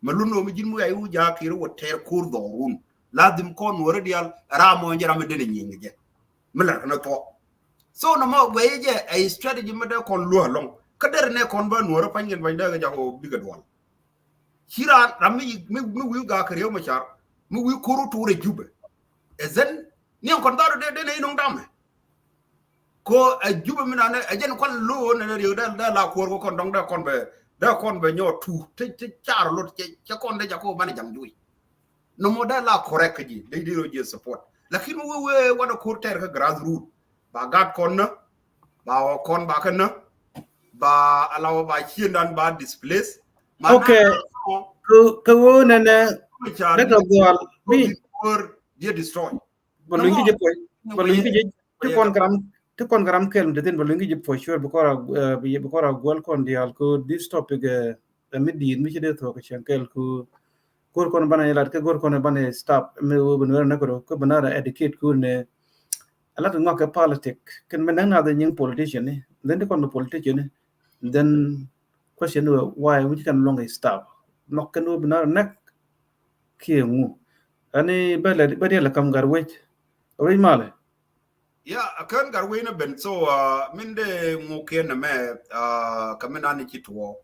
Mɛ lun no mi ji̱n mi ɣac wu ja̱ kir wä tɛɛr ko̱r dhɔrun. Lazim kɔn nuɔrɛ dial ram mɔ jɛ ram mi den nyiŋ jɛ mi lɛr kɛn thuɔ. So nɔmɔ guɛy jɛ ɛ strategy mi dee kɔn luɔ alɔŋ kä der nɛ kɔn ba nuɔrɛ pany kɛn pany dee kɛ jakɔ bikɛ dual. Ci raan ram mi mi mi wi̱i̱ gak kɛ riɛw mɛ car mi wi̱i̱ ko̱r wä tuur ɛ Jubɛ. Ɛ zɛn niɛn kɔn dharɔ dee dee nɛ inɔŋ damɛ. Ko ɛ Jubɛ mi nanɛ ɛ jɛn kual lo̱o̱ nɛ riɛw dee dee la kuɔr kɔ kɔn dɔŋ dee kɔn bɛ dee kɔn bɛ nyɔɔt tu te te car lot cɛ cɛ kɔn dee jakɔ banɛ jaŋ juic. Nɔmɔ dee la correct kä ji̱ dee dee rɔ ji̱ support. Lakin wee wee wanɛ ko̱r tɛr kä grassroot. Ba gat kɔn nä ba wä kɔn ba kä nä ba alaw ba ciendan ba displace. Ma okay. Kä kä wo nɛnɛ dek a gɔal bi wor dia destroy. Ba luny ki jɛ pɔy ba luny ki jɛ ti kɔn karam ti kɔn karam kɛl mi te thin ba luny ki jɛ pɔy sure because a because a gɔal kɔn dial ko this topic. Ɛ mi di̱i̱t mi ci dee thuɔ̱k cieŋ kɛl ku go̱r kɔn banɛ ilat kä go̱r kɔn banɛ stop mi wee bi nuɛr näk rɔ kä bi nara educate ku ne. A lat ŋɔk kɛ politic kɛn mi näk nath nyiŋ politician ni then ti kɔn bi politician ni then question wee why wi̱c kɛn luɔŋ stop. Nhɔk kɛn wee bi nara näk kiɛ ŋu. Ani bɛ lɛ bɛ diɛl lɛ kam gat wec. Wec malɛ. Ya a kän gat wec ni ben so min de ŋu kiɛn nɛ mɛ. Kä mi nan ni ci tuɔ.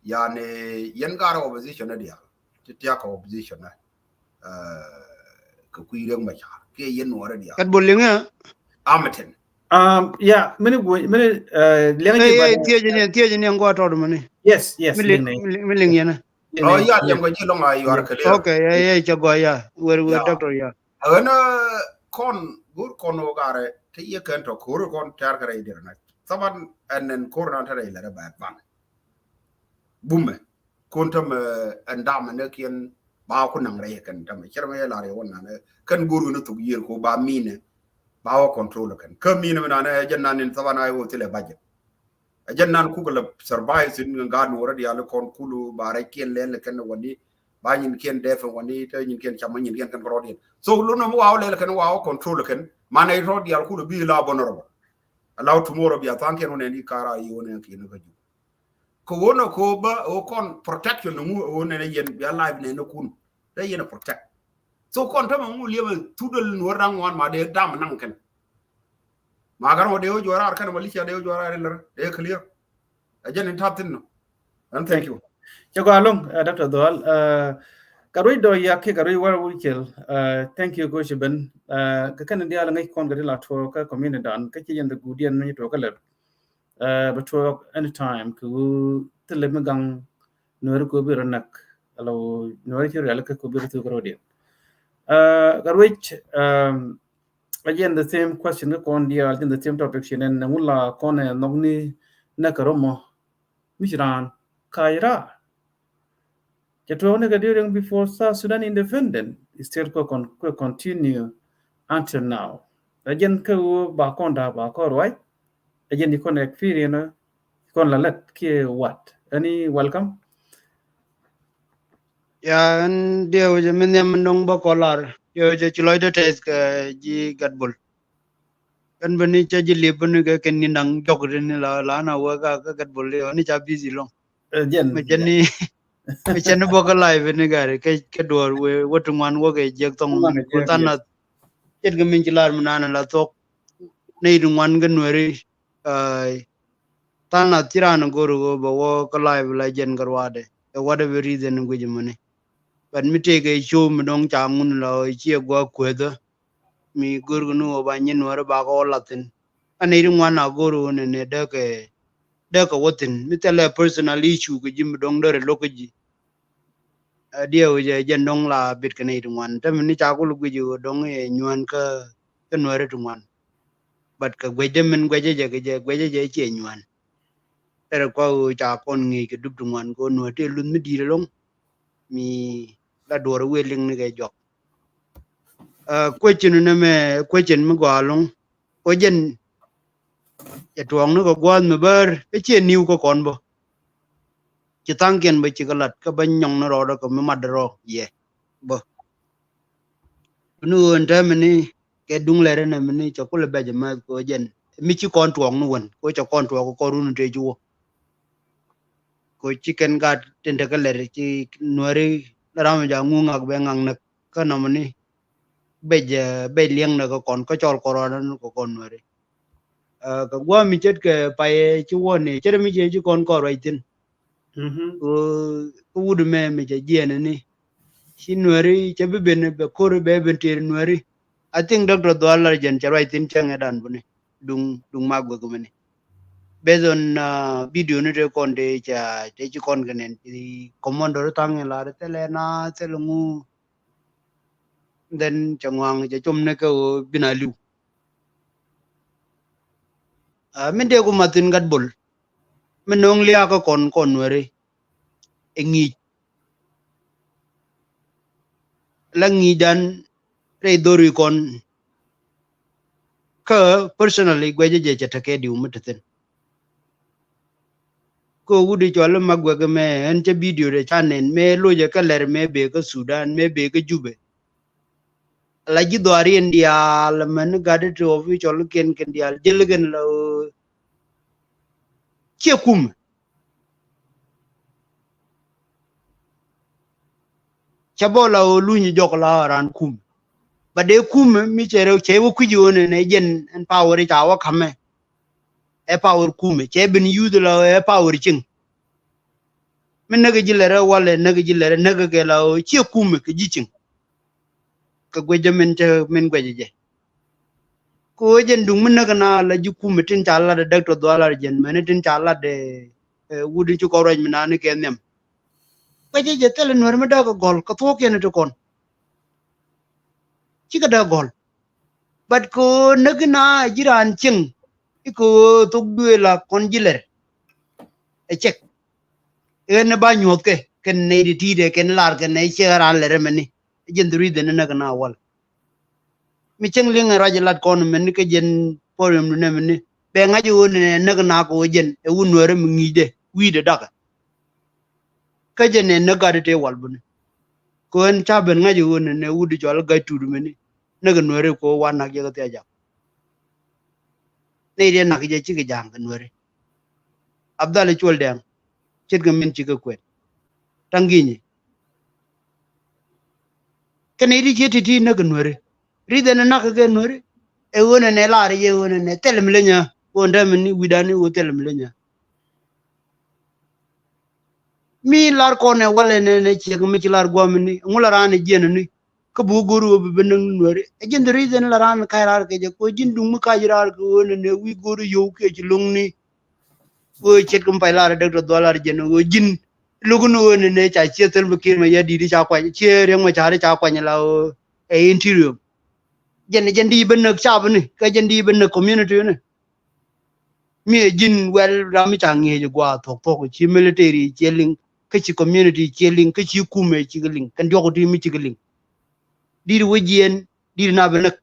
Yani yɛn gar opposition ni diaal ti tiak opposition ni. Kɛ kui̱ riek ma car kiɛ yɛn nuɔrɛ diaal. Gat bol liŋ ya. Amɛtɛn. Um, yeah, many boy, many uh, liang hey, hey, theory ni theory ni ngwa tod mani. Yes, yes. Mi liŋ, mi liŋ yɛn. Oh, yeah, liŋ ko ji long a yuar kɛ. Okay, yeah, yeah, cha go ya. Where where doctor ya. Ɣän kɔn go̱r kɔn wä garɛ te yɛ kɛn tɔ ko̱r kɔn tɛr kɛ rɛy dirɛ na. Thaban ɛn ɛn ko̱r na te rɛy lɛ rɛ bɛ ban. Bumɛ kon tämɛ ɛn damɛ nɛ kiɛn ba ku naŋ rɛy kɛn tämɛ cɛrɛ mɛ yɛ lar yɛ wä nanɛ kɛn go̱r wä ni thok yier ko ba minɛ ba wä control kɛn kä minɛ mɛ nanɛ jɛ nan in thaban a yɛ wä thilɛ budget. Ɛ jɛn nan kukɛ lɛ survive sin ŋa gaat nuɔrɛ diaal kɔn kulu ba rɛc kiɛn lɛl kɛn wani ba nyin kiɛn dɛp wani te nyin kiɛn cam nyin kiɛn kɛn kɛ rɔɔdiɛn. So lu nɔm waw lɛl kɛn waw control kɛn manɛ rɔɔdiaal kulu bi la bɔn rɔbɔ. Allow tomorrow bia thaŋ kiɛn wani ni kara yi wani kiɛn kä ju. Kɛ wonɛ ko ba o kɔn protection ŋu o nɛnɛ yɛn bia life nɛnɛ kun. Dee yɛn a protect. So kɔn tämɛ ŋu liɛmɛ thudel nuɔr da̱ŋ ŋuan ma dee dam naŋ kɛn. Ma kɛn wä dee wä juɔr ar kɛn militia dee wä juɔr ar ilɛr dee clear. Ɛ jɛn in ta̱th thin nɔ. And thank you. Cɛ gɔaa loŋ, uh, Doctor Dhual. Uh, ka ruec dɔɔc yak kiɛ ka ruec wär wur cel. Uh, thank you, Coach Ben. Uh, kɛ kɛn in diaal ŋäc kɔn kɛ ti la tuɔɔk kä community dan kä ci yɛn dee guudiɛn mi tuɔɔk kä lɛr. Uh, bɛ tuɔɔk anytime kɛ wu thilɛ mi gaŋ nuɔri ko bi rɔ nak. Alo nuɔri ci rial kɛ ko bi rɔ thuk rɔ diɛn. Uh, ka ruec, um, again the same question kä kɔn diaal, again the same topic ci nɛn, nɛ wula kɔn ɛ nhɔk ni nɛ kɛ rɔ mɔ mi ci raan kac raar. Cɛ tuɔɔk ni kɛ during before South Sudan independent, still kɛ con-, kɛ continue until now. Ɛ jɛn kä ɣöö ba kɔn da̱a̱ ba kɔn ruac. Ɛ jɛn di kɔn experience kɔn la lɛt kiɛ what? Any welcome? Ya ɛn diɛ wecɛ mi nhiam mi no̱ŋ bä kɔlar diɛ wecɛ ci lɔcdä tɛth kɛ ji̱ Gatbol. Kɛn bä ni cä ji̱ liep bä ni kɛ kɛn ni naŋ jɔk ri ni la la na wä ka kä Gatbol diɛ wä ni ca busy lɔŋ. Ɛ jɛn mi cɛ ni mi cɛ ni bä kä live ni gari kɛ kɛ duɔr wee wä ti ŋuan wä kɛ jiɛk thɔŋ. Ŋuan kɛ jiɛk, than yes. Ce̱tkɛ min ci lar mi nan la thok. Nɛy ti ŋuan kä Nuääri. Ai. Than nath ci raan go̱r ɣöö bɛ wä kä live la jɛn kä ruaadɛ. Ɛ whatever reason guic muni. But mi tëëkɛ show mi dɔ̱ŋ ca ŋun la ɣöö ciɛ gua̱a̱k kueethä. Mi go̱r kɛ ni ɣöö ba nyin Nuääri ba kɛ wä lath thi̱n. A nɛy ti ŋuan a go̱r ɣöö nɛnɛ dee kɛ, dee kɛ wä thi̱n. Mi thilɛ personal issue kɛ ji̱ mi dɔ̱ŋ derɛ lo̱k kä ji̱. Ɛ diɛw jɛ jɛn dɔ̱ŋ la bit kɛ nɛy ti ŋuan. Te mi ni ca kul guic ɣöö dɔ̱ŋ yɛ nyuään kä, kä Nuääri ti ŋuan. But kɛ guecdä min guecä jɛ kɛ jɛ guecä jɛ ciɛ nyuään. Derɛ kua ɣöö ca kɔn ŋi̱i̱c kɛ dup ti ŋuan kɛ ɣöö Nuäär tëë luth mi di̱i̱t ɛlɔ̱ŋ. Mi la duɔ̱ɔ̱r wëë liŋ ni kɛ jɔak. Ɛ, question ni mɛ, question mi gɔaa ɛlɔ̱ŋ. Kä jɛn cɛ tuɔɔkni kɛ gua̱a̱th mi bäär kä ciɛ niw kä kɔn bä. Ci tha̱a̱ŋkiɛn bä ci kä lat kä bä nyɔŋni rɔɔdä kɛ mi mat rɔ yɛ bä. Ni ɣöö ɛn täämɛ ni kɛ duŋ lɛr ɛn ɛmɛ ni cɛ kulɛ bɛc ɛmɛ kɛ ɣöö jɛn mi ci kɔn tuɔɔkni wän kɛ ɣöö cɛ kɔn tuɔɔk kɛ kɔn run tëë ci wä. Kɛ ɣöö ci kɛn gat tin te kä lɛr ci Nuääri la ram mi ja̱ ŋu ŋak bɛ ŋak näk. Kä nɔmɔ ni bec, ɛ, bec liɛŋdɛ kä kɔn kä cɔl kɔn rɔɔdɛ ni kɛ kɔn Nuääri. Ɛ, kɛ gua̱a̱th mi ce̱tkɛ payɛ ci wä ni ce̱t mi ciɛ ci kɔn kɔn ruac thi̱n. Kä, kä wut mɛ mi cɛ jiɛn ni ci Nuääri cɛ bi ben bɛ ko̱r bɛ ben tëër Nuääri. I think Doctor Dhual Larjɛn cɛ ruac thi̱n cäŋɛ dan buni duŋ, duŋ ma guek mini. Based on, uh, video ni te kɔn te ca, te ci kɔn kɛ nɛn ci commando ri thaŋ in la ri thilɛ na thilɛ ŋu. Then cɛ ŋuaŋ cɛ com ni kɛ ɣöö bin a li̱w. Ah, min dee ku mathin gat bol. Min no̱o̱ŋ liakä kɔn kɔn Nuääri. Ɛ ŋi̱i̱c. La ŋi̱i̱cdan rɛy dho̱ri kɔn. Kä personally guɛcä jɛ cɛ tekɛ diw mi te thin. Kä wut i̱ cɔal i̱ Maguɛk mɛ ɛn cä video dɛ ca nɛn mɛ locɛ kä lɛr mɛ bee kä Sudan mɛ bee kä Jubɛ. La ji̱ dhɔaar yɛn diaal mɛn gat i̱ ti official kiɛn kɛn diaal jel kɛn la ɣöö ciɛ kumɛ. Cä bä la ɣöö luny jɔk la ɣöö raan kumɛ. Ba dee kumɛ mi cɛ rɛw cɛ wä kui̱c ɣöö nɛ nɛ jɛn ɛn power i̱ ca wä ka̱mɛ. Ɛ power kumɛ cɛ ben yuth la ɣöö ɛ power cieŋ. Mi näk ji̱ lɛrɛ walɛ näk ji̱ lɛrɛ näk kɛ la ɣöö ciɛ kumɛ kɛ ji̱ cieŋ. Kɛ guecä min cä min guecä jɛ. Kɛ ɣöö jɛn duŋ mi näk na la ji̱ kumɛ tin ca lat ɛ däk tɔ dhual lar jɛn mɛni tin ca lat ɛ, ɛ, wut in ci kɔn ruac mi nani kɛ nhiam. Guecä jɛ thilɛ Nuäär mi däk kɛ gɔl kɛ thuɔ̱k yɛn ti kɔn. Cikɛ däk gɔl. But kɛ ɣöö näk na ji̱ raan cieŋ i̱ kɛ ɣöö thok duëë la kɔn ji̱ lɛr. Ɛ cɛk. Ɣän ni ba nyuɔ̱thkɛ kɛn nɛy ti ti̱i̱t ɛ kɛn lar kɛn nɛy ciɛ raan lɛr ɛmɛni. Ɛ jɛn the reason ni näk na wal. Mi cäŋ liŋ ɛ ruac ɛ lat kɔn mɛni kä jɛn podium ni nɛmɛni bɛ ŋa̱c ɣöö ni näk na kɛ ɣöö jɛn ɛ wut Nuäärä mi ŋi̱i̱cdɛ wi̱i̱dɛ dakä. Kä jɛn ɛ näk gat ɛ tëë wal buni. Kɛ ɣän ca ben ŋa̱c ɣöö ni nɛ wut cɔal ɛ ga̱c tut mɛni näk ɛ Nuäärä kɛ ɣöö wa nak jɛ kä thia ja̱ŋ. Nɛy diɛ nak jɛ cikɛ ja̱ŋ kɛ Nuäärä. Abdhal i̱ cuɔl dɛŋ ce̱tkɛ min cikɛ kuɛt. Ta̱ŋ gi̱nyi. Kɛn i̱ ti ciet ti̱ti̱ näk kɛ Nuäärä. Ri dhɛn i̱ nak kɛ Nuäärä. Ɛ ɣöö nɛ nɛ lar i̱ yɛ ɣöö nɛ nɛ thɛl mi leny ɣä. Ɣöö nɛ täämɛ ni wi̱dan i̱ ɣöö thɛl mi leny ɣä. Mi lar kɔn ɛ walɛ nɛ nɛ ciek mi ci lar guam ni ŋu la raan i̱ jiɛn ni. Kä bi wä go̱r wä bi bi näk ni Nuäärä. Ɛ jɛn the reason la raan ka̱c raar kɛ jɛ kɛ ɣöö ji̱n duŋ mi ka̱c raar kɛ ɣöö nɛ nɛ wi̱i̱ go̱r yio̱w kiɛ ci lo̱ŋni. Ɣöö ce̱tkɛ mi pay lar ɛ däk tɔ dhual lar jɛn ɣöö ji̱n lo̱k ni ɣöö nɛ nɛ ca ciɛ Salva Kiir mɛ yɛ di̱t i̱ ca kuany ciɛ Riek Machar i̱ ca kuany la ɣöö ɛ interior. Jɛn jɛn di ben näk cap ni kä jɛn di ben näk community ni. Mi ɛ ji̱n wɛl ram mi ca ŋi̱eec gua̱a̱ thuɔ̱k thuɔ̱k ci military ciɛ liŋ kä ci community ciɛ liŋ kä ci kumɛ cikɛ liŋ kɛn diɔ̱k ti mi cikɛ liŋ. Di̱t wä jiɛn di̱t na ben näk.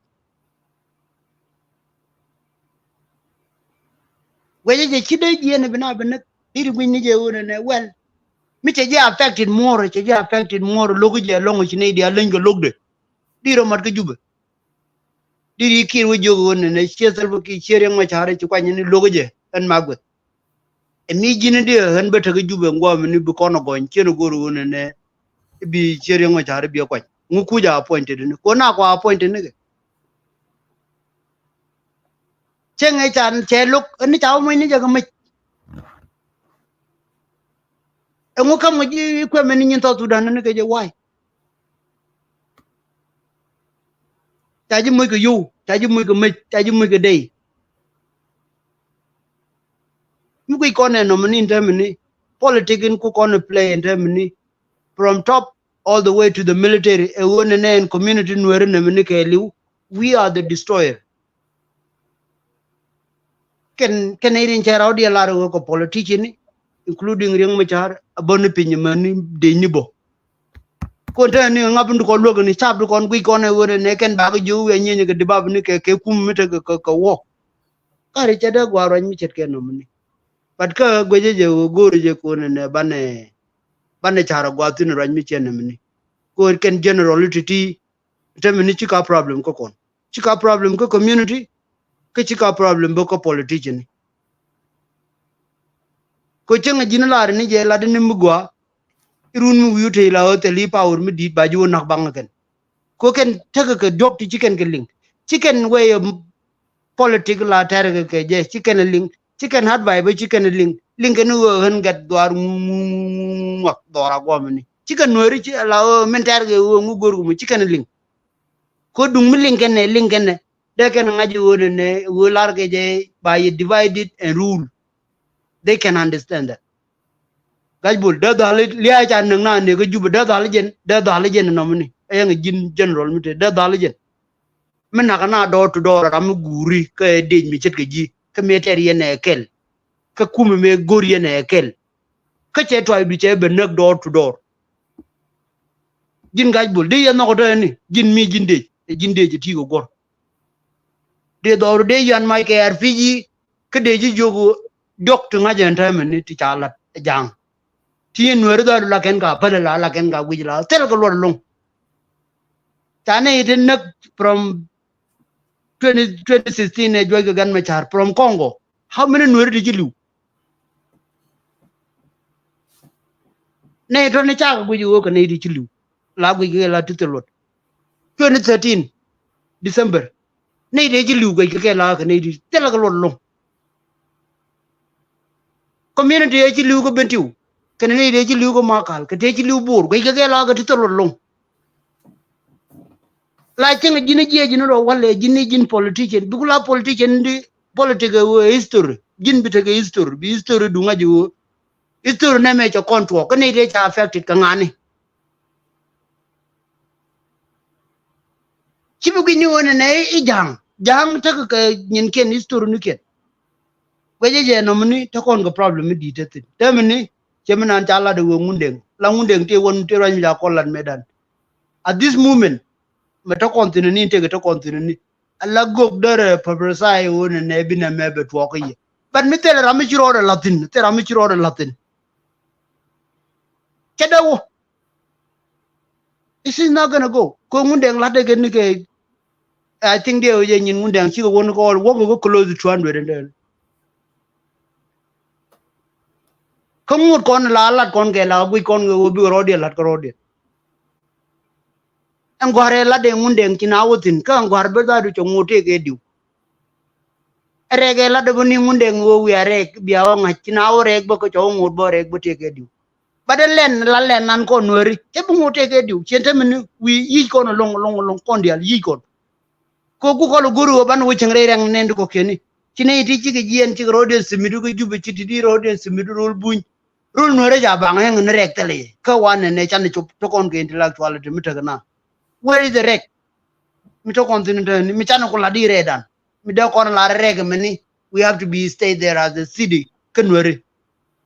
Guecä jɛ ci dee jiɛn bi na bi näk. Di̱t gui̱ny ni jɛ ɣöö nɛ nɛ wɛl. Mi cɛ jɛ affected more, cɛ jɛ affected more, lo̱k jɛ lɔ̱ŋ ci nɛy diaal leny kɛ lo̱kdɛ. Di̱t rɔ mat kä Jubɛ. Di̱t i̱ Kiir wä jiök ɣöö nɛ nɛ ciɛ Salva Kiir ciɛ Riek Machar ci kuany ni lo̱k jɛ ɛn Maguɛk. Ɛ mi ji̱n diɛ ɣän bä tek Jubɛ ŋuɔmɛ ni bi kɔn ɛ gɔny ciɛn ɛ go̱r ɣöö nɛ nɛ. I̱ bi ciɛ Riek Machar i̱ bi ɛ kuany. Ŋu kuc a appointed ni. Kɛ ɣöö na kua appointed ni kɛ. Cieŋ ɛ can cɛ lo̱k ɛn ca wä moc ni jɛ kɛ mec. Ɛŋu kam ŋa ji̱ kuɛmɛ ni nyin South Sudan ni kɛ jɛ why? Ca ji̱ moc kɛ yo̱w, ca ji̱ moc kɛ mec, ca ji̱ moc kɛ dey. Mi guic kɔn ɛ nɔmɔ ni in term ni politic in ku kɔn ɛ play in term ni from top all the way to the military. Ɛ ɣöö nɛnɛ ɛn community Nuɛri nɛmɛ ni kɛɛliw, we are the destroyer. Kɛn kɛn irin cɛ raw diɛ lar ɣöö kɛ politician ni, including Riek Machar, a bä ni piny mɛ ni dec ni bä. Kɔn te ni ŋap ni kɔ luäk ni cap di kɔn guic kɔn ɛ ɣöö nɛnɛ kɛn bakɛ jiök wiɛ nyieny kɛ dibab ni kɛ kɛ kum mi tekɛ kɛ kɛ wä. Kari cɛ dee gua̱a̱r ruac mi ce̱tkɛ nɔmɔ ni. But kä guecä jɛ ɣöö go̱o̱ri jɛ kɔn nɛnɛ banɛ banɛ car a gua̱a̱th thi̱n ruac mi cɛ nɛmɛ ni. Kɔn kɛn general ti ti tɛmɛ ni ci ka problem kä kɔn. Ci ka problem kä community, kä ci ka problem bä kä politician ni. Kɔ cäŋ a ji̱n lar ni jɛ lat ni mi gɔaa. Irun mi wi̱i̱ te la ɣä thil i̱ power mi di̱i̱t ba ji̱ wä nak baŋ kɛn. Kɔ kɛn tekɛ kɛ diɔ̱k ti ci kɛn kɛ liŋ. Ci kɛn way of politic la tɛr kɛ kɛ jɛ ci kɛn liŋ. Ci kɛn advice bä ci kɛn liŋ. Liŋ kɛn ɣöö ɣän gɛt dhuaar ŋuak dhuaar a guɔmɛ ni. Ci kɛn Nuɛri ci la ɣöö min tɛr kɛ ɣöö ŋu go̱r kumɛ ci kɛn liŋ. Kɔ duŋ mi liŋ kɛn nɛ liŋ kɛn nɛ. Dee kɛn ŋa̱c ɣöö nɛ nɛ ɣöö lar kɛ jɛ ba yɛ divided and rule. They can understand that. Gac Bol dee dhal lia̱a̱ ca näk na nɛ kä Jubɛ dee dhal jɛn dee dhal jɛn nɔmni. Ɛ yɛŋ ji̱n general mi te dee dhal jɛn. Mi nakä na door to door ram mi guuri kä ɛ dec mi ce̱tkɛ ji̱ kä mi tɛr yɛn ɛ kɛl. Kä kumɛ mi go̱r yɛn ɛ kɛl. Kä cɛ tuay du cɛ bɛ näk door to door. Ji̱n Gac Bol dee yɛn nhɔk ɛ tɔ̱ ɛni ji̱n mi ji̱n dec ɛ ji̱n dec ɛ ti̱i̱ kɛ guɔ̱r. Dee dhɔru dee yɛn mac kɛ ar pi̱c i̱ kä dee ji̱ jiök diɔ̱k ti ŋa̱c ɛn täämɛ ni ti ca lat ɛ ja̱a̱ŋ. Ti yɛn Nuɛri dhɔru la kɛn ka päl la la kɛn ka guic la thil kɛ luɔt ɛlɔ̱ŋ. Ca nɛy ti näk from twenty, twenty sixteen ɛ juɔc kɛ Gan Machar from Congo. How many Nuɛri ti ci li̱w? Nɛy tɔ̱ ni cakɛ guic ɣöö kɛ nɛy ti ci li̱w la guic kɛ la ti thil luɔt. Twenty thirteen December nɛy ti ci li̱w guic kɛ la kɛ nɛy ti thil kɛ luɔt lo̱ŋ. Community ɛ ci li̱w kɛ Bentiu kɛnɛ nɛy ti ci li̱w kɛ Makal kɛ ti ci li̱w Bor guic kɛ la kɛ ti thil luɔt lo̱ŋ. La cieŋ ji̱n jiɛ ji̱n rɔ walɛ ji̱n ji̱n politician bik la politician di politic ɛ ɣöö history ji̱n bi tekɛ history bi history duŋ a ji̱ ɣöö history nɛmɛ cɛ kɔn tuɔɔk kä nɛy tëë ca affected kɛ ŋa̱ni. Ci bi gui̱c ni ɣöö nɛnɛ i̱ ja̱a̱ŋ ja̱a̱ŋ tekɛ kɛ nyinkiɛn history nikiɛn. Guɛcɛ jɛ nɔmini te kɔn kɛ problem mi di̱i̱t te thi̱n te mini cɛ mi nan ca lat ɛ ɣöö Ŋundɛŋ la Ŋundɛŋ tëë wän tëë ruac mi ca kɔn lat mëëdan. At this moment mɛ te kɔn thi̱n ni tekɛ te kɔn thi̱n ni. Ala gök därɛ prophesy ɣöö nɛnɛ bi nɛmɛ bɛ tuɔɔk kä yɛ. But mi thilɛ ram mi ci rɔɔdɛ la̱thi̱n thilɛ ram mi ci rɔɔdɛ la̱thi̱n. Cɛ dee wä. It is not gonna go kɛ Ŋundɛŋ la̱tdɛ kɛ ni kɛ. I think diɛ wä jɛ nyin Ŋundɛŋ cikɛ wä ni kɛ ɣɔl wäkɛ kɛ close to two hundred and then. Kä ŋut kɔn la lat kɔn kɛ la guic kɔn kɛ wä bikɛ rɔɔdiɛn la̱t kɛ rɔɔdiɛn. Ɛn gua̱r ɛ lat ɛ Ŋundɛŋ ci na wä thi̱n kä ɛn gua̱r bä dhadu cɛ ŋot tëëk ɛ diw. Ɛ rɛk ɛ lat ɛ bä ni Ŋundɛŋ wä wiaa rɛk bia wä ŋa̱c ci na wä rɛk bä kä cɛ wä ŋot bä rɛk bä tëëk ɛ diw. Bat ɛ lɛn la lɛn nan kɔn Nuɛri cɛ bi ŋot tëëk ɛ diw ciɛn te mini wi̱i̱ yic kɔn ɛlɔ̱ŋ ɛlɔ̱ŋ ɛlɔ̱ŋ kɔn diaal yic kɔn. Kɛ ku kɔl go̱r ɣöö banɛ wä cieŋ rɛy rɛŋ nɛn ti kɔ̱kiɛni. Ci nɛy ti cikɛ jiɛɛn cikɛ rɔ̱diɛn thimit kä Jubɛ ci ti di rɔ̱diɛn thimit ro̱l buny. Ro̱l Nuɛrɛ ca baŋ ɛŋ ni rɛk thilɛ yɛ kä wanɛ nɛ canɛ cop ti kɔn kɛ intellectuality mi tekɛ na. Where is the rɛk? Mi te kɔn thi̱n te ni mi canɛ ku lat di rɛɛdan mi dee kɔn lar rɛk mɛni. We have to be stay there as a city kä Nuɛri.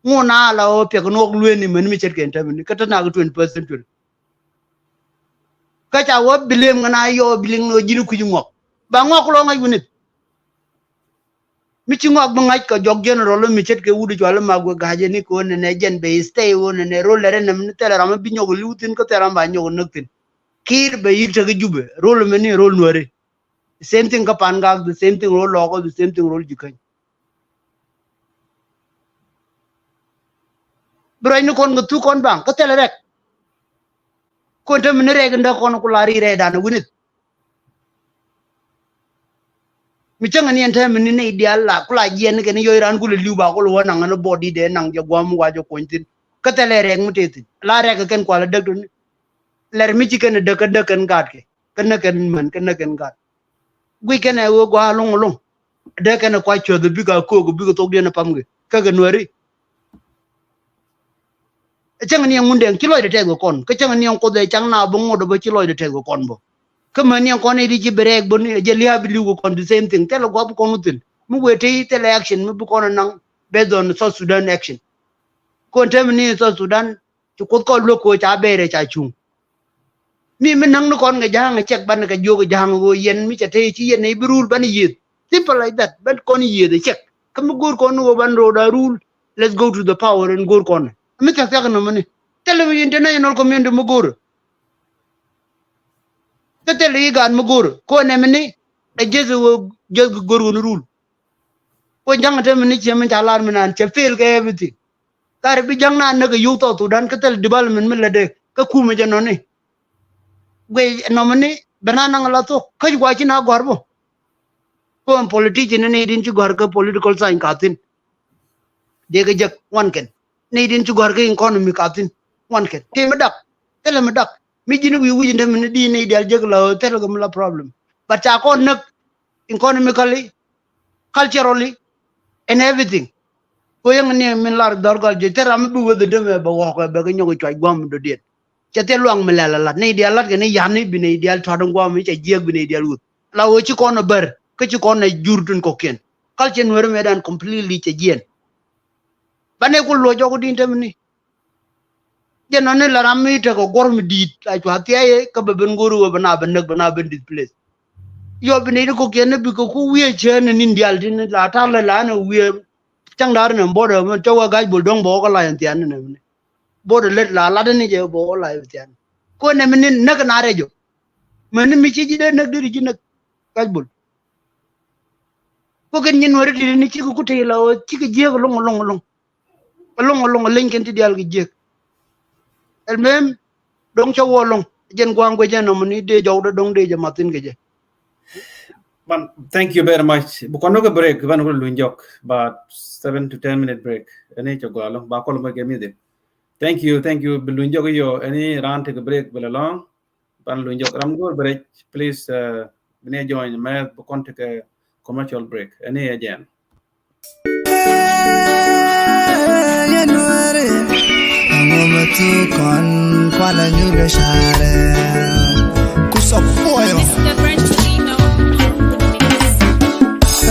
Ŋun a la ɣöö piɛk ni ɣɔk lueeni mɛni mi ce̱tkɛ in te mɛni kä te nak twenty first century. Kä ca wä bilim ŋä na yɔ bilim ŋä ji̱n kui̱c ŋuɔk ba ŋuɔk lɔ ŋa̱c wi̱nith. Mi ci ŋuak bi ŋa̱c kɛ jɔk general mi ce̱tkɛ wut cual i̱ mak wek ga̱c ɛn i̱ kɛ ɣöö nɛnɛ jɛn bɛ stay ɣöö nɛnɛ rol lɛr ɛn nɛm ni thɛl ram mi bi nyɔk li̱w thi̱n kä thɛl ram ba nyɔk näk thi̱n. Kiir bɛ yi̱k tek i̱ Jubɛ rol mɛn i̱ rol Nuäri. The same thing kä Pan Gak, the same thing rol Lɔɔkä, the same thing rol Jikäny. Bi ruacni kɔn kɛ thuk kɔn baŋ kä thɛl rɛk. Kɔn te mi ni rɛk in däk kɔn ku la ri rɛɛdan wi̱nith. Mi cäŋ ni ɛn tɛm ni nɛy diaal la ku la jiɛn ni kɛn yɔc raan kulɛ li̱w ba kulɛ wä naŋ ɛn body dee naŋ jɛ guam wa jɛ kuɔny thi̱n. Kä thɛlɛ rɛk mi tëë thi̱n la rɛk kɛ kɛn kual däk tuni. Lɛr mi ci kɛn däk kä däk kɛn gaat kɛ kä näk kɛn män kä näk kɛn gaat. Guic kɛn ɛ ɣöö gɔaa loŋ loŋ. Dee kɛn ɛ kuac cuäth bikɛ a köök bikɛ thok diɛn ɛ pamkɛ kä kɛ nuääri. Cäŋ ni ɛŋun dɛŋ ci lɔcdɛ tɛth kɛ kɔn kä cäŋ ni ɛŋ kuoth ɛ caŋ na bä ŋot bä ci lɔcdɛ tɛth kɛ kɔn bä. Kä män ni ɛŋ kɔn i̱ di ci bi rɛɛk bä ni jɛ lia̱a̱ bi li̱w kɛ kɔn the same thing thilɛ gua̱p bi kɔn wä thil mi wëë te thilɛ action mi bi kɔn ɛ naŋ based on South Sudan action. Kɔn tɛm ni South Sudan ci kuoth kɔn luäk kɛ ca bɛɛrɛ ca cuŋ. Mi mi naŋ ni kɔn kɛ ja̱a̱ŋ ɛ cɛk ban kɛ jiök ɛ ja̱a̱ŋ ɣöö yɛn mi cɛ te ci yɛn ɛ bi rule ban yieth. Simple like that. Ban kɔn yieth ɛ cɛk kä mi go̱o̱r kɔn ni ɣöö ban ro̱o̱da rule. Let's go to the power in go̱o̱r kɔn mi thiak thiak nɔmɔ ni. Thilɛ mi international community mi go̱o̱r. Kä thilɛ yi gaat mi go̱o̱r kɔn ɛmɛ ni ɛ jieth ɣöö jieth go̱o̱r ɣöö ni rule. Kɔn ja̱ŋ ɛ te mi ni ciɛ mi ca lar mi naan cɛ fail kɛ everything. Kari bi ja̱ŋ na näk ɛ yio̱w South Sudan kä thil development mi lätdɛ kä kumɛ jɛ nɔni. Guic nɔmɔni bɛ na naŋ la thok kä ci gua ci na gɔ̱r bä. Kɔn politician ni nɛy din ci gɔ̱r kä political science ka thi̱n. Dee kɛ jek ŋuan kɛn nɛy din ci gɔ̱r kä economy ka thi̱n. Ŋuan kɛn tëë mi dak thilɛ mi dak mi ji̱n wi̱i̱ wi̱c in te mi ni di nɛy diaal jek la thilɛ kɛ mi la problem. But ca kɔn näk economically, culturally, and everything. Ko yäŋ ni min lar dhɔr gɔl ji̱ te ram mi bi weth in te mɛ bɛ wɔk bɛ kɛ nyɔk cuac guam dɔ̱diɛn. Cɛ thil luaŋ mi lɛl alat ni dial lat kɛ ni yan ni bi ni dial tuat in guam mi cɛ jiɛk bi ni dial wuth. La wee ci kɔn a bär kä ci kɔn a jur tin kɔkiɛn. Culture nuɛr mɛ dan completely cɛ jiɛn. Ba ni ku luɔ jɔk din te mi ni. Jɛ nɔni la ram mi tekɛ guɔ̱r mi di̱i̱t a cua thia̱a̱yɛ kä bɛ ben go̱o̱r wee bɛ na bɛ näk bɛ na ben displace. Yɔ bi nɛy ti kɔkiɛn ni bikɛ ku wiee cään ni nin diaal ti ni la ta̱r lɛ la ni wiee. Cäŋ da̱r ni bo̱dɛ mi cä wee ga̱c bol dɔ̱ŋ bɛ wä kä la̱c ɛn thia̱a̱n ni nɛmɛ ni. Bo̱dɛ lät la lat ni jɛ bɛ wä la̱c ɛn thia̱a̱n ni. Ko nɛmɛ ni näk na rɛc jɔ. Mɛ ni mi ci ji̱ dee näk dee ri ji̱ näk ga̱c bol. Ko kɛn nyin wä ri ti ni cikɛ ku tëë la wä cikɛ jiääk loŋ loŋ loŋ. Ɛlɔŋ ɛlɔŋ ɛleny kɛn ti diaal kɛ jiäk. Ɛlmem do̱ŋ cä wä ɛlɔŋ jɛn gua̱a̱ŋ guecä nɔmɔ ni dee jɔwdä do̱ŋ dee jɛ mathin kɛ jɛ. Man, thank you very much. Bi kɔn wä kɛ break ban wä luny jɔk, but seven to ten minute break. Ɛni cɛ gɔaa ɛlɔŋ ba kɔl mɔ kɛ mi dhi. Thank you, thank you. Bi luny jɔk iyɔ ɛni raan tekɛ break bi lɛ lɔŋ. Ban luny jɔk ram go̱o̱r bi rɛc, please, uh, bi ni join mɛ bi kɔn tekɛ commercial break. Ɛni ɛ jɛn. Yɛ nuɛri, aŋɔ mɛ tu kɔn kuala nyur kɛ share. Kusɔ puɔyɔ. Mister Brangelino on the mix.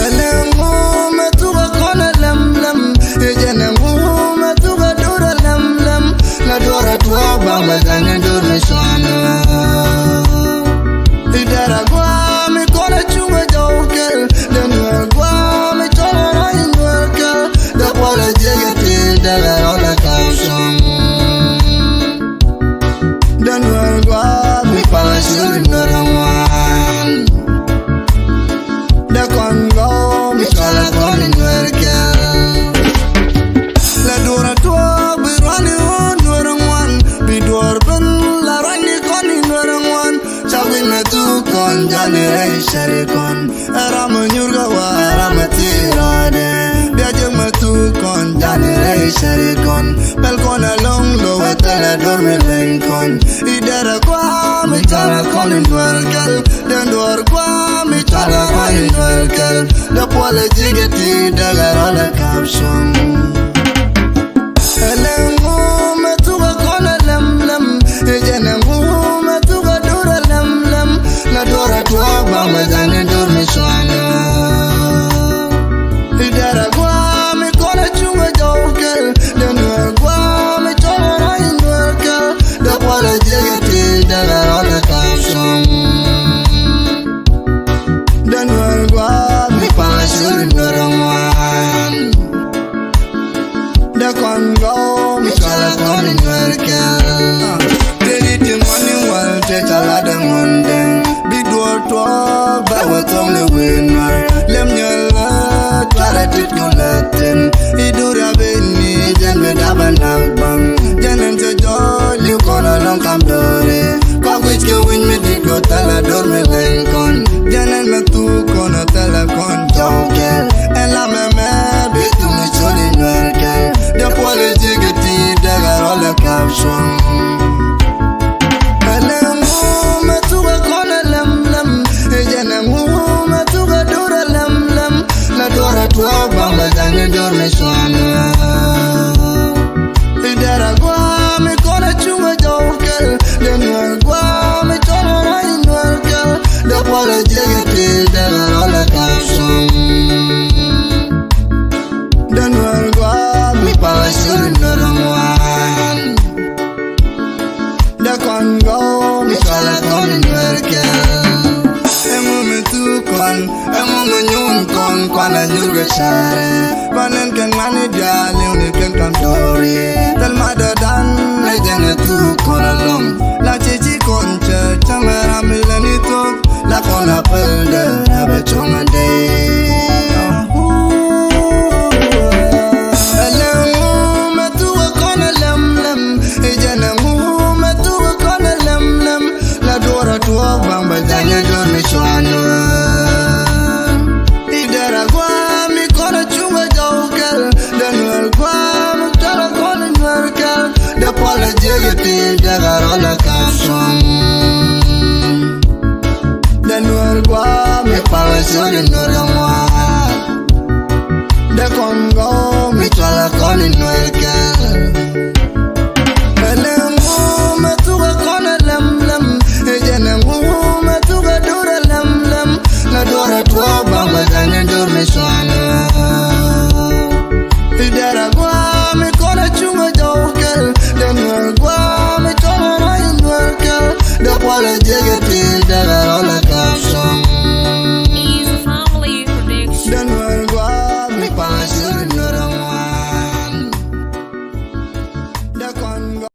Ɛlɛ ŋɔ mɛ tu kɛ kɔn ɛ lɛm lɛm. Ɛ jɛn ɛ ŋɔ mɛ tu kɛ dur ɛ lɛm lɛm. La duɔrɛ tuɔɔk ba mɛ jɛn ɛ dur ɛ cuanɛ. Idara guam ikɔn a cuŋ a jɔw kɛl. Den nuɛr guam icɔl a rɔy nuɛr kɛl. De kual a jiɛk itin de la rɔl a kam cuŋ. Den nuɛr guam ipal a cuŋ nuɛr a ŋuan. De kɔn gɔw mi cɔl a kɔn in nuɛr kɛl. La duɔr a tuɔɔk bi ruan i ɣöö nuɛr a ŋuan. Bi duɔr ben la ruan i kɔn in nuɛr a ŋuan. Ca wi̱n mɛ thuk kɔn jani rɛy cari kɔn. Ɛ ram a nyur kɛ wa ɛ ram a thil rɔɔdɛ. Bia jek mɛ thuk kɔn jani rɛy cari kɔn. Pɛl kɔn a lɔŋ lo wɛ thɛlɛ dor mi leny kɔn. Idara guam icara kɔn in duel kɛl. Den duɔr guam icara kɔn in duel kɛl. De puɔl a jik iti dagɛ rɔl a kap cuŋ. Ɛlɛ ŋu mɛ thuk a kɔn a lɛm lɛm. Ɛ jɛn ɛ ŋu mɛ thuk a dur a lɛm lɛm. La dur a tuɔɔk ba mɛ jani dur mi cuanɛ. Idara guam ikɔn a cuŋ a jɔw kɛl. Den ɛ guam icɔl a rɔy in duel kɛl. De puɔl a jek itin dagɛ rɔl a kap cuŋ. Den nuɛr guam mi paŋ a curi nuɛr a ŋuan. De kɔn gɔw mi cɔl a kɔn in nuɛr kɛl. Teni ti ŋuan in wal te ca la de ŋuan den. Bi duɔr tuɔɔk ba wä thɔŋ ni wen nuɛr. Lem nyɛl la tuar a tit ku la thin. I dur a ben ni jɛn mi dap a nak baŋ. Jɛn in cɛ jɔɔl liu kɔn a lɔŋ kam dɔɔri. Kɔk wi̱c kɛ wi̱ny mi dit kɔ thɛl a dor mi leny kɔn. Jɛn ɛn mɛ thuk kɔn a thɛl a kɔn. Carɛ ba nɛn kɛn ŋuani diaal i̱ wuni kɛn kam dɔɔri. Thil ma dɔ̱dan ɛ jɛn ɛ thuk kɔn ɛlɔ̱ŋ. La ci ci kɔn cɛ cäŋ ɛ ram ilɛn i̱ thok. La kɔn a päl dee ɛ bɛ cɔŋ ɛ dee. Ɛlɛŋ ŋu mɛ thuk ɛ kɔn ɛ lɛm lɛm. Ɛ jɛn ɛŋu mɛ thuk ɛ kɔn ɛ lɛm lɛm. La duɔrɛ tuɔɔk baŋ bɛ janyɛ jɔr mi cuanɛ. I̱ dɛrɛ gua̱a̱ mi kɔn a cuŋ a jɔw kɛl. Dɛ nuɛr gua̱a̱ mi tɔl a kɔn a nuɛr kɛl. Dɛ puɔl a jiäk i̱ thi̱i̱n dɛ ka rɔl a ka̱m cuɔ̱ŋ. Dɛ nuɛr gua̱a̱ mi pal a cuɔ̱ŋ i̱ nuɛr a ŋuan. Dɛ kɔn gɔw mi cɔal a kɔn i̱ nuɛr kɛl. Ɛlɛ ŋu mɛ thuk ɛ kɔn ɛ lɛm lɛm. Ɛ jɛn ɛ ŋu mɛ thuk ɛ dur ɛ lɛm lɛm. Lɛ dur ɛ tuɔɔk baŋ bɛ janyɛ dur mi cuanɛ. I̱ dɛrɛ gua̱a̱ mi kɔn a cuŋ a jɔw kɛl. Dɛ nuɛr gua̱a̱ mi cɔl a rɔy nuɛr kɛl. Dɛ puɔl a jiäk i̱ thi̱i̱n dɛ ka rɔl a ka̱m cuɔ̱ŋ. Dɛ nuɛr gua̱a̱ mi pal a cuɔ̱ŋ i̱ nuɛr a ŋuan. Dɛ kɔn gɔw.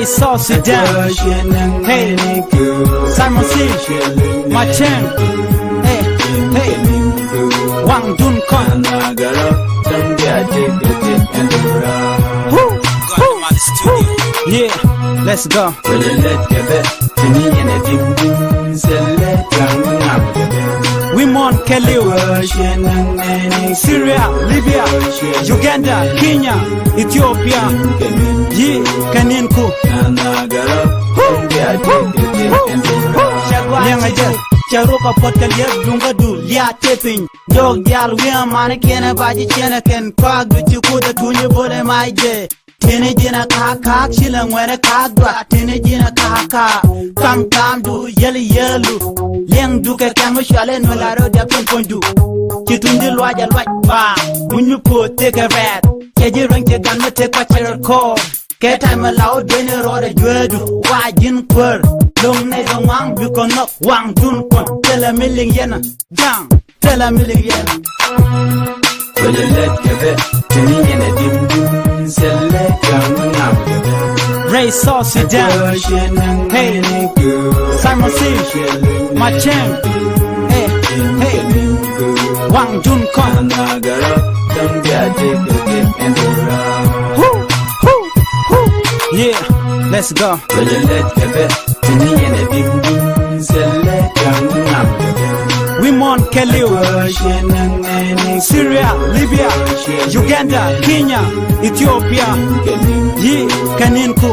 South Sudan. Hey, Simon C, Macheng. Hey, hey, Wang Dun Kong. Woo, woo, woo. Yeah, let's go. Wi muɔ̱ɔ̱n kɛ li̱w. Syria, Libya, Uganda, Kenya, Ethiopia. Yi kɛ ni̱n ku. Liɛŋ a jɛ. Cɛ ruk a puɔt kɛ liɛp duŋ kä du liaat tëë piny. Jɔk diaal wi̱i̱ a manikiɛn ɛ ba ji̱ ciɛn ɛ kɛn kɔak du ci kut ɛ tuny i̱ bo̱l ɛ mac jɛ. Tini ji̱n a ka̱a̱k ka̱a̱k ci lɛ ŋuɛn ɛ ka̱a̱k dua. Tini ji̱n a ka̱a̱k ka̱a̱k kam kamdu yɛl yɛlu. Liɛŋdu kɛ kɛn mi cual ɛn mi la rɔ diap kɛn puɔ̱nydu. Ci tuny di luac a luac ba muny mi puɔth tëk kɛ rɛɛt. Cɛ ji̱ rueny ci gan mi tëk kɔ cɛr kɔɔr. Kɛ ta̱y mi la wä dueny rɔɔdɛ jueedu. Wa ji̱n kuäär lo̱ŋ nɛy kɛ ŋuaŋ bi kɔ nhɔk waŋ dun kuɔn. Thilɛ mi liŋ yɛn a ja̱a̱ŋ. Thilɛ mi liŋ yɛn. Thilɛ lɛt kɛ bɛ tini yɛn a dim dun. Thilɛ ka̱m ŋam kɛ bɛ. Rɛy South Sudan. Hey, Simon C, Macheng. Hey, hey, Wang Dun Kong. Woo, woo, woo. Yeah, let's go. Wi muɔ̱ɔ̱n kɛ li̱w. Syria, Libya, Uganda, Kenya, Ethiopia. Yi kɛ ni̱n ku.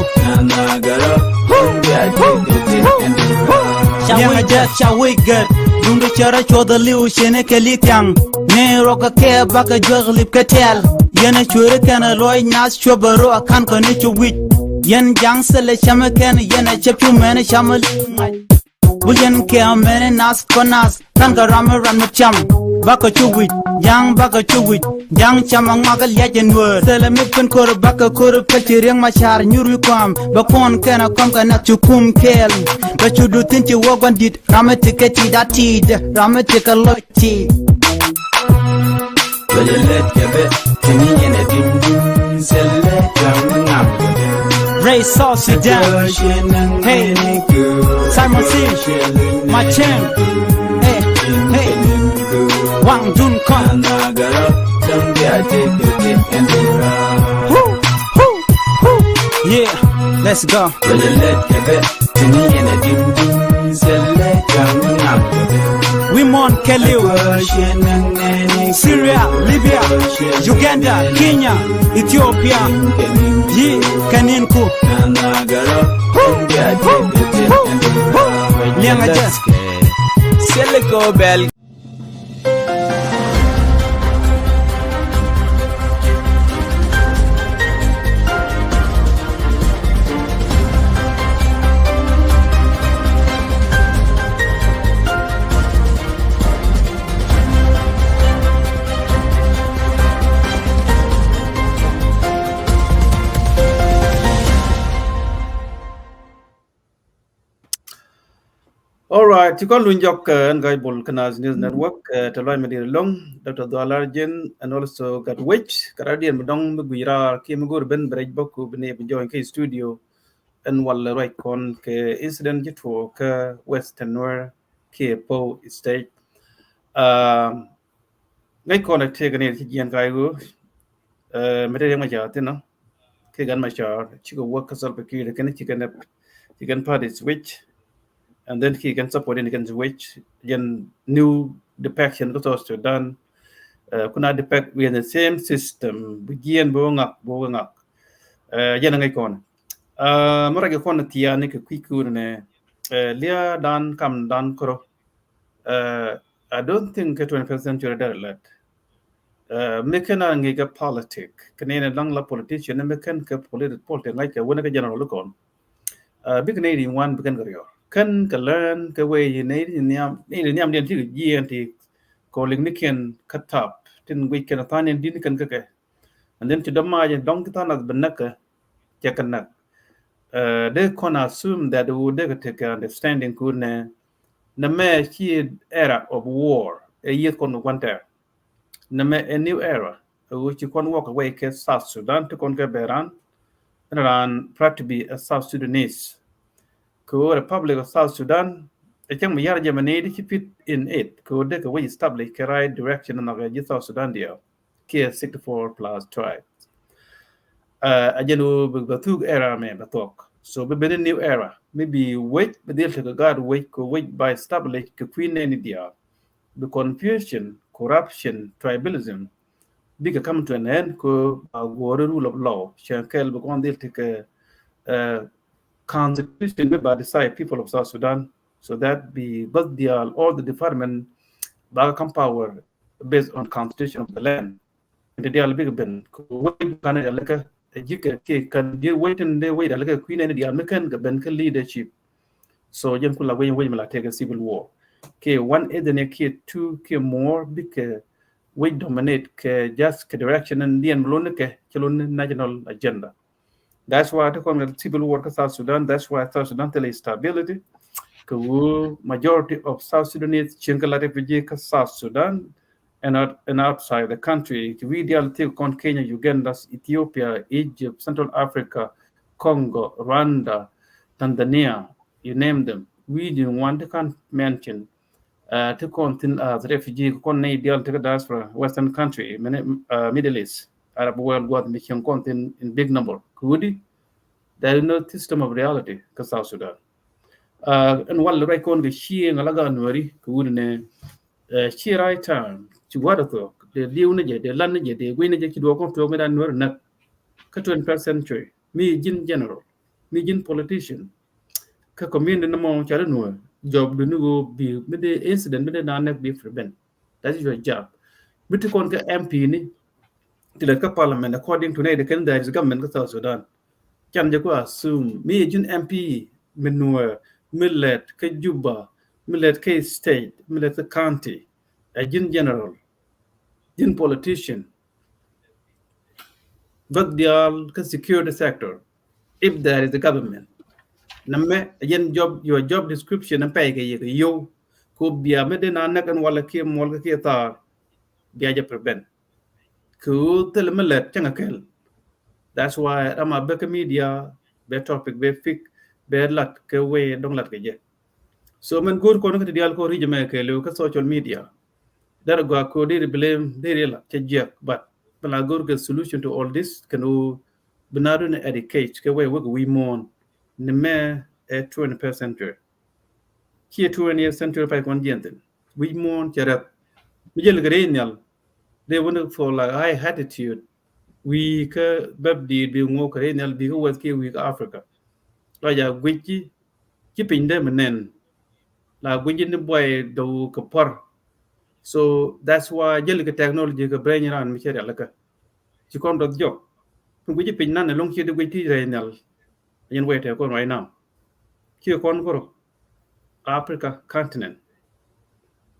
Ca wec gɛt, ca wec gɛt. Duŋdu cɛ rɔ cuɔth a li̱w cɛn kɛ li̱ thiaŋ. Ni rɔ kɛ kɛ bakɛ juäk lip kɛ tiɛl. Yɛn a cueri kɛn a luɔc nath cuɔp a rɔ a ka̱n kɔni cu wi̱c. Yɛn ja̱ŋ thilɛ cämɛ kɛn yɛn a cɛp cu mɛn cam a li̱w mac. Wul yɛn kɛ mɛn nath kɔ nath. Ka̱n kɛ ram mi ran mi cam. Bakɛ cu wi̱c ja̱ŋ bakɛ cu wi̱c. Ja̱ŋ cam a ŋuak a liac in wöör. Thilɛ mi pin ko̱r bakɛ ko̱r pɛl ci riɛŋ ma ca̱r nyur wi̱ kuam. Bɛ kuɔn kɛn a kɔm kɛ nath cu kum kɛɛl. Bɛ cu du thi̱n ci wä gua̱n di̱t. Ram mi ti kɛ ti da ti dɛ. Ram mi ti kɛ lɔc ti. Rɛy South Sudan. Hey, Simon C, Macheng. Hey, hey, Wang Dun Kong. Woo, woo, woo. Yeah, let's go. Wi muɔ̱ɔ̱n kɛ li̱w. Syria, Libya, Uganda, Kenya, Ethiopia. Yi kɛ ni̱n ku. Liɛŋ a jɛ. Siɛlikɔ bɛl. All right, ci kɔn luny jɔk, uh, ɛn Ga̱a̱c Bol kä Naath News Network, uh, te luac mi di̱i̱t ɛlɔ̱ŋ, Doctor Dhual Arjen, and also Gatwec, kɛ radiɛn mi dɔ̱ŋ mi gui̱c raar kiɛ mi go̱o̱r ben bi rɛc bä ku bi ni bi join kä studio, ɛn wal ruac kɔn kɛ incident ji̱ tuɔɔk kä Western Nuer kiɛ Pou State. Um, Ŋäc kɔn ɛ tëëk ni ci jiɛn ka̱a̱c ɣöö, eh, mi te Riek Machar thi̱n ɔ, kiɛ Gat Machar cikɛ wäk kä Salva Kiir kɛn ci kɛn, ci kɛn party switch, and then kiɛ kɛn support in kɛn switch, jɛn new defection kä South Sudan, eh, kuna defect within the same system, bi jiɛn bi wä ŋak, bi wä ŋak. Eh, jɛn ŋäc kɔn. Eh, mi ruac kɛ kɔn thiaani kɛ kui̱ kuur ni, eh, lia̱a̱ dan kam dan kärɔ. Uh, I don't think kä twenty-first century derɛ lät. Uh, mi kɛn a ŋi̱i̱c kɛ politic, kɛ ni ni da̱ŋ la politician, mi kɛn kɛ politi-, politic ŋa̱c kɛ wänä kɛ general kɔn. Uh, bikɛ ni di wan bikɛn kɛ riɔr. Kɛn kɛ learn kɛ wee yi ni di nhiam, ni di nhiam diɛn ti kɛ jiɛn ti kɔlik ni kɛn kä tap, tin guic kɛn a than in di ni kɛn kɛ kɛ. And then ci dɔ̱ mac dɔ̱ŋ ki tha̱a̱ŋ nath bi näk kɛ, cɛ kɛ näk. Eh, dee kɔn assume that wu dee kɛ tekɛ understanding kun nɛ, nɛ mɛ ci era of war, ɛ yieth kɔn kɛ gua̱n tɛɛr. Nɛ mɛ a new era, ɛ wu ci kɔn walk away kɛ South Sudan, ti kɔn kɛ bɛ ran, Ɛn raan proud to be a South Sudanese. Kɛ ɣöö Republic of South Sudan ɛ cäŋ mi yar jɛ mɛ ni di ci fit in it kɛ ɣöö dee kɛ wec establish kɛ right direction in dhɔkɛ ji̱ South Sudan diɛ kiɛ sixty-four plus tribe. A jɛn ɣöö bɛ thuk era mɛ bɛ thuɔk. So bɛ ben a new era, maybe wec bɛ dhil tekɛ gaat wec kɛ wec ba establish kɛ kui̱ nɛɛni diaal. Bi confusion, corruption, tribalism bikɛ come to an end kɛ ba guɔri rule of law. Cɛ kɛl bi kɔn dhil tekɛ constitution bi ba decide people of South Sudan, so that bi both diaal all the department ba come power based on constitution of the land. Ti diaal bikɛ ben kɛ wec kan diaal kɛ ji̱ kɛ kɛ kan diɛ wec tin dee wec diaal kɛ kui̱ nɛɛni diaal mi kɛn kɛ ben kɛ leadership. So jɛn kula wec wec mi la tekɛ civil war kɛ one ethnic kɛ two kɛ more bikɛ wec dominate kɛ just kɛ direction in diɛn mi lon kɛ cɛ lon national agenda. That's why ti kɔn civil war kä South Sudan. That's why South Sudan thil stability. Kɛ ɣöö majority of South Sudanese cieŋ kɛ la refugee kä South Sudan and, out, and outside the country. Ti wi̱i̱ diaal ti kɔn Kenya, Uganda, Ethiopia, Egypt, Central Africa, Congo, Rwanda, Tanzania, you name them. Wi̱i̱ din wan ti kan mention ti kɔn thin as refugee kɔn nɛy diaal ti kä diaspora, Western country, Middle East, Arab world gua̱th mi cieŋ kɔn thin in big number. Kɛ wudi, there is no system of reality kä South Sudan. Ɛn wal ruac kɔn kɛ cieŋ ala gaat Nuɛri kɛ wudi nɛ ci right time ci wa̱rɛ thuɔk dee liw ni jɛ, dee lan ni jɛ, dee guiy ni jɛ, ci duɔk kɔn tuɔk mi dan Nuɛri näk kä twenty-first century. Mi ji̱n general, mi ji̱n politician, kä community ni mɔ ca ri Nuɛr job du ni ɣöö bi mi dee incident mi dee na näk bi prevent. That is your job. Mi ti kɔn kä M P ni ti lät kä parliament according to nɛy di kɛn there is government kä South Sudan. Can jɛ ku assume mi ji̱n M P mi Nuɛr mi lät kä Juba, mi lät kä state, mi lät kä county, ɛ ji̱n general, ji̱n politician, bäth diaal kä security sector, if there is a government. Nɛmɛ ɛ jɛn job, your job description ɛn pɛy kɛ yɛ kɛ yio̱w. Kɛ ɣöö bia mi dee na näk ɛn walɛ kiɛ muɔl kɛ kiɛ thaar bia jɛ prevent. Kɛ ɣöö thilɛ mi lät cäŋ a kɛl. That's why ram a bä kä media bɛ topic bɛ pick bɛ lat kɛ wee dɔ̱ŋ lat kɛ jɛ. So mɛn go̱o̱r kɔn kä ti diaal kɔn ri̱c ɛmɛ kɛ liw kä social media. Derɛ gɔaa kɛ ɣöö deri blame deri lat cɛ jiɛk, but bɛ la go̱o̱r kɛ solution to all this kɛn ɣöö bi na duni educate kɛ wee wek wi̱i̱ muɔ̱ɔ̱n ni mɛ ɛ twenty-first century. Ciɛ twentieth century pay kɔn jiɛn thin wi̱i̱ muɔ̱ɔ̱n cɛ rɛp mi jɛl kɛ rɛy nhial. They want for like high attitude. Wi̱i̱ kä bɛp diit bi ŋuɔk kɛ rɛy nhial bi kä west kiɛ wi̱i̱ kä Africa. La ja guic ci ci piny dee mi nɛn. La guic ni buay dɔw kɛ puɔr. So that's why jɛl kɛ technology kɛ brain ran mi cɛ rialikä. Ci kɔn dɔth jɔk. Piny guic ci piny nan ɛlɔŋ ci di guic ti rɛy nhial. Yɛn wɛy tɛ kɔn right now. Ci kɔn kɔrɔ Africa continent.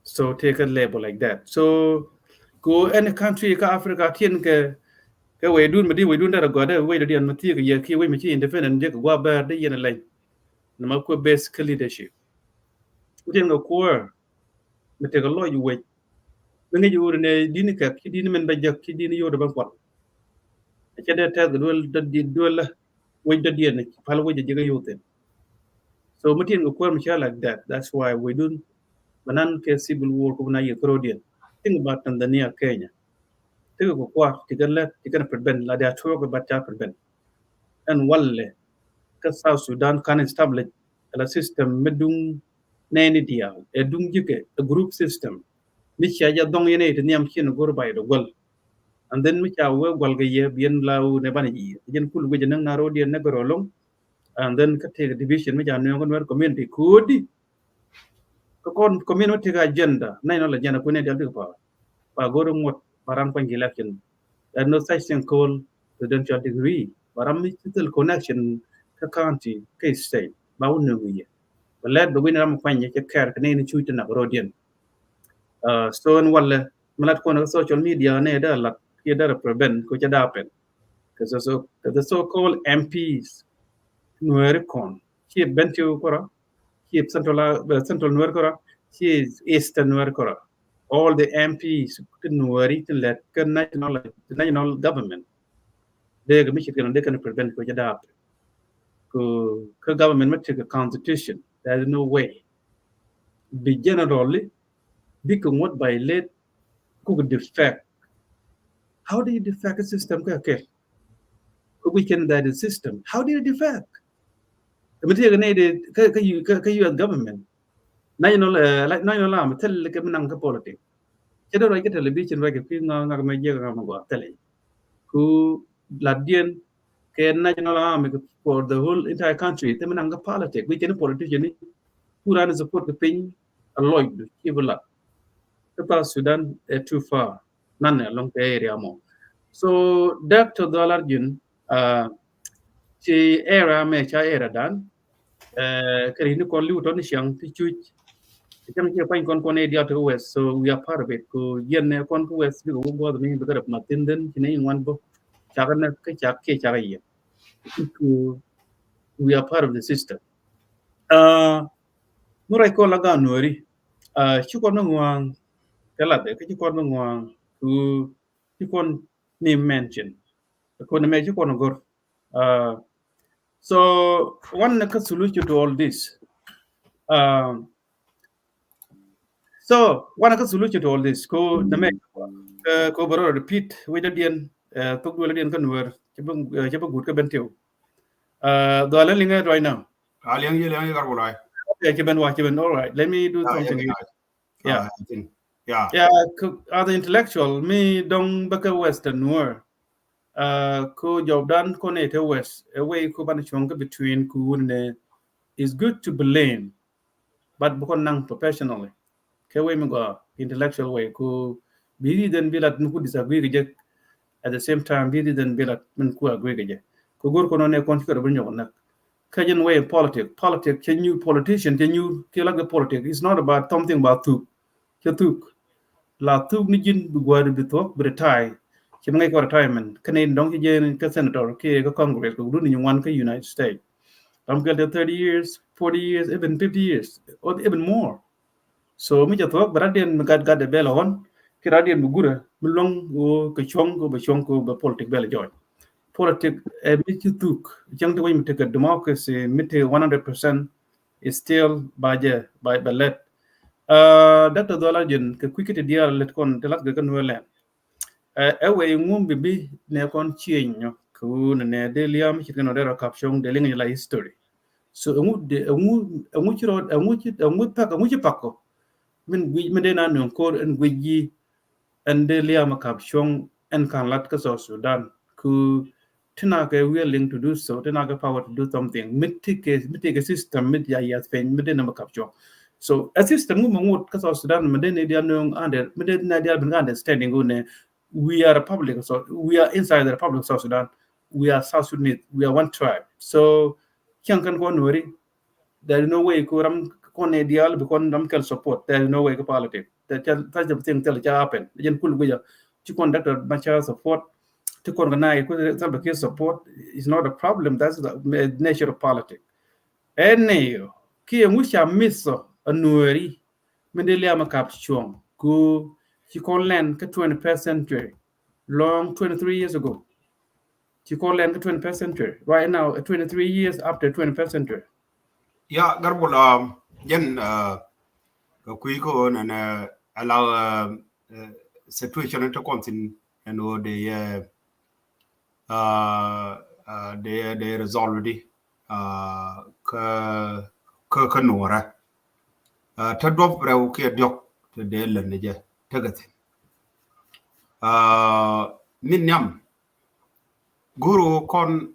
So take a label like that. So go any country kä Africa tiɛn kɛ kɛ wɛy dun mi di wɛy dun dara gɔdɛ wɛy dɔ diɛn mi thiek yɛ kiɛ wɛy mi ci independent jɛ kɛ gua̱ bɛr di yɛn lɛny. Nima kuɛ base kä leadership. Tiɛn kɛ kuäär mi tekɛ lɔc wec. Mi ŋi̱c wur nɛ dini kɛk ci dini min bɛ jek ci dini yot bɛ kual. Cɛ dee tɛth duel duel la wec dɔ̱diɛn pal wec a jek a yot thin. So mi tin kɛ kuäär mi cɛ like that. That's why wec dun bɛ nan kɛ civil war ku bi na yɛ kärodiɛn. Think about Tanzania, Kenya. Think kɛ kuäär ti kɛ lɛt ti kɛn prevent la dia tuɔk kɛ bat ca prevent. Ɛn walɛ kä South Sudan kan establish ala system mi duŋ nɛɛni diaal ɛ duŋ jikɛ ɛ group system. Mi cia jɛ dhɔŋ yɛn ɛ ti nhiam cin go̱r bay dɔ guäl. And then mi ca wee gual kɛ yɛ bi yɛn la wun ɛ banɛ ji̱ yɛ jɛn kul wecɛ näk na ro̱diɛn näk gɛ rɔ loŋ. And then kä tëëk division mi ca nuɛɛŋ kä Nuer community ko̱di. Kä kɔn community kä agenda national agenda kuɛn ɛ dial bik pa̱a̱. Ba go̱r ŋuɔt ba ran kuany kɛ election. There is no such thing called presidential decree. Ba ram mi ci thil connection kä county kä state ba wä nöŋ yɛ. Ba lɛt ba win ram kuany yɛ cɛ kɛr kɛ nɛy ni cuc ti nak ro̱diɛn. So ɛn walɛ mi lat kɔn kä social media nɛ dee lat kiɛ dee prevent kɛ cɛ daa pɛn. Kɛ the so called M Ps Nuɛri kɔn ci ben ci kura ci central central Nuɛri kura ci eastern Nuɛri kura. All the M Ps ti Nuɛri ti lɛt kä national national government. Dee kɛ mi ce̱tkɛ nɔ dee kɛn prevent kɛ jɛ daap. Kɛ, kɛ government mi tekɛ constitution, there is no way. Bi generally, bikɛ ŋuɔ̱t violate, kukɛ defect. How do you defect a system kɛ kɛl? Kɛ guic kɛn that is system. How do you defect? Kɛ mi tekɛ nɛy dee kä, kä U-, kä, kä U S government. National, eh, like, national army, thil kɛ mi naŋ kä politics. Cɛ dee ruac kä television, ruac kɛ kui̱ ŋa, ŋa kɛ mɛ jiɛk ŋa mɛ gɔaa thilɛ. Ku ladiɛn kɛ national army kɛ for the whole entire country. Thil mi naŋ kä politics. Guic kɛn politician ni. Ku ran support kɛ piny a lɔcdu ci bi lat. Kä South Sudan ɛ too far. Nanɛ lɔŋ kɛ area mɔ. So Doctor Dholar Jun, uh, ci area mɛ ca area dan, eh, kɛ ri ni kɔn liw tɔn ni ciaŋ ti cuc. Cäŋ ci kuany kɔn kɔn area to West, so we are part of it. Ko yɛn nɛ kɔn ko West bikɛ wä guɔth ni bikɛ rɛp ma thin den ci nɛ in wan bok. Ca kɛ nɛ kɛ ca kɛ ca kɛ yɛ. Ko we are part of the system. Uh, mi ruac kɔn la gan nuɔri. Uh, ci kɔn mi ŋuaŋ kɛ latdɛ, kɛ ci kɔn mi ŋuaŋ ku ci kɔn ni mention. Kɔn mɛ ci kɔn gor. Uh, so one ka solution to all this. Um, so one ka solution to all this. Ko nɛ mɛ, uh, ko baro repeat wecä diɛn, uh, thok duel diɛn kä nuɛr. Cɛ bä, uh, cɛ bä gut kä ben tiw. Uh, dɔalɛ liŋɛ right now. A liŋ yɛ liŋ yɛ kar bulai. Okay, cɛ ben wa, cɛ ben. All right. Let me do something. Yeah. Yeah, as an intellectual, mi dɔŋ bä kä Western world. Uh, ko jɔbdan ko ne te West, a way ko ban chuɔŋ kä between ku wun ne is good to blame, but bä ko naŋ professionally. Kɛ way mi gɔ intellectual way ko bi ri den bi lat mi ku disagree kɛ jɛ. At the same time, bi ri den bi lat min ku agree kɛ jɛ. Ko gor ko nɔ ne kɔn ci kɛ rɛ bi nyɔk nak. Kä jɛn way in politics, politics cɛ nyuur, politician cɛ nyuur, kiɛ lak kɛ politics. It's not about something about thuk. Cɛ thuk. La thuk ni ji̱n bi gua̱a̱ri bi thuɔ̱k bi retire. Cɛ mi ŋäc kɔ retirement. Kä ni dɔ̱ŋ ci jɛn kä senator kiɛ kä Congress kɛ wudun ni ŋuan kä United States. Dɔ̱ŋ kɛl te thirty years, forty years, even fifty years, or even more. So mi cɛ thuɔ̱k bɛ radiɛn mi gat gat dɛ bɛl ɣɔn ki radiɛn mi gurɛ mi luɔ̱ŋ ɣöö kɛ cuɔ̱ŋ kɛ bɛ cuɔ̱ŋ kɛ bɛ politik bɛl jɔɔc. Politik ɛ mi ci thuk cäŋ ti wec mi tekɛ democracy mi te one hundred percent is still ba jɛ ba bɛ lɛt. Uh, Doctor Dholar Jun kɛ kui̱ ki ti diaal lɛt kɔn ti lath kɛ kɛ nuɛ lɛn. Ɛ wee ŋu bi bi nɛ kɔn change nyɔ kɛ wu nɛ nɛ dee liam ci kɛn ɔ dee rɔ kap cuɔ̱ŋ dee liŋ la history. So ɛŋu dee ɛŋu ɛŋu ci rɔ ɛŋu ci ɛŋu pak ɛŋu ci pak kɔ. Min guic min dee na nöŋ ko̱r ɛn guic yi ɛn dee liam a kap cuɔ̱ŋ ɛn kan lat kä South Sudan. Ku ti na kɛ willing to do so, ti na kɛ power to do something. Mi ti kɛ mi ti kɛ system mi ti a yath piny mi dee na ma kap cuɔ̱ŋ. So a system ŋu ma ŋut kä South Sudan mi dee ni dia nöŋ under mi dee ni dia bin understanding gu ne we are a republic, so we are inside the Republic of South Sudan. We are South Sudanese. We are one tribe. So kiɛn kɛn kɔn nuɔri. There is no way ku ram kɔn ne dial bi kɔn ram kɛl support. There is no way ku politic. That such a thing tell ca happen. Jɛn kul guja. Ci kɔn Doctor Machar support. Ti kɔn kɛ nai ku Salva Kiir support is not a problem. That's the nature of politics. Ɛn nɛ yɔ kiɛ ŋu ca miss a nuɔri. Min dee liam a kap cuɔ̱ŋ ku ci kɔn lɛn kä twenty-first century. Long twenty-three years ago. Ci kɔn lɛn kä twenty-first century. Right now, twenty-three years after twenty-first century. Ya Garbul, um, jɛn, uh, kɛ kui̱ kä ɣöö nɛn, uh, ala, uh, uh, situation in te kɔn thin ɛn ɣöö dee yɛ dee dee resolve di kä kä kä nuɔrɛ. Te duɔp rɛw kiɛ diɔk te dee län ni jɛ tekɛ thin. Min niam guru kɔn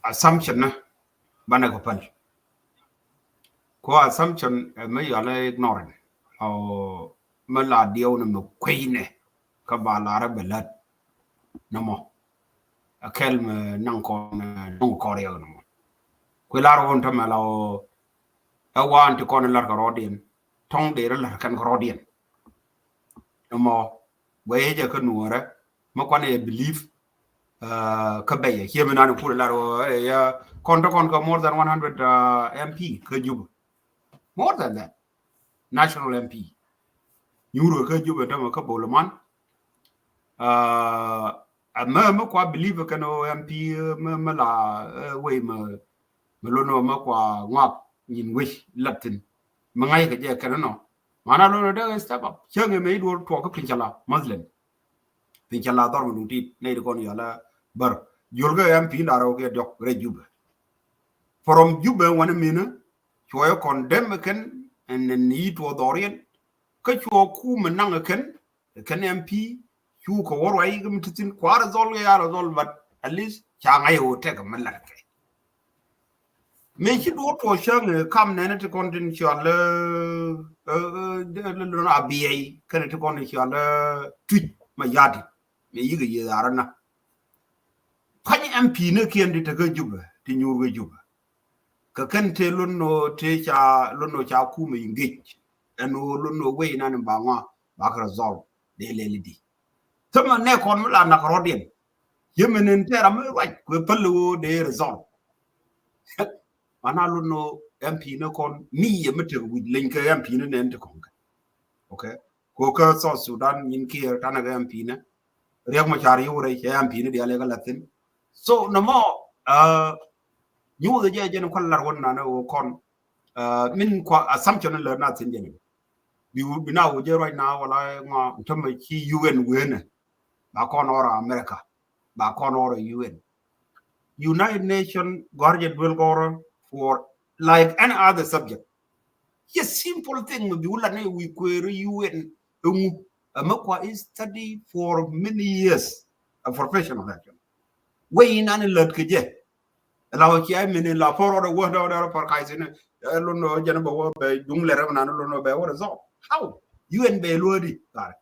assumption ni banɛ kɛ päl. Ko assumption mi yɔlɛ ignoring. Ɔ mi la diɛw ni mi kueynɛ kä ba larä bɛ lät. Nɔmɔ a kɛl mi naŋ kɔn nɔŋ kɔn riɛk nɔmɔ. Kuɛ lar wun tämɛ la ɔ ɛ wan ti kɔn lar kɛ rɔɔdiɛn tɔŋ dee rɛ lar kɛn kɛ rɔɔdiɛn. Nɔmɔ guɛ yecɛ kä nuɔrɛ mi kɔn ɛ believe. Kä bɛyɛ ciɛ mi nan kur lar ɔ ɛ ya kɔn tɔ kɔn kɛ more than one hundred M P kä Juba. More than that. National M P. Nyuur kä Juba tämɛ kä Boloman. Ɛmɛ mɛ kua believe kɛn ɔ M P mɛ mɛ la wei mɛ mɛ lon ɔ mɛ kua ŋɔak nyin wec lat thin mɛ ŋa̱c kɛ jɛ kɛn nɔ. Mana lon ɔ dee step up cäŋ ɛmɛ i̱ duɔl tuɔk kä piny cɛ la Muslim. Piny cɛ la dhɔr mi duŋ tit nɛy di kɔn yɔl a bär jiöl kɛ M P in da̱rɛ wä kɛ diɔk rɛy Jubɛ. From Jubɛ wani minä cuɔ yɛ condemn kɛn ɛn ɛn yi tuɔ dhɔriɛn kä cuɔ kum naŋ kɛn kɛn M P cu kɛ wä ruac kɛ mi ti thin kua result kɛ ya result, but at least ca ŋa̱c ɛ wä tɛk mi lat kɛ. Mëë ci duɔ̱ɔ̱r tuɔɔk cäŋ kam nɛn ti kɔn tin cɔal lon a biɛy kɛn ti kɔn tin cɔal Tuic Mayardit mëë yikɛ yiëë arä na. Pa̱ny M P ni kiɛn ti tekä Jubɛ ti nyuur kɛ Jubɛ kɛ kɛn te lon nɔ te ca lon nɔ ca kumɛ engage ɛn ɣöö lon nɔ wei nan in ba ŋɔa ba kɛ result dee lɛli di. Thämɛ nɛ kɔn mi la nak rɔ̱diɛn. Yemɛ nin tɛɛr amɛ ruac kuɛ päl ɣöö dee result. Mana lun nɔ M P ni kɔn mi yɛ mi tek wi̱c leny kɛ M P ni nɛn ti kɔn kɛ. Okay. Ko kä South Sudan nyin kiɛ tanɛ kɛ M P ni. Riɛk mɛ car yio̱w rɛy cɛ M P ni diali kɛ la thin. So nɔmɔ nyuuth jɛ jɛn kɔn lar wän nanɛ ɣöö kɔn min kua assumption lär na thin jɛn. Bi bi na wä jɛ ruac na wala ŋɔ tämɛ ci U N wenɛ. Ba kɔn ɔrɔ America. Ba kɔn ɔrɔ U N. United Nation gɔr jɛ duel gɔr for like any other subject. Ye simple thing mi bi wula ni wi kuer U N. Ɛŋu ɛmɛ kua is study for many years a professional action. Wei in ani lät kɛ jɛ. La wä cia mini la por ɔdɛ wä dɛ wä dɛ por kai sini. Lun nɔ jɛn bɛ wä bɛ duŋ lɛ rɛ nan lun nɔ bɛ wä result. How? U N bɛ luɔdi kar.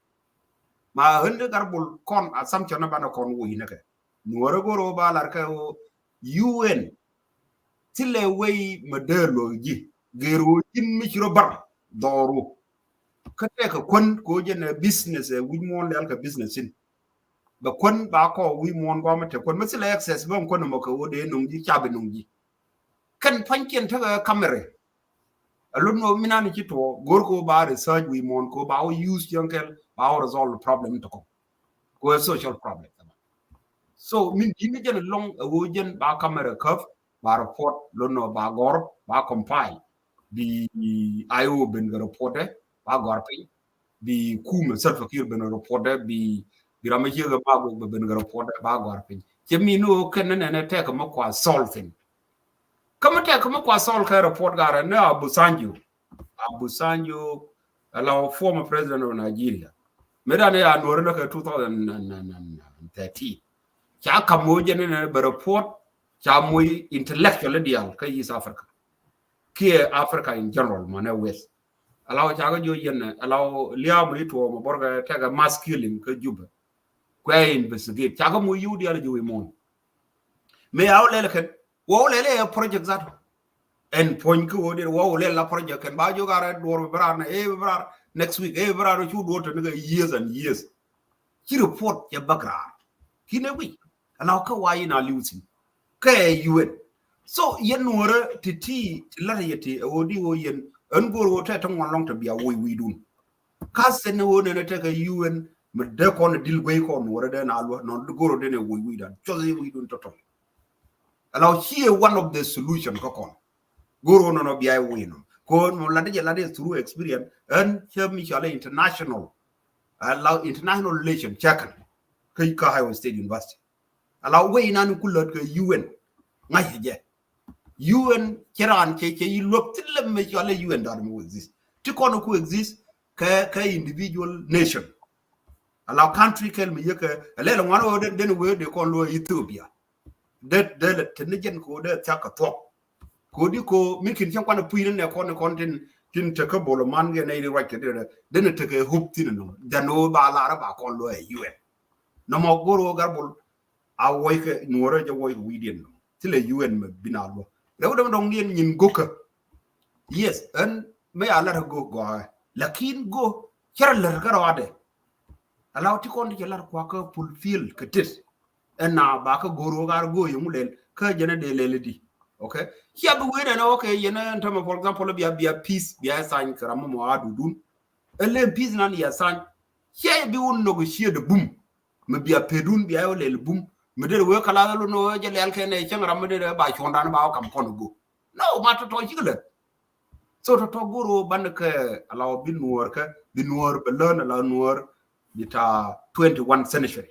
Ma hende gar bul kɔn assumption na banɛ kɔn wä inɛ kɛ. Nuɔrɛ goro ba lar kɛ wä U N. Thilɛ wei ma dee luɔk ji. Gero jin mi ci rɔ bar dɔru. Kä tɛk kɛ kuän ko jɛn business wi̱c muɔn lɛl kɛ business in. Bɛ kuän ba kɔ wi̱i̱ muɔ̱ɔ̱n guamä te kuän. Mä thilɛ access bä kuän mɔ kɛ wä dee nuŋ ji̱, ca bi nuŋ ji̱. Kɛn pa̱nykiɛn tekɛ kamɛrɛ. A lot nɔ mi nan ci tuɔ go̱r ko ba research wi̱i̱ muɔ̱ɔ̱n ko ba wä use yɔ̱ŋ kɛl ba wä resolve problem tɔkɔ. Ko a social problem. So min ji̱ mi jɛn lɔŋ a wä jɛn ba kamɛrɛ käp ba report lot nɔ ba gɔr ba compile. Bi I O ben kɛ report ɛ ba gɔr piny. Bi kumɛ Salva Kiir ben report dɛ bi bi ram a ciek ɛ Magog bɛ ben kɛ report dɛ ba gɔr piny. Cɛ mi ni wä kɛn nɛ nɛ tɛk mɛ kua solve thing. Kä mɛ tɛk mɛ kua solve kɛ report garɛ ni Obasanjo. Obasanjo, ala former president of Nigeria. Mɛ dan ya nuɔri ni kɛ two thousand and thirteen. Ca kam wä jɛ ni nɛ bɛ report ca moc intellectual dial kä East Africa. Kiɛ Africa in general mɔ nɛ West. Allow ca kɛ jiɔ yɛn nɛ allow liaw mi tuɔ mɛ bɔrkɛ tɛkɛ mass killing kä Juba. Kuɛ investigate ca kɛ mu yiw dial jiw imon. Mɛ ya wä lɛl kɛn wä wä lɛl ɛ project zato. Ɛn puɔ̱ny kä wä dial wä wä lɛl la project kɛn ba jiɔ garɛ duɔr bi brar nɛ ɛ bi brar next week ɛ bi brar cu duɔr tɛ ni kɛ years and years. Ci report cɛ background. Kinɛ wi̱c allow kä wa yin a liw thin. Kɛ U N. So yɛn nuɔrä ti ti ti lat yɛ ti ɛ wä di wä yɛn ɛn go̱r wä tɛ ti ŋuan lɔŋ tɛ bia wä wi̱i̱dun. Ka sɛn wä nɛnɛ tɛ kɛ U N mɛ dee kɔn dil guey kɔn nuɔrä dee na luɔ nɔn go̱r wä dee nɛ wä wi̱i̱dan cuɔth yɛ wi̱i̱dun tɔtɔl. Allow ci ɛ one of the solution kä kɔn. Go̱r wä nɔnɔ bia wä inɔ ko mɔ lat jɛ lat jɛ through experience ɛn cɛ mi cɔal international. Allow international relation cɛ kɛn kä kä Iowa State University. Allow wä inan ku lät kɛ U N. Ŋa̱c jɛ U N cɛ raan cɛ cɛ yi luäk thilɛ mɛ cɔal U N dɔr mi wä exist. Ti kɔn ku exist kɛ kɛ individual nation. Allow country kɛl mi yɛ kɛ alɛ lɛ ŋuan wä den wä de kɔn luɔ Ethiopia. Det det lɛ teni jɛn ko det thiak kɛ thuɔk. Ko di ko mi kin cɛn kuan puc ni nɛ kɔn ni kɔn tin tin tekä bol man gɛ nɛ ini ruac kɛ det den tekä hop thin nɔ. Jɛn wä ba lar ba kɔn luɔ ɛ U N. Nɔmɔ go̱r wä gar bol a wuɔc kɛ nuɔrä jɛ wuɔc kɛ wi̱diɛn nɔ. Thilɛ U N mɛ bin a luɔ rɛw däm dɔŋ diɛn nyin go̱kä. Yes ɛn mɛ a lar go̱ gɔɛ lakin go̱ cɛrɛ lär kɛ rɔadɛ. Allow ti kɔn ti cɛ lar kua kä fulfill kɛ tet. Ɛn na ba kä go̱r wä gar go̱ yɛ ŋu lɛl kä jɛn ɛ dee lɛl di. Okay. Cia bi wee nɛn okay yɛn ɛn tämɛ for example bia bia peace bia sign kɛ ram mɔ a dudun. Ɛ lem peace nan yɛ sign. Cia bi wun negotiate bum. mi bia pedun bia yɔ lɛl bum mi derɛ wee kala lun wee jɛ lɛl kɛn ɛ cäŋ ram mi derɛ ba cuɔndan ba wä kam kɔn go. No, ma tɔtɔ cikɛ lät. So tɔtɔ goro ban kɛ ala wä bi nuɔr kɛ bi nuɔr bɛ lön ala nuɔr bi ta twenty-one century.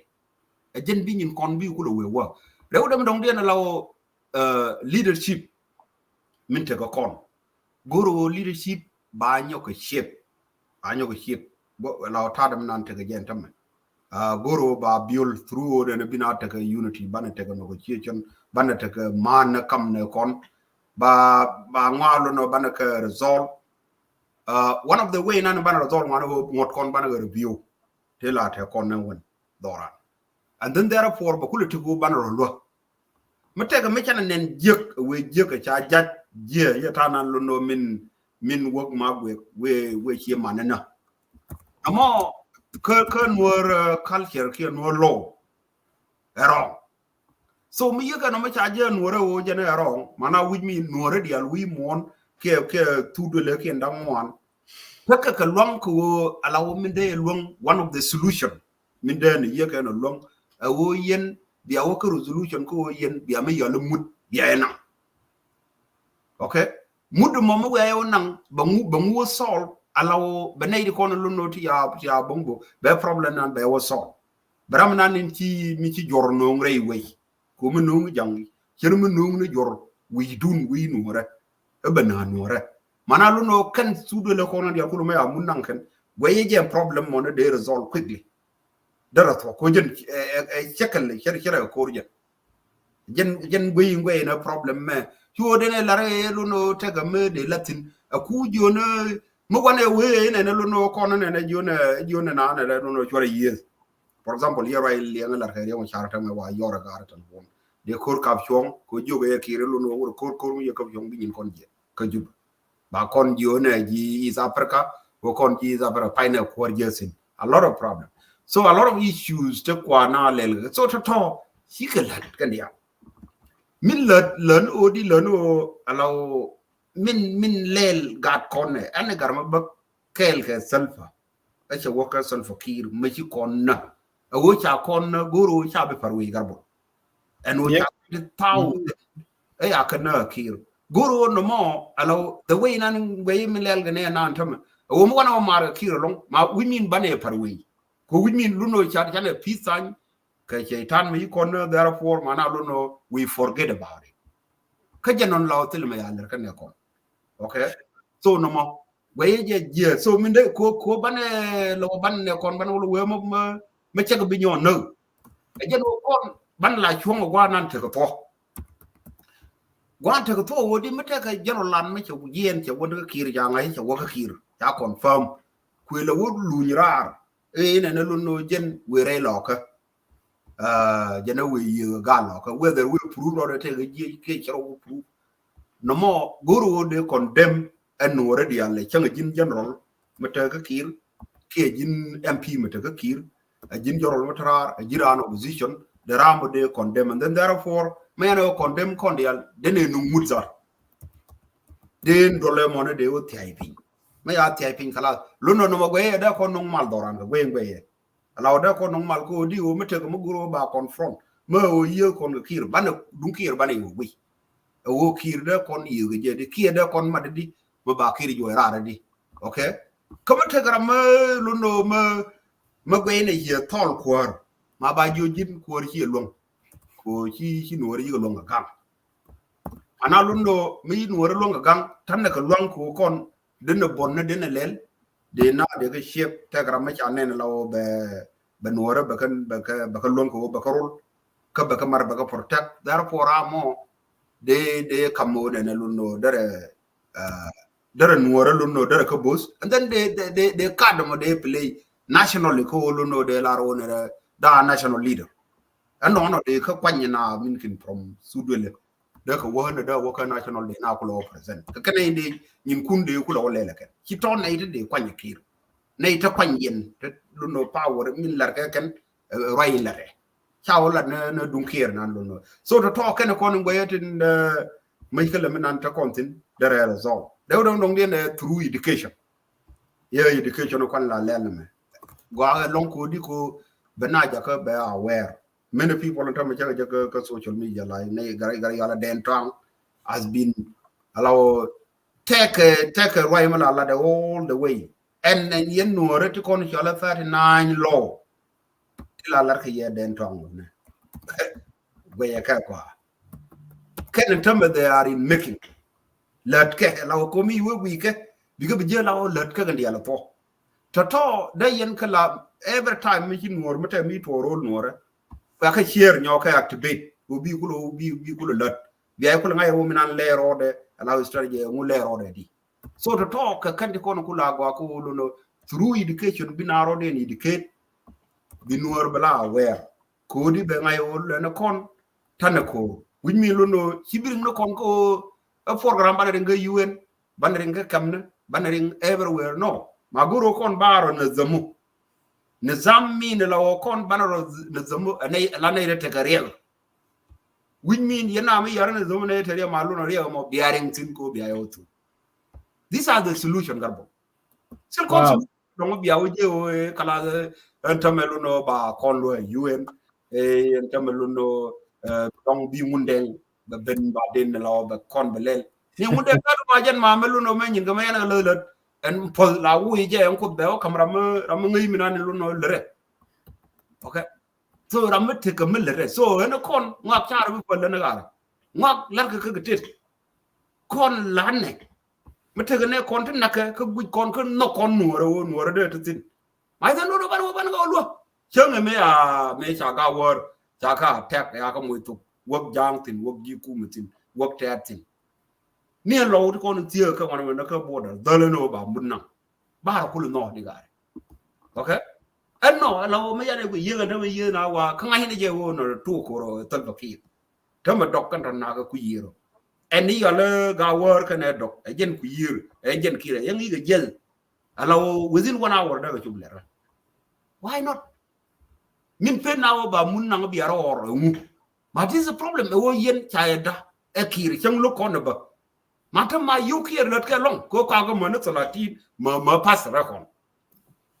Ɛ jɛn bi nyin kɔn bi kulɛ wee wä rɛw dɛm dɔŋ diɛn ala wä leadership min tekɛ kɔn. Goro leadership ba nyɔk kɛ shape, ba nyɔk kɛ shape. La ɔ ta̱a̱ däm nan tekɛ jɛn tämɛ. Goro ba build through den bi na tekɛ unity, banɛ tekɛ negotiation, banɛ tekɛ man kam nɛ kɔn. Ba ba ŋɔa lo nɔ banɛ kɛ resolve. One of the way nan banɛ resolve ŋɔa ŋɔt kɔn banɛ kɛ review. Te la tekɛ kɔn nɛ wen dhoran. And then therefore ba kulɛ tiku banɛ rɔ luä. Mi tɛkɛ mi canɛ nɛn jiäk wee jiäk ca jac jiɛ yɛ ta̱a̱ nan lo nɔ min min wäk ma guek wee wee cie manɛ nä. Amɔ kä kä nuɔr culture kiɛ nuɔr law. Ɛ wrong. So mi yikɛ nɔ mi ca jiɛ nuɔrɛ woo jɛn ɛ wrong, mana wi̱c mi nuɔrɛ dial wi̱i̱ muɔ̱ɔ̱n kiɛ kiɛ thut wele kiɛ da̱ŋ muɔ̱ɔ̱n. Pekɛ kɛ luaŋ kɛ woo ala woo min dee luaŋ one of the solution. Min dee ni yɛ kɛ nɔ luɔ̱ŋ ɛ woo yɛn bia wä kä resolution kä woo yɛn bia mi yɔl mut bia yɛ naŋ. Okay. Mut mɔ mi wia yɛ wä naŋ bɛ ŋu bɛ ŋu wä solve ala woo bɛ nɛy di kɔn lun nɔ ti ya ti ya bäŋ bo bɛ problem nan bɛ wä solve. Bɛ ram nan in ci mi ci jɔr no̱o̱ŋ rɛy wei. Ko mi no̱o̱ŋ jaŋ cir mi no̱o̱ŋ ni jɔr wi̱i̱ dun wi̱i̱ nuɔrɛ. Ɛ bɛ na nuɔrɛ mana lun nɔ kɛn sudwelɛ kɔn dial kul mɛ ya mun naŋ kɛn guɛ yɛ jɛ problem mɔ ni dee resolve quickly. Dara thɔ ko jɛn ɛ cɛkɛl cɛr cɛr ɛ kor jɛn. Jɛn jɛn guey in guey in a problem mɛ. Cu den ɛ lar ɛ lun o tɛk a mɛ de latin a ku jion mi wan ɛ wee in ɛn lun o kɔn in ɛn jion ɛ jion in an ɛ lun o cuɔr ɛ yieth. For example yɛ ruac liɛŋ lar kɛ riɛŋ car tɛmɛ wa yɔr ɛ gar telephone de kor kap cuɔŋ ko jiok ɛ kir lun o wur kor kor mi yɛ kap cuɔŋ bi nyin kɔn jiɛ. Kä Juba. Ba kɔn jiö nɛ ji East Africa, wä kɔn ji East Africa, painɛ kuɔr jɛ sin. A lot of problem. So a lot of issues te kua na lɛl. So tɔtɔ cikɛ lät kɛn diaal. Min lät län o di län o ala o min min lɛl gat kɔn nɛ ɛn gar ma bä kɛɛl kɛ Salva. Ɛ cɛ wä kɛ Salva Kiir mɛ ci kɔn nä. Ɛ wä ca kɔn nä go̱r o ca bi par wei gar bɔ. Ɛn wä ca di thousand. Ɛ ya kɛ nä Kiir go̱r o nɔmɔ ala the way nan wei mi lɛl kɛ nɛ nan tämɛ. Ɛ wä mi wanɛ wä mar kɛ Kiir alɔŋ ma wi̱c min banɛ par wei. Ko wi̱c min lun o ca di canɛ peace sign kɛ cɛ tan mi ci kɔn nä therefore ma na lun o we forget about it. Kä jɛ nɔn la wä thil mɛ ya lɛr kɛ nɛ kɔn. Okay. So nɔmɔ Guɛ yɛ jɛ jiɛ so min de ko ko banɛ lɔ banɛ kɔn banɛ wala wee ma ma ma cɛ bi nyɔ nä. Ɛ jɛ no kɔn ban la chuɔŋ gua nan tek thɔ. Gua tek thɔ wo di mi tek jɛ ro lan mi cɛ jiɛn cɛ wä de Kiir ja ŋa cɛ wä Kiir ja confirm. Kuɛ la wä luny rar. Ɛ nɛ ne lun no jɛn wee rɛ lɔkä. Jɛn a wee yiëë gal lɔkä whether wee proof rɔ de tek jiɛ kiɛ cɛ rɔ wä proof. Nɔmɔ go̱r wä de condemn ɛn nuɔrɛ diaal lɛ cäŋ a ji̱n general mi te kä Kiir kiɛ ji̱n M P mi te kä Kiir a ji̱n general mi te raar a ji̱n raan opposition de ram wä de condemn and then therefore mɛ yan wä condemn kɔn diaal de ne nuŋ mut zar. De ndolɛ mɔnɛ de wä thiay piny mɛ ya thiay piny kala lun nɔ nɔmɔ guɛyɛ de kɔn nuŋ mal dhɔran kɛ guɛy guɛyɛ. Ala wä dee kɔn nɔŋ mal kä wä di wä mi tek mi gur wä ba confront mi wä yiëë kɔn kɛ Kiir banɛ duŋ Kiir banɛ wä guiy. Ɛ wä Kiir dee kɔn yiëë kɛ jɛ di Kiir dee kɔn mat di mi ba Kiir juɔc raar di. Okay. Kä mi tek ram mi lun wä mi mi guɛy nɛ yiëë thɔl kuäär ma ba jiɔ ji̱n kuäär ci luäŋ. Ko ci ci nuɔr yik luäŋ kɛ gaŋ. Ana lun wä mi nuɔr luäŋ kɛ gaŋ tanɛ kɛ luaŋ ko kɔn. Denɛ bɔn ni denɛ lɛl de na de kä ciep tɛk ram mi ca nɛn la wä bɛ bɛ nuɔrɛ bɛ kä bɛ kä bɛ kä luäŋ kɛ wä bɛ kä rol. Kä bɛ kä mar bɛ kä protect therefore amɔ de de kam wä nɛn lun wä derɛ derɛ nuɔrɛ lun wä derɛ kä both and then de de de de kad mɔ de play nationally kä wä lun wä de lar wä nɛrɛ da national leader. Ɛn nɔnɔ de kä kuany na min kin from sudwele. Dee kɛ wä ni dee wä kä national day na kulɛ wä present kɛ kɛnɛ in dee nyin kun dee kulɛ wä lɛlɛ kɛn ci tɔn nɛ ite dee kuany Kiir nɛ ite kuany yɛn te lun nɔ power min lar kɛ kɛn ruay in lar ɛ ca wä lar ni duŋ Kiir nan lun nɔ so tɔ tɔ kɛnɛ kɔn in guɛyɛ tin mec kɛ lɛ mi nan te kɔn thin dee rɛɛl zɔw dee wä dɔŋ dɔŋ diɛn through education. Yɛ education kuan la lɛl mɛ gɔaa lɔŋ ko di ko bɛ na jakä bɛ aware. Many people in terms of jakä, jakä social media, like, ne, gari, gari, yala Dɛn Tɔaŋ has been, allow, take, take a right, mala la the all the way. And, and yɛn Nuɔrɛ ti kɔn cɔalɛ thirty-nine law. Ti la lar kɛ yɛ Dɛn Tɔaŋ wä nɛ. Guɛyɛ kɛ kɔa. Kɛn in terms they are in making. Lät kɛ, la wä komi wä wikɛ. Bikɛ bi jɛ la wä lät kɛ kɛ ndial thɔ. Tɔtɔ, dee yɛn kɛ la, every time mi ci Nuɔr, mi tɛ mi tuɔɔr ro̱l Nuɔrɛ. Kɛ kɛ share nyɔ kɛ activate. Wä bi kulɛ, wä bi, bi kulɛ lät. Bia kulɛ ŋa̱c wä mi nan lɛɛr ɔdɛ, allow strategy, ŋu lɛɛr ɔdɛ di. So tɔtɔ kɛ kɛn ti kɔn kula gɔa ko lono through education bi na rɔdɛ ni educate. Bi Nuɔr bɛ la aware. Kodi bɛ ŋa̱c wä lɛn kɔn tanɛ ko. Which mean lono ci bi riŋ ni kɔn ko a program banɛ riŋ kɛ U N, banɛ riŋ kɛ kɛmni, banɛ riŋ everywhere. No. Ma goro kɔn barɔ ni zamu. Ni zam mi ni la wä kɔn banɛ rɔ ni zamu, la nɛ rɛ tekɛ riɛl. Which mean yɛ na mi yɛrɛ ni zamu nɛ tekɛ riɛl ma lono riɛl mɔ bia riŋ thin ko bia yɛ wä thu. These are the solution, Garbal. Still, wow. Dɔŋ bia wä jɛ wä kala ɛn tämɛ lono ba kɔn lo U N, ɛn tämɛ lono dɔŋ bi Ŋundɛŋ bɛ ben ba den la wä bɛ kɔn bɛ lɛl. Ni Ŋundɛŋ kä ma jɛn ma mɛ lono mɛ nyin kɛ mɛ yɛn kɛ lɛ lɛ ɛn pɔl la wä jɛ ɛn kuth bɛ wä kam ram mɛ, ram mɛ ŋäy mi nan lono lɛ rɛ. Okay. So ram mi tekɛ mi lɛ rɛ. So ɛn kɔn ŋuak car bi pɔl lɛ ni ɣar. Ŋuak lar kɛ kɛ kɛ tet. Kɔn lanɛ. Mi tekɛ nɛ kɔn ti nakɛ, kä guic kɔn kä nhɔk kɔn Nuɔrɛ wä, Nuɔrɛ dee ti thin. Ma ithan dodo ban wä ban kɛ wä luɔ. Cäŋ ɛ mi a, mi ca ga wäär, ca ka attack, ya kä moc thok. Wäk ja̱a̱ŋ thin, wäk ji̱ kum thin, wäk tɛɛt thin. Ni ɛn lɔw ti kɔn in thiee kä wan wä nä kä border, dhälä ni wä ba mut naŋ. Ba rɔ kul in nhɔk di gari. Okay? Ɛn nɔ, ɛn lɔw mi yan ɛ kɛ yiëë kɛ dämɛ yiëë na wa, kä ŋa̱c ni jɛ wä nɔ tuɔk korɔ thäl bä kiir. Tämɛ dɔk kɛn tɔ nakä ku yiër ɔ. Ɛn ni yɔl ɛ ga wäär kɛn ɛ dɔk, ɛ jɛn ku yiër, ɛ jɛn kirɛ, yɛn ŋi̱i̱ kɛ jiɛth. Ala wä within one hour dee kɛ cop lɛr. Why not? Min pen na wä ba mun naŋ biarɛ ɔr ɛ ŋu. Ma this is a problem, ɛ wä yɛn ca ɛ da, ɛ kir, cäŋ lo̱k kɔn ɛ bä. Ma te ma yio̱w kiɛ lät kɛ lɔŋ, kɛ ɣöö kakɛ mäni thalatin, ma, ma pastor ɛ kɔn.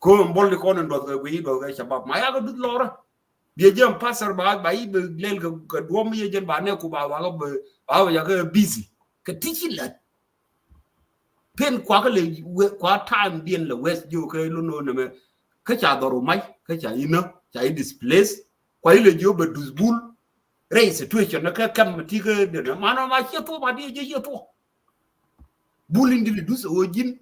Kɛ ɣöö bɔl di kɔn in duɔth kɛ guiy, duɔth kɛ shabab. Ma yakɛ duth lɔrä. Biɛ jɛ pastor ba, ba yi bɛ lɛl kɛ, kɛ duɔm yɛ jɛn ba nɛ ku ba, ba kɛ bɛ, ba bɛ yakɛ busy. Kɛ ti ci lät. Pen kuakä lɛ wä, kua time diɛn lɛ west jiö kɛ lo̱n nɔ nɛmɛ. Kä ca dhɔr wä mac, kä ca inä, ca yi displace. Kua yi lɛ jiö bɛ duth bul. Rɛy situation nɛ kä kɛm ti kä denɛ. Ma nɔ ma ciɛ thuɔ, ma diɛ jɛ ciɛ thuɔ. Bul in di lɛ duth wä ji̱n.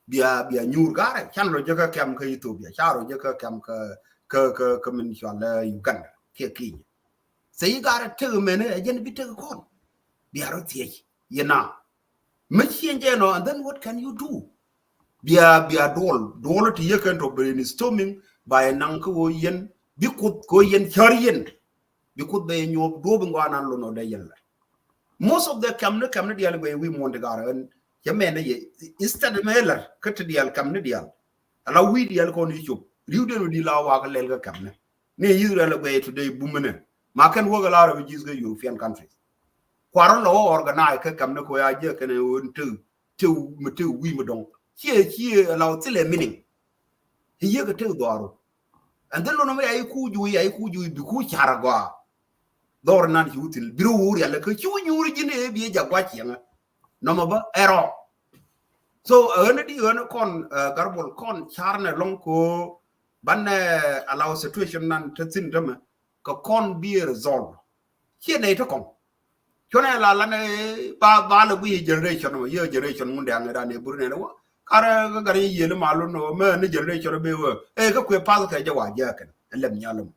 Bia, bia nyuur garɛ, can rɔ jɛ kä kɛm kä Ethiopia, ca rɔ jɛ kä kɛm kä, kä, kä, kä min cual, eh, Uganda kiɛ Kenya. Sɛ yi garɛ tek mɛnɛ, ɛ jɛn bi tek kɔn. Bia rɔ thiec, yɛ na. Mi cieŋ jɛ nɔ, and then what can you do? Bia, bia duɔl, duɔl ti yɛ kɛn tɔ brainstorming, ba yɛ naŋ kä wä yɛn, bi kuth kɛ wä yɛn cär yɛn. Bi kuth bɛ yɛ nyuɔp duɔp in gɔaa nan lon ɔ dee yɛn lɛ. Most of the kɛmni, kɛmni diaal guɛ wi̱i̱ muɔ̱n ti garɛ ɣän. Cɛ mɛn ni yɛ, instead mɛ lär kä ti diaal kɛmni diaal. Ala wi̱i̱ diaal kɔn i̱ cop. Ri̱w den wä di la wakä lɛl kä kɛmni. Ni Israel guɛ today bumini. Ma kɛn wäk ala rɛ bi ji̱th kä European countries. Kuarä lɔ wä organize kä kɛmni kɔ ya jiɛ kɛn ɛ wä ni tëk, tëk mi tëk wi̱i̱ mi dɔŋ. Ciɛ, ciɛ ala wä thilɛ meaning. I̱ yek ɛ tëk dhɔaru. And then lon nɔmɔ ya i̱ ku juuc, ya i̱ ku juuc, bi ku car agɔaa. Dhɔr nan ci wä thil, bi rɔ wä rial kä ci wä nyuur ji̱n ëë bi ɛ jak gua̱c ciɛŋä. Nɔmɔ bä ɛ rɔ. So, ɣän di ɣän kɔn, eh, Garbal kɔn car nɛ lɔŋ ko banɛ, eh, allow situation nan te thin tämɛ. Kɛ kɔn bi resolve. Ciɛ nɛy te kɔŋ. Cuɔnɛ la lanɛ ba, ba lɛ guiy generation mɔ, yɛ generation Ŋundɛŋ dan ɛ bur nɛn wä. Karɛ kä gar yɛ yiël ma lun wä mɛ ni generation bɛ wä. Ɛ kä kuɛ path kɛ jɛ wa jɛ kɛn. Ɛ lɛm nyal mɔ.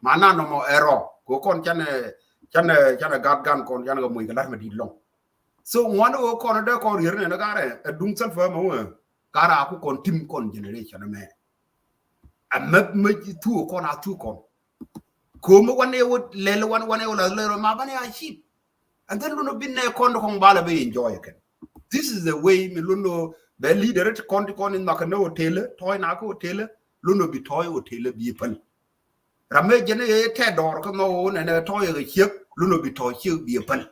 Ma na nɔmɔ ɛ rɔ. Kɛ kɔn canɛ, canɛ, canɛ gat gan kɔn canɛ kɛ muc kɛ lat mɛ dit lɔŋ. So ŋuan wä kɔn dee kɔn rier nɛn karɛ ɛ duŋ Salva mɛ wä. Karɛ a ku kɔn tim kɔn generation mɛ. A mɛ, mɛ thu kɔn a thu kɔn. Ko̱mi wanɛ wä lɛl wan wanɛ wä la lɛl ma banɛ a cheap. And then lun ɔ bi nɛ kɔn kɔn bala bɛ enjoy kɛn. This is the way mi lun ɔ bɛ leader ti kɔn ti kɔn in makɛ nɛ hotel, tɔy na kɛ hotel, lun ɔ bi tɔy hotel bi päl. Ram mɛ jɛn ɛ tɛ dɔr kä mɛ wä nɛ nɛ tɔy kɛ ciek, lun ɔ bi tɔy ciek bi päl.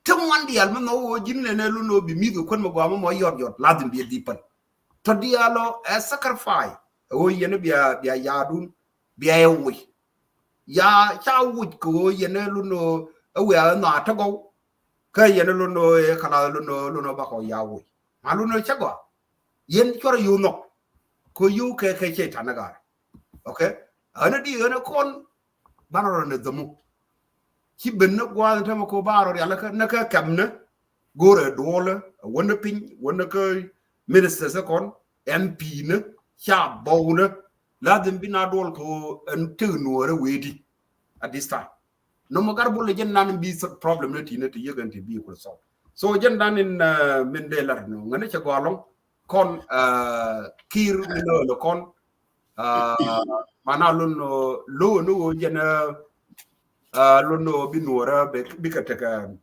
Ti ŋuan diaal mi nhɔk ɣöö ji̱n nɛnɛ lun ɣöö bi mi̱th kɛ kuän mi gɔaa mi mɔ yɔt yɔt, lazim bi ɛ dhip päl. Tɔ diaal ɔ ɛ sacrifice. Ɛ ɣöö yɛn bia, bia yaadun. Bia yɛ wuc. Ya ca wuc kɛ ɣöö yɛn ɛ lun ɣöö ɛ wiaa ɛ nhɔa te gɔw. Kä yɛn ɛ lun ɣöö ɛ kala lun ɣöö lun ɣöö bakɔ ya wuc. Ma lun ɣöö cɛ gɔaa. Yɛn cuarɛ yio̱w nhɔk. Kɛ ɣöö yio̱w kɛ kɛ cɛ ta̱n ɛ gaar. Okay? Ɣän ɛ di ɣän ɛ kɔn banɛ rɔ ni dhämu. Ci ben ni gua̱a̱th ni tämɛ kɛ ɣöö ba rɔ rial ni kä kɛpnä. Go̱rɛ duɔlä, wänä piny, wänä kä ministers kɔn, M P ni, ca bɔw ni, lazim bi na duɔl kɛ ɣöö ɛn tek nuɔɔrä wee di at this time. Nɔmɔ gar bol jɛn nan bi problem ni ti ni ti yek ɛn ti bi kul solve. So jɛn dan in, uh, min dee lar ni ŋäni cɛ gɔaa lɔŋ kɔn, uh, kir ni lä ni kɔn, uh, mana lun, uh, lo ni ɣöö jɛn, uh, uh, lun ni ɣöö bi nuɔɔrä bi kɛ tekɛ, uh,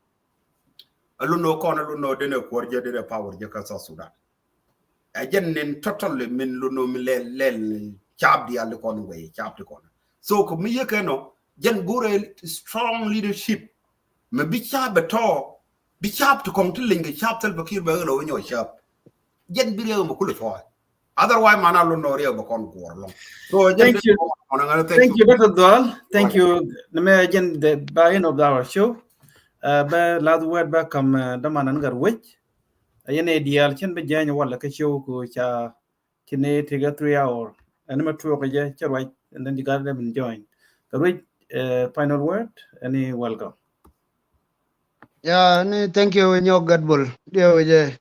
Ɛ lun nɔ kɔn, ɛ lun nɔ denɛ kuɔr jɛ, denɛ power jɛ kä South Sudan. Ɛ jɛn nin totally min lun nɔ mi lɛl, lɛl cap dial di kɔn wee, cap di kɔn. So kɛ mi yɛ kɛ nɔ, jɛn go̱rɛ strong leadership. Mɛ bi cap bɛ tɔ, bi cap ti kɔŋ ti leny kɛ cap Salva Kiir bɛ ɣä lɔ wä nyɔ cap. Jɛn bi riɛk mɛ kulɛ tɔ. Otherwise, mana lun nɔ riɛk bɛ kɔn guɔr lɔŋ. So, jɛn Thank you. Thank you, Doctor Dual. Thank you. Nɛ mɛ jɛn the by end of our show. Uh, bɛ last word bɛ kam, uh, däman an gar wec. Ɛ yɛn ɛ diaal cɛn bɛ jɛny walɛ kä show ku ca ci ni tigɛ three hour. Ɛn mɛ tuɔk jɛ cɛ ruac, and then you got them join. Kɛ ruec, uh, final word, ɛni welcome. Ya, ni thank you, nyɔk gat bol. Diɛ wecɛ.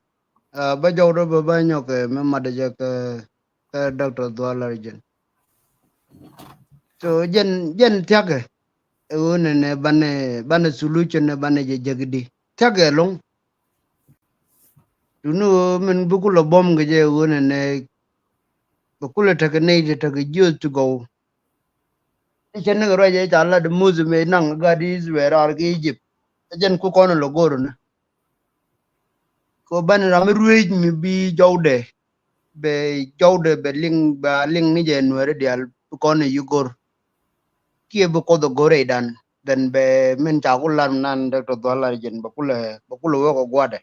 Ah, bä jɔw dɔ bä bä nyɔk, eh, mɛ mat jɛ kɛ, kɛ Doctor Dual Larjen. So jɛn, jɛn thiakɛ ɛ ɣöö nɛnɛ banɛ, banɛ solution nɛ banɛ jɛ jek di thiakɛ loŋ. Tuni ɣöö min bi kulɛ bom kɛ jɛ ɣöö nɛnɛ bɛ kulɛ tekɛ nɛy ti tekɛ jiöth ti gɔw. Ni cɛ nikɛ ruac ɛ ca lat Muthɛ mëë naŋ gat Israel raar kɛ Egypt. Ɛ jɛn ku kɔn lɔ go̱r ni. Kɛ ɣöö banɛ ram mi ruec mi bi jɔwdɛ, bɛ jɔwdɛ bɛ liŋ, bɛ a liŋ ni jɛ Nuɛri diaal bi kɔn i̱ yi go̱r. Kiɛ bi Kuoth ɛ go̱r rɛydan. Then bɛ min ca ku lat nan Doctor Dual Larjen bɛ kulɛ, bɛ kulɛ wä kɛ gua̱dɛ.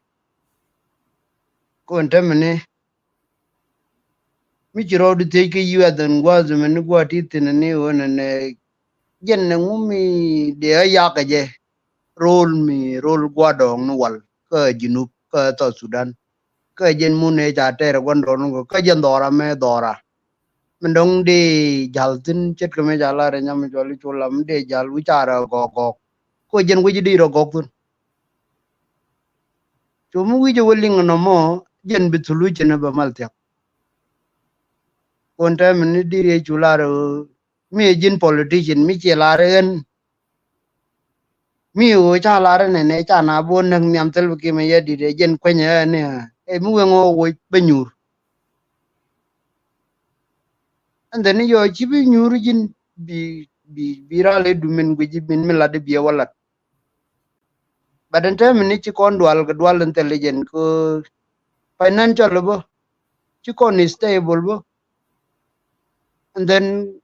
Kɛ ɣöö ɛn täämɛ ni mi ci rɔɔdu thiec kä U S ɛn gua̱a̱th mɛn ni gua̱a̱th ti thi̱n ni ɣöö nɛnɛ jɛn ɛŋu mi dee a yakä jɛ rol mi rol gua̱a̱th dɔɔŋ ni wal kä Junub kä South Sudan. Kä jɛn mun ëë ca tɛɛr ɛ gua̱a̱th dɔɔŋ ni kä jɛn dhɔra mɛ dhɔra. Min dɔ̱ŋ dee jal thi̱n ce̱tkɛ mɛ ca lar ɛ nyam cɔl i̱ col lam dee jal wi̱c ca rɛ gɔk gɔk. Kä jɛn wi̱c dee rɛ gɔk thi̱n. Cu mi wi̱c ɛ wä liŋ nɔmɔ jɛn bi thulu cɛn ɛ bɛ mal thiak. Kun tɛmɛ ni diri cu lar ɛ mi ɛ ji̱n politician mi ciɛ lar ɛ ɣän. Mi ɛ ɣöö ca lar ɛ nɛnɛ ca na bi wä näk nhiam thil bi kim ɛ yɛ dit ɛ jɛn kueny ɛ ni ɛ mi weŋ ɛ wä bä nyuur. Ɛn dhɛn ni yɔ ci bi nyuur ji̱n bi, bi, bi ral ɛ du min guic min, min lat ɛ bi ɛ wä lat. But ɛn täämɛ ni ci kɔn dual kɛ dual in thil jɛn kɛ financial bä ci kɔn stable bä. And then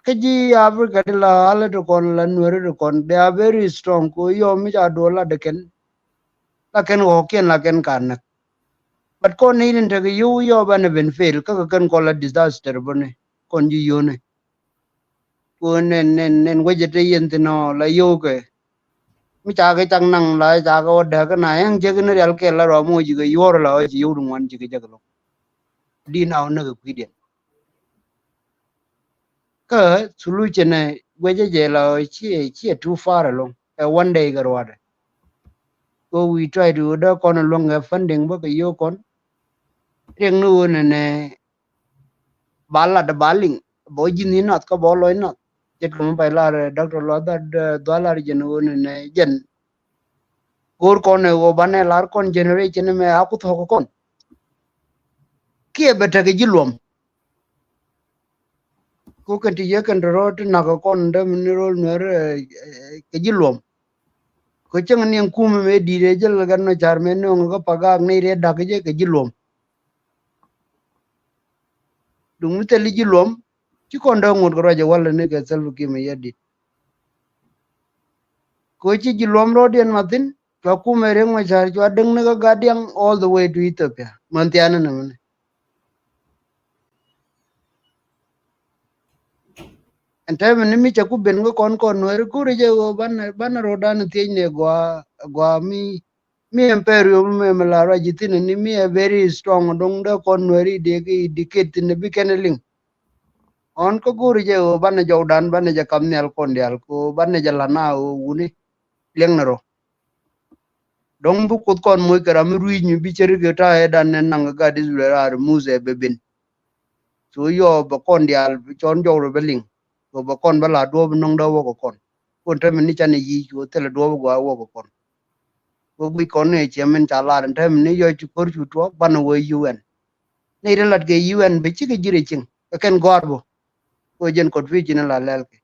kä ji̱ Africa ti la alä ti kɔn la Nuɛri ti kɔn, they are very strong. Kɛ yɔm mi ca duɔl la dee kɛn la kɛn ɣɔ̱kiɛn la kɛn ka näk. But kɔn ni in tekɛ yio̱w yɔm banɛ ben fail kä kɛ kɛn kɔn la disaster bä ni kɔn ji̱ yio̱w ni. Ku nɛn, nɛn, nɛn wecɛ te yɛn thin ɔ la yio̱w kɛ. Mi ca kɛ cak naŋ la ca kɛ wä däk kɛ na yɛn jek ni rial kɛ la rɔ moc ji̱ kɛ yuɔr la ɔ ci yio̱w di ŋuan ji̱ kɛ jek lo̱k. Din a wä näk kɛ kui̱diɛn. Kä solution ɛ wecɛ jɛ la ɔ ciɛ, ciɛ too far along. Ɛ one day kɛ ruaadɛ. Ko we try to dee kɔn luäŋ kɛ funding bä kɛ yio̱w kɔn. Riɛk ni ɣöö nɛnɛ ba lat ba liŋ bä ji̱n i̱ nath kä bä lɔc nath. Jet kɛ mi pay lar, eh, Doctor Lual Dhal, eh, Dhal lar jɛn ɣöö nɛnɛ jɛn go̱o̱r kɔn ɛ ɣöö banɛ lar kɔn generation mɛ a ku thɔk kɔn. Kiɛ bɛ tekɛ ji̱ luɔm. Ko kɛn ti yɛ kɛn ti rɔ ti nak kɔn däm ni rol Nuɛr, eh, eh, kɛ ji̱ luɔm. Ko cäŋ ni ɛn kumɛ mɛ di̱i̱t ɛ jɛ lɛ kɛn nɔ car mɛ nöŋ kä Pagak ni rɛ da̱k jɛ kɛ ji̱ luɔm. Duŋ mi thil ji̱ luɔm ci kɔn dee ŋot kɛ ruac ɛ walɛ ni kɛ Salva Kiir Mayardit. Ko ci ji̱ luɔm rɔɔdiɛn mathin cua kumɛ Riek Machar cua däŋ ni kä Gadiang all the way to Ethiopia. Män thiaani ni mini. Ɛn tɛmɛ ni mi cɛ ku ben kä kɔn kɔn Nuɛri, kuri jɛ ɣöö banɛ, banɛ rɔdan thiec ni gua, gua mi, mi Imperium mi, mi la ruac ji̱ thin ni mi ɛ very strong dɔŋ dee kɔn Nuɛri dee ki dictate thin bi kɛn liŋ. Ɣän kä go̱o̱ri jɛ ɣöö banɛ jɔwdan, banɛ jɛ kam nhial kɔn diaal, kɛ ɣöö banɛ jɛ la̱t na ɣöö wuni liɛŋni rɔ. Dɔ̱ŋ bi Kuoth kɔn moc kɛ ram mi rui̱c mi bi cär kɛ ta̱a̱ ɛ dan nɛ naŋ kɛ gat Israel raar Muthɛ bɛ ben. So yɔ bɛ kɔn diaal bi cɔn jɔwrɛ bɛ liŋ. Kɛ bɛ kɔn bä la duɔ̱ɔ̱p nɔŋdä wäkɛ kɔn. Kun te mi ni canɛ yic kɛ thilɛ duɔ̱ɔ̱p gɔaa wäkɛ kɔn. Wä guic kɔn ni ciɛ min ca lar in te mi ni yɔ ci ko̱r cu tuɔɔk banɛ wä U N. Ni ri lat kɛ U N bɛ cikɛ ji̱ rɛ cieŋ kɛ kɛn gɔ̱a̱r bä. Kɛ jɛn kɔt pi̱i̱ ci ni la lɛl kɛ.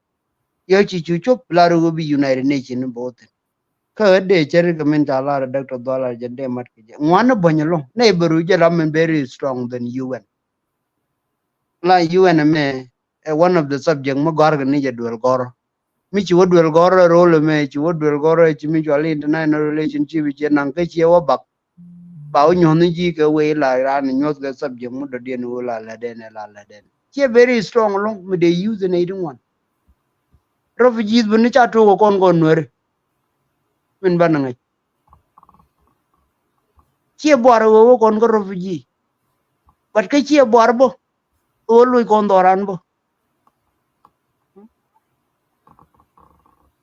Yɔ ci cu cop lar wä bi United Nation ni bä wä thin. Kä ɣä dee cär kɛ min ca lar Doctor Dhual Al jɛn dee mat kɛ jɛ. Ŋuan ni bäny ɛlɔ̱ŋ. Nɛy bɛ ru jɛ ram min very strong than U N. La U N mɛ ɛ one of the subject mi gɔ̱a̱r kɛ ni jɛ duel gɔ̱rä. Mi ci wä duel gɔ̱rä rol mɛ ci wä duel gɔ̱rä ci mi cual international relationship ci naŋ kä ci wä bak. Ba wä nyuɔ̱th ni ji̱ kɛ wee la raan nyuɔ̱th kɛ subject mi dɔ̱diɛn wä la lɛ dɛn ɛ la lɛ dɛn. Ci very strong ɛlɔ̱ŋ mi dee use nɛy ti ŋuan. Refugees bi ni ca tuɔk kɛ kɔn kɔn Nuɛri. Min banɛ ŋäc. Ciɛ buar ɣöö wä kɔn kä refugee. But kä ciɛ buar bä ɣöö loc kɔn dhɔran bä.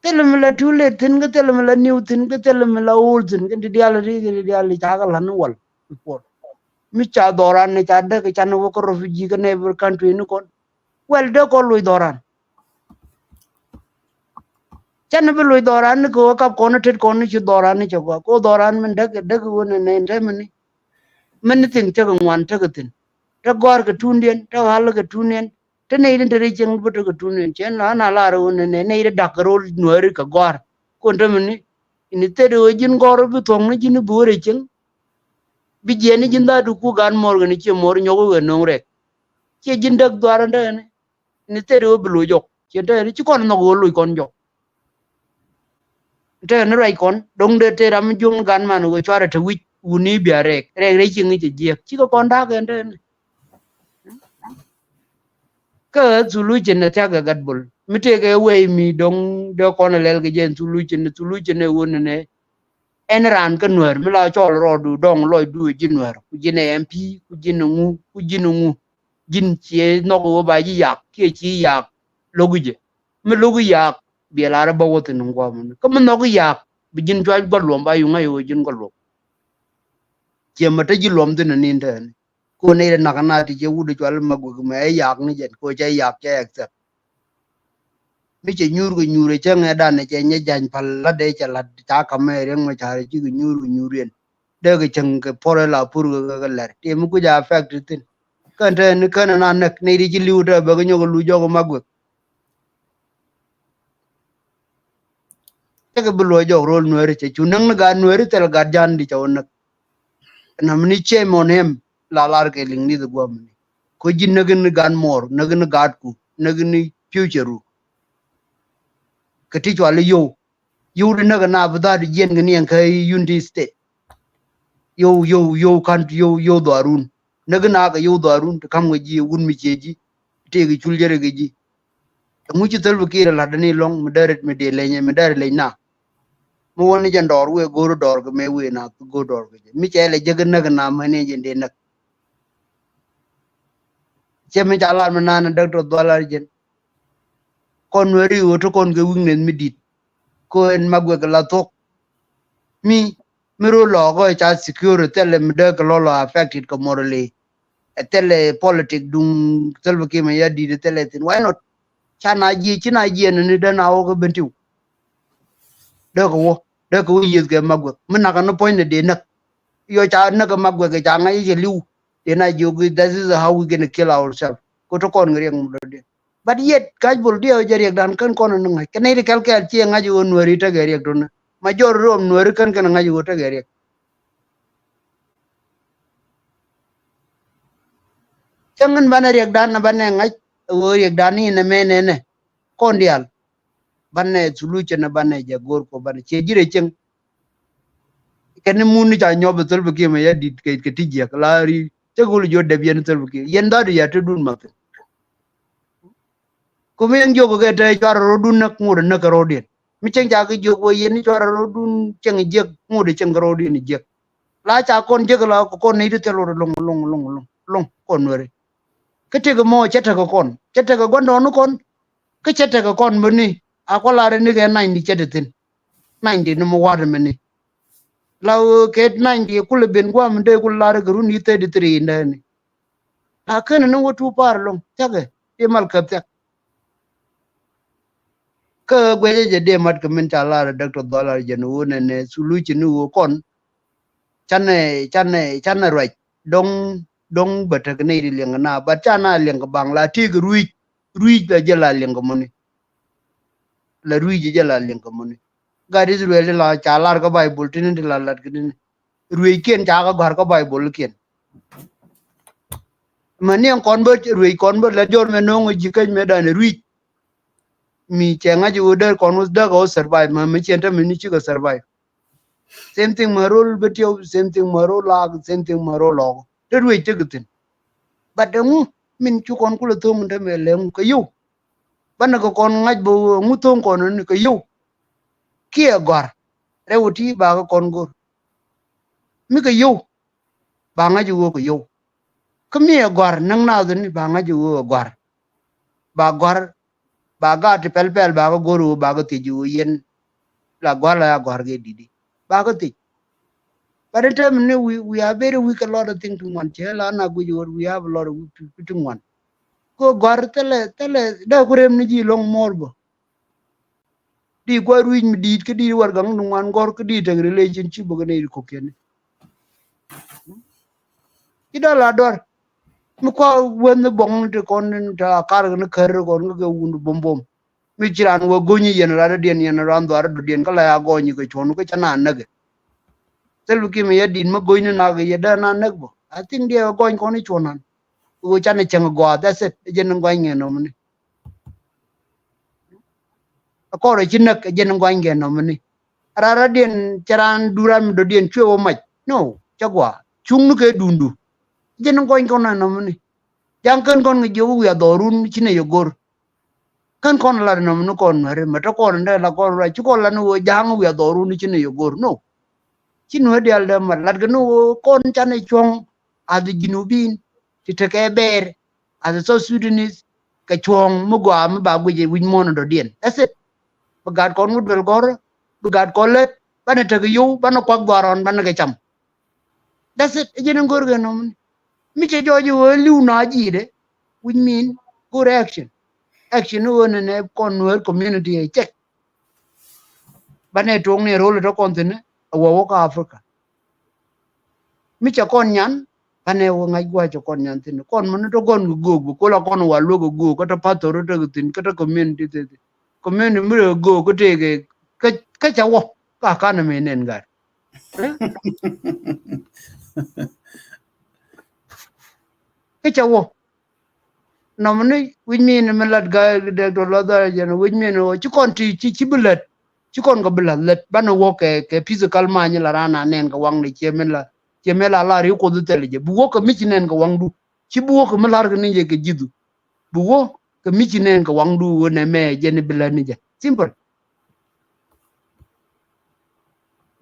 Thilɛ mi la too late thin kä thilɛ mi la new thin kä thilɛ mi la old thin kä ti diaal ri kä ti diaal ri ca kɛ la̱t ni wal. Before mi ca dhɔran ni ca däk can wä kä refugee kä neighbor country ni kɔn. Well, dee kɔn loc dhɔran. Canɛ bi loc dhɔran ni kɛ ɣöö kap kɔn tet kɔn ni ci dhɔran ni cɛ gɔaa kɛ ɣöö dhɔran min däk däk ɣöö nɛ nɛ in te mini. Mini thiŋ tekɛ ŋuan tekɛ thi̱n. Te gɔ̱a̱r kɛ tuundiɛn te ɣa̱l kɛ tuundiɛn. Te nɛy tin te ri cieŋ bi tekɛ tuundiɛn cɛ na na lar ɣöö nɛ nɛ nɛy ti da̱k kɛ ro̱l Nuɛri kɛ gɔ̱a̱r. Kun te mini in thɛt ɣöö ji̱n gɔ̱a̱r bi thuɔ̱ŋ ni ji̱n bi wä rɛ cieŋ. Bi jiɛn ni ji̱n dha̱a̱du ku gan muɔr kɛ ni ciɛ muɔr nyɔk ɣöö nöŋ rɛk. Ciɛ ji̱n däk dhuaar in te ni. Ni thɛt ɣöö bi loc jɔk ciɛ te ni ci kɔn nhɔk ɣöö loc kɔn jɔk. Te ni ruac kɔn do̱ŋ dee te ram mi juɔ̱ŋ gan man ɣöö cuarɛ te wi̱c wuni bia rɛɛk rɛɛk rɛy cieŋ i̱ cɛ jiɛk cikɛ kɔn da̱a̱k ɛn te ni. Kä solution ɛ thia̱k ɛ gat bol mi tëëkɛ wei mi do̱ŋ dee kɔn ɛ lɛl kɛ jɛ ɛn solution ɛ solution ɛ ɣöö nɛnɛ. Ɛn raan kä Nuɛr mi la cɔl rɔɔdu dɔŋ lɔcdu ɛ ji̱ Nuɛr ku ji̱n ɛ M P ku ji̱n ɛ ŋu ku ji̱n ɛ ŋu. Ji̱n ciɛ nhɔk ɣöö ba ji̱ yak kiɛ ci yak lo̱k jɛ. Mi lo̱k yak biɛ lar ɛ bä wä thi̱n in gua̱a̱m ni kä mi nhɔk yak bi ji̱n cuac gua̱l luɔm ba yuŋ ŋa̱c ɣöö ji̱n gua̱l luɔm. Ciɛ mɛ te ji̱ luɔm thi̱n in in tɛɛni. Ko nɛy rɛ nak na ti cɛ wut cual ma guik mɛ ɛ yak ni jɛn ko cɛ yak cɛ accept. Mi cɛ nyuur kɛ nyuur cɛ ŋɛ dan cɛ nyɛ jany pal la dee cɛ lat ca kamɛ riɛŋ mɛ ca rɛ ci kɛ nyuur kɛ nyuur yɛn. Dee kɛ cäŋ kɛ puɔr la pur kɛ kɛ lɛr ti mi kuc a affect thi̱n. Kɛn te ni kɛn na näk nɛy ti ci li̱w te bɛ kɛ nyɔk kɛ luc jɔk ma guik. Cä kɛ bi luɔc jɔk ro̱l Nuɛri cɛ cu näk ni gaat Nuɛri thil gaat ja̱a̱n di cɛ wä näk. Ɛn amini cɛ mɔn hɛm la lar kɛ liŋ ni dhi guam ni. Ko ji̱ näk ni gaat muɔr näk ni gaatku näk ni future ru. Kɛ ti cual i̱ yow yow di näk na bi dhaat jiɛn kɛ ni ɛn kä Unity State. Yow yow yow kan yow yow dhuarun. Näk na kɛ yow dhuarun ti kam kɛ ji̱ wun mi ciɛ ji̱. Tëëk cul jɛ rɛ kɛ ji̱. Ɛŋu ci Salva Kiir ɛ la̱t ni lɔ̱ŋ mi dee rɛt mi dee leny mi dee rɛ leny na. Mi wä ni jɛ dɔɔr wee go̱o̱r dɔɔr kɛ mëë wee na go̱o̱r dɔɔr kɛ jɛ mi cɛ lɛ jek näk na mäni jɛ dee näk. Cɛ mi ca lar mi naan Doctor Dhual Al jɛn. Kɔn Nuɛri ɣöö te kɔn kɛ weakness mi di̱t. Ko ɛn ma guɛk la thok. Mi mi ro lɔ kɔ ca secure thilɛ mi dee kɛ lɔ lɔ affected kɛ morally. Ɛ thilɛ politic duŋ Salva Kiir mɛ ya di̱t thilɛ thin. Why not? Ca na jiɛ ci na jiɛ ni ni dee na wä kɛ Bentiu. Dee kɛ wä dee kɛ wä yieth kɛ ma guɛk mi nak ni puɔ̱ny ni dee näk. Yɔ ca näk kɛ ma guɛk ca ŋa̱c cɛ li̱w. Dee na jiök that is how we gonna kill ourselves. Ko te kɔn kɛ riɛk mi dɔ̱diɛn. But yet kac bol diɛ jɛ riɛk dan kän kɔn ni ŋa̱c kɛ nɛy ti kɛl kɛɛl ciɛ ŋa̱c ɣöö Nuɛri tekɛ riɛk tun. Majority of Nuɛri kän kɛn ŋa̱c ɣöö tekɛ riɛk. Cäŋ in banɛ riɛk dan na banɛ ŋa̱c ɣöö riɛk dan ni in ɛmɛ nɛnɛ kɔn diaal. Banɛ solution na banɛ jɛ go̱o̱r kɔ banɛ ciɛ ji̱ rɛ cieŋ. Kɛn ni mun ni ca nyɔp ɛ Salva Kiir mɛ ya di̱t kɛ ti jiɛk la ri cä kul jiɔ dɛp yɛn Salva Kiir yɛn dhaat ya te dun mathin. Ko Kɛ mi ɛn jiök kɛ te cuarɛ ro̱dun näk ŋot näk kɛ ro̱diɛn. Mi cieŋ ca kɛ jiök wä yɛn ni cuarɛ ro̱dun cieŋ jiäk ŋot cieŋ kɛ ro̱diɛn jiäk. La ca kɔn jiäk la kɛ kɔn nɛy ti thil wä loŋ loŋ loŋ loŋ loŋ kɔn weri. Kä tekɛ mɔ cɛ tekɛ kɔn cɛ tekɛ gua̱ndɔɔŋni kɔn. Kä cɛ tekɛ kɔn bä ni a kɔ lar ni kɛ ninety cɛ te thi̱n. Ninety ni mɔ wa̱t mɛ ni la kɛ ninety kulɛ ben gua̱a̱m dee kulɛ lar kɛ run yi thirty three in dee ni. A kɛn ni wä tu par loŋ thiakɛ ti mal käp thiak. Kä guecä jɛ dee mat kɛ min ca lar däk tɔ dhɔl ar jɛn wä nɛnɛ solution ni wä kɔn. Canɛ canɛ canɛ ruac doŋ doŋ bä tek nɛy di liɛŋ na bat ca na liɛŋ kɛ baŋ la ti kɛ ruic. Ruic la jɛ la liɛŋ kɛ muni. La ruic jɛ la liɛŋ kɛ muni. Gat Israel la ca lar kä Bible tini ti la lat kɛ tini. Rueec kiɛn ca kɛ gɔ̱a̱r kä Bible kiɛn. Mɛ ni ɛn kɔn bä rueec kɔn bä la diɔr mɛ no̱o̱ŋ ji̱ käc mɛ dan ruic. Mi cɛ ŋa̱c i̱ wä dee kɔn wä dee kɛ wä survive mɛ mi ciɛn te mi ni cikɛ survive. Same thing mɛ rol bä tiɛw, same thing mɛ rol laak, same thing mɛ rol lɔɔk. Te rueec tekɛ thi̱n. But ɛŋu min cu kɔn kulɛ tho̱o̱ŋ te mɛ lɛ ɛŋu kɛ yio̱w. Banɛ kɛ kɔn ŋa̱c bä wä ɛŋu tho̱o̱ŋ kɔn ni kɛ yio̱w. Kiɛ gɔ̱a̱r rɛw ti ba kɛ kɔn go̱r. Mi kɛ yio̱w ba ŋa̱c i̱ wä kɛ yio̱w. Kä mi ɛ gɔ̱a̱r näk naath ni ba ŋa̱c i̱ wä ɛ gɔ̱a̱r. Ba gɔ̱a̱r ba gaat ti pɛl pɛl ba kɛ go̱r i̱ wä ba kɛ thiec i̱ wä yɛn. La gɔ̱a̱r la ya gɔ̱a̱r kɛ di̱t i̱ ba kɛ thiec. But in term ni we, we are very weak a lot of things ti ŋuan cɛ la na guic i̱ wä we have a lot of weak ti ŋuan. Kɛ gɔ̱a̱r thilɛ thilɛ dee ku rem ni ji̱ lo̱ŋ muɔ̱ɔ̱r bä. Di kua̱r wi̱i̱ mi di̱i̱t kä di̱i̱t warɛgak ni ŋuan gɔ̱r kä di̱i̱t tek relationship bä kɛ nɛy ti kɔ̱kiɛn. Ci dɔl a dɔr mi kua̱r weth ni buɔ̱ŋ ti kɔn ni ta kar kɛ ni kär kɔn kä kɛ wun buɔ̱m buɔ̱m. Mi ci raan wä go̱ny yɛn ran dɔ̱diɛn yɛn ran dhuar dɔ̱diɛn kä la ya gɔny kɛ cuɔ̱n kä ca na näk. Thil bi kim yɛ di̱t mi go̱ny ni nak yɛ dee na näk bä. I think diɛ gɔny kɔn i̱ cuɔ̱n an. Wä can i̱ cäŋ gɔaa, that's it. Jɛn in gɔny ŋɛ nɔmni. Ɛ kɔrɛ ci näk ɛ jɛn in gɔny kɛ nɔmni. Ran radiɛn cɛ ran duran mi dɔ̱diɛn cuɛ wä mac. No, cɛ gɔaa. Cuŋni kɛ dundu. Jɛn in gɔny kɔn nɔmni. Ja̱ŋ kän kɔn kɛ jiök wi̱i̱ a dhɔrun ci nɛ yɛ go̱r. Kän kɔn lat nɔmni kɔn nuɛri mɛ te kɔn in dee la kɔn ruac ci kɔn lat ni wä ja̱ŋ wi̱i̱ a dhɔrun ci nɛ yɛ go̱r. No. Ci nuɛ dial dee mat lat kɛ ni wä kɔn canɛ cuɔ̱ŋ. As a Junubin ti tekɛ bɛɛr, as a South Sudanese, kɛ cuɔ̱ɔ̱ŋ mi gɔaa mi ba guic wi̱c muɔ̱ɔ̱n dɔ̱diɛn. That's it. Bi gat kɔn wut bel gɔ̱r, bi gat kɔn lät, banɛ tek yio̱w, banɛ kuak gɔaa rɔn, banɛ kɛ cam. That's it. Ɛ jɛn in go̱r kɛ nɔmni. Mi cɛ jɔɔc i̱ wee li̱w na ji̱i̱dɛ, which mean go̱r action. Action i̱ wee nɛnɛ kɔn nuɛɛr community ɛ cɛk. Banɛ tuɔ̱ŋni ro̱l tɔ kɔn thi̱n ɛ wä wä kä Africa. Mi cɛ kɔn nyan banɛ wä ŋa̱c gua̱c cɛ kɔn nyan thi̱n kɔn mani tɔ gɔn kɛ göök bi kola kɔn wa luäk kɛ göök kä tɔ pathor tek thi̱n kä tɔ community thi̱n. Community mi rɛ göök kä tëëkɛ kä cɛ wä ka economy nɛn gat. Kä cɛ wä. Nɔmni wi̱c mi ni mi lat ga̱a̱c dek tɔ lɔth dhɔr jɛn wi̱c mi ni wä ci kɔn ti ci ci bi lät. Ci kɔn kɛ bi lath lät banɛ wä kɛ kɛ physical many la ran a nɛn kɛ waŋ ni ciɛ mi la ciɛ mi la la ri kuoth thɛl jɛ bi wä kɛ mi ci nɛn kɛ waŋdu. Ci bi wä kɛ mi lar kɛ ni jɛ kɛ ji̱thu. Bi wä kɛ mi ci nɛn kɛ waŋdu wä nɛ mɛ jɛ ni bi lät ni jɛ. Simple.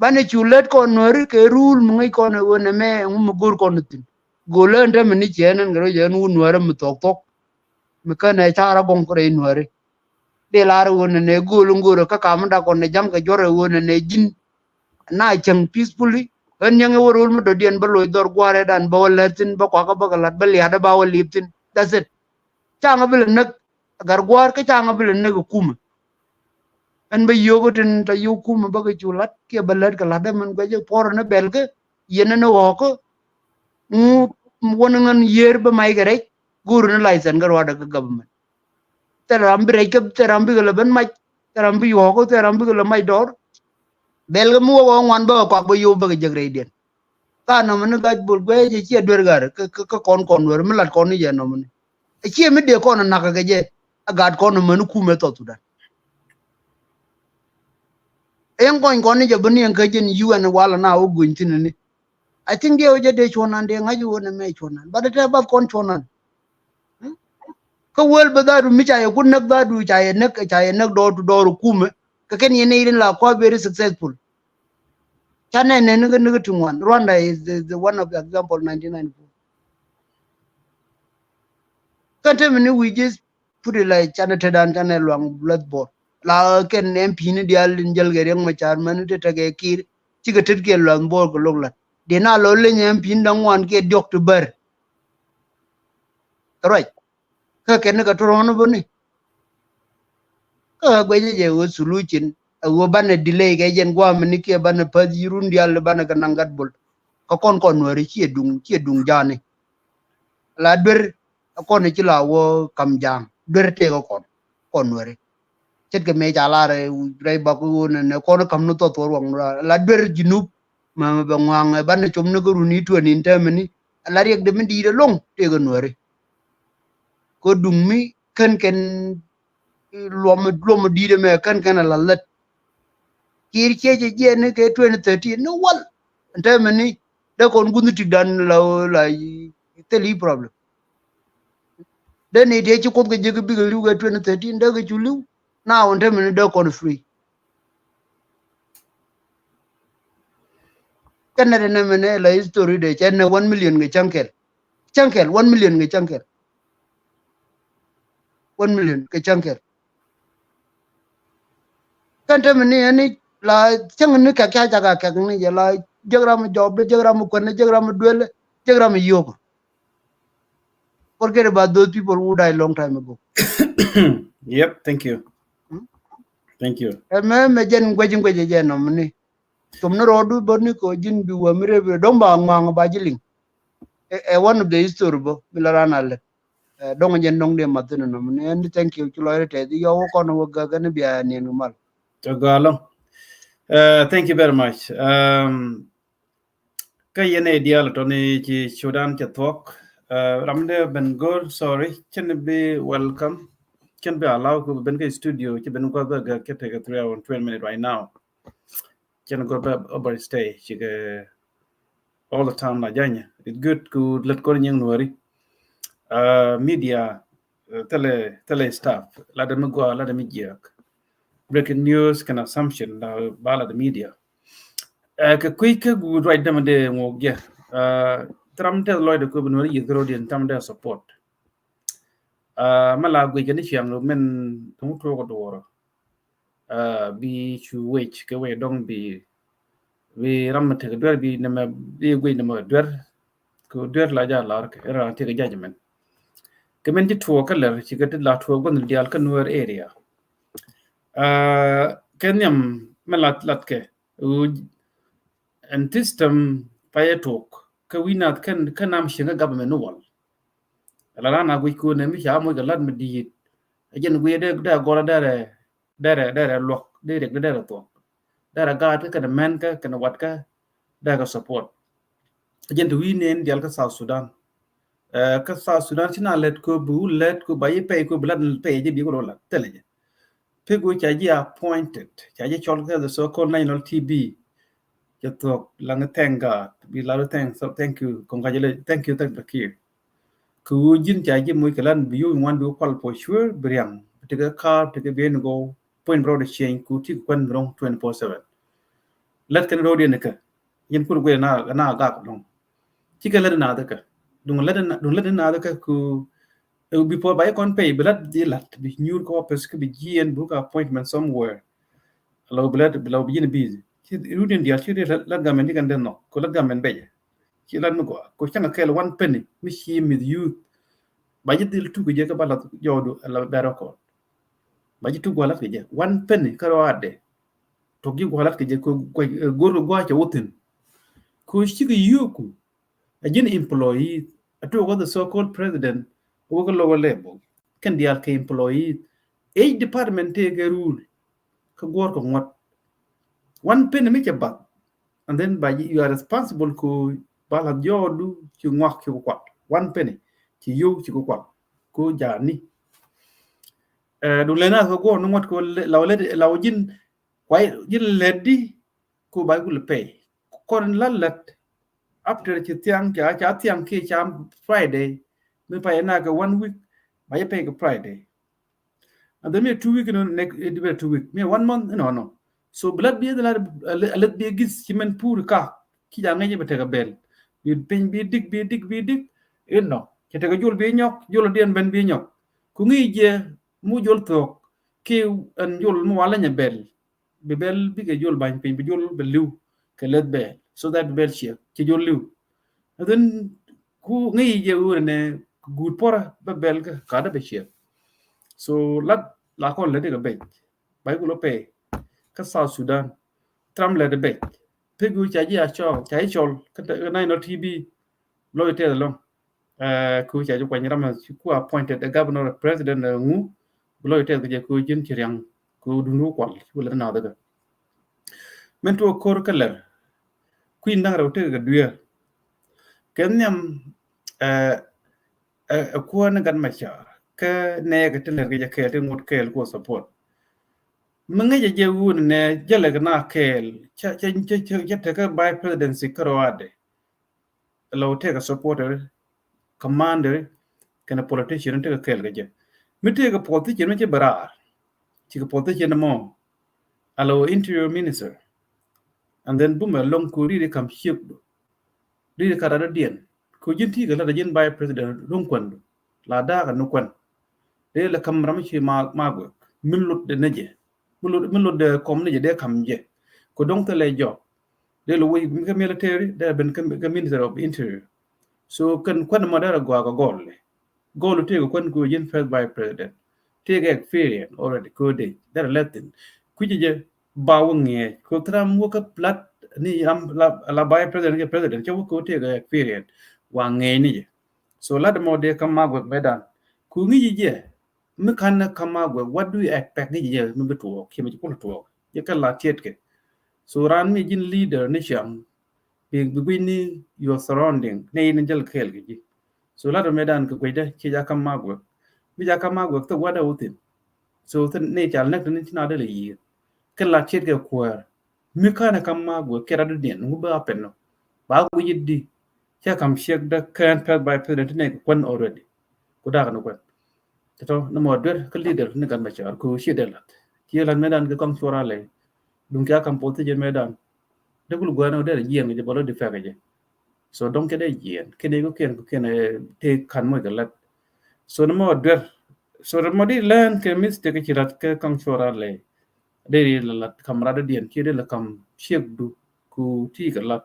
Banɛ cu lät kɔn nuɛri kɛ rul mi ŋäc kɔn ɛ wä nɛ mɛ ŋu mi go̱r kɔn thi̱n. Go̱l ɛ ɛn te mi ni ciɛ nɛn kɛ rɔ jɛ ɛn wun nuɛri mi thok thok. Mi känɛ car a gɔŋ kɛ rɛy nuɛri. Dee lar ɣöö nɛnɛ gööl in göörä kä kamäda kɔn nɛ ja̱ŋ kɛ juɔ̱r ɛ ɣöö nɛnɛ ji̱n. Na cäŋ peacefully ɣän nyäŋ ɛ wä ro̱l mi dɔ̱diɛn bä loc dhɔr gua̱a̱r ɛ dan bä wä lät thi̱n bä kuakä bä kɛ la̱t bä lia̱t ɛ ba wä li̱p thi̱n. That's it. Ca̱ŋ ɛ bi lɛ näk ɛ gat gua̱a̱r kä ca̱ŋ ɛ bi lɛ näk ɛ kumä. Ɛn bä yio̱o̱k ɛ tin tɔ yio̱o̱k kumä bä kɛ cu la̱t kiɛ bä lät kɛ la̱t ɛ mɛn guɛc ɛ puɔ̱r ɛn ɛ bɛl kä yɛn ɛn ɛ ɣɔ̱ɔ̱k kä. Ŋu wä ni ŋän yiër bä mac kɛ rɛc go̱o̱r ɛn ɛ license kä ruaadɛ kä government. Thil ram bi rɛc kä thil ram bikɛ lɛ ben mac. Thil ram bi yuɔ̱ɔ̱k kä thil ram bikɛ lɛ mac dɔɔr. Bɛl kä mi wä wä ŋuan bä kɛ kɔak bä yop bä kɛ jek rɛcdiɛn. Ka nɔmɔ ni gac bol guɛc jɛ ciɛ duer gat kä kä kɔn kɔn wär mi lat kɔn ni jɛ nɔmɔ ni. Ɛ ciɛ mi dee kɔn ɛ nak kɛ jɛ. Ɛ gat kɔn ɛ män kumɛ thɔth Sudan. Ɛn kɔny kɔn ni jɛ bä ni ɛn kä jɛn U N walɛ na wä guny thin ni. I think diɛ wä jɛ dee cuɔ̱nan dee ŋa̱c wä nɛ mɛ cuɔ̱nan. But ɛ tɛ bath kɔn cuɔ̱nan. Kä wäl bä dhadu mi ca yɛ ku näk dhadu ca yɛ näk, ca yɛ näk door to door kumɛ. Kä kɛn yɛ nɛy rin la kua very successful. Ca nɛ nɛ ni kä, ni kä ti ŋuan. Rwanda is the, the one of the example nineteen ninety-four. Kä te mi ni we just put it like canɛ te dan canɛ luaŋ blood ball. La kɛn M P ni dial in jäl kɛ Riek Machar mɛn te te kɛ Kiir. Cikɛ tet kɛ luaŋ ball kɛ lok lat. Di na lo leny M P ni daŋ ŋuan kɛ diɔk ti bär. Right. Kä kɛn ni kɛ tɔrɔn bä ni. Kä guecä jɛ ɣöö solution ɛ ɣöö banɛ delay kɛ jɛn guam ni kiɛ banɛ päth yi run dial banɛ kɛ naŋ gat bol. Kä kɔn kɔn nuɛri ciɛ duŋ, ciɛ duŋ ja̱a̱ni. La duer ɛ kɔn ci la wä kam ja̱a̱ŋ duer tëë kɛ kɔn, kɔn nuɛri. Ce̱tkɛ mëë ca lar rɛy bak ɣöö nɛ, nɛ kɔn kam ni thɔth wä ruɔŋ la duer Junub. Mɛ, mɛ bɛ ŋuaŋ ɛ banɛ com ni kä run i̱ tuɛn in tɛmɛ ni. Ala riɛk dee mi di̱i̱t ɛlɔŋ tëë kɛ nuɛri. Kɛ duŋ mi kän kɛn luɔm, luɔm di̱i̱t ɛmɛ kän kɛn ala lät. Kiir ciec ɛ jiɛn ni kɛ twenty thirteen ni wal. Ɛn tɛmɛ ni dee kɔn guth ni tikdan la, la thil i̱ problem. Dee ni tëë ci Kuoth kɛ jek bikɛ li̱w kɛ twenty thirteen dee kɛ cu li̱w. Na wä ɛn tɛmɛ ni dee kɔn free. Kɛn nɛ tɛ nɛ mɛnɛ la history de cɛ nɛ one million kɛ cäŋ kɛl. Cäŋ kɛl, one million kɛ cäŋ kɛl. One million kɛ cäŋ kɛl. Kɛn te mi ni ɛn ni la cäŋ ni kɛk ca cak a kɛk ni jɛ la jek ram jɔp, jek ram kuɛn, jek ram duel, jek ram yio̱k. Forget about those people who died long time ago. Yep, thank you. Hmm? Thank you. Ɛ mɛ, mɛ jɛn guɛc, guɛc jɛ nɔm ni. Thom ni rɔɔdu bä ni kɔ ji̱n bi wä mi rep dɔ̱ŋ ba ŋuaŋ ba ji̱ liŋ. Ɛ, ɛ one of the history bä mi la ran a lät. Ɛ, dɔ̱ŋ jɛn dɔ̱ŋ dee math ni nɔm ni. And thank you ci lɔc rɛ tɛth yɔw wä kɔn wä gäk ni bia niɛn mal. Tɔ gɔalɔ. Ɛ, thank you very much. Um, kä yɛn ɛ diaal tɔni ci Sudan cɛ thuɔk. Ɛ, ram de ben go̱r, sorry, cɛn bi welcome. Cɛn bi allow ku ben kä studio ci ben guath bä gäk cɛ tekɛ three hour and twenty minute right now. Cɛn gɔr bɛ overstay cikɛ all the time la janyɛ. It's good ku lät kɔn nyiŋ nuɔri. Uh, media, uh, thilɛ, thilɛ staff la dɛ mi gɔaa la dɛ mi jiɛk. Breaking news kɛn assumption la ba la dɛ media. Uh, kɛ kui̱ kä guut ruac dämɛ dee ŋuɔk jɛ. Uh, thram tɛth lɔcdɛ kuɛ bi nuɔri yieth kä rodiɛn thram dee support. Uh, mɛ la guic kɛ ni ciaŋ mɛn thuŋ tuɔk duɔrɔ. Uh, bi cu wec kɛ wec dɔŋ bi, bi ram mi tekɛ duer bi nɛmɛ bi guic nɛmɛ duer. Kɛ duer la ja lar kɛ ran tekɛ judgment. Kɛ mɛn ci tuɔk kä lɛr cikɛ ti la tuɔk gua̱n diaal kä Nuer area. Uh, kɛ nhiam mɛ lat lat kɛ. Uh, ɛn system payɛ tuɔk kɛ wi̱c nath kɛn, kɛn nam cieŋ kä government ni wal. La la na guic kun ɛ mi ca moc kɛ lat mi di̱i̱t. Ɛ jɛn guic dee, dee gɔl dee rɛ, dee rɛ, dee rɛ luɔk, dee riɛk, dee rɛ thuɔk. Dee rɛ gaat kä kɛnɛ mɛn kä kɛnɛ wat kä dee kɛ support. Ɛ jɛn ti wi̱i̱ nɛn dial kä South Sudan. Ɛ, kä South Sudan ci na lɛt ko bi wun lɛt ko ba yi pɛy ko bi lat pɛy jɛ bi ko lo lat thilɛ jɛ. Pek wee ca ji̱ appointed, ca ji̱ cɔl kɛ the so-called national T V. Cɛ thuɔ̱k laŋ thank God. Bi lar thank, so thank you, congratulate, thank you, thank the Kiir. Kɛ wee ji̱n ca ji̱ moc kɛ lan bi yo̱o̱ ŋuan bi wä kual for sure bi riaŋ. Bi tekɛ car, bi tekɛ biɛn gɔw, point bi rɔɔdɛ change ku ti kɛ kuan bi rɔŋ twenty four seven. Lät kɛn ro̱o̱diɛn kɛ. Yɛn kur guiɛ na, na gak lɔŋ. Cikɛ lät na däkä. Duŋ lät na, duŋ lät na däkä ku, eh, before ba ikɔn pay bi lät di lät bi nyuur kɔ office kä bi jiɛn buk appointment somewhere. Lɔ bi lät, lɔ bi jiɛn busy. Ci rudin dial ci ri lät, lät gamen di kan den nɔ. Ko lät gamen bɛjɛ. Ci lät mi gɔa. Ko cäŋ a kɛl one penny mi ci misuse. Ba ji̱ dhil tuk jɛ kä ba lät jɔɔdu la bɛ record. Ba ji̱ tuk gua lät kɛ jɛ one penny kä rɔadɛ. Tok ji̱ gua lät kɛ jɛ ko gua, eh, gor kɛ gua cɛ wä thin. Ko cikɛ yio̱o̱ku. A ji̱n employee, a tuɔk kä the so-called president, a wä kä lower level. Kɛn diaal kɛ employee. Each department tëë kɛ rule. Kä guɔ̱ɔ̱r kɛ ŋuɔ̱t. One penny mi cɛ bath. And then ba ji̱, you are responsible ko ba la jɔɔdu ci ŋuak ci ku kual. One penny. Ci yio̱w ci ku kual. Ko jaani. Eh, du lena kɛ guɔ̱ɔ̱r ni ŋuɔ̱t ko la wä lɛ, la wä ji̱n, kuay ji̱n lɛt di, ko ba gul pay. Kɔn la lät, after ci thiaŋ, ca, ca thiaŋ kiɛ ca Friday, mi pay na kɛ one week, Ba jɛ pay kɛ Friday. And then mi two week, you know, next, it be two week. Mi one month, you know, no. So bi lat bi lat, a lat bi gis ci mɛn pur ka. Ki ja ŋɛc bɛ tekɛ bɛl. Bi piny bi dik, bi dik, bi dik. You know, cɛ tekɛ jol bi nyɔk, jol diɛn ben bi nyɔk. Ku ŋi̱i̱c jɛ mu jol thok. Ki ɛn jol mu walɛ nyɛ bɛl. Bi bɛl bikɛ jol bany piny, bi jol bɛ liw kɛ leth bɛl, so that bi bɛl ciɛ ci jol liw. And then ku ŋi̱i̱c jɛ wurɛ nɛ guut pɔrɛ bɛ bɛl kɛ kadɛ bɛ ciɛ. So lat la kɔn lɛ dikɛ bɛc. Ba iku lɔ pɛy kä South Sudan. Trump lɛ di bɛc. Pek yu ca ji̱ a cɔl, ca ji̱ cɔl kä national T V. Lɔ itɛth ɛlɔŋ. Ku ca ji̱ kuany ram ku appointed the governor, president ŋu. Lɔ itɛth kɛ jɛ ku ji̱n ci riaŋ ku dun ku kual ku lɛ na dɛ. Mɛn tuɔ kor kä lɛr. Kuin daŋ rɛw tek kɛ duer. Kɛ nhiam ɛ kuɔn gat ma car kɛ nɛ kɛ ti lɛr kɛ jɛ kɛɛl ti ŋut kɛɛl ku support. Mi ŋäcɛ jɛ wun nɛ jälɛ kɛ na kɛɛl ca ca ca ca tekɛ vice presidency kärɔadɛ. Lɔ tekɛ supporter, commander kɛnɛ politician tekɛ kɛɛl kɛ jɛ. Mi tekɛ politician mi ci bɛ raar cikɛ politician mɔ. Alɔ interior minister. And then bumɛ lɔŋ ku riri kam ciek du. Riri ka rat diɛn ku ji̱n ti kɛ lat ji̱n vice president ruŋ kuɛn du la da̱a̱ kɛ nu kuɛn. Dee lɛ kam ram ci ma ma guɛk min lut de ne jɛ. Mi lot mi lot de kɔm ni jɛ dee kam jɛ. Ku dɔŋ thilɛ jɔk dee lɛ wec kä military dee ben kä minister of interior. So kɛn kuɛn mɔ dee lɛ gɔaa kɛ gɔl lɛ gɔl tëëk kuɛn ku ji̱n first vice president. Tëëk experience already ku dee dee lɛ thin kui̱c jɛ. Ba wä ŋiɛc ku Trump wä kä plat ni ram la vice president kɛ president cɛ wä ku tëëk experience. Wa ŋiɛc ni jɛ. So lat mɔ dee kä ma guɛk mɛ dan ku ŋi̱c jɛ. Mi kan ni kam ma guɛ, what do you expect ni jɛ mi bi tuɔɔk kiɛ mi ci kul tuɔɔk jɛ kɛ la tiet kɛ. So ran mi ji̱n leader ni ciaŋ bi bi gui̱ ni your surrounding ni in jɛl kɛɛl kɛ ji̱. So lat mi dan kɛ gui̱ dɛ ci ja kam ma guɛ. Mi ja kam ma guɛ thok wadɛ wä thin. So thin ni cal nɛk ni ci na dee lɛ yi̱i̱r kɛ la tiet kɛ kuäär. Mi kan ni kam ma guɛ kɛ rat di diɛn ŋu bä a pɛn nɔ ba gui̱ ji̱ di. Cɛ kam ciek dä kɛn pɛth by pɛth dɛ ti nɛk kuɛn already. Ku dak ni kuɛn. Tɔtɔ ni mɔ duer kä leader ni gat ma car ku ci dee lat. Ci lat mɛ dan kɛ kɔŋ cuɔr a lɛ. Duŋ kia kam poth ti jɛ mɛ dan. Dee kul guɛn dee jiɛn kɛ jɛ bɔlɔ di pɛk kɛ jɛ. So dɔŋ kɛ dee jiɛn kɛ dee kɛ kiɛn kɛ kiɛn te kan mɔ kɛ lat. So ni mɔ duer. So ni mɔ di lɛn kɛ mistake ci lat kɛ kɔŋ cuɔr a lɛ. Dee ri la lat kam rat diɛn ci dee la kam ciek du ku ti kɛ lat.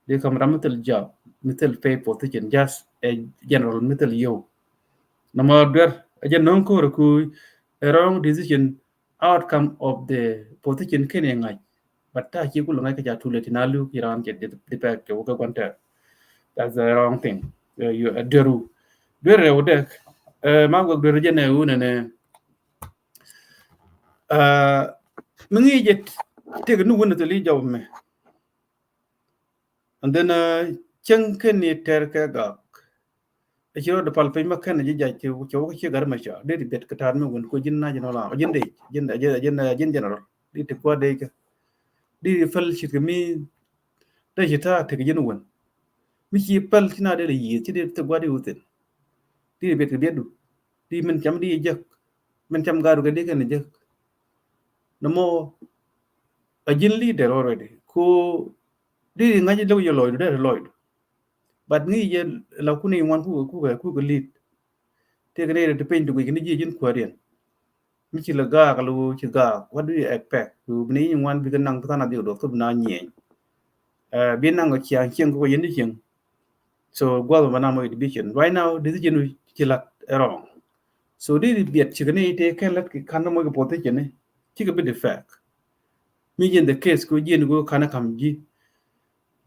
Dee kam ram mi thil job mi thil pay position just a general mi thil yow. Nama duer a jɛ nɔŋ kor ku a wrong decision outcome of the position kene ŋa̱c. But ta ci kul ŋa̱c kä ca tule ti na lu ki ran cɛ di pɛk cɛ wä kä guan tɛk. That's the wrong thing. Dueru duer rɛw dek. Ma guɛk duer jɛ nɛ wunɛ nɛ. Mi ŋi̱i̱c jɛ tëk ni wun thil i̱ jɔw mɛ. And then cäŋ kɛn ni tɛr kɛ gak. Ɛ ci rɔ di pal piny ma kɛn ji̱ jac cɛ wä kä ci gat ma ca dee di bet kɛ ta̱a̱t mi wun ko ji̱n na ji̱n ɔla ji̱n dee ji̱n ji̱n ji̱n general di ti kua dee kɛ. Di di päl cit kɛ mi dee ci ta̱a̱ tëk ji̱n wun. Mi ci päl ci na dee di yieth ci dee ti gua di wuthin. Di di bet kɛ biɛtdu di min cam di jek. Min cam garu kɛ di kɛn jek. Nɛ mɔ a ji̱n leader already ko di di ŋa̱c lɛw yɛ lɔcdu dee lɔcdu. But ŋi̱i̱c yɛ la kuni ŋuan kukɛ kukɛ kukɛ lead. Tëëk ni ti piny ti guic kini ji̱ ji̱n kuäär yɛn. Mi ci lɛ gaak lo ci gaak, what do you expect? Ku bi ni ŋuan bikɛ naŋ than a bikɛ duɔth kä bi na nyieny. Bi naŋ kɛ ciaŋ cieŋ kɛ yɛn di cieŋ. So guath ma na mɔ division right now decision ci lat wrong. So di di biɛt cikɛ ni ti kɛn lät ki kan mɔ kɛ position ni cikɛ bi di fact. Mi jiɛn the case ku jiɛn ku kan kam ji̱.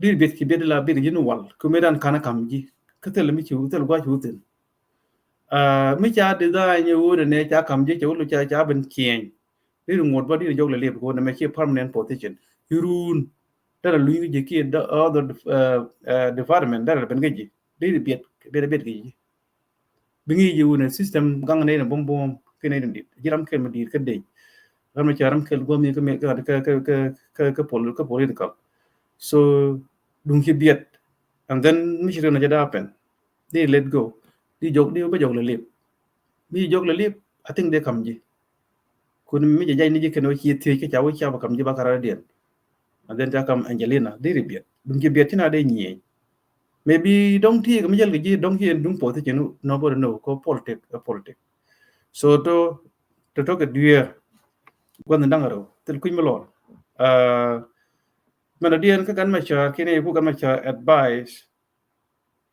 Di di biɛt ci biɛt la bikɛ ji̱n wal ku mi dan kan kam ji̱. Kä thil mi ci thil guac wuthin. Mi ca design wä nɛ ca kam jɛ cɛ wä lu ca ca ben change. Di ri ŋuɔt bä di ri jɔk lɛ liep ko nɛ mɛ ci permanent position. Irun dara luny jɛ ki other department dara ben kɛ ji di ri biet biet biet kɛ ji. Bi ŋi̱i̱c jɛ wä nɛ system gaŋ nɛ nɛ bom bom kɛ nɛ nɛ dit ji̱ ram kɛl mi dit kä dec. Ram mi ca ram kɛl guam mi kä mi kä kä kä kä political. So duŋ ci biet and then mi ci ri nɛ jɛ da pen. Di let go. Di jɔk di bä jɔk lɛ lip. Mi jiök lɛ li̱p, I think dee kam ji̱. Kun mi jɛ jay ni ji̱ kɛn wä ci thiec kä ca wä ca ba kam ji̱ ba kara diɛn. And then ca kam Angelina, deri biɛt. Duŋ ci biɛt ci na dee nyieny. Maybe dɔŋ ti kɛ mi jɛl kɛ ji̱ dɔŋ ci en duŋ puɔth ci nu, nobody know, ko politic, a politic. So to, to, to kɛ duer. Gua̱n daŋ rɛw, thil kui̱ mi lɔr. Uh, mɛn a diɛn kä gan ma ca, kini ku gan ma ca advice.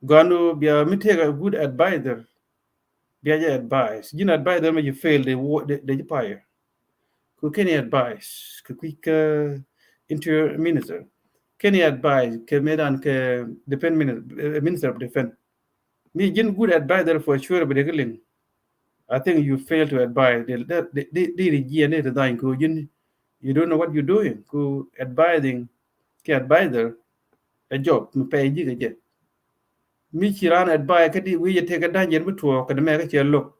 Gɔanu bia mi take a good advisor. Bia jɛ advice. Ji̱n advisor mɛ ji̱ fail de, de, de ji̱ fire. Ku keni advice kɛ kui̱ kɛ interior minister. Keni advice kɛ medan kɛ defense minister, eh, minister of defense. Mi ji̱n good advisor for sure bi de kɛ liŋ. I think you fail to advise. Di, di, di, di jiɛn ni ti dhany ku ji̱n, you don't know what you doing. Ku advising kɛ advisor a job mi pay ji̱ kɛ jɛ. Mi ci ran advice kä di wi̱i̱ jɛ tekɛ danger mi tuɔɔk kɛ di mɛ kä cɛ look.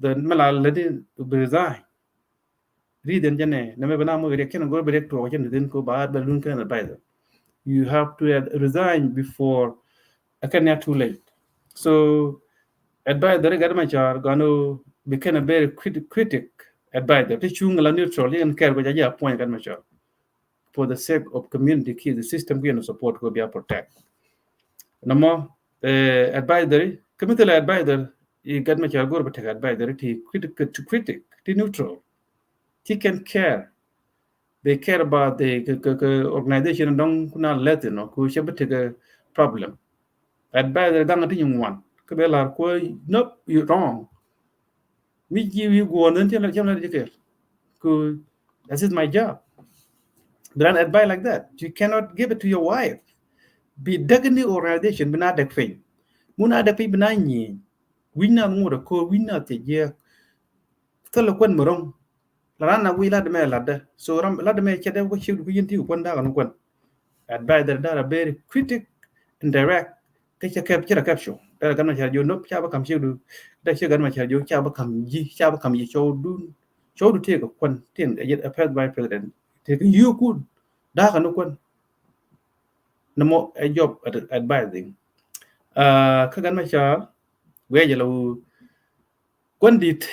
Then mi la lɛ di bi resign. Reason jɛ nɛ, nɛ mɛ bi na mɔ riɛk kɛn go̱r bi riɛk tuɔɔk jɛ ni din ko ba bɛ lun kɛn advisor. You have to, uh, resign before, a kɛn ya too late. So advisor gat ma car gano bi kɛn a very crit-, critic advisor. Ti cuŋ la neutral, yɛn kɛr ko jɛ jɛ appoint gat ma car. For the sake of community ki the system ki yɛn support ko bia protect. Nɔmɔ, eh, advisory, kä mi thilɛ advisor, i gat ma car go̱r bi tek advisory ti critic, to critic, ti neutral. Ti can care. They care about the, kɛ, kɛ, kɛ organization dɔŋ kuna lɛth inɔ, ku cɛ bi tek a problem. Advisory daŋ ti nyi ŋuan. Kä bɛ lar kuɔ, nope, you wrong. Mi ji̱ wi̱i̱ guɔ̱ɔ̱n then cɛ lɛ, cɛ lɛ ji̱ kɛɛl. Ku, that is my job. Bi ran advice like that. You cannot give it to your wife. Bi däk ni organization, bi na däk piny. Mun a däk piny, bi na nyieny. Wi̱ny na ŋut a ko, wi̱ny na thiɛ jiɛk. Thilɛ kuɛn mi ro̱ŋ. La ran na wi̱i̱ lat mɛ latdä. So ram lat mɛ cɛ dee wä ciek du ku yin ti ku kuɛn da̱a̱k ni kuɛn. Advisor that are very critic and direct. Kä cɛ kɛp, cɛ rɛ kɛp show. Dee rɛ gat ma car jiök nop, ca ba kam ciek du. Dee ciek gat ma car jiök, ca ba kam ji̱, ca ba kam ji̱ cɔw dun. Cɔw du tëëk kɛ kuɛn, tin a yet a first vice president. Tëëk yukun. Da̱a̱k ni kuɛn. Nɛ mɔ a job ad-, advising. Uh, kä gat ma car, wee jɛ la wu. Kuɛn dit,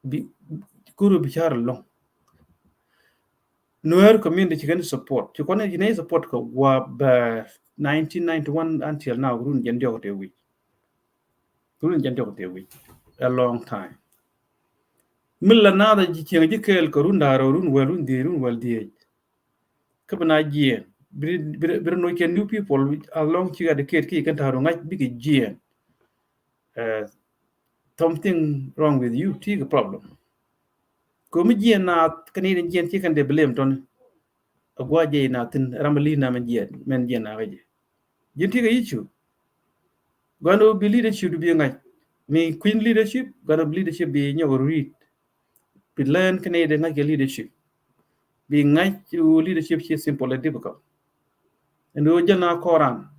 bi, kuru bi car lɔŋ. Nuer community ci kɛn support. Ci kɔn ci nɛ support kɛ wa bɛ nineteen ninety-one until now, run jɛn diɔk tɛ wi̱c. Run jɛn diɔk tɛ wi̱c. A long time. Mi la nath a ji̱ cieŋ ji̱ kɛɛl kɛ run da̱rɛ, run wäl, run dhiec, run wäl dhiec. Kä bi na jiɛɛn. Bi, bi, bi noc kɛ new people, a long ci educate ki kɛn ta̱a̱ ru ŋa̱c bikɛ jiɛɛn. Uh, something wrong with you, ti kɛ problem. Ko mi jiɛn na kani den jiɛn ti kan de blame tɔni. A gua jɛ na tin ram li na men jiɛn, men jiɛn na kɛ jɛ. Jiɛn ti kɛ issue. Gɔn o bi leadership du bi ŋa̱c. Mi queen leadership, gɔn o bi leadership bi nyɔk read. Bi learn kani de ŋa̱c kɛ leadership. Bi ŋa̱c o leadership ci simple and difficult. Ɛn ɣöö jäl na kɔran.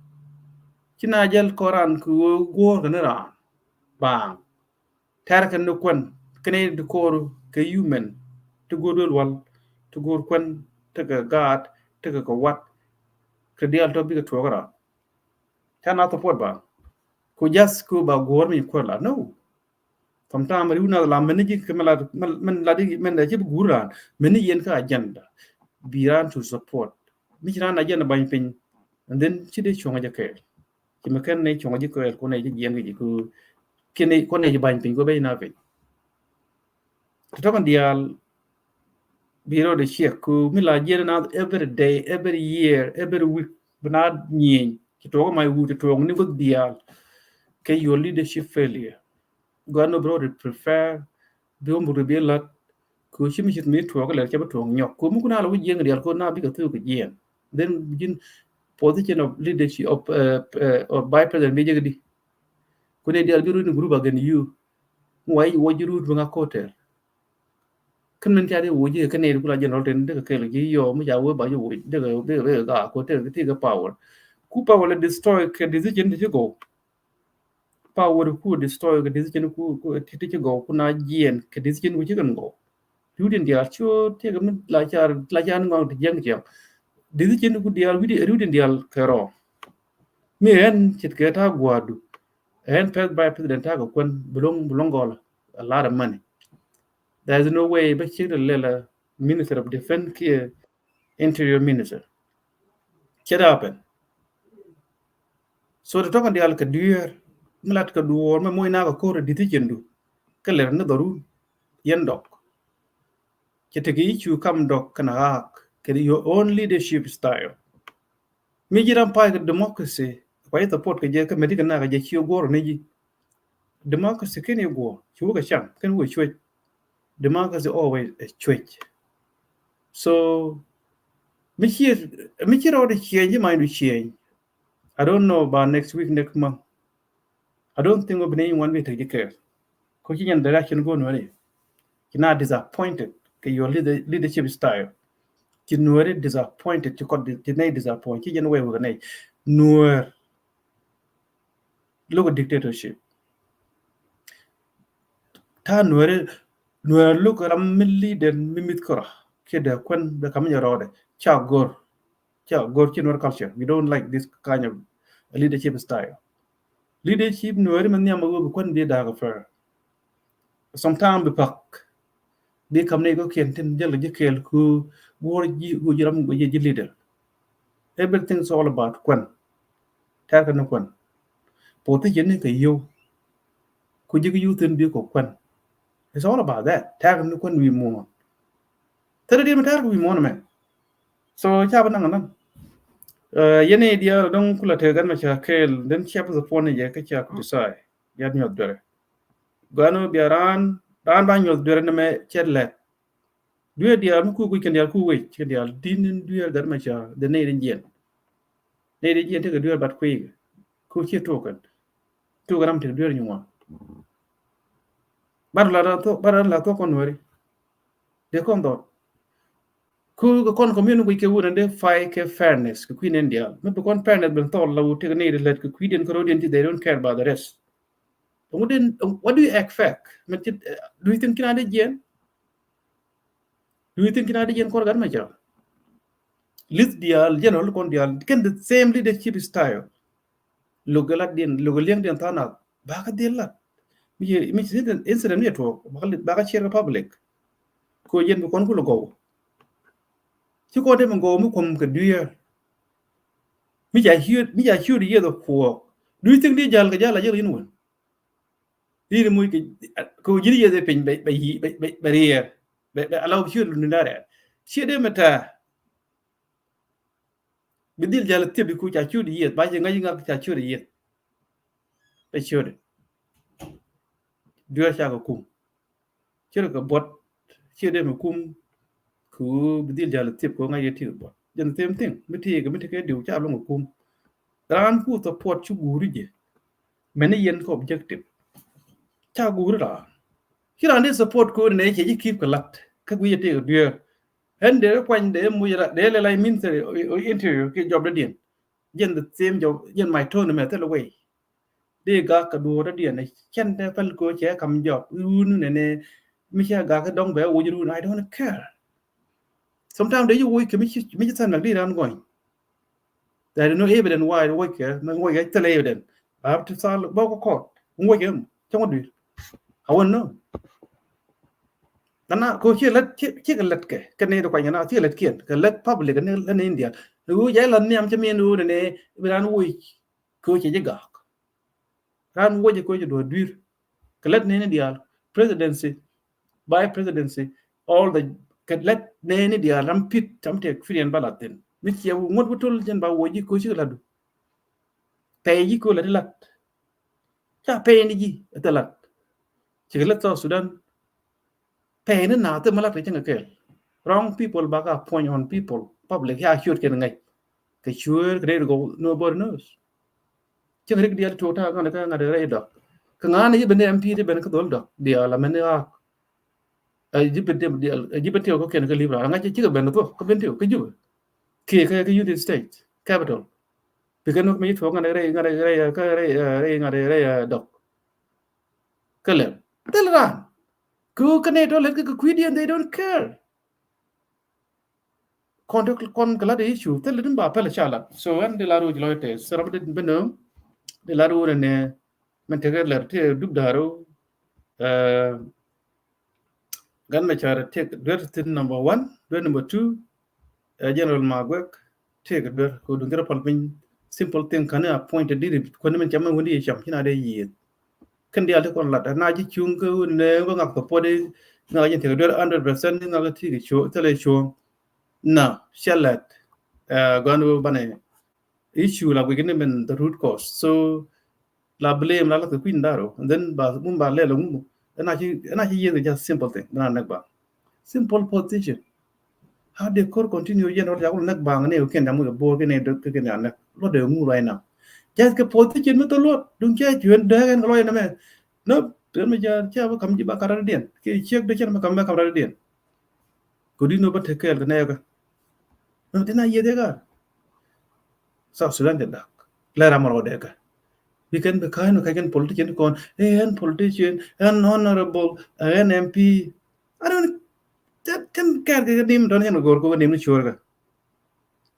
Ci na jäl kɔran kɛ ɣöö guɔ̱ɔ̱r kɛ ni raan. Baaŋ. Tɛr kɛ ni kuɛn. Kɛn i̱ di ko̱o̱r kɛ human. Ti go̱o̱r duel wal. Ti go̱o̱r kuɛn. Ti kɛ gaat. Ti kɛ kɛ wat. Kɛ diaal tɔ bikɛ tuɔɔk raan. Ca na support ba. Ku just ku ba guɔ̱ɔ̱r mi kuɛn la. No. Sometimes riw na la mɛn ji̱ kɛ mɛn la, mɛn, mɛn la di, mɛn la ji̱ bi guur raan. Mɛn ni yɛn kä agenda. Bi raan to support. Mi ci raan agenda ba̱ny piny. And then ci dee cuɔ̱ŋ jɛ kɛɛl. Ci mi kɛn ni cuɔ̱ŋ jɛ kɛɛl, kɔn ni ji̱ jiɛn kɛ ji̱ ku, kɛn ni, kɔn ni ji̱ ba̱ny piny ku ben na piny. Ti tɔkɔn diaal, bi rɔ de ciɛk ku, mi la jiɛn na every day, every year, every week, bi na nyieny. Ci tuɔk ma iwu, ci tuɔk ni guth diaal. Kɛ your leadership failure. Gɔaa ni bro, prepare, bi wä muk bi lat. Ku ci mi ci mi tuɔɔk lɛr cɛ bi tuɔɔk nyɔk. Ku mi kun a la wi̱c jiɛŋ diaal ku na bikɛ thuk kɛ jiɛn. Then ji̱n position of leadership of, uh, uh, of vice president bi jek di. Ku ni diaal bi run group against you. Mu wa yi wä ji̱ rut bi ŋa kotel. Kän min tia di wä ji̱ kän ni di ku la general ten dek kɛl ji̱ yɔ mi ca wä ba ji̱ wä dek dek dek ga kotel ti kɛ power. Ku power la destroy kɛ decision ti ci go. Power ku destroy kɛ decision ku, ku ti, ti ci gɔw ku na jiɛn kɛ decision ku ci kɛn gɔw. Riwdin diaal ci wä tëëk mi la ca, la ca ni ŋɔŋ ti jiɛn kɛ ciɛŋ. Decision ku diaal wi̱di, riwdin diaal kɛ rɔ. Mi ɛn ce̱tkɛ ta̱a̱ gua̱a̱du. Ɛn first vice president ta̱a̱ kɛ kuɛn bi lo̱ŋ, bi lo̱ŋ gɔl. a lot of money. There is no way bä ciek lɛ la Minister of Defense kiɛ Interior Minister. Cɛ dee happen. So ti tɔkɛ diaal kɛ dueer mi lat kɛ duɔɔr mɛ moc nak kɛ ko̱r ɛ dithi cin du. Kä lɛr ni dhɔrun yɛn dɔk. Cɛ tekɛ i̱ cu kam dɔk kɛnɛ ɣaak kɛ your own leadership style. Mi ji̱ ram pay kɛ democracy kua ji̱ support kɛ jɛ kä mɛti kɛ nak kɛ jɛ ci guɔr ni ji̱. Democracy ken i̱ guɔr ci wä kɛ cam ken wä cuec. Democracy always a cuec. So mi ci mi ci rɔɔd change ji̱ mind change. I don't know about next week, next month. I don't think wä bi ni wan bi tek ji̱ kɛɛl. Ko ci nyɛn direction go nuɛri. Ci na disappointed kɛ your leader, leadership style. Ci nuɛri disappointed ci kɔt ci nɛy disappoint ci jɛn wɛ wä kɛ nɛy nuɛr. Look at dictatorship. Ta nuɛri nuɛr look ram mi leader mi mith kora kiɛ dee kuɛn bɛ kam nyɛ rɔɔdɛ ca gor. Ca gor ci nuɛr culture. We don't like this kind of leadership style. Leadership nuɛri mi nhiam a wee bi kuɛn bi daak a fɛ. Sometimes bi pak bi kam ni ko kiɛn tin jɛl ji̱ kɛɛl ku guɔr ji̱ ku ji̱ ram ku ji̱ ji̱ leader. Everything is all about kuɛn. Tɛɛr kɛ ni kuɛn. Position ni kɛ yio̱w ku ji̱ ki yio̱w thin bi kɔ kuɛn. It's all about that. Tɛɛr kɛ ni kuɛn wi̱i̱ muɔ̱ɔ̱n. Thilɛ diɛ mi tɛɛr kɛ wi̱i̱ muɔ̱ɔ̱n mɛ. So ca bi naŋ nan. Yɛn i̱ diaal dɔ̱ŋ kulɛ tëë gan mɛ ca kɛɛl den ciɛ bi support ni jɛ kä ca ku decide. Yat nyuɔth duerɛ. Gɔaa ni bia raan raan ba nyuɔth duerɛ ni mɛ cɛ lɛt. Duer diaal mi ku guic kɛn diaal ku wec kɛn diaal di̱n in duer gat mɛ ca the nɛy in jiɛn. Nɛy in jiɛn tekɛ duer bat kui̱ ku ciɛ tuɔk kɛn tuɔk ram tekɛ duer nyuɔn. Bar la ran thuɔk bar ran la thuɔk kɔn weri. De kɔn dhɔt. Ku kɛ kɔn community guic kɛ wun in de fight kɛ fairness kɛ kui̱ nɛn diaal mi bi kɔn fairness ben thɔl la wut tekɛ nɛy in lät kɛ kui̱ diɛn kɛ ro̱d diɛn ci they don't care about the rest. What do you expect? Do you think kina de jiɛn? Do you think kina de jiɛn kɔr gat mɛ ca? List diaal general kɔn diaal kɛn the same leadership style. Lugɛ lat diɛn lugɛ liɛŋ diɛn thanak bakä dhil lat. Mi mi incident mi tuɔk bakä share public. Ko jiɛn bi kɔn kul gɔw. Ci kɔn de mi gɔw mi kuɔm kɛ duiɛ. Mi ca ciöt mi ca ciöt yieth kuɔk. Do you think di jal kɛ jal a jal yin wun? Ri ni muc kɛ ji̱n yieth piny bɛ bɛ bɛ riɛɛr bɛ bɛ alaw ciöt luni na rɛɛr. Ciöt de mɛ tɛɛ. Bi dhil jal thiep iku ca ciöt yieth ba ci ŋa̱c ŋa̱c ca ciöt yieth. Bɛ ciöt. Duer ca kɛ kum. Ci rɛ kɛ buɔt ci dee mi kum. Ku bi dhil jal thiep ku ŋa̱c yɛ ti kɛ buɔt jɛn the same thing mi ti kɛ mi ti kɛ diw ca luŋ kɛ kum. Raan ku support ci guuri jɛ. Mɛn ni yɛn kɛ objective ca guuri raan. Ci raan dee support ku ni nɛ cɛ ci keep kɛ lat kä guic yɛ ti kɛ duer. Ɛn dee kuany dee muc dee lɛ la ministry interview ki job dee diɛn. Jɛn the same job jɛn my tone mɛ thil way. Di gak kɛ duɔ̱ɔ̱r dɔ̱diɛn ɛ cɛn tɛ päl kɛ cɛ kam jɔk run nɛnɛ. Mi cɛ gak kɛ dɔŋ bɛ woc run, I don't care. Sometimes dee ci woc kɛ mi ci than nak di ran gɔny. There is no evidence why woc kɛ mi woc kɛ thil evidence. Ba ti thal bä kɛ court woc kɛ cɛ ŋɔ dui̱r. I want know. Kana ko ci lät ci kɛ lät kɛ kɛ ni di kuany na ci lät kiɛn kɛ lät public ni lät ni India. Ru jɛ la niam ci min ru nɛnɛ bi ran woc. Kɛ wä cɛ ji̱ gak. Ran wä jɛ kɛ wä jɛ duɔ̱ɔ̱r dui̱r. Kɛ lät neni diaal presidency, vice presidency, all the kɛ lät neni diaal ram pit tam te experience ba la thin. Mi ciɛ wu ŋuɔ̱t wä tol jɛn ba wä ji̱ kɛ wä cikɛ lat du. Pɛy ji̱ kɛ wä lat ilat. Ca pɛy ni ji̱ ɛ thil lat. Cikɛ lät South Sudan. Pɛy ni na thil mi lat kɛ cäŋ kɛ kɛɛl. Wrong people ba ka point on people. Public ya ciöt kɛn ŋäc. Kɛ cueer kɛ rɛy gɔw nobody knows. Cäŋ rik diaal tuɔk ta̱a̱ ŋa̱n kɛ ŋa̱t rɛy dɔk. Kɛ ŋa̱n i̱ ben M P ti ben kä dhol dɔk diaal amɛn i̱ ɣaak. Ɛ ji̱ ben tiɛw diaal ɛ ji̱ ben tiɛw kä kɛn kä lip raar ŋa̱c cikɛ ben thuɔk kä ben tiɛw kä Jubɛ. Kiɛ kä kä United States Capitol. Bikɛ nok mi ci tuɔk ŋa̱n rɛy ŋa̱n rɛy kä rɛy rɛy ŋa̱n rɛy dɔk. Kä lɛm thil raan. Kɛ ɣöö kä nɛy tɔ lät kä kɛ kui̱diɛn, they don't care. Kɔn tɔ kɔn kɛ lat issue thil lät in ba pɛl ca lat. So ɛn di lar wec lɔc tɛ sɛrɛ bi ben nööŋ di lar wec nɛ mɛn tekɛ lɛr ti dup da̱r wec. Ɛ, Gan Machar tëk duer thi̱n number one, duer number two, ɛ, General Magwek tëk duer kɛ duŋ kɛ pal piny. Simple thing, kani appointed diri kuäni min cam min windi cam ci na dee yiëth. Kɛn diaal ti kɔn lat na ji̱ cuŋ kä wun nɛ wä ŋak kɛ puɔt i̱ ŋak ji̱ tëk duer hundred percent i̱ ŋak ti kɛ cuɔ thilɛ cuɔ. Na cɛ lat, ɛ, gɔn wä banɛ issue la guic ni min the root cause. So la blame la la kɛ kui̱n daro, and then ba mun ba lɛ la ŋu. Ɛna ci, ɛna ci yiëth, just simple thing. Bina nɛk ba simple position. How they could continue yɛn wala yakul nɛk ba ŋa ni kɛn damu kɛ bor kɛn ni dok kɛn ni anɛk. Lo de ŋu right now. Just kɛ position mi to lot. Duŋ cɛ cuɛn dee kɛn kɛ lo yɛn mɛ. No, tɛn mi ja cɛ ba kam ji̱ ba karadiɛn. Kɛ ciek de cɛn ba kam ba karadiɛn. Kodi no ba te kɛɛl kɛ nɛɛkä. No, dina yieth ɛ ka. South Sudan te dak. Lɛ ram rɔ dɛ ka. Bi kɛn bi ka̱n kɛ kɛn politician kɔn. Ɛ, ɛn politician, ɛn honorable, ɛ, ɛn M P. I don't, kɛn, kɛn kɛɛr kɛ nim dɔn yɛn gor kɛ nim ni cuɔr kɛ.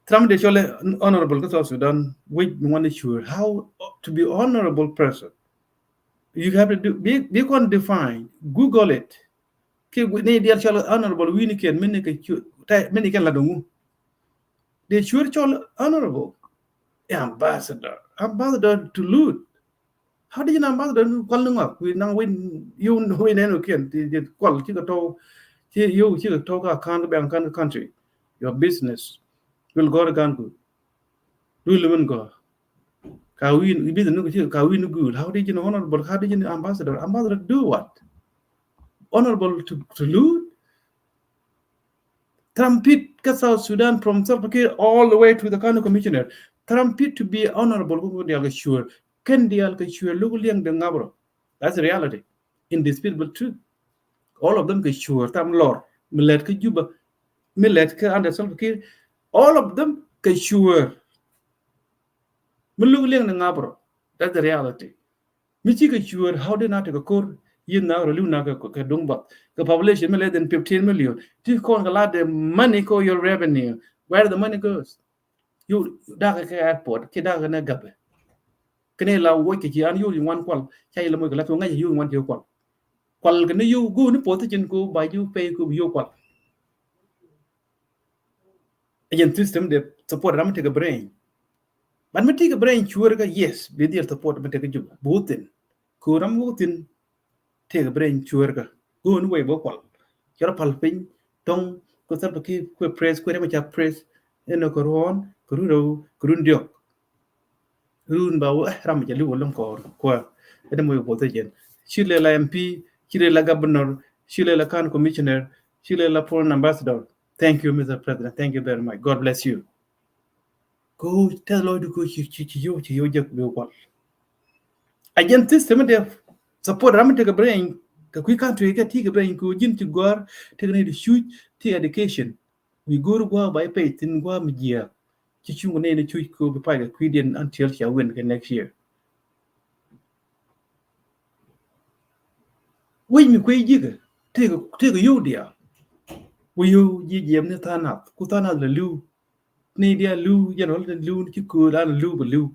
Tram de cɔl ɛ honorable kä South Sudan, which one is sure? How to be honorable person? You have to do, be, be kɔn define. Google it. Kɛ ni dial cɔl honorable wi̱ni kɛn, mini kɛ cu, mini kɛn la dungu. De cuer cɔl honorable. Ɛ ambassador. Ambassador to lut. How did you ambassador kual ni ŋuak? Wi̱i̱ naŋ wi̱i̱ yio̱w wi̱i̱ nɛn wi̱i̱ kiɛn ti kual cikɛ tɔw. Ci yio̱w cikɛ tɔw ka kan bɛn kan country. Your business. Wil gɔr gan ku. Wil min gɔr. Ka wi̱i̱ business ni ku ci ka wi̱i̱ ni gul. How did you honorable? How did you ambassador? Ambassador do what? Honorable to, to lut? Tram pit kä South Sudan from Salva Kiir all the way to the county commissioner. Tram pit to be honorable kä dial kä cuer. Kɛn dial kä cuer luk liɛŋ de ŋabro. That's the reality. Indisputable truth. All of them kä cuer tam lor. Mi lɛt kä Juba. Mi lɛt kä under Salva Kiir. All of them kä cuer. Mi luk liɛŋ de ŋabro. That's the reality. Mi cikɛ cuer, how did na tekɛ kor yieth na rɔ liw na kɛ, kɛ duŋ bath kɛ population mi less than fifteen million. Ti kɔn kɛ la the money ko your revenue. Where the money goes? Yio̱w dakɛ kɛ airport, kɛ dakɛ nɛ gapɛ. Kɛn ila wuɔc kɛ ci an yio̱w ŋuan kual, ca ila moc kɛ la thok ŋa̱c yio̱w ŋuan ci kual. Kual kɛ ni yio̱w go̱o̱ ni position ko ba yio̱w pay ko yio̱w kual. Again, system de support ram tekɛ brain. But mi tekɛ brain cuer kä, yes, bi diɛl support mi tekɛ Juba. Bi wä thin. Ko ram wä thin tekɛ brain cuer kä. Go̱o̱n wei bä kual. Cɛ rɔ pal piny tɔŋ ko Salva Kiir kuɛ press, kuɛ rɛm ca press. Ɛn kɛ ruɔn, kɛ run rɛw, kɛ run diɔk. Run ba wä, eh, ram ca liw wä lɔŋ kɔr kuɛ. Ɛn mɔ wei bä thin jɛn. Ci lɛ la M P, ci lɛ la governor, ci lɛ la county commissioner, ci lɛ la foreign ambassador. Thank you, Mister President. Thank you very much. God bless you. Ko tɛth lɔcdu ko ci, ci, ci yio̱w, ci yio̱w jek bi kual. A jɛn system de support ram tekɛ brain, kɛ kui̱ country kɛ ti kɛ brain ko ji̱n ci gɔ̱a̱r, tekɛ ni di cuc, ti education. Wi̱i̱ go̱o̱r gua̱a̱ ba i̱ pay thin gua̱a̱ mi jiääk. Ci cuŋ ni ni cuc ko bi pay kɛ kui̱diɛn until ca win kɛ next year. Wec mi kuec ji̱kɛ, tekɛ, tekɛ yio̱w diaal. Wec yio̱w ji̱ jiɛm ni tha̱a̱ŋ nath, ku tha̱a̱ŋ nath la li̱w. Ni diaal li̱w, jɛn wal ni li̱w, ni ci kööl an li̱w bɛ li̱w.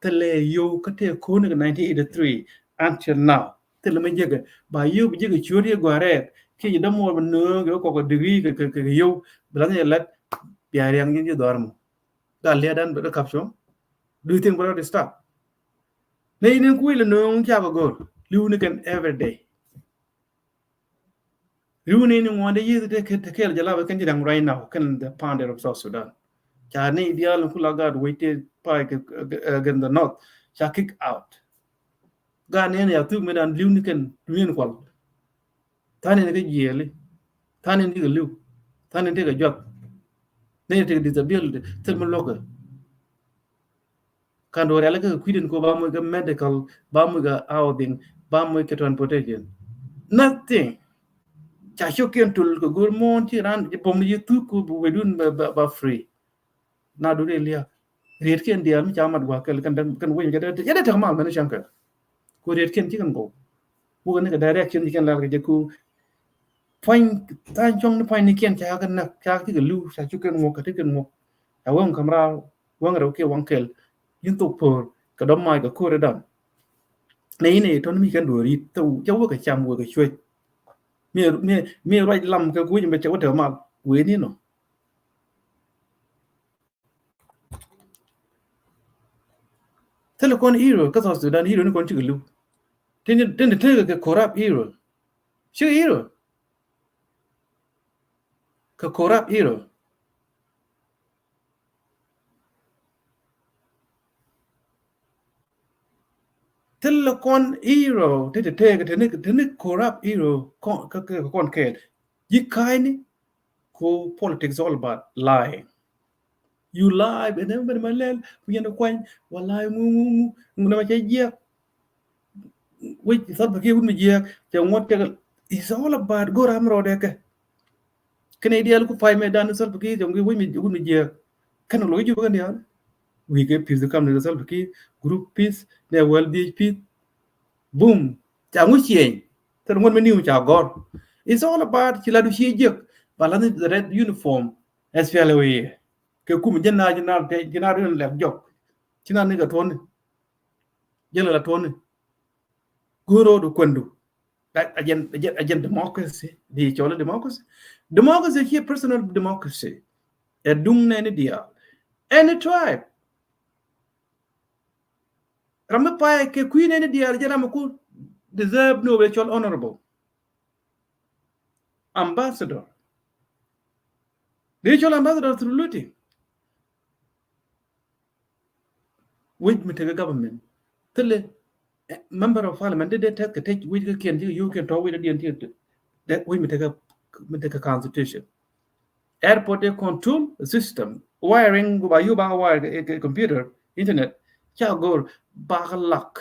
Thilɛ yio̱w kä tëë ko̱n kɛ nineteen eighty-three until now. Thilɛ mi jiäkɛ, ba yio̱w bi jiäkɛ ciöt yɛ gua̱a̱r rɛɛk. Kiɛ ji̱ dämuɔɔr bi nööŋ kɛ kɔk kɛ degree kɛ, kɛ, kɛ yio̱w. Bi la ni jɛ lɛt, bia riaŋ ji̱ ji̱ dhɔr mɔ. Gal liadan bɛ kɛ kap cuɔ̱ŋ. Do you think bɛ rɔ di stop? Ni ni kui̱ lɛ nööŋ ca bɛ go̱r. Li̱w ni kɛn every day. Riwni ni ŋuɔ̱n de yieth te kɛ, te kɛl jɛ la bɛ kɛn ji̱ da̱ŋ right now, kɛn the founder of South Sudan. Ca ni diaal ni kula gaat wec te pay kɛ, against the north. Ca kick out. Gaat ni ni a thuk mi dan li̱w ni kɛn duŋ in kual. Tha̱a̱ŋ ni kɛ jiɛɛli. Tha̱a̱ŋ ni kɛ li̱w. Tha̱a̱ŋ ni kɛ juath. Ni kɛ disability, thil mi luɔ̱kɛ. Kan duɔ̱ɔ̱r rialikä kɛ kui̱dɛn ko ba moc kɛ medical, ba moc kɛ housing, ba moc kɛ transportation. Nothing. Ca cio̱kiɛn tul kɛ go̱o̱r muɔ̱ɔ̱n ci ran ci pom ni ci thuk ko bi wecdun ba, ba, ba free. Na duni liak. Rietkiɛn diaal mi ca mat gua̱a̱k kɛl kɛn däŋ, kɛn wec mi ca dee, ca dee tek mal mɛn cäŋ kɛ. Ku rietkiɛn ci kɛn gɔw. Wukɛ ni kɛ direction ci kɛn lal kɛ jɛ ku puany, tha̱a̱ŋ cuɔ̱ŋ ni puany ni kiɛn ca kɛ näk, ca kɛ cikɛ li̱w, ca cukɛn ŋuɔ̱k, kɛ ti kɛn ŋuɔ̱k. Ca wäŋ ka̱m raar, wäŋ rɛw kiɛ wäŋ kɛl. Yin thok po̱o̱r kɛ dɔ̱p mac kɛ ko̱r i̱ dam. Nɛ inɛ tɔn mi kɛn duɔri thou cɛ wä kɛ cam wä kɛ cuec. Mi mi mi ruac lam kɛ kui̱ mɛ cɛ wä tɛ mal wee ni nɔ. Thilɛ kɔn hero kä South Sudan, hero ni kɔn cikɛ liw. Tin tin tin kɛ corrupt hero. Cikɛ hero. Kɛ corrupt hero. Thilɛ kɔn hero ti ti tëëk ti ni ti ni corrupt hero kɔn kä kä kɔn kɛɛl. Ji̱ ka̱a̱cni ko politics all about lying. You lie and everybody ma lɛl ku yɛn kuany. Wallahi ŋu ŋu ŋu ŋu na ma cɛ jiɛk. Wec Salva Kiir wut mi jiɛk cɛ ŋuɔt cɛ. It's all about go̱r am rɔɔdɛ kɛ. Kɛn idial ku pay mɛ dan Salva Kiir jɔŋ ki wec mi wut mi jiɛk. Kɛn lɔ ijup kɛn dial. Wi̱i̱ kɛ peace kam ni Salva Kiir group peace ni well B H P. Boom. Ca ŋu cieny. Thil ŋuɔt mi niw ca gɔr. It's all about ci la du ci jiɛk. Ba la ni the red uniform. S P L A. Kɛ kum jɛ na jɛ na jɛ na rin lɛk jɔk. Ci na ni kɛ tuɔni. Jɛ la tuɔni. Goro du kuendu. A jɛn a jɛn a jɛn democracy di cɔl democracy. Democracy ci personal democracy. Ɛ duŋ nɛ ni diaal. Any tribe. Ram mi pay kɛ kui̱ nɛ ni diaal jɛ ram mi ku deserve ni wä cɔl honorable ambassador. Di cɔl ambassador through looting. Wec mi tekɛ government thilɛ member of parliament di dee tɛth kɛ tec wec kä kiɛn cikɛ yio̱w kiɛn tɔ̱ wec di diɛn cikɛ dee wec mi tekɛ mi tekɛ constitution. Airport de control system wiring ba yio̱w ba wire kɛ computer internet ca go̱r ba kɛ lak.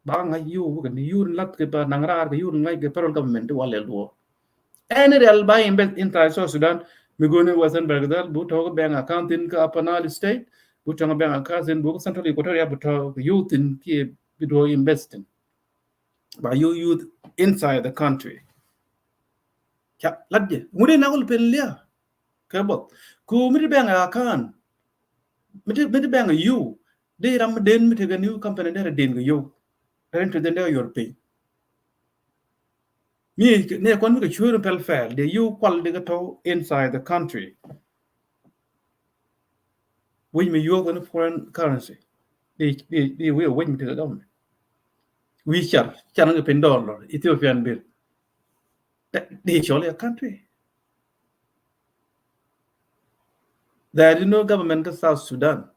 Ba ŋa̱c yio̱w bä kɛ ni yio̱w lat kɛ ba naŋ raar kɛ yio̱w ŋa̱c kɛ federal government ti walɛ luɔ. Ɛn rial ba invest inside South Sudan mi go̱ni Western Bargazal bu tɔk bank account in kä Upper Nile State bu tɔk bank account in bu Central Equatoria bu tɔk yio̱w thin kiɛ bi duɔ investing. Ba yio̱w youth inside the country. Ca lat jɛ ŋut in nakul pen lia. Kɛ bɔth ku mi ti bank account mi ti mi ti bank yio̱w. Di ram mi den mi tekɛ new company derɛ den kɛ yio̱w. Derɛ into den derɛ yor piny. Mi ne kɔn mi kɛ cuer pɛl fɛl de yio̱w kual de kɛ tɔw inside the country. Wec mi yio̱w kɔn foreign currency. Di di di wec wec mi tekɛ government. Wi̱i̱ car car ni kɛ piny dollar Ethiopian bill. Di cɔl ya country. There is no government kä South Sudan.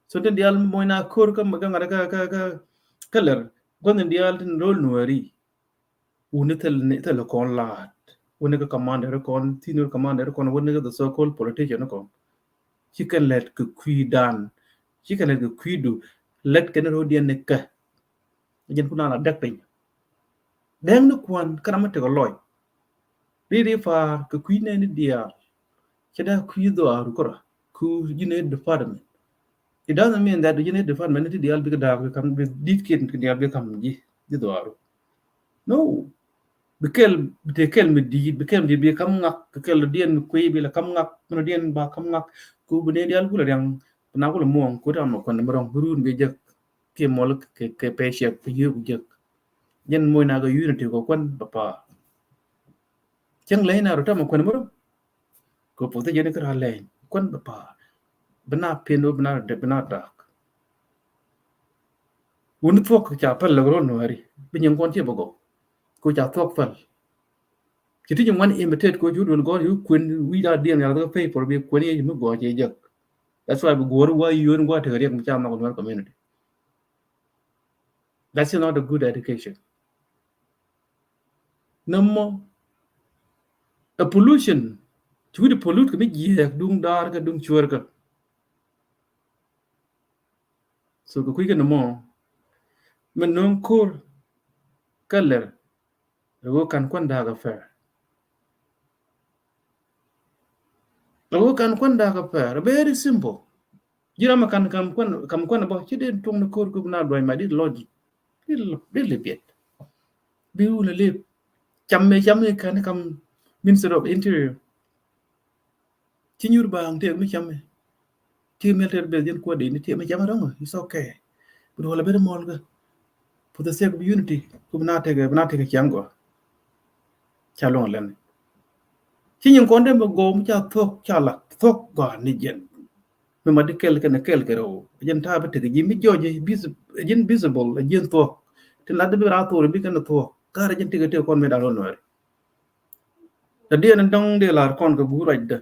So tin dial moy na kor kä kä ŋa̱t kä kä kä kä lɛr gua̱n tin dial tin rol nuɛri. Wuni thil ni thil kɔn laat wuni kä commander kɔn senior commander kɔn wuni kä the so called politician kɔn. Ci kɛn lɛt kɛ kui̱ dan ci kɛn lɛt kɛ kui̱ du lɛt kɛn rodiɛn ni kä. Jɛn ku naan a däk piny. Dɛŋ ni kuan kä ram mi tekɛ lɔc. Ri ri faar kɛ kui̱ nɛɛni diaal. Cɛ dee kui̱ dhɔaaru kura ku ji̱n ɛ department. It doesn't mean that ji̱n ɛ department ni ti diaal bikɛ daak bi kam bi dit kiɛn ti diaal bi kam ji̱ ji̱ dhɔaaru. No. Bi kɛl bi te kɛl mi di̱i̱t bi kɛl mi di̱i̱t bi kam ŋak kɛ kɛl diɛn mi kui̱ bi la kam ŋak mi diɛn ba kam ŋak. Ku bi nɛɛni diaal kulɛ riaŋ bi na kulɛ muɔ̱ɔ̱ŋ ku ram mi kuan mi rɔŋ bi ruun bi jek. Kiɛ muɔl kɛ kɛ paycheck kɛ yio̱w kɛ jek. Jɛn moc na kɛ unity kɛ kuan bɛ pa̱a̱r. Cäŋ leny na rɔ tɛmɛ kuan murä. Kɛ puɔth jɛn kɛ ra leny kuan bɛ pa̱a̱r. Bi na pi̱n wä bi na dee bi na da̱a̱k. Wun thuɔk ca päl lɛ rɔ nuääri bi nyin kuan ciɛ bɛ gɔw. Kɛ ca thuɔk päl. Ci ti ci ŋuan imitate kɛ cu duel gɔr yu kuën wi̱i̱ da diɛn yal kɛ paper bi kuën yɛ mi gɔɔ ci jek. That's why bi guɔr wa yuon gua tekɛ riɛk mi ca nhɔk nuɛr community. That's not a good education. Nɔmɔ a pollution. Ci wi̱cdɛ pollute kɛ mi jiɛɛk duŋ daar kɛ duŋ cuäär kɛ. So kɛ kui̱ kɛ nɔmɔ mɛ no̱o̱ŋ ko̱r kä lɛr. Ɛ ɣöö kan kuän da̱a̱k a pɛr. Ɛ ɣöö kan kuän da̱a̱k a pɛr. Very simple. Ji̱ ram ɛ kan kam kuän kam kuän bä ci den tuɔ̱ŋ ni ko̱r gup na duɔ̱ny ma dit logic. Dit dit li biɛt. Bi wun a lip. Cam mi cam mi kan kam Minister of Interior. Ci nyur baaŋ tëë mi cam mi. Tëë military base jɛn kuäär dee ni tëë mi cam mi ro̱ŋ. It's okay. Bi duɔl a ben mɔl kä. for the sake of unity, ku bi na tekɛ, bi na tekɛ ciaŋ gɔaa. Ca luɔ̱ŋ lɛn. Ci nyin kɔn dee mi gɔw mi ca thuɔ̱k, ca la thuɔ̱k gɔaa ni jiɛn. Mi ma di kɛl kɛn kɛl kɛ rɛw. Jiɛn ta̱a̱ bi tekɛ ji̱ mi jɔɔc ji̱, ji̱n visible, jiɛn thuɔ̱k. Ti lat di bi raa thuɔ̱k, bi kɛn thuɔ̱k. Ka̱rɛ jiɛn tekɛ tekɛ kɔn mi da̱ŋ rɔ Nuɛɛri. Dee diɛn dɔ̱ŋ dee lar kɔn kɛ guur ruacdä.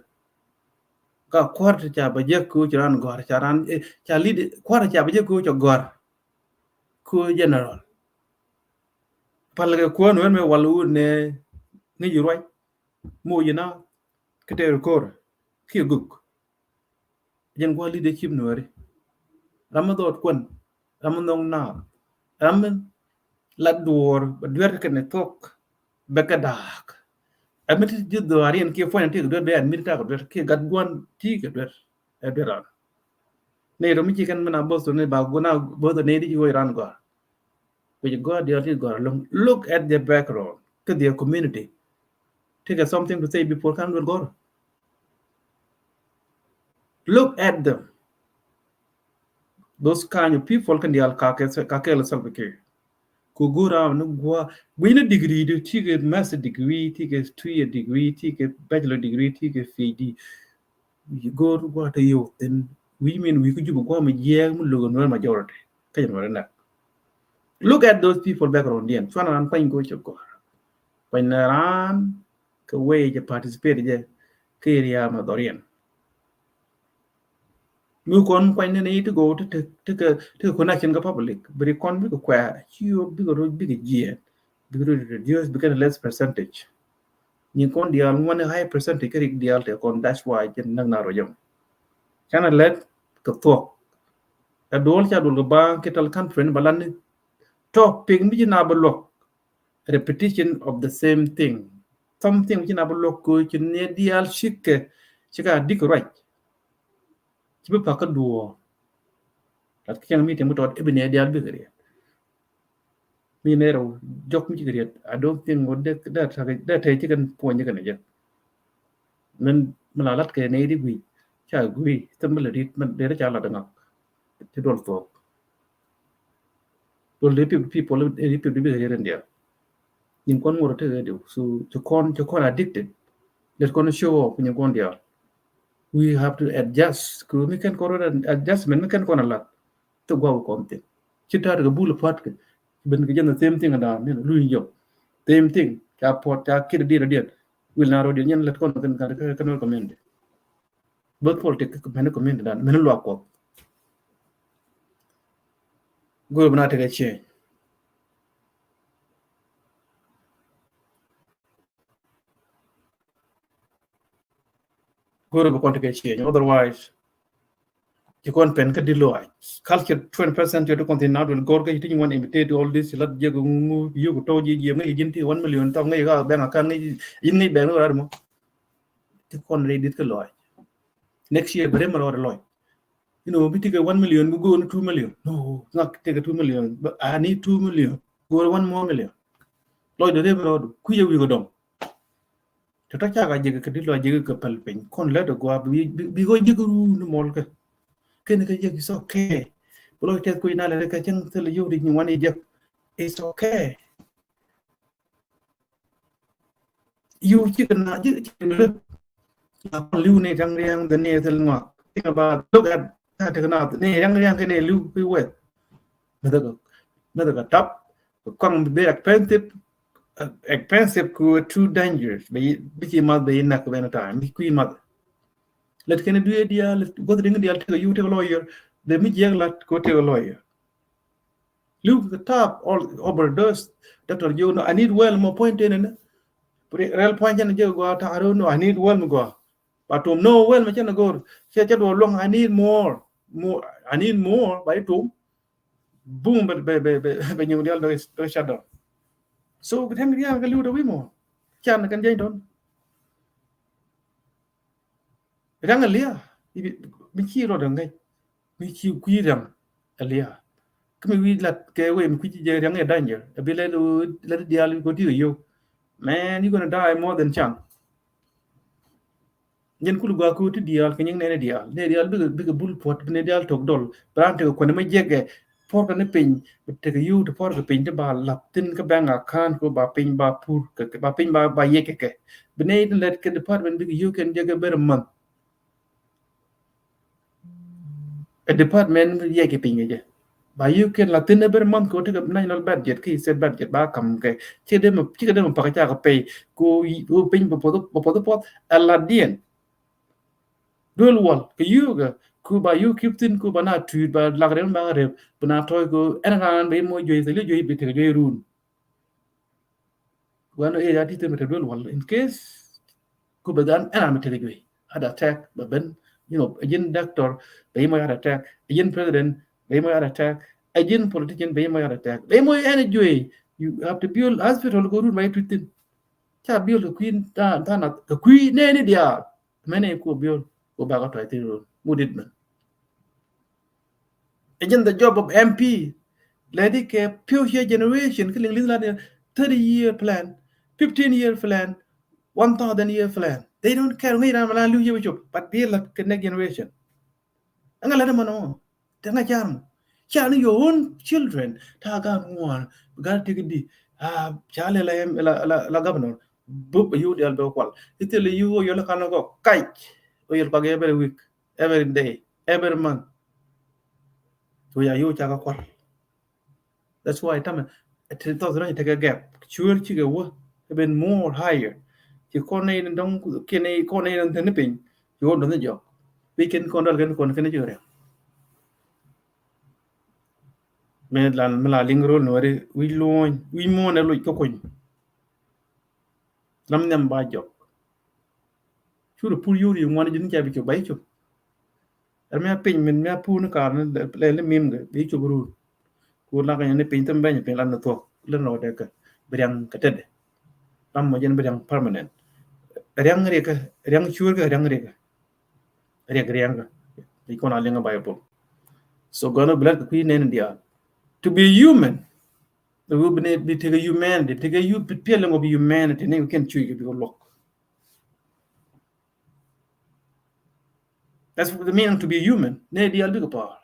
Ka kua̱r ti ca bɛ jek kɛ wä ci ran gɔ̱a̱r, ca ran, eh, ca lead, kua̱r ti ca bɛ jek kɛ wä ci gɔ̱a̱r. Kɛ wä general. Pal kɛ kuäär Nuɛɛr mëë wal wut nɛ ŋäc ruac. Moc na kä tɛɛr ko̱r kiɛ gök. Jɛn gua̱a̱ leadership Nuɛɛri. Ram mi dhɔɔt kuän, ram mi nhɔk naath, ram mi lat duɔɔr, bɛ duer kɛnɛ thuɔ̱k, bɛ kɛ da̱a̱k. Ɛ mi ti ji̱ dhɔaariɛn kiɛ puɔ̱ny ti kɛ duer, bɛ ɛn mi ti tak kɛ duer, kiɛ gat gua̱n ti kɛ duer, ɛ duer ran. Nɛy rɔ mi ci kɛn mi na bo̱th ni ba gua̱n a bo̱th ni di ci wä ran gɔaa. Kui̱c gɔaa diaal ti gɔaa loŋ. Look at their background, kä their community. Take something to say before kan duel gɔr. Look at them. Those kind of people kɛn diaal ka kɛ, ka kɛl Salva Kiir. Ku go around ni gua, gui̱n ni degree du, ti kɛ master degree, ti kɛ two year degree, ti kɛ bachelor degree, ti kɛ P H D. Go̱o̱r gua̱a̱th te yio̱w thi̱n wi̱i̱ min wi̱i̱ kä Juba gua̱a̱th mi jiɛɛk mi lo̱k ɛ Nuɛr majority. Kä jɛ Nuɛr näk. Look at those people background diɛn. Cuanɛ ran kuany go̱o̱r cɛ gɔ̱r. Kuany nɛ ran kɛ wee jɛ participate jɛ kä area ma dhɔriɛn. Mi kɔn kuany nɛ ni ti go̱o̱r ti, ti, ti kɛ, ti kɛ connection kä public. Biri kɔn bikɛ kuɛ ci yo̱o̱ bikɛ ro̱c bikɛ jiɛɛn. Bikɛ ro̱c reduce bikɛ less percentage. Nyin kɔn diaal ŋuan high percentage kä rik diaal te kɔn, that's why jɛn näk na rɔ jɛm. Canɛ lɛt kɛ thuɔk. Ɛ duɔl ca duɔl kɛ ba kɛ tal conference ba lan ni topic mi ci na bɛ luɔk. Repetition of the same thing. Something mi ci na bɛ luɔk kɛ ci ni diaal cikɛ, cikɛ dik ruac. Ci bi pakä duɔ̱ɔ̱r. Lat kɛ cäŋ mi tiɛm bi tɔt ibi nɛ diaal bikɛ riɛt. Mi nɛ rɛw jɔk mi cikɛ riɛt. I don't think wä dee, dee tɛk, dee tɛk cikɛn puɔ̱ny cikɛn jɛ. Min, min la lat kɛ nɛ di gui̱. Ca gui̱ thim bi lɛ dit, min dee ca lat ŋak. Ci duɔl thuɔk. Duɔl dee pip people, dee pip di bikɛ riɛt in diaal. Nyin kɔn ŋuɔt tekɛ diw. So ci kɔn, ci kɔn addicted. Let kɔn show off nyin kɔn diaal. We have to adjust. Kɛ mi kɛn kɔn rɔ adjustment mi kɛn kɔn a lat. Thok gua̱a̱k kɔn thin. Ci ta̱a̱t kɛ bul pua̱t kɛ. Ben kɛ jɛn the same thing dan ni luny jɔk. Same thing. Ca puɔt ca kit diet diet. Wil na rɔ diet nyɛn let kɔn thin kɛ kɛ nɔr community. Both politic kɛ mɛn community dan mɛn luak kɔk. Go̱o̱r bi na tekɛ change. Go̱o̱r bi kɔn tekɛ change. Otherwise, ci kɔn pen kä di luaac. Culture twenty-first century ti kɔn thin na duel go̱o̱r kä ci ti nyin wan imitate all this, lat jiɛk ŋu, yuk tɔw jiɛk jiɛk ŋäc ji̱n ti one million tɔw ŋäc ka bank account ŋäc ji̱n ŋäc bank ni rat mɔ. Ti kɔn rɛy dit kä luaac. Next year bɛ rem rɔɔd lɔc. You know, bi tikɛ one million, bi go̱o̱r ni two million. No, ŋak tikɛ two million. But I need two million. Go̱o̱r one more million. Lɔc dee rem rɔɔd. Kui̱ jɛ wi̱i̱ kɛ dɔŋ. Tɔ̱tɔ̱ cak a jek kɛ di lɔ jek kɛ päl piny. Kɔn lät a gua̱a̱ bi, bi, bi gɔɔ jek ruu ni mɔl kɛ. Kɛn kɛ jek, it's okay. Bi lɔ tɛth kui̱ na lɛ kɛ cäŋ thil yio̱w di nyin wan i̱ jek. It's okay. Yio̱w cikɛ na, cikɛ, cikɛ lät. Na kɔn li̱w ni riaŋ riaŋ the ni thil ŋɔak. Think about, look at, na tekɛ na ni riaŋ riaŋ kɛ ni li̱w kui̱ weth. Methɛ kɛ, methɛ kɛ tap. Kɔn bi very expensive, uh, expensive ku too dangerous. Bi, bi ci math bi nak ben time. Bi kui̱ math. Let kɛn du diaal, guath diŋ diaal tekɛ yio̱w tekɛ lawyer. The mi jiɛk lat ko tekɛ lawyer. Li̱w kɛ tap all overdose. Doctor Joe, no, I need well mɔ point in. Real point in jɛ gua ta, I don't know. I need well mɔ gua. Ba tom, no, well mɛ cɛn go̱o̱r. Cɛ, cɛ duɔ luɔ̱ŋ, I need more. More, I need more. Ba itom. Bum, bɛ, bɛ, bɛ, bɛ, bɛ nyiw dial dɔ, dɔ shut down. So kɛ tɛn riaŋ kɛ li̱w dɔ wi̱i̱ mɔ. Can kɛn jɛny dɔn. Riaŋ a lia̱a̱. Ibi, bi ci rɔɔdɛ ŋäc. Mi ci kui̱ riaŋ a lia̱a̱. Kä mi wi̱i̱ lat kɛ wee mi kui̱ ci jɛ riaŋ ɛ danger. A bi lɛ, lɛ diaal ko ti kɛ yio̱w. Man, you gonna die more than chance. Jɛn kul gua ku ti diaal kɛ nyiŋ nɛn diaal. Nɛ diaal bikɛ, bikɛ bul puɔt, bi nɛ diaal tok dɔl. Bi raan tekɛ kuɛn mɛ jɛkɛ. puɔ̱rkɛ ni piny, bɛ tekɛ yio̱w ti puɔ̱rkɛ piny ti ba la̱th thi̱n kä bank account kɛ ɣöö ba piny ba pur kɛ, ba piny ba, ba yiëk kɛ kɛ. Bi nɛy tin lät kɛ department bikɛ yio̱w kɛn jɛ kɛ ber män. Ɛ department bi yiëk kɛ piny kɛ jɛ. Ba yio̱w kɛn la̱th thi̱n ɛ ber män kɛ ɣöö tekɛ national budget kä state budget ba ka̱m kɛ. Cikɛ dee mɛ, cikɛ dee mɛ pakä cakɛ pay kɛ ɣöö piny bɛ puɔth, bɛ puɔth puɔth ɛ la̱tdiɛn. Duel wal kɛ yio̱w kɛ ku ba yio̱w kip thi̱n ku ba na tuut ba lak rɛm ba rɛp bi na tɔy ku ɛn ran bɛ mɔ juey thil juey bi tekɛ juey run. Wan ɛ ya ti te mi te duel wal in case ku bɛ dan ɛn ran bi tekɛ juey. Heart attack bɛ ben, you know, a jin doctor bɛ mɔ heart attack, a jin president bɛ mɔ heart attack, a jin politician bɛ mɔ heart attack. Bɛ mɔ ɛn juey, you have to build hospital ku run ba yi tuut thi̱n. Ca build kɛ kui̱ ta, ta na kɛ kui̱ nɛni diaal. Mɛn ɛ kuɔ biol kɛ bakɛ tɔy thil run mudit mɛn. Ɛ jɛn the job of M P. Lɛdi kɛ future generation kä liŋ liŋ la thirty year plan, fifteen year plan, one thousand year plan. They don't care ŋäc ram la liw yɛ bi cop, but bi la kɛ next generation. Ɛŋa la dɛ mɔnɔ. Te ŋa car mɔ. Car ni your own children. Ta gan ŋuan. Gal tiki di. Ah, ca lɛ la, la, la, la governor. Bup a yu dial bɛ kual. Ithil yu yol kan go kac. O yol kpag every week, every day, every month. So ya yu ca ka kual. That's why tamɛ ti thɔth rɛny tekɛ gap. Cuer cikɛ wä even more higher. Ci kɔn nɛy ni dɔŋ kiɛ nɛy kɔn nɛy ni thini piny. Ci wä dɔŋ ni jɔk. Wi̱c kɛn kɔn dɔl kɛn kɔn kɛn ci rɛm. Mi la, mi la liŋ rol ni wari wi̱c luɔny wi̱c muɔn ɛ loc kä kuny. Ram nhiam ba jɔk. Cur pur yur yi ŋuan ji̱n ca bi cop ba yi cop. Ram mi a piny min mi a pur ni kar ni lɛ, lɛ, lɛ mim gɛ bi cop rur. Kur lak ni piny thim beny piny lan ni thuɔk lɛ nɔ dɛ kɛ bi riaŋ kɛ tɛdɛ. Ram mɔ jɛn bi riaŋ permanent. Riaŋ riɛk kɛ riaŋ cur kɛ riaŋ riɛk kɛ. Riɛk riaŋ kɛ. Bi kɔn a liŋ a Bible. So gɔn bi lɛt kɛ kui̱ nɛn diaal. To be human. The will be, be take a humanity, take a hu-, feeling of humanity. Ni kɛn cuy kɛ bi kɛ luɔk. That's the meaning to be human. Ni diaal bikɛ pa̱a̱r.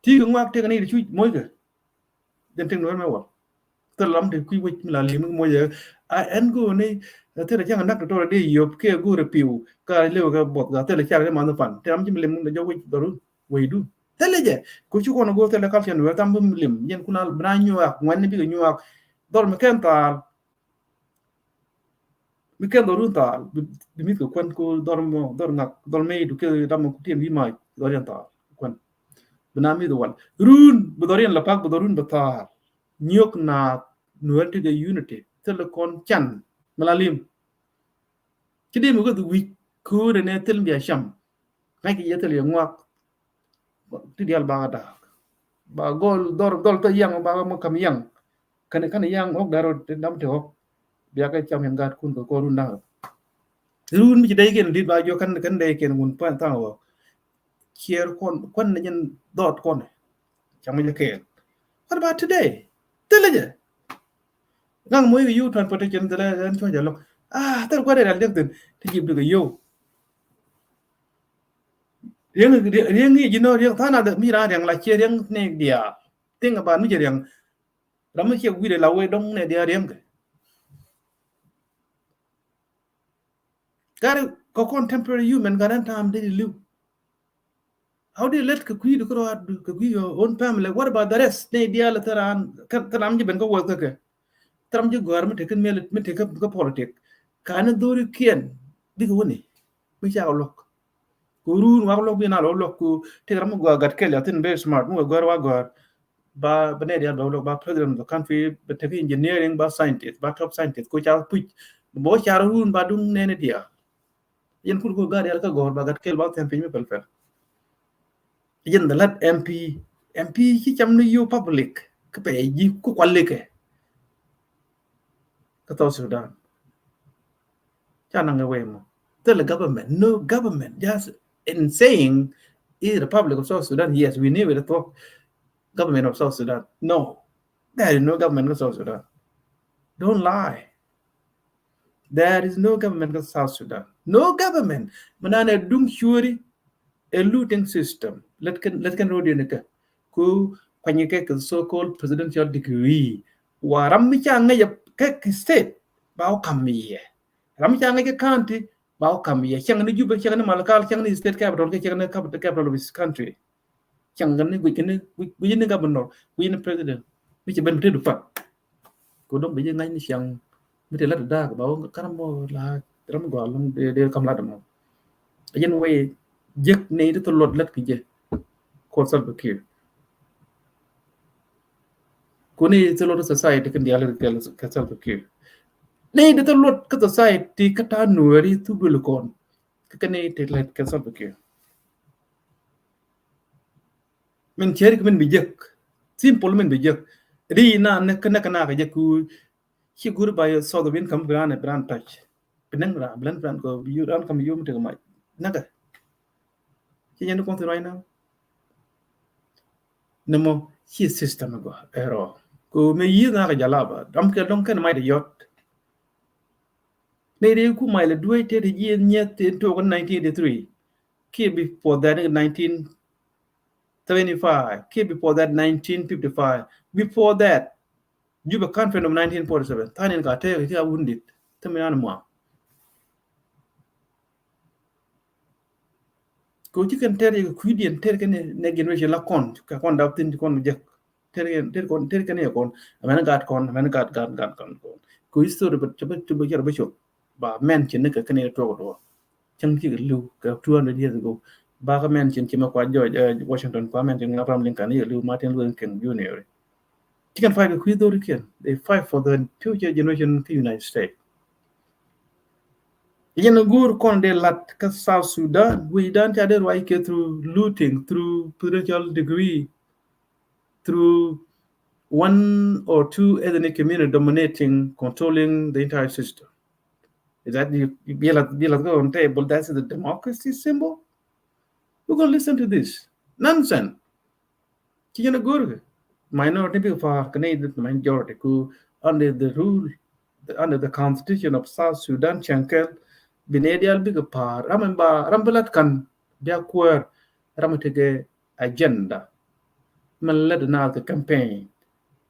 Ti kɛ ŋuak tek ni ti cuc moc kɛ. Jɛn tek ni wɛr mɛ wal. Thil lam ti kui̱ wec mi la lim moc kɛ. A ɛn go̱o̱r ni thil a cäŋ a nak ti tɔr a dee yop kɛ go̱o̱r a piw ka lewɛ kɛ buɔth ka thil a cak ni man pan. Ti ram ci mi lim ni jɔk wec dhɔru wecdu. Thil jɛ ku ci kɔn a go̱o̱r thil a culture ni wɛr tam bi mi lim. Jɛn kun a bi na nyuak ŋuɛn ni bikɛ nyuak. Dhɔr mi kɛn thaal. Mi kɛn dhɔr run thaal bi, bi mi̱th kɛ kuɛn ku dhɔr mɔ, dhɔr ŋak, dhɔr mɛy du kɛ dam ku tiɛm wi̱i̱ mac dhɔr yɛn thaal kuɛn. Bi na mi̱th wal run bi dhɔr yɛn la pak bi dhɔr run bi thaal. Nyuɔk naath nuɛr ti kɛ unity thil kɔn can mi la lim. Ci dee mi weth wi̱c ko̱o̱r ɛn ɛ thil bia cam. Ŋa̱ckɛ yɛ thil yɛ ŋuak. Ti diaal bakɛ da̱a̱k. Ba gɔl dhɔr dhɔl thil yaŋ bakɛ mɔ kam yaŋ. Kɛn kɛn yaŋ ɣɔk da̱r rɔ ti dam ti ɣɔk. Biakɛ cam yɛn gaat kun kɛ kɔr run da̱a̱k. Run mi ci dee kɛn dit ba jɔ kɛn kɛn dee kɛn kun pan thaŋ ɣɔk. Ciɛɛr kɔn kuan ni jɛn dhɔt kɔn. Cam jɛ kɛɛl. What about today? Thilɛ jɛ. Ŋaŋ moc kɛ yio̱w transportation thilɛ ɛn cuɔ̱c jɛ lo̱k. Ah, thil kuan dee dal jek thin ti jip dikɛ yio̱w. Riäŋ riäŋ i̱ ji̱n ɔ riäŋ tha̱a̱ŋ nath mi ran riäŋ la ciɛ riäŋ ni diaal. Think about mi cɛ riäŋ. Ram mi ciɛ wi̱i̱dɛ la wee dɔ̱ŋ ni diaal riäŋ kɛ. Gari kɛ kɔn temporary human gari ɛn ta̱a̱m dee di li̱w. How do you let kɛ kui̱du kɛ ruaatdu kɛ kui̱ your own family? What about the rest? Ni diaal thil ran thil ram ji̱ ben kä wuɔth kä kɛ. Thil ram ji̱ gɔ̱a̱r mi tek kä miɛl mi tek kä politik. Ka ni dhori kiɛn bikɛ wuni mi cakɛ luɔk. Ku run wak luɔk bi na lɔ luɔk ku tek ram mi gɔ̱a̱r gat kɛl ya thin very smart mi wä gɔ̱a̱r wa gɔ̱a̱r. Ba ba nɛ dial ba wä luɔk ba president of the country ba tek engineering ba scientist ba top scientist ku ca puc. Ba wä car run ba duŋ nɛni dial. Yɛn kul ku gat yɛl kä gɔ̱r ba gat kɛl ba thɛm piny mi pɛl pɛl. Yɛn the lat M P, M P ci cam ni yo public kä pɛ ji̱ ku kual likɛ. Kä South Sudan ca naŋ ɛ wee mɔ thil government, no government, just in saying is Republic of South Sudan, yes, we knew it, thok government of South Sudan. No, there is no government of South Sudan. Don't lie. There is no government kä South Sudan. No government. Mɛ nanɛ duŋ cuuri ɛ looting system. Lät kɛn lät kɛn road yɛn kɛ ku kuany kɛ kɛ so-called presidential degree. Wa ram mi ca ŋäc kɛ kɛ state ba wä kam yɛ. Ram mi ca ŋäc kɛ county ba wä kam yɛ. Cäŋ ni Juba, cäŋ ni Malakal, cäŋ ni state capital, kɛ cäŋ ni capital, capital of this country. Cäŋ ni guic ni, guic ni governor, guic ni president. Mi ci ben bi te du pan. Ko dɔŋ bi jɛ ŋa̱c ni cäŋ mi te lat da̱a̱k ba wä karam bɔ la ram gɔal lɔŋ de, de kam lat mɔ. Jɛn wee jek ni ti thol luɔt lat ki jɛ. Kɔn Salva Kiir. Ko ni ti thol luɔt society kin dial kɛ, kɛ Salva Kiir. Ni ti thol luɔt kä society kä ta Nuɛri thu dul kɔn. Kä ni ti lat kɛ Salva Kiir. Min ceri kɛ min bi jek. Simple min bi jek. Ri na ne kɛ, ne kɛ na kɛ jek ku ci gur ba yɛ sɔth bin kam bi ran, bi ran touch. Bi neŋ ran, bi ran, bi ran kɔ, bi ran kam yom te kɛ ma. Nɛ kɛ. Ci jɛn kɔn thi right now. Nɛ mɔ ci system gɔ ɛrɔ. Ko mɛ yi na kɛ jalaba. Dam kɛ dɔŋ kɛn ma de yɔt. Nɛ ri ku ma ilɛ duwe te de ji nyɛ te to nineteen eighty-three. Kiɛ before that, nineteen seventy-five. Kiɛ before that, nineteen fifty-five. Before that, Juba Conference of nineteen forty-seven. Thanin ka tɛɛk ti a wundit. Thämi nan mwa. Ko ci kɛn tɛɛr yɛ kui̱diɛn tɛɛr kɛn nɛ generation la kɔn, ka kɔn dap thin kɔn jek. Tɛɛr kɛn, tɛɛr kɔn, tɛɛr kɛn yɛ kɔn. Amɛn gat kɔn, amɛn gat, gat, gat kɔn kɔn. Ko history bɛ, bɛ, bɛ, bɛ, bɛ, bɛ, ba mention ni kɛ kɛn yɛ tuɔk duɔ. Cäŋ cikɛ li̱w kɛ two hundred years ago. Ba kɛ mention ci mɛ kua George, eh, Washington, kua mention Abraham Lincoln, yɛ li̱w Martin Luther King Junior. Cikɛn fight kɛ kui̱ dhorikiɛn. They fight for the future generation kä United States. Yɛn a go̱o̱r kɔn dee lat kä South Sudan, wi̱i̱ dan ca dee ruac kɛ through looting, through presidential degree, through one or two ethnic community dominating, controlling the entire system. Is that you, you be like, be like on table? That's the democracy symbol. We're gonna listen to this nonsense. Ci jɛn a go̱o̱r kɛ minority bikɛ pa̱a̱r kɛ nɛy the majority ku under the rule, the, under the constitution of South Sudan, cɛn kɛl bi nɛy diaal bikɛ pa̱a̱r. Ram in ba, ram bi lat kan bia kuäär, ram in tekɛ agenda. Mɛ lät naath kɛ campaign.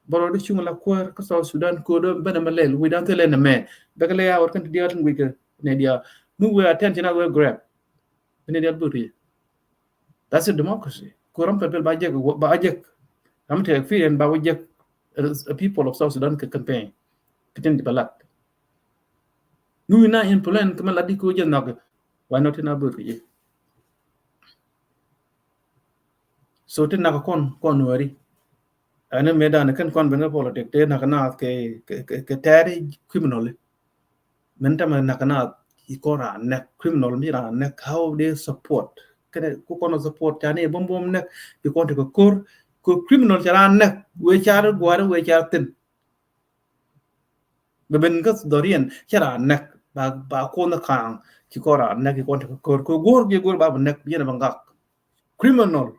Bä rɔ di cuŋ la kuäär kä South Sudan ko̱o̱dä ben mɛ lɛl wi̱dan thilɛ nɛ mɛ. Bɛ kɛ lɛ ya wär kɛn ti diaal tin wi̱c kɛ nɛy diaal. Mi wee attention a wee grab. Bi nɛy diaal bi ri. That's a democracy. Ko ram pɛl pɛl ba jek, ba jek. Ram te experience ba wä jek, uh, people of South Sudan kɛ campaign. Kitin di balat. Nu na influence kɛ mɛ la di ko jɛ nak. Why not in a book? So ti nak kɔn, kɔn wari. Ɛn mëë dan kɛn kɔn ben kä politic, te nak na kɛ, kɛ, kɛ, kɛ tɛɛri criminal. Min tämɛ nak na i kɔn ran nɛk, criminal mi ran nɛk, how they support. Kɛnɛ ku kɔn support ca ni bom bom nɛk, i kɔn ti kɛ kor, kɛ criminal ca ran nɛk, wee car guari, wee car thin. Bɛ ben kä dhɔriɛn ca ran nɛk, ba, ba kɔn kaŋ, ci kɔn ran nɛk, i kɔn ti kɛ kor, kɛ go̱o̱r, kɛ go̱o̱r ba bɛ nɛk, bi jɛn bɛ ŋak. Criminal.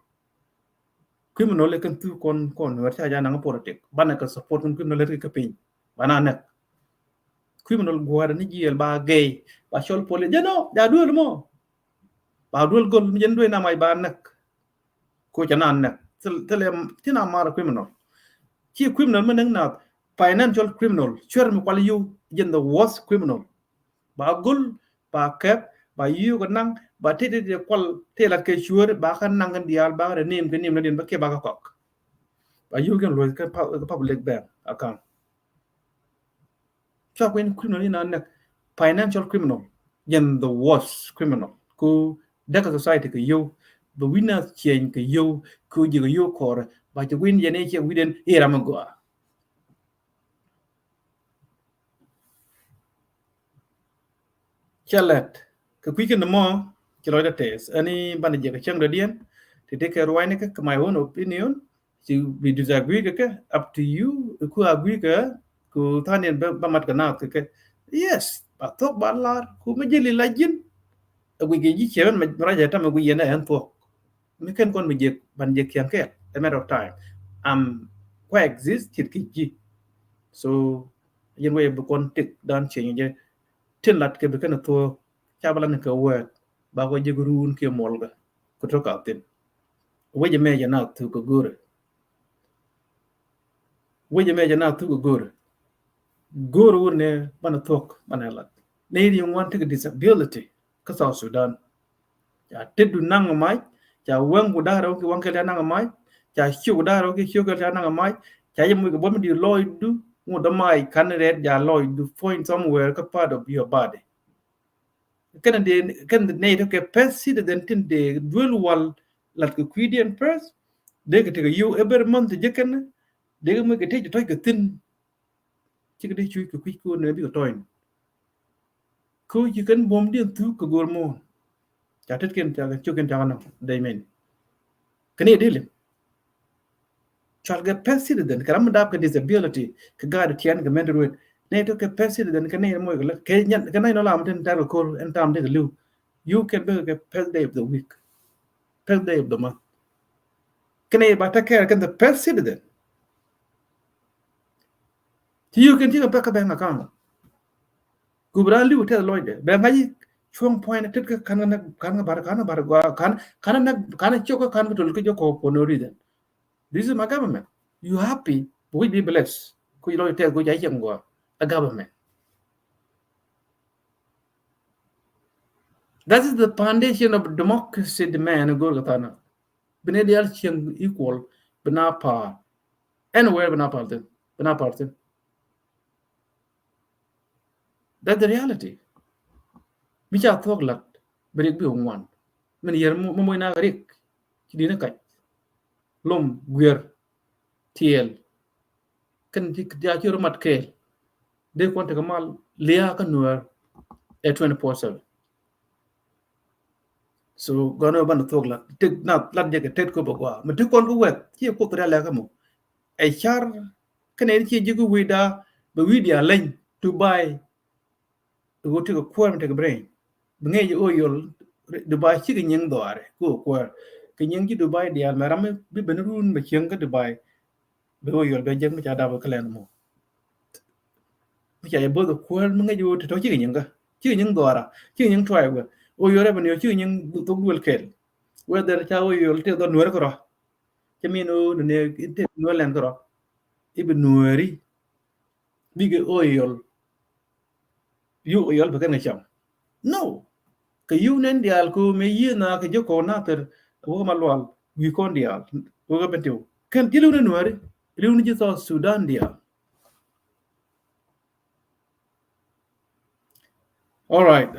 Criminal ɛ kɛn thuk kɔn, kɔn wɛr ca ja naŋ politic. Banɛ kɛ support kɛn criminal ɛ kɛ piny. Bana nɛk. Criminal gua̱a̱r ni jiɛl ba gay. Ba cɔl police. Jɛ nɔ, ja duel mɔ. Ba duel gol, mi jɛn duel na mac ba nɛk. Ko ca na nɛk. Thil, thil, thil na mar criminal. Ci criminal mi nɛk na financial criminal. Cuɛr mi kual yiw, jɛn the worst criminal. Ba gol, ba kɛp, ba yiu kɛ naŋ, ba tëë tëë tëë kual tëë lat kɛ cuäär, ba kä naŋ kɛ diaal, ba kɛ rɛ nim kɛ nim na diɛn ba kiɛ ba kɛ kɔk. Ba yiu kɛn luɔc kä pub-, kä public bank account. Cua kuɛn criminal in a nɛk, financial criminal, jɛn the worst criminal. Ku däk society kɛ yiu, bɛ wi̱n a ciɛny kɛ yiu, ku ji̱ kɛ yiu kɔrɛ, ba ci kuɛn jɛn i̱ ciɛ wi̱den i̱ ram a gɔaa. Cɛ lɛt kɛ kui̱ kɛn mɔ ci lɔcdä tɛth ɛn i̱ banɛ jɛ kɛ cäŋ dɔ̱diɛn ti ti kɛ ruacni kɛ, kɛ my own opinion. Ci bi disagree kɛ kɛ, up to you. Ku agree kɛ ku tha̱a̱n in bä mat kɛ naath kɛ kɛ. Yes, ba thok ba lar ku mi jɛ li la ji̱n. Ɛ guic kɛ ji̱ ciɛ mɛn mi racɛ tam ɛ guic yɛn ɛ ɛn thuɔk. Mi kɛn kɔn mi jek, ban jek kiɛn kɛɛl, a matter of time. Am coexist cit kɛ ji̱. So yɛn wee bi kɔn tik dan cieŋ jɛ tin lat kɛ bi kɛn a thuɔɔk, ca bi lat ni kɛ wɛɛt ba kɔ jek ruun kiɛ muɔlgɛ kɛ tok a thin. Wec ɛmɛ jɛ na thuk kɛ go̱rɛ. Wec ɛmɛ jɛ na thuk ɛ go̱o̱r. Go̱o̱r wun ni banɛ thuɔ̱k banɛ lat. Ni ri ŋuan tekɛ disability kä South Sudan. Ca tetdu naŋ mac, ca wäŋ ku da̱rä wä ki wäŋ kɛl ca naŋ mac, ca ciök ku da̱rä wä ki ciök kɛl ca naŋ mac, ca jɛ moc kɛ buɔ̱m di lɔcdu, ŋut dä mac kan rɛt ja lɔcdu, point somewhere kä part of your body. Kɛn dee, kɛn dee nɛy tɔ kɛ first citizen tin dee duel wal lat kɛ kui̱diɛn first, dee kɛ tekɛ yio̱w every month jɛ kɛn, dee kɛ moc kɛ tec tɔc kɛ thi̱n. Cikɛ dee cuc kɛ kui̱c ko̱n nɛ bikɛ tɔ̱ɔ̱ny. Ko̱ ci kɛn buɔ̱mdiɛn thuk kɛ go̱o̱r mo̱o̱n. Ca tetkiɛn ca kɛ ciökiɛn ca kɛ nɔ dee mɛn. Kɛ ni dee lim. Cual kɛ first citizen kɛ ram mi dap kɛ disability kɛ gaat tiɛn kɛ mental wet. Nɛ tɔ kɛ first citizen kɛ ni moc kɛ lät kɛ nɛy nɔ lam tin tar kɛ ko̱r ɛn tam dee kɛ li̱w. You can be kɛ first day of the week, first day of the month. Kɛn ɛ ba take care kɛn the first citizen. Ci yio̱w kɛn cikɛ pek kä bank account. Ku bi raan li̱w tɛth lɔcdɛ bɛ ŋa̱c cuɔ̱ŋ point tet kä kan kä nɛk kan kä bar kan kä bar gua kan kan kä nɛk kan kä ciök kä kan kä tol kä jɛ kɔɔk for no reason. This is my government. You happy? Bi wi̱c bi bless. Ku lɔc tɛth ku ca cieŋ gua a government. That is the foundation of democracy demand go̱o̱r kɛ thanä. Bi ni diaal cieŋ equal, bi na pa̱a̱r. Anywhere bi na pa̱a̱r thi̱n, bi na pa̱a̱r thi̱n. That's the reality. Mi ca thuɔ̱k lat bi rik bi ŋuan. Min yɛr mi moc na rik ci di̱t ni kac. Lom guiɛr tiɛɛl. Kɛn ti ti a ci rɔ mat kɛɛl. Dee kuɔn tekɛ mal lia̱a̱ kä Nuäär ɛ twenty four seven. So gɔnɔ banɛ thuɔ̱k lat tek na lat jɛ kɛ tet kop a gua mi ti kuɔn kä wɛth ci kuoth ria lɛkä mɔ. Ɛ car kɛnɛ ci ji̱ kä wi̱i̱da bɛ wi̱i̱ diaal leny Dubai. Ɣöö tekɛ kuäär mi tekɛ brain bi ŋäc ɣöö yɔl Dubai cikɛ nyiŋ dhɔaarɛ kä ɣöö kuäär kɛ nyiŋ ji̱ Dubai diaal mɛ ram mi bi ben run mɛ cieŋ kä Dubai. Bi ɣöö yɔl bɛ jek mi ca dap kä lɛn mɔ mi ca jɛ bo̱th ɛ kuäär mi ŋäc ɣöö ti tɔ cikɛ nyiŋ kä cikɛ nyiŋ dhɔaara cikɛ nyiŋ tuay wɛ ɣöö yɔl rɛ ben yɔl cikɛ nyiŋ thok duel kɛl. Whether ca ɣöö yɔl tëë dhɔ Nuäär kärɔ cɛ min ɣöö ni nɛ tëë Nuäär lɛn kärɔ i̱ bi Nuääri. Bikɛ ɣöö yɔl. Yuk ɣöö yɔl bɛ kɛn kɛ cam. No. Kɛ yuk nɛn diaal kɛ ɣöö mëë yiëë na kɛ jɛ kɔw nathir wä kɛ ma lual wi̱i̱ kɔn diaal wä kɛ ben tiw kɛn ji̱ li̱w ni Nuääri li̱w ni ji̱ South Sudan diaal. All right.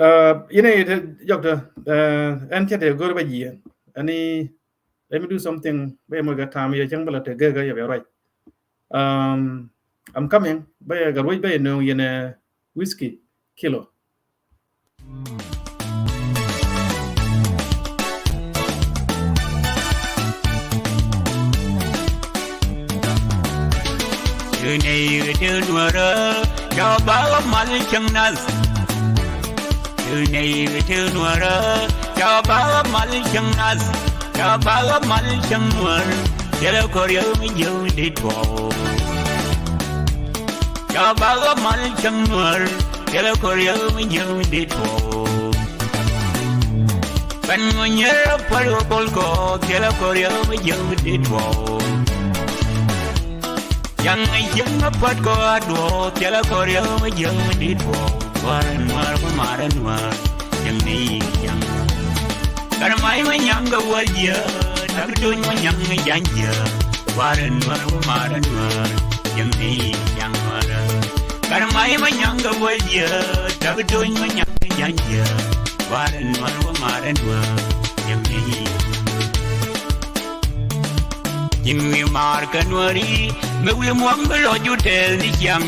Yinɛ yɛ te jɔk te ɛn cɛ te go̱r bɛ jiɛn ɛn i̱ Let me do something. Bɛ yɛ moc kɛ tam yɛ cäŋ bä la te gek yɛ bɛ ruac. Um, I'm coming. Bɛ yɛ gɛ ruac bɛ yɛ nööŋ yɛn ɛ whiskey kilo. Yu ney yu dil nuɔrä, jɔba mal cäŋ nath. Yu ney yu dil nuɔrä, jɔba mal cäŋ nath. Jɔba mal cäŋ nuɔr, thilɛ kɔr yɛ mi jiw di tuɔw. Jɔba mal cäŋ nuɔr, thilɛ kɔr yɛ mi jiw di tuɔw. Bän ŋu nyɛr puɔl wä bol kɔ, thilɛ kɔr yɛ mi jiw di tuɔw. Yaŋ jiäŋ a puɔt kɔ a duɔ̱ɔ̱k, thilɛ kɔr yɛ mi jiäŋ mi di̱t duɔ̱ɔ̱k. Warɛ nuäär wä marɛ nuäär, jiäŋ ni jiäŋ. Kar may ma nyaŋ kɛ wäl jiä, tak tuny ma nyaŋ mi ja̱ny jiä. Warɛ nuäär wä marɛ nuäär, jiäŋ ni jiäŋ nuäär. Kar may ma nyaŋ kɛ wäl jiä, tak tuny ma nyaŋ mi ja̱ny jiä. Warɛ nuäär wä marɛ nuäär, jiäŋ ni jiäŋ. Ji̱n wi̱i̱ maar kä nuääri, mi wi̱i̱ muɔ̱ŋ bi lɔ ju tɛɛl ni ciaŋ.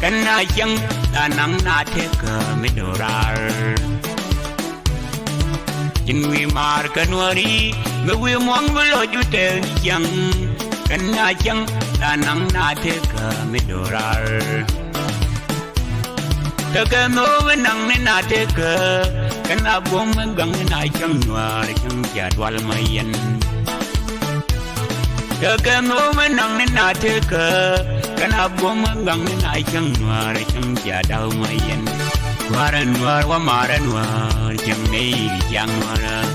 Kɛn na ciaŋ, la naŋ na tekä mi do̱raar. Ji̱n wi̱i̱ maar kä nuääri, mi wi̱i̱ muɔ̱ŋ bi lɔ ju tɛɛl ni ciaŋ. Kɛn na ciaŋ, la naŋ na tekä mi do̱raar. Tekɛ nhöö mi naŋ ni na tekä, kɛn a buɔ̱m mi gaŋ ni na cäŋ nuäär cäŋ cia dual ma yɛn. Tekɛ nhöö mi naŋ ni na tekä, kɛn a buɔ̱m mi gaŋ ni na cäŋ nuäär cäŋ cia daw ma yɛn. Warɛ nuäär wä marɛ nuäär cäŋ ni ciaŋ nuäär.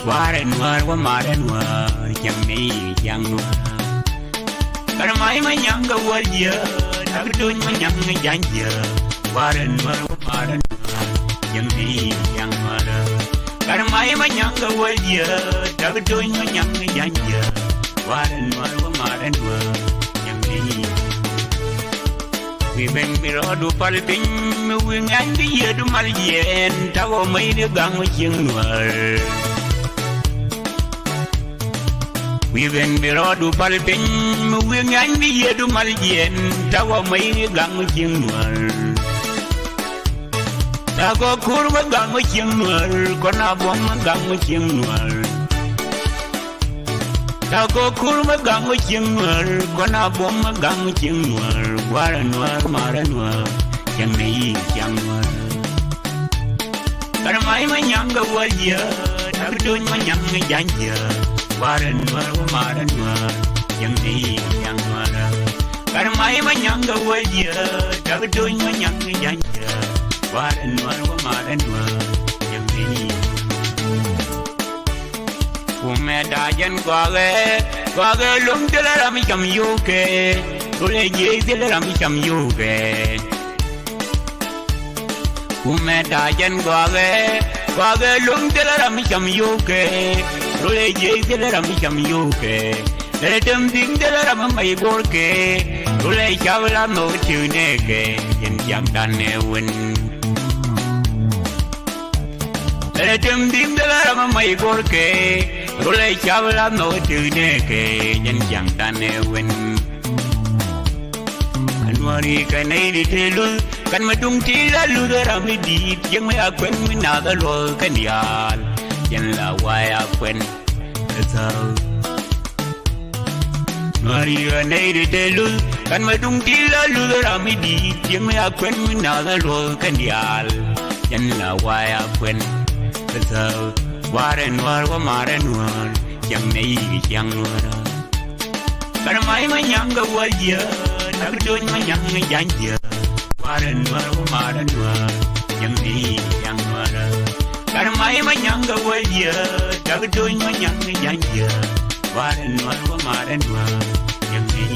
Warɛ nuäär wä marɛ nuäär cäŋ ni ciaŋ nuäär. Kar may ma nyaŋ kɛ wäl jiɛ, tak do̱ny ma nyaŋ kɛ ja̱ny jiɛ. Warɛ nuɔr wä marɛ nuɔr, yɛŋ ni yɛŋ nuɔrä. Kar may ma nyaŋ kɛ wäl jiɛ, tak do̱ny ma nyaŋ kɛ ja̱ny jiɛ. Warɛ nuɔr wä marɛ nuɔr, yɛŋ ni. Wi̱i̱ ben bi rɔɔdu pal piny, mi wi̱i̱ ŋɛny bi yiëëdu mal jiɛɛn, tak ɔ mäy ni gaŋ mi cieŋ nuɔr. Wi̱i̱ ben bi rɔɔdu pal piny, mi wi̱i̱ ŋɛny bi yiëëdu mal jiɛɛn, tak ɔ mäy ni gaŋ mi cieŋ nuɔr. Tak ɔ kur mi gaŋ mi cieŋ nuɔr, kɔn a buɔ̱m mi gaŋ mi cieŋ nuɔr. Tak ɔ kur mi gaŋ mi cieŋ nuɔr, kɔn a buɔ̱m mi gaŋ mi cieŋ nuɔr, gua̱rɛ nuɔr marɛ nuɔr, cieŋ ni yi̱ cieŋ nuɔr. Kar may ma nyaŋ kɛ wäl jiɛ, tak do̱ny ma nyaŋ kɛ ja̱ny jiɛ. Warɛ nuɔr wä marɛ nuɔr, yɛŋ ni yɛŋ nuɔrä. Kar may ma nyaŋ kɛ wäl jiɛ, tak do̱ny ma nyaŋ kɛ ja̱ny jiɛ. Warɛ nuɔr wä marɛ nuɔr, yɛŋ ni. Kumɛ da̱a̱ jɛn gɔakɛ, gɔakɛ lo̱ŋ thilɛ ram cam yokɛ. Rulɛ jiɛc thilɛ ram cam yokɛ. Kumɛ da̱a̱ jɛn gɔakɛ, gɔakɛ lo̱ŋ thilɛ ram cam yokɛ. Rulɛ jiɛc thilɛ ram cam yokɛ. Lɛlɛ tem thi̱ŋ thilɛ ram mac guɔ̱rkɛ. Rulɛ cap la nhɔk ti̱w nɛɛkɛ, yɛn ciaŋdan ɛ wen. Lɛlɛ tem thi̱ŋ thilɛ ram mac guɔ̱rkɛ. Rulɛ cap la nhɔk ti̱w nɛɛkɛ, yɛn ciaŋdan ɛ wen. Anuari kɛ nɛy di te luth, kan ma duŋ ti la luth ram mi di̱i̱t, yɛŋ mi a kuɛn mi nath a luɔth kɛn diaal. Yɛn la way a kuɛn. Ɛ thaw. Nuari kɛ nɛy di te luth, kan ma duŋ ti la luth ram mi di̱i̱t, yɛŋ mi a kuɛn mi nath a luɔth kɛn diaal. Yɛn la way a kuɛn. Ɛ thaw. Warɛ nuɔr wä marɛ nuɔr, ciaŋ nɛy di ciaŋ nuɔrä. Kar may ma nyaŋ kɛ wäl jiɛ, tak do̱ny ma nyaŋ kɛ ja̱ny jiɛ. Warɛ nuɔr wä marɛ nuɔr, yɛŋ ni yɛŋ nuɔrä. Kar may ma nyaŋ kɛ wäl jiɛ, tak do̱ny ma nyaŋ kɛ ja̱ny jiɛ. Warɛ nuɔr wä marɛ nuɔr, yɛŋ ni